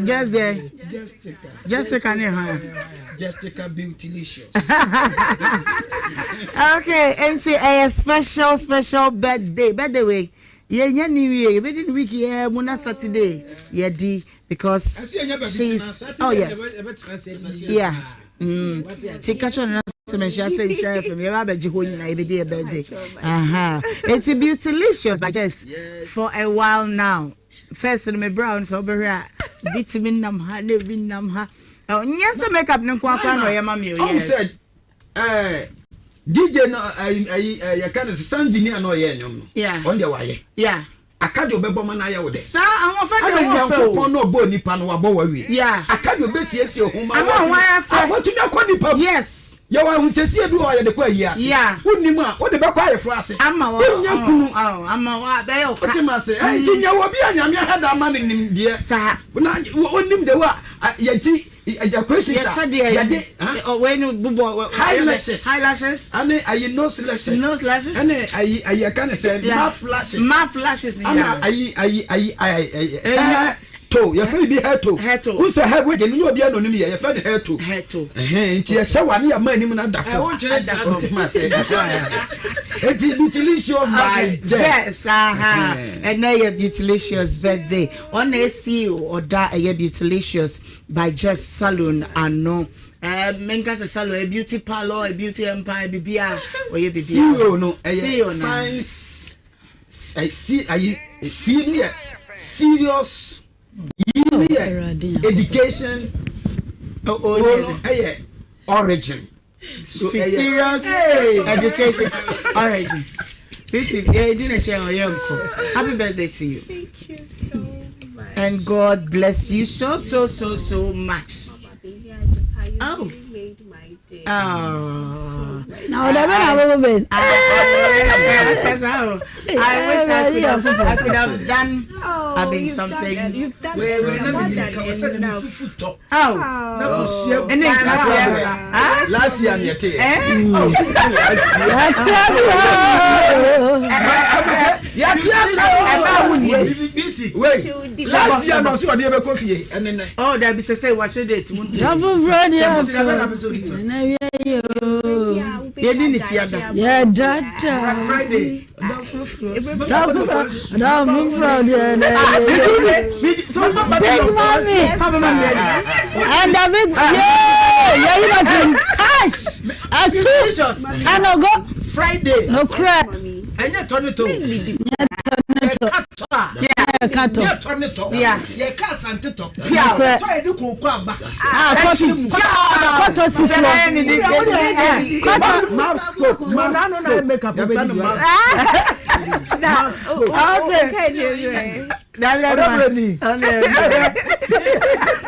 Just there. Jessica. Jessica ne ha. Jessica Beautilicious. okay, nti ɛyɛ special special birthday birthday wei yɛnya ne wie yɛbɛdi ne week yɛ mu na Saturday yɛdi because she's oh yes yeah mm ti ka kyerɛ no na sɛ manhyia sɛ nhyira fm yɛbɛ abɛgye hɔ nyinaa yɛbɛdi yɛ birthday aha eti beautilicious by Jess for a while now first no me bra no sɛ wobɛhwɛ a bi tumi nam ha na ebi nam ha nyɛ sɛ makeup no nko akora na ɔyɛ ma me o yes ɛɛ DJ no ayi ayi yɛka no sɛ sanjini a na ɔyɛ ɛnwom no ɔno deɛ wayɛ Aka deɛ ɔbɛbɔ ma no ayɛ wo dɛ. Saa ahoɔfɛ deɛ ɔwɔ fɛ o. Ɛna Nyankopɔn na ɔbɔɔ nipa no wabɔ wo awie. Yeah. Aka deɛ ɔbɛsiesie ho ma Ama ho ayɛ fɛ. Watumi akɔ nipa mu. Yes. Yɛwɔ ahosiesie bi wɔ hɔ a yɛde kɔ ayie ase. Yeah. Wonnim a, wode bɛkɔ ayeforɔ ase. Ama wɔ. Wonnya kunu. Oh, ama wɔ abɛyɛ wo ka. Wote ma ase? Ɛɛ nti nyɛ wɔ bi a Nyame ahɛ da ama no nimdeɛ. Saa. Na onim de wo a yɛgye decorations a yɛde wei no bobɔ high lashes high lashes ɛne ayi nose lashes nose lashes ɛne ayi ayi ɛka ne sɛ mouth lashes mouth lashes ɛna ayi ayi ayi ayi hair toe yɛfrɛ bi hair toe hair toe n sɛ hair wei de no nyɛ obi ɛna onim yɛ yɛfrɛ no hair toe hair toe ɛhɛn nti yɛhyɛ wa ne yɛ ma anim na da fam ɔte ma sɛ eti beautilicious by Jess aha ɛnɛ yɛ beautilicious birthday ɔna esi ɔda ɛyɛ beautilicious By Jess Salon ano. Eh, menka sɛ salon, eh, beauty parlor, eh, beauty empire, bibia, ɔyɛ bibia. CEO no, ɛyɛ science, eh, C, ayi, C no yɛ serious, E no yɛ education, O no ɛyɛ origin. So serious education origin. Beauty, yeah, you didn't share your uncle. Happy birthday to you. Thank you so much. And God bless you so, so, so, so much. Mama, baby, you oh. really made my day. Oh. Na ɔdɔ bɛ na bɔbɔ bɛ. I wish I could have, I could have done oh, I mean something. You've done, more than enough. Oh, ɛne nkateɛ. Last year ni ɛte yɛ. Yàtí àbí Yàtí àbí Ɛbá wo nie. Wei last year na ɔsi ɔde ɛbɛ kɔ fie ɛne nɛ. Oh, dabi sɛ sɛ wahyɛ date mu nti. Dɔfoforɔ deɛ ɔfo na wia yi o. Yɛdi ne fiada. Yɛ dada. Friday. Dɔfoforɔ dɔfoforɔ deɛ na wia yi. Big mommy and the big yeah yeah you got him cash asu anogo. Friday. Nokorɛ. Ɛnyɛ tɔ ne tɔ. Nyɛ tɔ ne tɔ. Yɛka tɔ a. Yɛka tɔ. Nyɛ tɔ ne tɔ. Yɛka asante tɔ. Nokorɛ. Tɔ yɛ de kooko aba. Ah kɔtɔ kɔtɔ sisi hɔ. Kɔtɔ. Mouth spoke. Mouth spoke. Yɛfɛ no mouth. Mouth spoke. Okay.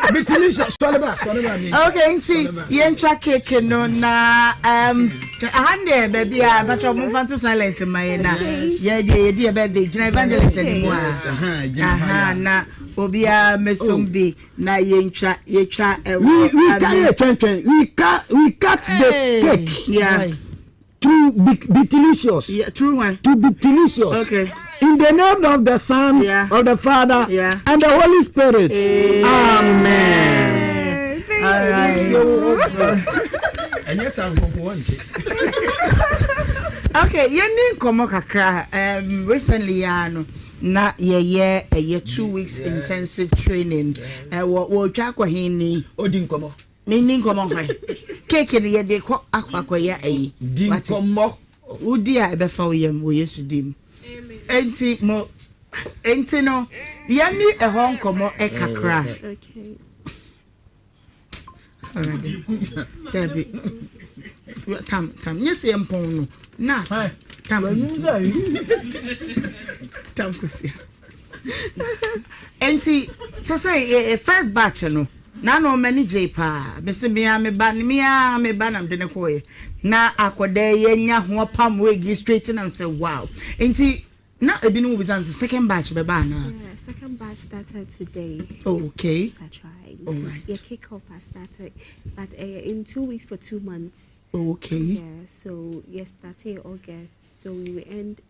Bitili sɔre bra sɔre bra mi. Okay nti yɛntwa cake no na um, aha deɛ baabi a mpakyɛ ɔmo nfa nto silent ma yɛ na yɛ deɛ yɛdi yɛ birthday gyina evangelist anim a aha na obiara mɛsom oh. bi na yɛntwa yɛtwa ɛwɔ. We we ka yɛ twɛntwɛn we cut we cut the cake. Yeah. To be delicious. Yeah, true one. To be delicious. Okay. In the name of the Son, yeah. of the Father, yeah. and the Holy Spirit. Amen. All right. Okay, yɛni nkɔmɔ kakra. Um, recently, ya no, na yɛyɛ ɛyɛ 2 weeks intensive training. Ɛwɔ wɔtwa akɔ hen ni. Odi nkɔmɔ. Menni nkɔmmɔ hwan? Cake no yɛde kɔ akɔ akɔyɛ ayi. Di nkɔmmɔ. Wodi a ɛbɛfa wo yam wɔ Yesu din mu. Enti mo enti no yɛne ɛhɔ nkɔmmɔ kakra. Awurade dabi tam tam nyɛ sɛ yɛmpɔn no nurse tam tam kosia. Enti sɛ sɛ first batch no na na ɔma ani gyee paa mese mea me ba mea me ba na mede ne kɔɔyɛ na akɔda yi anya ho apam wig straight na sɛ wow nti na ebinom bisa sɛ second batch bɛba anaa. Yeah, second batch started today. Oh, okay. I tried. All right. Your kickoff has started, but in 2 weeks for 2 months. Oh, okay. Yeah, so yes, started August, so we will end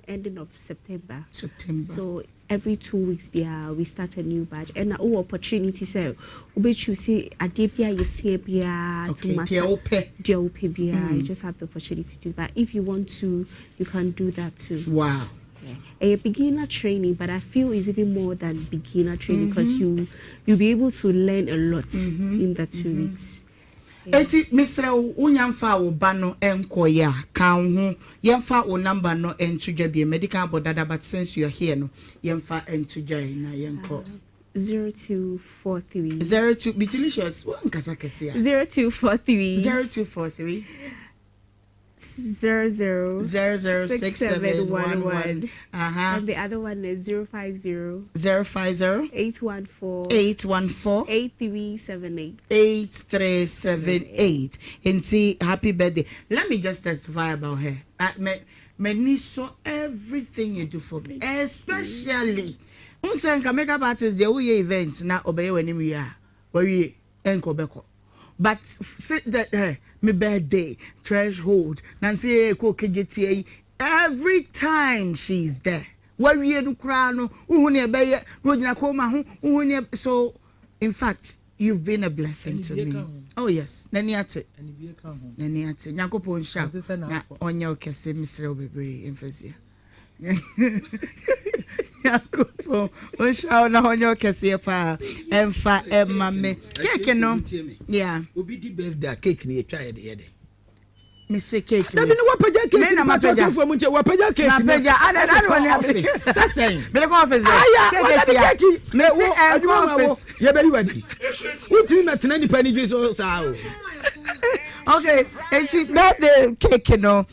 ending of September. September. So every 2 weeks, yeah, we start a new batch. And our opportunity sɛ, we choose adeɛ bi a yɛsua biara Okay, deɛ wopɛ. Deɛ wopɛ biara, you just have the opportunity to do that. If you want to, you can do that too. Wow. Yeah. A beginner training, but I feel it's even more than beginner training because you'll be able to learn a lot in the 2 weeks. Eti mesrɛ wo wonya mfa wo ba no nkɔyɛ a ka wo ho yɛmfa wo number no nto dwa bie mɛdi kan abɔ dada, but since you are here no yɛmfa nto dwa yi na yɛnkɔ. 0243. 02 Bitilicious wankasa kɛse a. 0243. 0243. 00. 00 6711. And the other one is 050. 050. 814. 814. 8378. 8378. Nti happy birthday. Let me just testify about her. I me me saw everything you do for me, especially n sɛ nka makeup artist deɛ woyɛ event na ɔbɛyɛ w'anim wie a wawie ɛnka ɔbɛkɔ, but say that me birthday threshold nansi yɛ kɔ kegye tie yi, every time she is there, wawie no koraa no wohu ne ɛbɛyɛ na ogyina kɔn ho wohu ne. So in fact, you've been a blessing to me. Oh yes, n'ani ate, n'ani ate. Nyankopɔn nhyira na ɔnyɛ wo kɛse. Mesrɛ wo bebree mfɛsia. Nyankopɔn ɔnhyira wo na ɔnyɛ wo kɛseɛ paa. Ɛmfa ɛma me cake no, yeah. Obi di birthday a, cake ni yɛtwa yɛ de yɛ de. Mese cake. Dabi ni wapagya cake ni pàtó ɔtɔnfo mu nkyɛn wapagya cake ni. Napagya ada ada wɔ ni office sɛsɛn. Mede kɔ office bɛ. Aya wadabi cake. Mese ɛnkɔ office. Yɛbɛyi wa di wotumi na tena nipa ni dwi so saa o. Okay, eti birthday cake no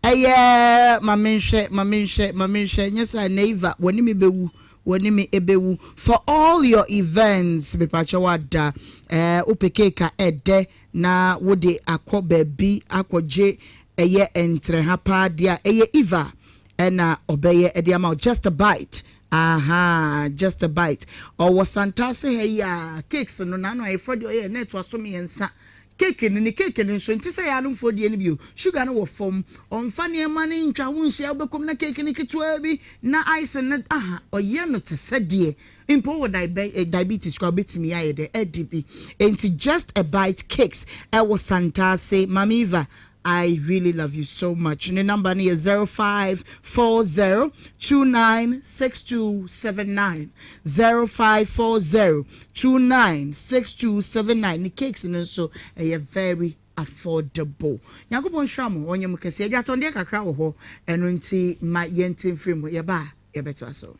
ɛyɛ maame nhwɛ, maame nhwɛ, maame nhwɛ nyɛ sɛ neiva wɔne mi bɛwu. Wɔne me ɛbɛwu. For all your events, mepakyɛw ada eh, wopɛ cake a ɛdɛ na wode akɔ baabi akɔgye ɛyɛ ntrɛha paa deɛ a, ɛyɛ Eva ɛna ɔbɛyɛ ɛde ama wo. Just a bite, ahaa, just a bite. Ɔwɔ Santase ha yi a, cakes no, n'ano ayeforɔ deɛ ɔyɛ na ɛtoa so mmiɛnsa. Cake no, ne cake no nso, nte sɛ yɛanomfoɔ deɛ no bio. Sugar no wɔ fam. Ɔmfa nneɛma no ntwa ho nhyia, wobɛkɔ mu na cake no ketewaa bi na icing no, aha, ɔyɛ no te sɛ deɛ mpo wowɔ diabe diabetes koraa wobɛtumi ayɛ dɛ adi bi. Enti Just a Bite Cakes ɛwɔ Santase. Maame Eva, I really love you so much. Ne number no yɛ 0540 296279. 0540 296279. Ne cakes no nso ɛyɛ very affordable. Nyankopɔn nhyira mo, ɔnyɛ mo kɛse. Adwatɔndeɛ kakra wɔ hɔ, ɛno nti ma yɛnte mfiri mu. Yɛba a, yɛbɛtoa so.